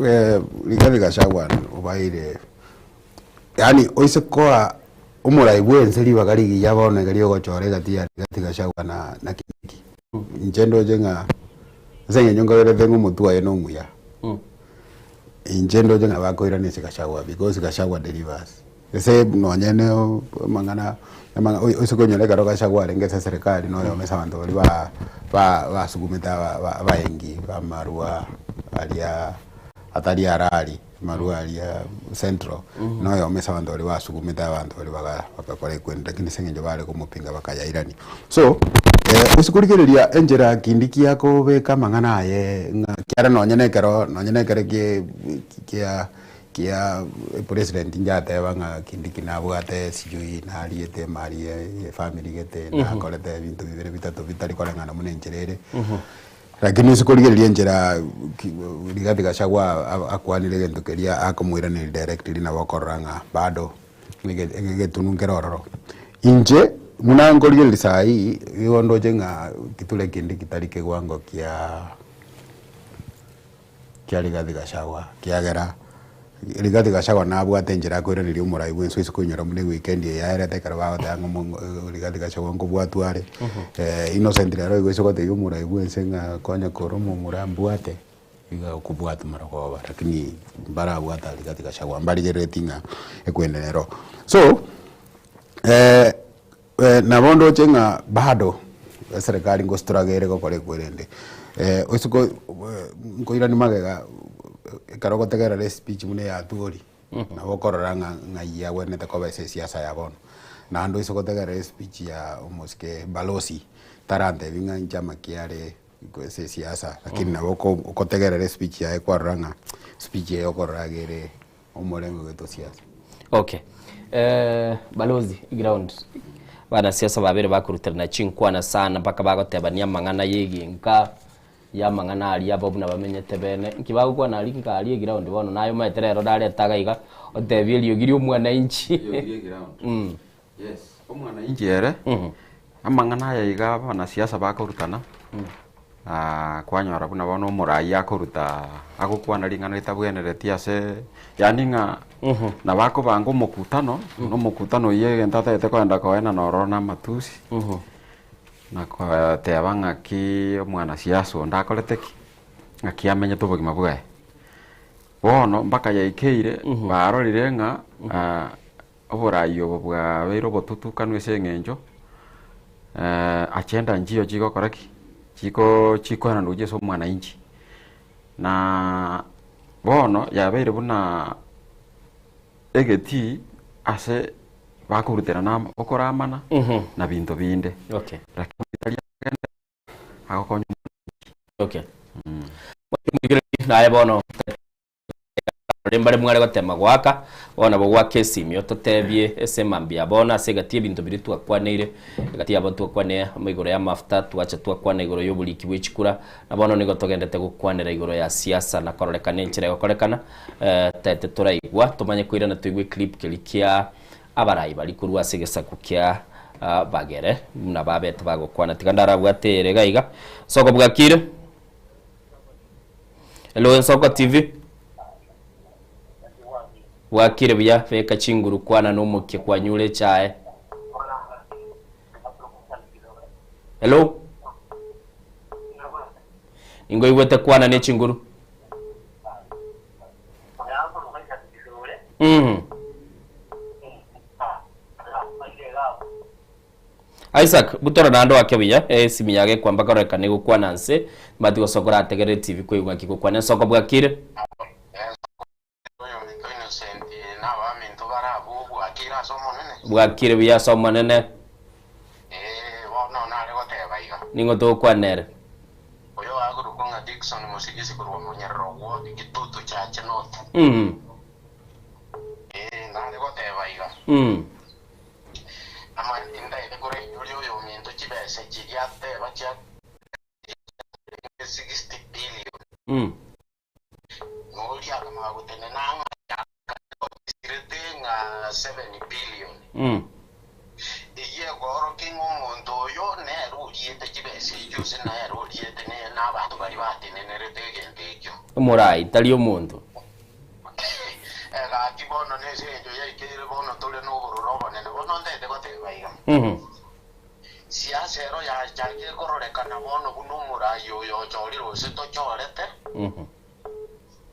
eh, Rigathi Gachagua obaire Yaani oise koa omorai bwense ribaga rigiya bono iga riogochora egati ya Rigathi Gachagua na na Kindiki, inche ndoche ng'a ase eng'encho nkagerete ng'a omotwe oye nomuya, inche ndoche ng'a bakoirania ase Gachagua because Gachagua delivers. Ase nonye ne amang'ana amang'a oise konyora ekero Gachagua arenge ase eserekari noyomo ase abanto baria ba ba basugumete aba aba abaengi bamarwa aria atari arari. Amarwa aria Central, noyomo ase abanto baria basugumete abanto baria baga bagakora ekwende lakini ase eng'encho bare komopinga bakayairania. So, ase korigereria enchera Kindiki akobeka amang'ana aye ng'a ekiagera nonye na ekero nonye na ekero kie kia kia president inche ateba ng'a Kindiki nabwate sijui nariete emari ya efamiri gete nakorete ebinto bibere bitato bitari koreng'ana buna enchera ere. Lakini ase korigereria enchera Rigathi Gachagua akwanire egento keria akomoiraneria directly nabo okorora ng'a bado Egetunu nkere ororo. Inche buna nkorigereria saii, igo ndoche ng'a kiture kende kitari kewango kia kia Rigathi Gachagua, ekiagera Rigathi Gachagua nabwate enchera akoiraneria omorai bwa ense ase koinyora buna eweekend eye yaerete ekero bagoteba ng'a omo Rigathi Gachagua nkobwatwa are, Innocent rero igo ase gotebia omorai bwa ense ng'a konya kore omomura mbwate. Iga okobwata marogoba lakini mbarabwate aria gati Gachagua mbarigerereti ng'a ekwenderera ero. So nabo ndoche ng'a bado eserekari ngostruggle ere gokora ekwerende ase ko nkoirania magega ekero ogotegerera espeech buna eya Atwoli nabo okorora ng'a ng'ai agwenerete koba ase esiasa ya bono. Naende ase gotegerera espeech ya omosike balosi tarantebi ng'a inche amakia are. Ase esiasa, lakini nabo oko okotegerera espeech yaye kwarora ng'a speech eye okorora iga ere omorengo gete siasa. Okay. Eh, balozi ground banasiasa babere bakoruterana chinkwana sana mpaka bagotebania amang'ana ya egenka ya amang'ana aria abo buna bamenyete bene. Nki bagokwana aria nka aria eground bono naye omanyete rero nareta iga iga otebie eriogi ria omwananchi. Eriogi ria eground. Yes, omwananchi ere, amang'ana aya iga abanasiasa bakorutana, kwanyora buna bono omorai akoruta agokwana ring'ana ritabwenereti ase yaani ng'a nabo akobanga omokutano, na omokutano oyio egento atagete kogenda koenana ororo na amatusi, na koteba ng'aki omwanasiasa onde akorete ki, ng'aki amenyete obogima bwaye. Bono mpaka yaikeire, barorire ng'a. Oborai obo bwabeire obotutukanu ase eng'encho agenda nchiyo chigokora ki? Chiko chikoenanwa gochia ase omwananchi. Na bono yabeire buna egetii ase bakoruterana amo okoramana na binto binde. Okay. Lakini tari agenda agokonya omwananchi. Okay. Naye bono. Ore mbare mware gotema goaka, bono nabo goaka esimio totebie ase mambia bono ase egati y'ebinto biria twakwaneire, egati yabo twakwane amo igoro y'amafuta, twacha twakwana igoro y'oboriki bwe chikura, na bono nigo togendete gokwanera igoro ya siasa na kororekana enchera egokorekana, tete toraigwa tomanye koirana toigwe eclip keria kia abarai baria korwa ase egesaku kia bagere buna babete bagokwana. Tiga ndarabwate ere iga iga. Soko bwakire? Hello Ensoko TV. Bwakire buya beka chinguru kwana nomokia kwanyure echae. Hello. Ningoigwete kwana ne chinguru. Mhm. Isaac, butora naende oake buya esimi yage kwamba kororekana egokwana nse, mbati gose okorategerere TV koigwa ng'aki gokwana ensoko bwakire. Bwakire buya ase Omonene. Ning'o togokwana ere? Mm. Mm. Amaene korainyorie oyominto chibesa chiria ateba chia 60 billion. Noria akamanya gotenena ng'a yasirete ng'a 7 billion. Eyio ekoorokia ng'a omonto oyo nere oriete chibesa echio gose nere oriete na abanto baria batenenerete egento ekio. Omorai tari omonto. Gaki bono nese engencho yaikeire bono tore nobororo obonene. Bono ntete goteba iga, Siasa ero yachakire kororekana bono buna omorai oyo ochorire gose tochorete,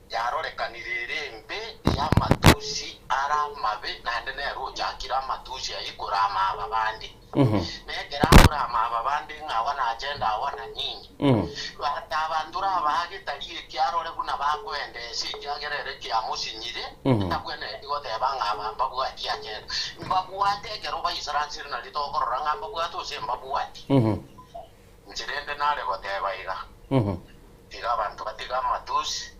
yarorekanire ere embe y'amatusi are amabe, naende nere ochakire amatusi ayio korama aba bande. Na ekero akorama aba bande ng'a awa nachende awa na nini, But abanto rabaage tari ekiarore buna bakoendesa ekiagera ere kiamosinyire, tabwenereti goteba ng'a aba mbabwati agenda. Mbabwate ekero baisaransire nario tokorora ng'a mbabwate gose mbabwati. Inche rende nare goteba iga, tiga abanto batige amatusi,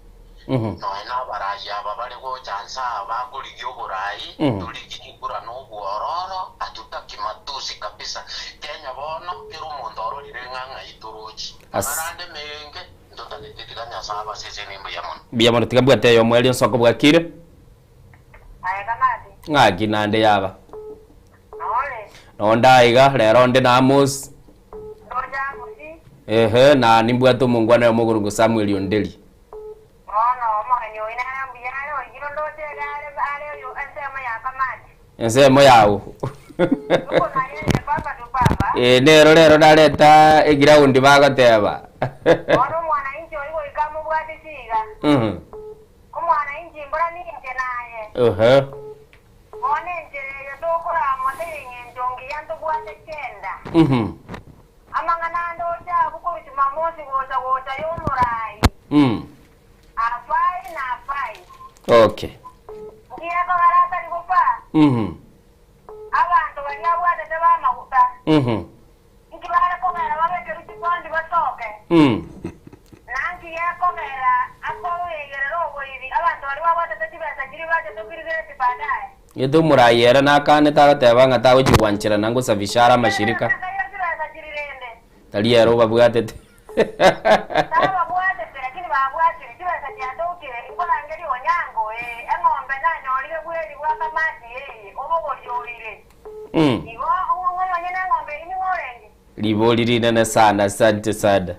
Nonya nabarai aba bare gocha nse aa bakorigia oborai, torigie chikura na obwororo, hatutaki matusi kabisa. Kenya bono kera omonto ororire ng'a ng'ai torochi. As- Amang'ana ande menge ntotagete tiga Nyasae abasesenie mbuya mono. Mbuya mono tiga mbwate eyomo erio nsoko bwakire. Aye Kamati. Ng'aki naende yaba. Nonde aiga, rero onde na Amos. Ehe, na nimbwate omongwana oyomo okorokwa Samuel Onderi. Ensemo yao. Eh, nero rero nareta egiraundi bagoteba. Ehe. Okay. Gete omorai ere nakanete agateba ng'a tagochia gwancherana ngosafisha are amashirika. Tari ere obabwatete. Ribori rinene sana, asante sana.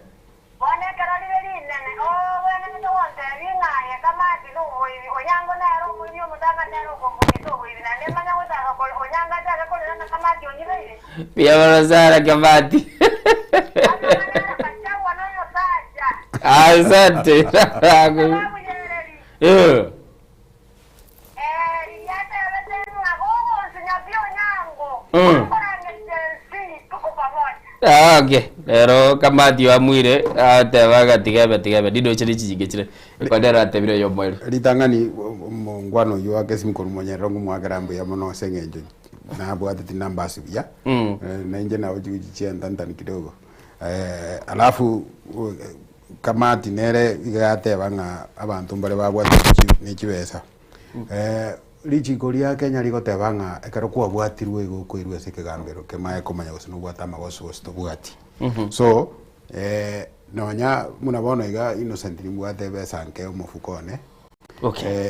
Mbuya mono sana Kamati. Asante. Eh. Ah, okay. Rero Kamati oamwire ateba agatiga ebe tiga ebe nindoche ne chinyinga chire ekero nere atebire oyomo ere. Ritang'ani omongwana oyio oake esimu korwa monyerero ngomwakera mbuya mono ase eng'encho nabwate tinambasi buya na inche nabo chigochi chiantantani kidogo alafu Kamati nere iga yateba ng'a abanto mbare babwate ne chibesa. Richiko ria Kenya rigoteba ng'a ekero kwabwatirwe igo okoirwa ase ekegambero kemaye komanya gose nobwate amagoso gose tobwati. So, nonya buna bono iga Innocent nimbwate ebesa nke omofuko one,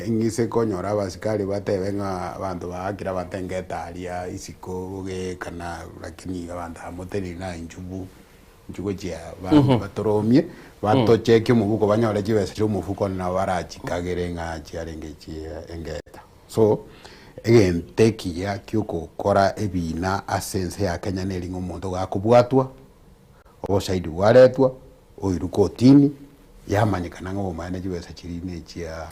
ing'ise konyora abasikari batebe ng'a abanto baakire abanto engeta aria isiko boge kana lakini abanto aba moteneni na inchubu Inchuo gochia batoromie, batochekie omobuko banyore chibesa chia omofuko nabo barachikagere ng'a chiarenge chie engeta. So, egento ekiya kiokokora ebina ase ense ya Kenya neri ng'a omonto gakobwatwa, oboshahidi bwaretwa, oirwe kotini, yamanyekana ng'a obomaene chibesa chiria nechia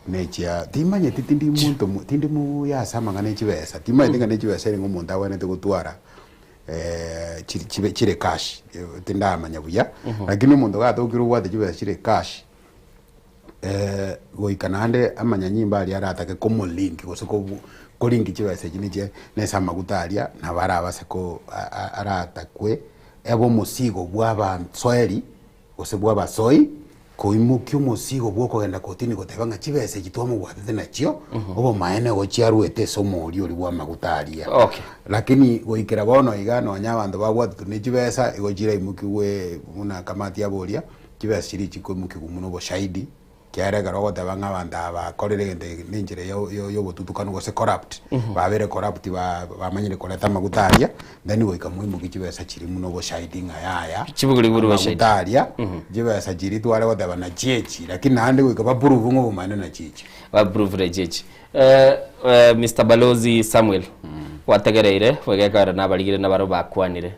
nechia timanyeti tindi monto tindi muya ase amang'ana ya chibesa, timanyeti ng'a ne chibesa ere ng'a omonto abwenerete gotwara chibe chire cash tindamanya buya, lakini omonto gatokire obwate chibesa chire cash, goika naende amanyanyimbo aria aratake komolink gose kobu korinki chibesa echi nichie nese amaguta aria nabo arabase ko aratakwe ebe omosigo bwa abansoeri. gose bw'abasoi, koimokia omosigo bw'okogenda kotini goteba ng'a chibesa echi twamobwatete nachio, obomaene gochia arwete ase omoori oria bw'amaguta aria. Okay. Lakini goikera bono iga nonya abanto babwatetwe ne chibesa, igo chiraimokigwe buna kamati aboria, chibesa chiria chikoimokigwa buna oboshahidi, Ekiagera ekero ogoteba ng'a abanto aba bakorire egento eke na enchera ya obotutukanu gose corrupt, babeire corrupt bamanyire koreta amaguta aria, then goika moimokie chibesa chiria buna oboshahidi ng'a yaya, Chibuguri buna oboshahidi. amaguta aria, chibesa chiria tware goteba nachio echi, lakini naende goika ba prove ng'a obomaene nachio echi. Ba prove nachio echi. Mister Balozi Samuel, gwategereire, bwegekogera nabarigire nabarabwo bakwanire.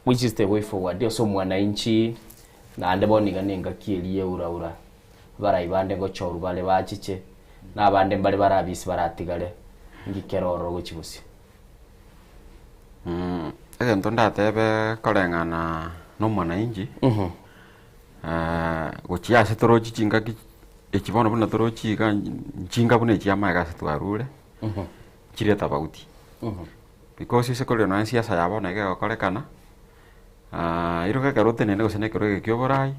Which is the way forward ase omwananchi naende bono iga nengaki eria yeura ura abarai bande ngochorwa bare bachiche na abande mbare bare abisi baratigare inki kere ororo gochia bosio. Egento ndatebe koreng'ana na omwananchi, gochia ase torochi chingaki echi bono buna torochi iga nchinga buna echi amaega ase twarure, chire tofauti. Because ase korire nonya siasa ya bono iga egokorekana, iroka ekero otenene gose na ekero eke kia oborai,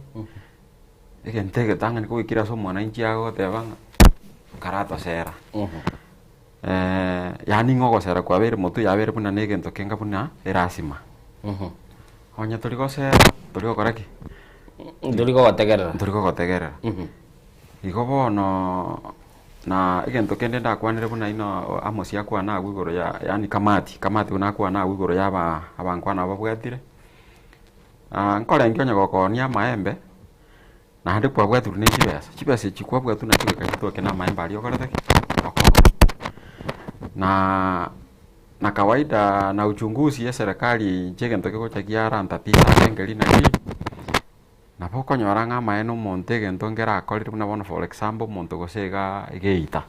egento egetang'ani kogoikera ase omwananchi agoteba ng'a karatosera. Yaani ng'a ogosera kwabeire motwe yabeire buna na egento kenga buna erasima. Onye tori gosera, tori gokora ki? Ntori gogotegerera. Ntori gogotegerera. Igo bono. Na egento kende ndakwanere buna inwe Amosi akwana agwo igoro ya yaani kamati, kamati buna akwana agwo igoro ya aba abankwana aba babwatire, nkorenge onye gokoonia amaembe, naende kwabwatirwe ne chibesa, chibesa echi kwabwatwa nachio goika chitoke na amaembe aria okorete ki? Okoonia. Na na kawaida na uchunguzi eserekari inche egento kegocha kiarantatiza ase engeri naki. Nabo okonyora ng'a amaene omonto egento nkere akorire buna bono for example omonto gose igaa egeita,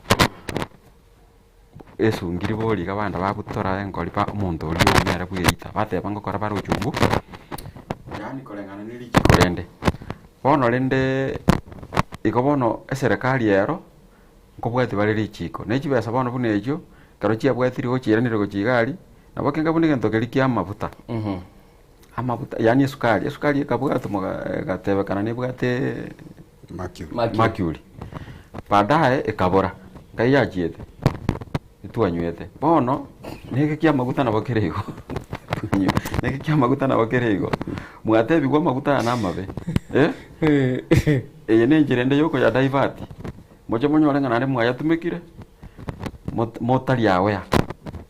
esungiri bori iga bagenda babutora enkori ba omonto oria oyio nere bweita, bateba ngokora bare ochungu, yaani koreng'ana ne richiko rende. Bono rende igo bono eserekari ero, nkobwatia bare richiko, na echibesa bono buna echio, ekero chiabwatire gochiiranire gochia iga aria, nabo kenga buna egento keria kia amafuta. Amaguta yaani esukari, esukari ekabwatwa moga egatebekana nebwate Mercury. mercury. Baadaye ekabora, nkai yachiete? Etwanywete. Bono, neke kia amaguta nabo kere igo, neke kia amaguta nabo kere igo, mwatebigwa amaguta aya namabe eh, eye na enchera ende yokoya divert, moche monyore ng'a naende mwayatumekire. motari aware,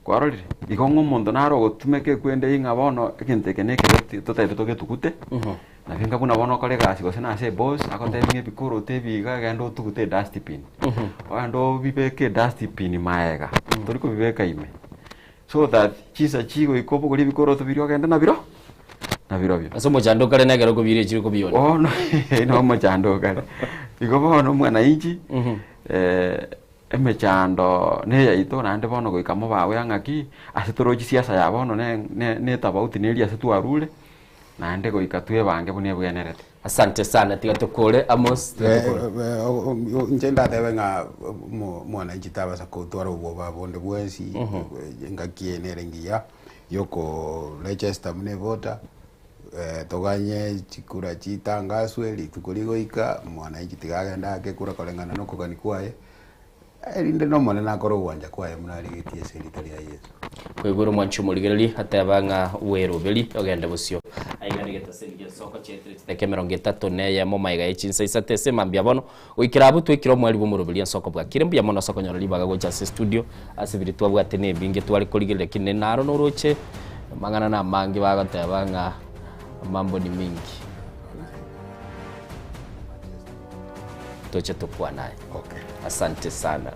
kwarorire? Igo ng'a omonto nare ogotumeka ekwende eyio ng'a bono egento eke na ekebe totagete togetugute, nabo enga buna bono okore egasi gose nase eboss, agotebi ng'a ebikoroto ebi iga genda otugute edustbin, ogende obibeke edustbin maega, tori kobibeka ime, so that chinsa chigoika obogorie ebikoroto biria ogende nabiro nabirobio. Ase omochando okare na ekero okobiira echire okobiona. Bono no omochando okare. Igo bono mwananchi Emechando neyaito, naende bono goika mobawe ang'aki, ase torochi siasa ya bono ne ne netabauti neria ase twarure, naende goika twebange buna ebwenerete. Asante sana tiga tokore Amos tiga tokore. Inche ndatebe ng'a mwananchi tabasa kotwara obwoba bonde bwensi, engaki eye nere engiya yoko register buna evoter, toganye chikura chitangaswe rituko rigoika, mwananchi tiga agende aake ekura koreng'ana na okogania kwaye, erinde na Omonene akore ogwancha kwaye buna arigetie ase erieta ria Yeso. Koigwera omwanchi omorigereria ateba ng'a bweroberi ogende bosio. Aiga negetaseni gi'ensoko chiaetire chidakika emerongo etato na eyemo magega ye chinsa isato ase mambia bono goikera abwo twaikire omweri bw'omoroberi ensoko bwakire mbuya mono ase okonyora ribaga gocha ase estudio ase biria twabwate na ebinge tware korigereria lakini naro noroche amang'ana na amange bagoteba ng'a mambo ni mingi. Toche tokwane aye. Okay. Asante sana.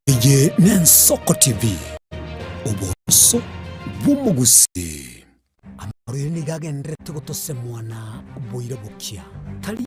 Eye n'Ensoko TV, oboroso bw'omogusii. Amarwaire nigo agendererete gotosemwa na boira bokia. Tari.